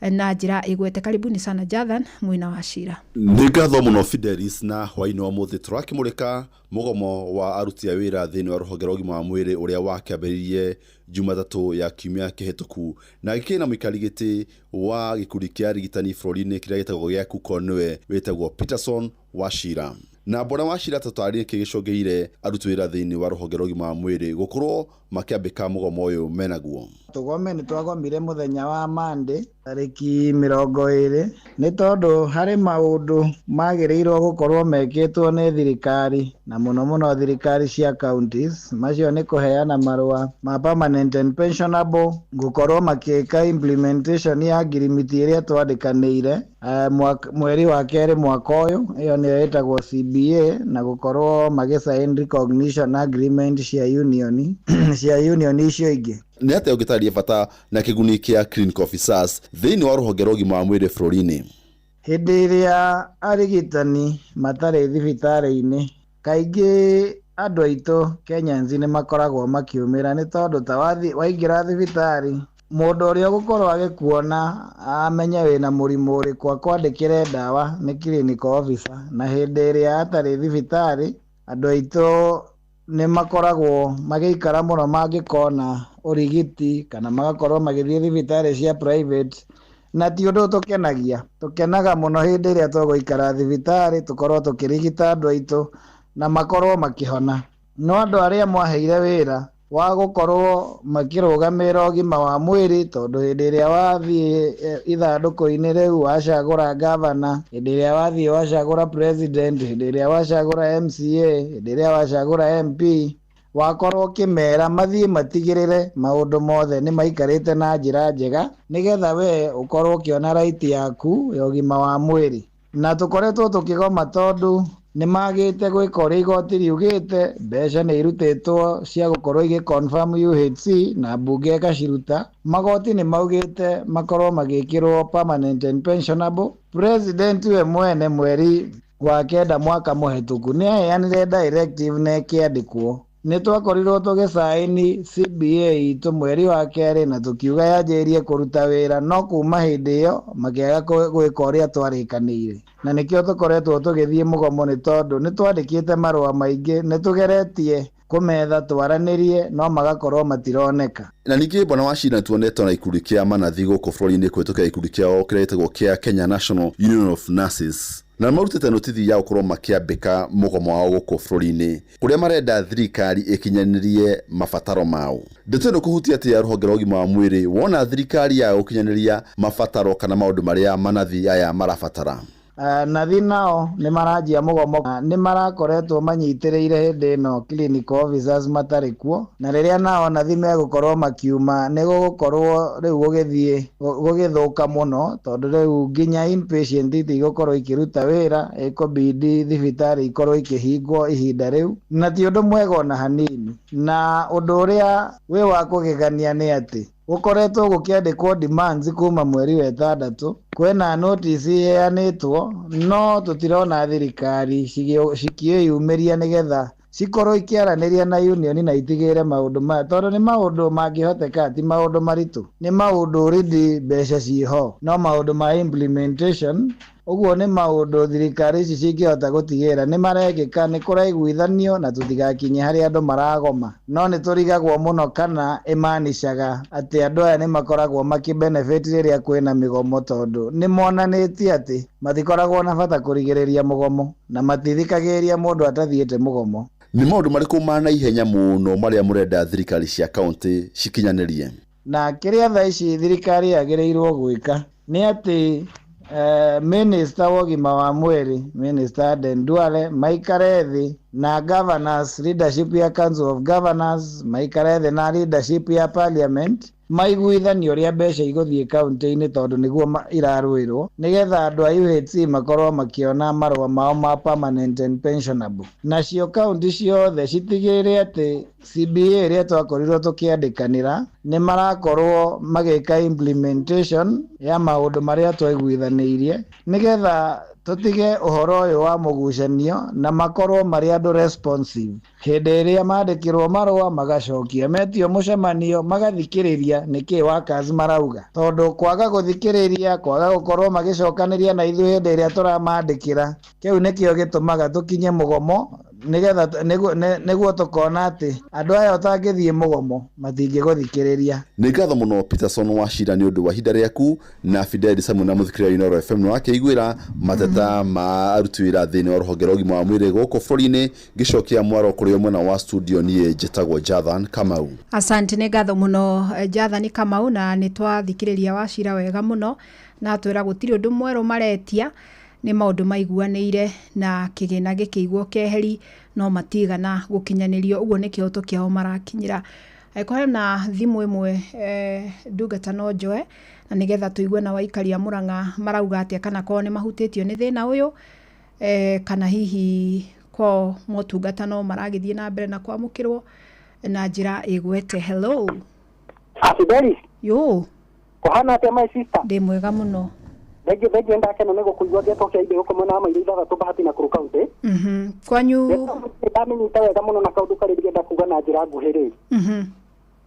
na njĩra ĩgwete. Karibuni sana Jathan mwena wa Cira. Nĩ ngatho mũno Fidelis, na hwaĩ-inĩ wa mũthĩ tũrakĩmũrĩka mũgomo wa aruti a wĩra thĩinĩ wa rũhonge rwa ũgima wa mwĩrĩ ũrĩa wakĩambĩrĩirie Jumatatũ ya kiumia kĩhĩtũku, na gĩkĩrĩ na mũikari gĩtĩ wa gĩkundi kĩa arigitani bũrũri-inĩ kĩrĩa gĩtagwo gĩa KUCON nĩwe wĩtagwo Peterson Wachira. Na Bwana Wachira, tũtarĩrie kĩ gĩcũngĩire aruti wĩra thĩinĩ wa rũhonge rwa ũgima wa mwĩrĩ gũkorwo makĩambĩka mũgomo ũyũ menaguo. Tũgome nĩ twagomire mũthenya wa Monday tarĩki 20 nĩ tondũ harĩ maũndũ magĩrĩirwo gũkorwo mekĩtwo nĩ thirikari, na mũno mũno thirikari cia counties. Macio nĩ kũheana marũa ma permanent and pensionable, gũkorwo makĩka implementation ya ngirimiti ĩrĩa twandĩkanĩire mweri wa kerĩ mwaka ũyũ, ĩyo nĩyo ĩtagwo CBA, na gũkorwo magĩsign recognition agreement cia union cia union icio ingĩ. Nĩ atĩa ũngĩtarĩria bata na kĩguni kĩa clinical officers thĩinĩ wa rũhonge rwa ũgima wa mwĩrĩ bũrũri-inĩ? Hĩndĩ ĩrĩa arigitani matarĩ thibitarĩ-inĩ, kaingĩ andũ aitũ Kenyans nĩ makoragwo makiumĩra, nĩ tondũ ta waingĩra thibitarĩ, mũndũ ũrĩa ũgũkorwo agĩkuona amenye wĩna mũrimũ ũrĩkũ akwandĩkĩre ndawa nĩ clinical officer. Na hĩndĩ ĩrĩa atarĩ thibitarĩ, andũ aitũ nĩ makoragwo magĩikara mũno mangĩkona ũrigiti, kana magakorwo magĩthiĩ thibitarĩ cia private, na ti ũndũ tũkenagia. Tũkenaga mũno hĩndĩ ĩrĩa tũgũikara thibitarĩ tũkorwo tũkĩrigita andũ aitũ na makorwo makĩhona. No andũ arĩa mwaheire wĩra wa gũkorwo makĩrũgamĩrĩra ũgima wa mwĩrĩ, tondũ hĩndĩ ĩrĩa wathiĩ ithandũkũ-inĩ rĩu wacagũra gavana, hĩndĩ ĩrĩa wathiĩ wacagũra president, hĩndĩ ĩrĩa wacagũra MCA, hĩndĩ ĩrĩa wacagũra MP, wakorwo ũkĩmera mathiĩ matigĩrĩre maũndũ mothe nĩ maikarĩte na njĩra njega, nĩgetha we ũkorwo ũkĩona right yaku ya ũgima wa mwĩrĩ. Na tũkoretwo tũkĩgoma tondũ nĩ magĩte gwĩka ũrĩa igoti riugĩte, mbeca nĩ irutĩtwo cia gũkorwo igĩ confirm UHC na mbunge ĩgaciruta. Magoti nĩ maugĩte makorwo magĩkĩrwo permanent and pensionable. President we mwene mweri wa 9 mwaka mũhetũku nĩ aheanire directive na ĩkĩandĩkwo. Nĩ twakorirwo tũgĩcaini CBA itũ mweri wa 2 na tũkiuga yanjĩrĩrie kũruta wĩra, no kuma hĩndĩ ĩyo makĩaga gwĩka ũrĩa twarĩkanĩire. Na nĩkĩo tũkoretwo tũgĩthiĩ mũgomo, nĩ tondũ nĩ twandĩkĩte marũa maingĩ, nĩ tũgeretie kũmetha twaranĩrie, no magakorwo matironeka. Na ningĩ Bwana Wachira, tuonetwo na ikundi kĩa manathi gũkũ bũrũri-inĩ kũhĩtũkĩra ikundi kĩao kĩrĩa gĩtagwo kĩa Kenya National Union of Nurses, na marutĩte notithi ya gũkorwo makĩambĩka mũgomo wao gũkũ bũrũri-inĩ kũrĩa marenda thirikari ĩkinyanĩrie mabataro mao. Ndeto ĩno kũhutia atĩa rũhonge rwa ũgima wa mwĩrĩ wona thirikari ya gũkinyanĩria mabataro kana maũndũ marĩa manathi aya marabatara? Nathi nao nĩ maranjia mũgomo, nĩ marakoretwo manyitĩrĩire hĩndĩ ĩno clinical officers matarĩ kuo, na rĩrĩa nao nathi megũkorwo makiuma nĩ gũgũkorwo rĩu gũgĩthiĩ gũgĩthũka mũno, tondũ rĩu nginya inpatient itigũkorwo ikĩruta wĩra, ĩkũbidi thibitarĩ ikorwo ikĩhingwo ihinda rĩu, na ti ũndũ mwega ona hanini. Na ũndũ ũrĩa wĩ wa kũgegania nĩ atĩ Gũkoretwo gũkĩandĩkwo demands kuma mweri wa 6, kwĩna notice iheanĩtwo, no tũtirona thirikari cikĩyumĩria nĩgetha cikorwo ikĩaranĩria na union na itigĩre maũndũ maya, tondũ nĩ maũndũ mangĩhoteka, ti maũndũ maritũ, nĩ maũndũ already mbeca ciĩho, no maũndũ ma implementation. Ũguo nĩ maũndũ thirikari ici cingĩhota gũtigĩrĩra nĩ marekĩka, nĩ kũraiguithanio na tũtigakinye harĩa andũ maragoma. No nĩ tũrigagwo mũno kana ĩmanicaga atĩ andũ aya nĩ makoragwo makĩbenefit rĩrĩa kwĩna mĩgomo, tondũ nĩ monanĩtie atĩ matikoragwo na bata kũrigĩrĩria mũgomo na matithikagĩrĩria mũndũ atathiĩte mũgomo. Nĩ maũndũ marĩkũ ma naihenya mũno marĩa mũrenda thirikari cia kaũntĩ cikinyanĩrie? Na kĩrĩa thaa ici thirikari yagĩrĩirwo gwĩka nĩ atĩ Minister wa ũgima wa mwĩrĩ, Minister Aden Duale, maikare thĩ na governors, leadership ya Council of Governors, maikare thĩ na leadership ya Parliament, maiguithanie ũrĩa mbeca igũthiĩ kaũntĩ-inĩ, tondũ nĩguo irarũĩrwo, nĩgetha andũ a UHC makorwo makĩona marũa mao ma permanent and pensionable. Nacio kaũntĩ ciothe citigĩrĩre atĩ CBA ĩrĩa twakorirwo tũkĩandĩkanĩra nĩ marakorwo magĩka implementation ya maũndũ marĩa twaiguithanĩirie, nĩgetha tũtige ũhoro ũyũ wa mũgucanio na makorwo marĩ andũ responsive. Hĩndĩ ĩrĩa mandĩkĩrwo marũa magacokia, metio mũcemanio magathikĩrĩria nĩkĩ workers marauga, tondũ kwaga gũthikĩrĩria, kwaga gũkorwo magĩcokanĩria na ithuĩ hĩndĩ ĩrĩa tũramandĩkĩra, kĩu nĩkĩo gĩtũmaga tũkinye mũgomo, nĩgetha nĩguo tũkona atĩ andũ aya ũtangĩthiĩ mũgomo matingĩgũthikĩrĩria. Nĩ ngatho mũno Peterson Wachira nĩ ũndũ wa ihinda rĩaku, na Fidelis hamwe na mũthikĩrĩria Inooro FM nĩ wakĩiguĩra mateta ma aruti wĩra thĩinĩ wa rũhonge rwa ũgima wa mwĩrĩ gũkũ bũrũri-inĩ. Ngĩcokia mwaro kũrĩ mwena wa studio, niĩ njĩtagwo Jathan Kamau. Asante, nĩ ngatho mũno Jathani Kamau, na nĩ twathikĩrĩria Wachira wega mũno, na atwĩra gũtirĩ ũndũ mwerũ maretia, nĩ maũndũ maiguanĩire na kĩgĩna gĩkĩigwo keheri no matigana gũkinyanĩrio, ũguo nĩ kĩhoto kĩao marakinyĩra. Angĩkorwo hena thimũ ĩmwe ndungata no njoe, na nĩgetha tũigue na waikaria Murang'a marauga atĩa, kana korwo nĩ mahutĩtio nĩ thĩna ũyũ, kana hihi kwao motungata no maragĩthiĩ na mbere na kwamũkĩrwo na njĩra ĩgwete. Hello. Fidelis. Yo. Kũhana atĩa my sister? Ndĩ mwega mũno. Thengiũ ndakena nĩ gũkũigua ngĩtwo kĩa gũkũ mwena wa Mairũ 6 Bahati na Nakuru County. Kwanyu ndamenyita wega mũno na kaũndũ karĩa ingĩenda kuga na njĩra nguhĩ rĩ.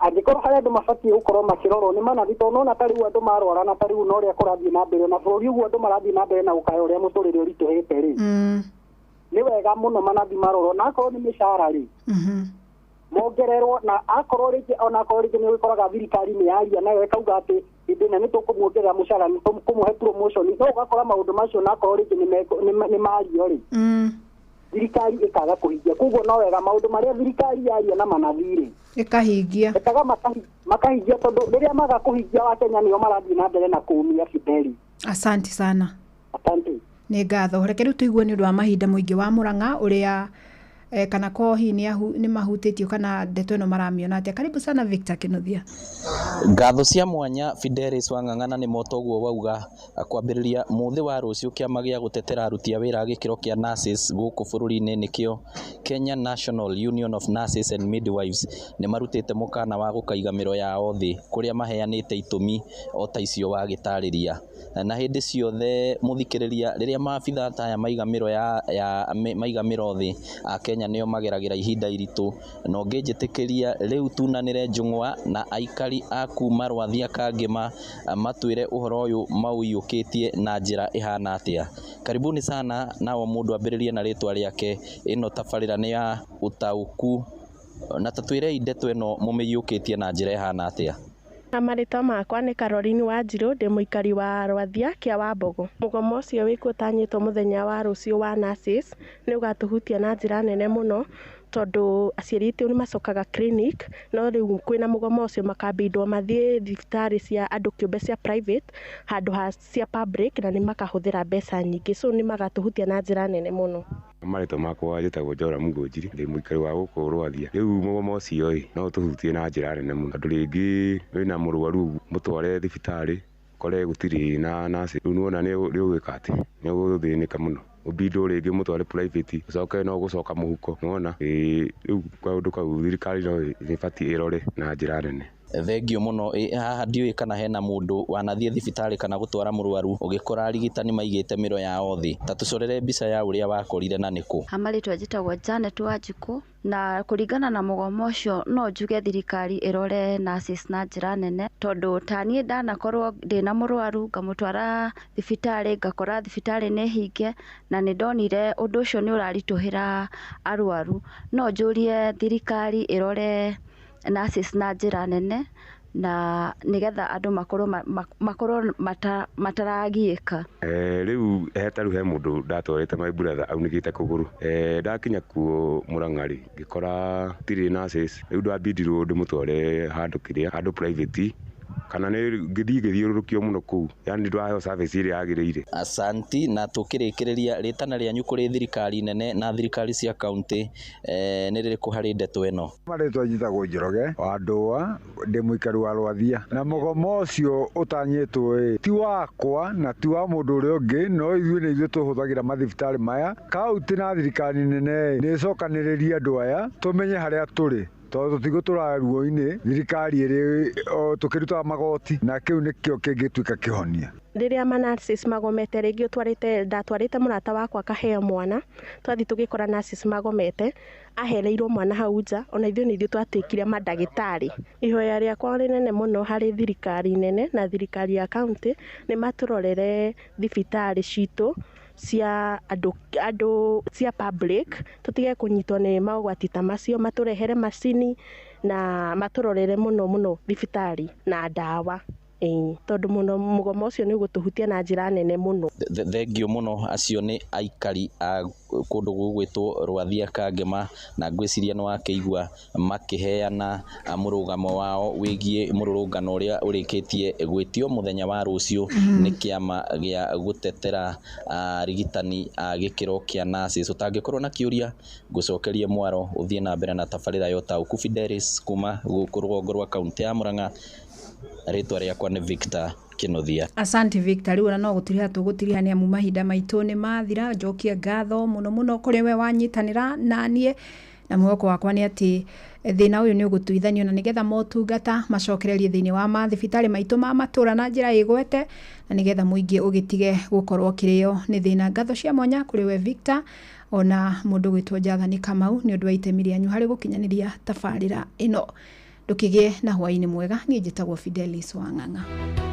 Angĩkorwo harĩa andũ mabatiĩ gũkorwo makĩrorwo nĩ manathi, tondũ nona ta rĩu andũ marwara na ta rĩu na ũrĩa kũrathiĩ na mbere na bũrũri ũguo andũ marathiĩ na mbere na gũkaya ũrĩa mũtũrĩre ũritũhĩte rĩ. Nĩ wega mũno manathi marorwo, na akorwo nĩ mĩcara rĩ mongererwo, na akorwo rĩngĩ ona akorwo rĩngĩ nĩ ũgĩkoraga thirikari nĩ yaria nayo ĩkauga atĩ hĩndĩ ĩna nĩ tũkũmuongerera mũcara, nĩ tũkũmũhe promotion, no ũgakora maũndũ macio na akorwo rĩngĩ nĩ mario rĩ, thirikari ĩkaga kũhingia. Koguo no wega maũndũ marĩa thirikari yaria na manathi rĩ ĩkahingia, ĩkaga makahingia, tondũ rĩrĩa maga kũhingia wa Kenya nĩo marathiĩ na mbere na kũũmia. Fideli. Asante sana. Asante. Nĩ ngatho. Reke rĩu tũigue nĩ ũndũ wa mahinda mũingĩ wa Murang'a ũrĩa kana ko hihi nĩ mahutĩtio kana ndeto ĩno maramĩona atĩa. Karibu sana Victor Kinuthia. Ngatho cia mwanya Fidelis Wang'ang'ana nĩ moto ũguo wauga kwambĩrĩria mũthĩ wa rũciũ kĩama gĩa gũtetera aruti a wĩra a gĩkĩro kĩa nurses gũkũ bũrũri-inĩ nĩkĩo Kenya National Union of Nurses and Midwives nĩ marutĩte mũkana wa gũkaiga mĩro yao thĩ kũrĩa maheanĩte itũmi o ta icio wagĩtarĩria. Na hĩndĩ ciothe mũthikĩrĩria rĩrĩa maabitha ta aya maiga mĩro ya maiga mĩro thĩ a Kenya nĩo mageragĩra ihinda iritũ, na ũngĩnjĩtĩkĩria rĩu tunanĩre njũng'wa na aikari a kuma Rwathia Kangĩma matwĩre ũhoro ũyũ maũiyũkĩtie na njĩra ĩhana atĩa. Karibuni sana nao mũndũ ambĩrĩrie na rĩtwa rĩake. Ĩno tabarĩra nĩ ya ũtaũku, na tatwĩrei ndeto ĩno mũmĩiyũkĩtie na njĩra ĩhana atĩa. Na marĩtwa makwa nĩ Caroline Wanjirũ, ndĩ mũikari wa Rwathia kĩa Wambogo. Mũgomo ũcio wĩkuo ũtanyĩtwo mũthenya wa rũciũ wa nurses nĩ ũgatũhutia na njĩra nene mũno, tondũ aciari aitũ nĩ macokaga clinic, no rĩu kwĩna mũgomo ũcio makambindwo mathiĩ thibitarĩ cia andũ kĩũmbe cia private handũ ha cia public, na nĩ makahũthĩra mbeca nyingĩ, so nĩ magatũhutia na njĩra nene mũno. Marĩtwa makwa njĩtagwo Joram Ngũnjiri, ndĩ mũikari wa gũkũ Rwathia. Rĩu mũgomo ũcio ĩ no ũtũhutie na njĩra nene mũno, tondũ rĩngĩ wĩna mũrwaru mũtware thibitarĩ ũkore gũtirĩ na nurse, rĩu nĩwona nĩ ũgwĩka atĩ nĩ ũgũthĩnĩka mũno, ũbindwo rĩngĩ mũtware private ũcoke no gũcoka mũhuko, nĩwona rĩu kaũndũ kau thirikari no ĩbatiĩ ĩrore na njĩra nene. Thengio mũno. Haha ndiũĩ kana hena mũndũ wanathiĩ thibitarĩ kana gũtwara mũrwaru ũgĩkora arigitani maigĩte mĩro yao thĩ. Ta tũcorere mbica ya ũrĩa wakorire na nĩkũ. Ha marĩtwa njĩtagwo Janet Wanjikũ, na kũringana na mũgomo ũcio no njuge thirikari ĩrore nurses na njĩra nene, tondũ ta niĩ ndanakorwo ndĩna mũrwaru ngamũtwara thibitarĩ ngakora thibitarĩ nĩ hinge, na nĩ ndonire ũndũ ũcio nĩ ũraritũhĩra arwaru. No njũrie thirikari ĩrore nurses na njĩra nene, na nĩgetha andũ makorwo mataragiĩka. Rĩu ta rĩu he mũndũ ndatwarĩte my brother aunĩkĩte kũgũrũ. Ndakinya kuo Murang'a rĩ, ngĩkora gũtirĩ nurses. Rĩu ndabindirwo ndĩmũtware handũ kĩrĩa, handũ private, kana nĩ ngĩthiĩ ngĩthiũrũrũkio mũno kũu, yani ndwaheo service ĩrĩa yagĩrĩire. Asanti. Na tũkĩrĩkĩrĩria, rĩtana rĩanyu kũrĩ thirikari nene na thirikari cia kaunti nĩ rĩrĩkũ harĩ ndeto ĩno? Marĩtwa njĩtagwo Njoroge wa Ndũa, ndĩ mũikari wa Rwathia, na mũgomo ũcio ũtanyĩtwo ĩ ti wakwa na ti wa mũndũ ũrĩa ũngĩ, no ithuĩ nĩ ithuĩ tũhũthagĩra mathibitarĩ maya. Kaunti na thirikari nene nĩ ĩcokanĩrĩrie andũ aya tũmenye harĩa tũrĩ, tondũ tũtigũtũra ruo-inĩ thirikari ĩrĩ tũkĩrutaga magoti, na kĩu nĩkĩo kĩngĩtuĩka kĩhonia. Rĩrĩa ma-nurses magomete, rĩngĩ ũtwarĩte, ndatwarĩte mũrata wakwa akaheo mwana, twathiĩ tũgĩkora nurses magomete, ahereirwo mwana hau nja, ona ithuĩ nĩ ithuĩ twatuĩkire mandagĩtarĩ. Ihoya rĩakwa rĩnene mũno harĩ thirikari nene na thirikari ya kaunti nĩ matũrorere thibitarĩ citũ cia andũ cia public, tũtige kũnyitwo nĩ mogwati ta macio, matũrehere macini na matũrorere mũno mũno thibitarĩ na ndawa. Tondũ mũno mũgomo ũcio nĩ ũgũtũhutia na njĩra nene mũno. Thengio mũno. Acio nĩ aikari a kũndũ gũgwĩtwo Rwathia Kangema, na ngwĩciria nĩ wakĩigua makĩheana mũrũgamo wao wĩgiĩ mũrũrũngano ũrĩa ũrĩkĩtie gwĩtio mũthenya wa rũciũ nĩ kĩama gĩa gũtetera arigitani a gĩkĩro kĩa nurses. Ũtangĩkorwo na kĩũria, ngũcokerie mwaro ũthiĩ na mbere na tabarĩra ya Ũtaũku. Fidelis kuma gũkũ rũgongo rwa kaunti ya Murang'a, rĩtwa rĩakwa nĩ Victor Kinuthia. Asante Victor. Rĩu ona no gũtiriha tũgũtiriha nĩ amu mahinda maitũ nĩ mathira. Njokie ngatho mũno mũno kũrĩ we wanyitanĩra na niĩ, na mwĩhoko wakwa nĩ atĩ thĩna ũyũ nĩ ũgũtuithanio na nĩgetha motungata macokererie thĩinĩ wa mathibitarĩ maitũ ma matũra na njĩra ĩgwete, na nĩgetha mũingĩ ũgĩtige gũkorwo ũkĩrĩo nĩ thĩna. Ngatho cia mwanya kũrĩ we Victor, ona mũndũ gwĩtwo Jathani Kamau nĩ ũndũ wa itemi rĩanyu harĩ gũkinyanĩria tabarĩra ĩno. Ndũkĩgĩe na hwaĩ-inĩ mwega. Niĩ njĩtagwo Fidelis Wang'ang'a.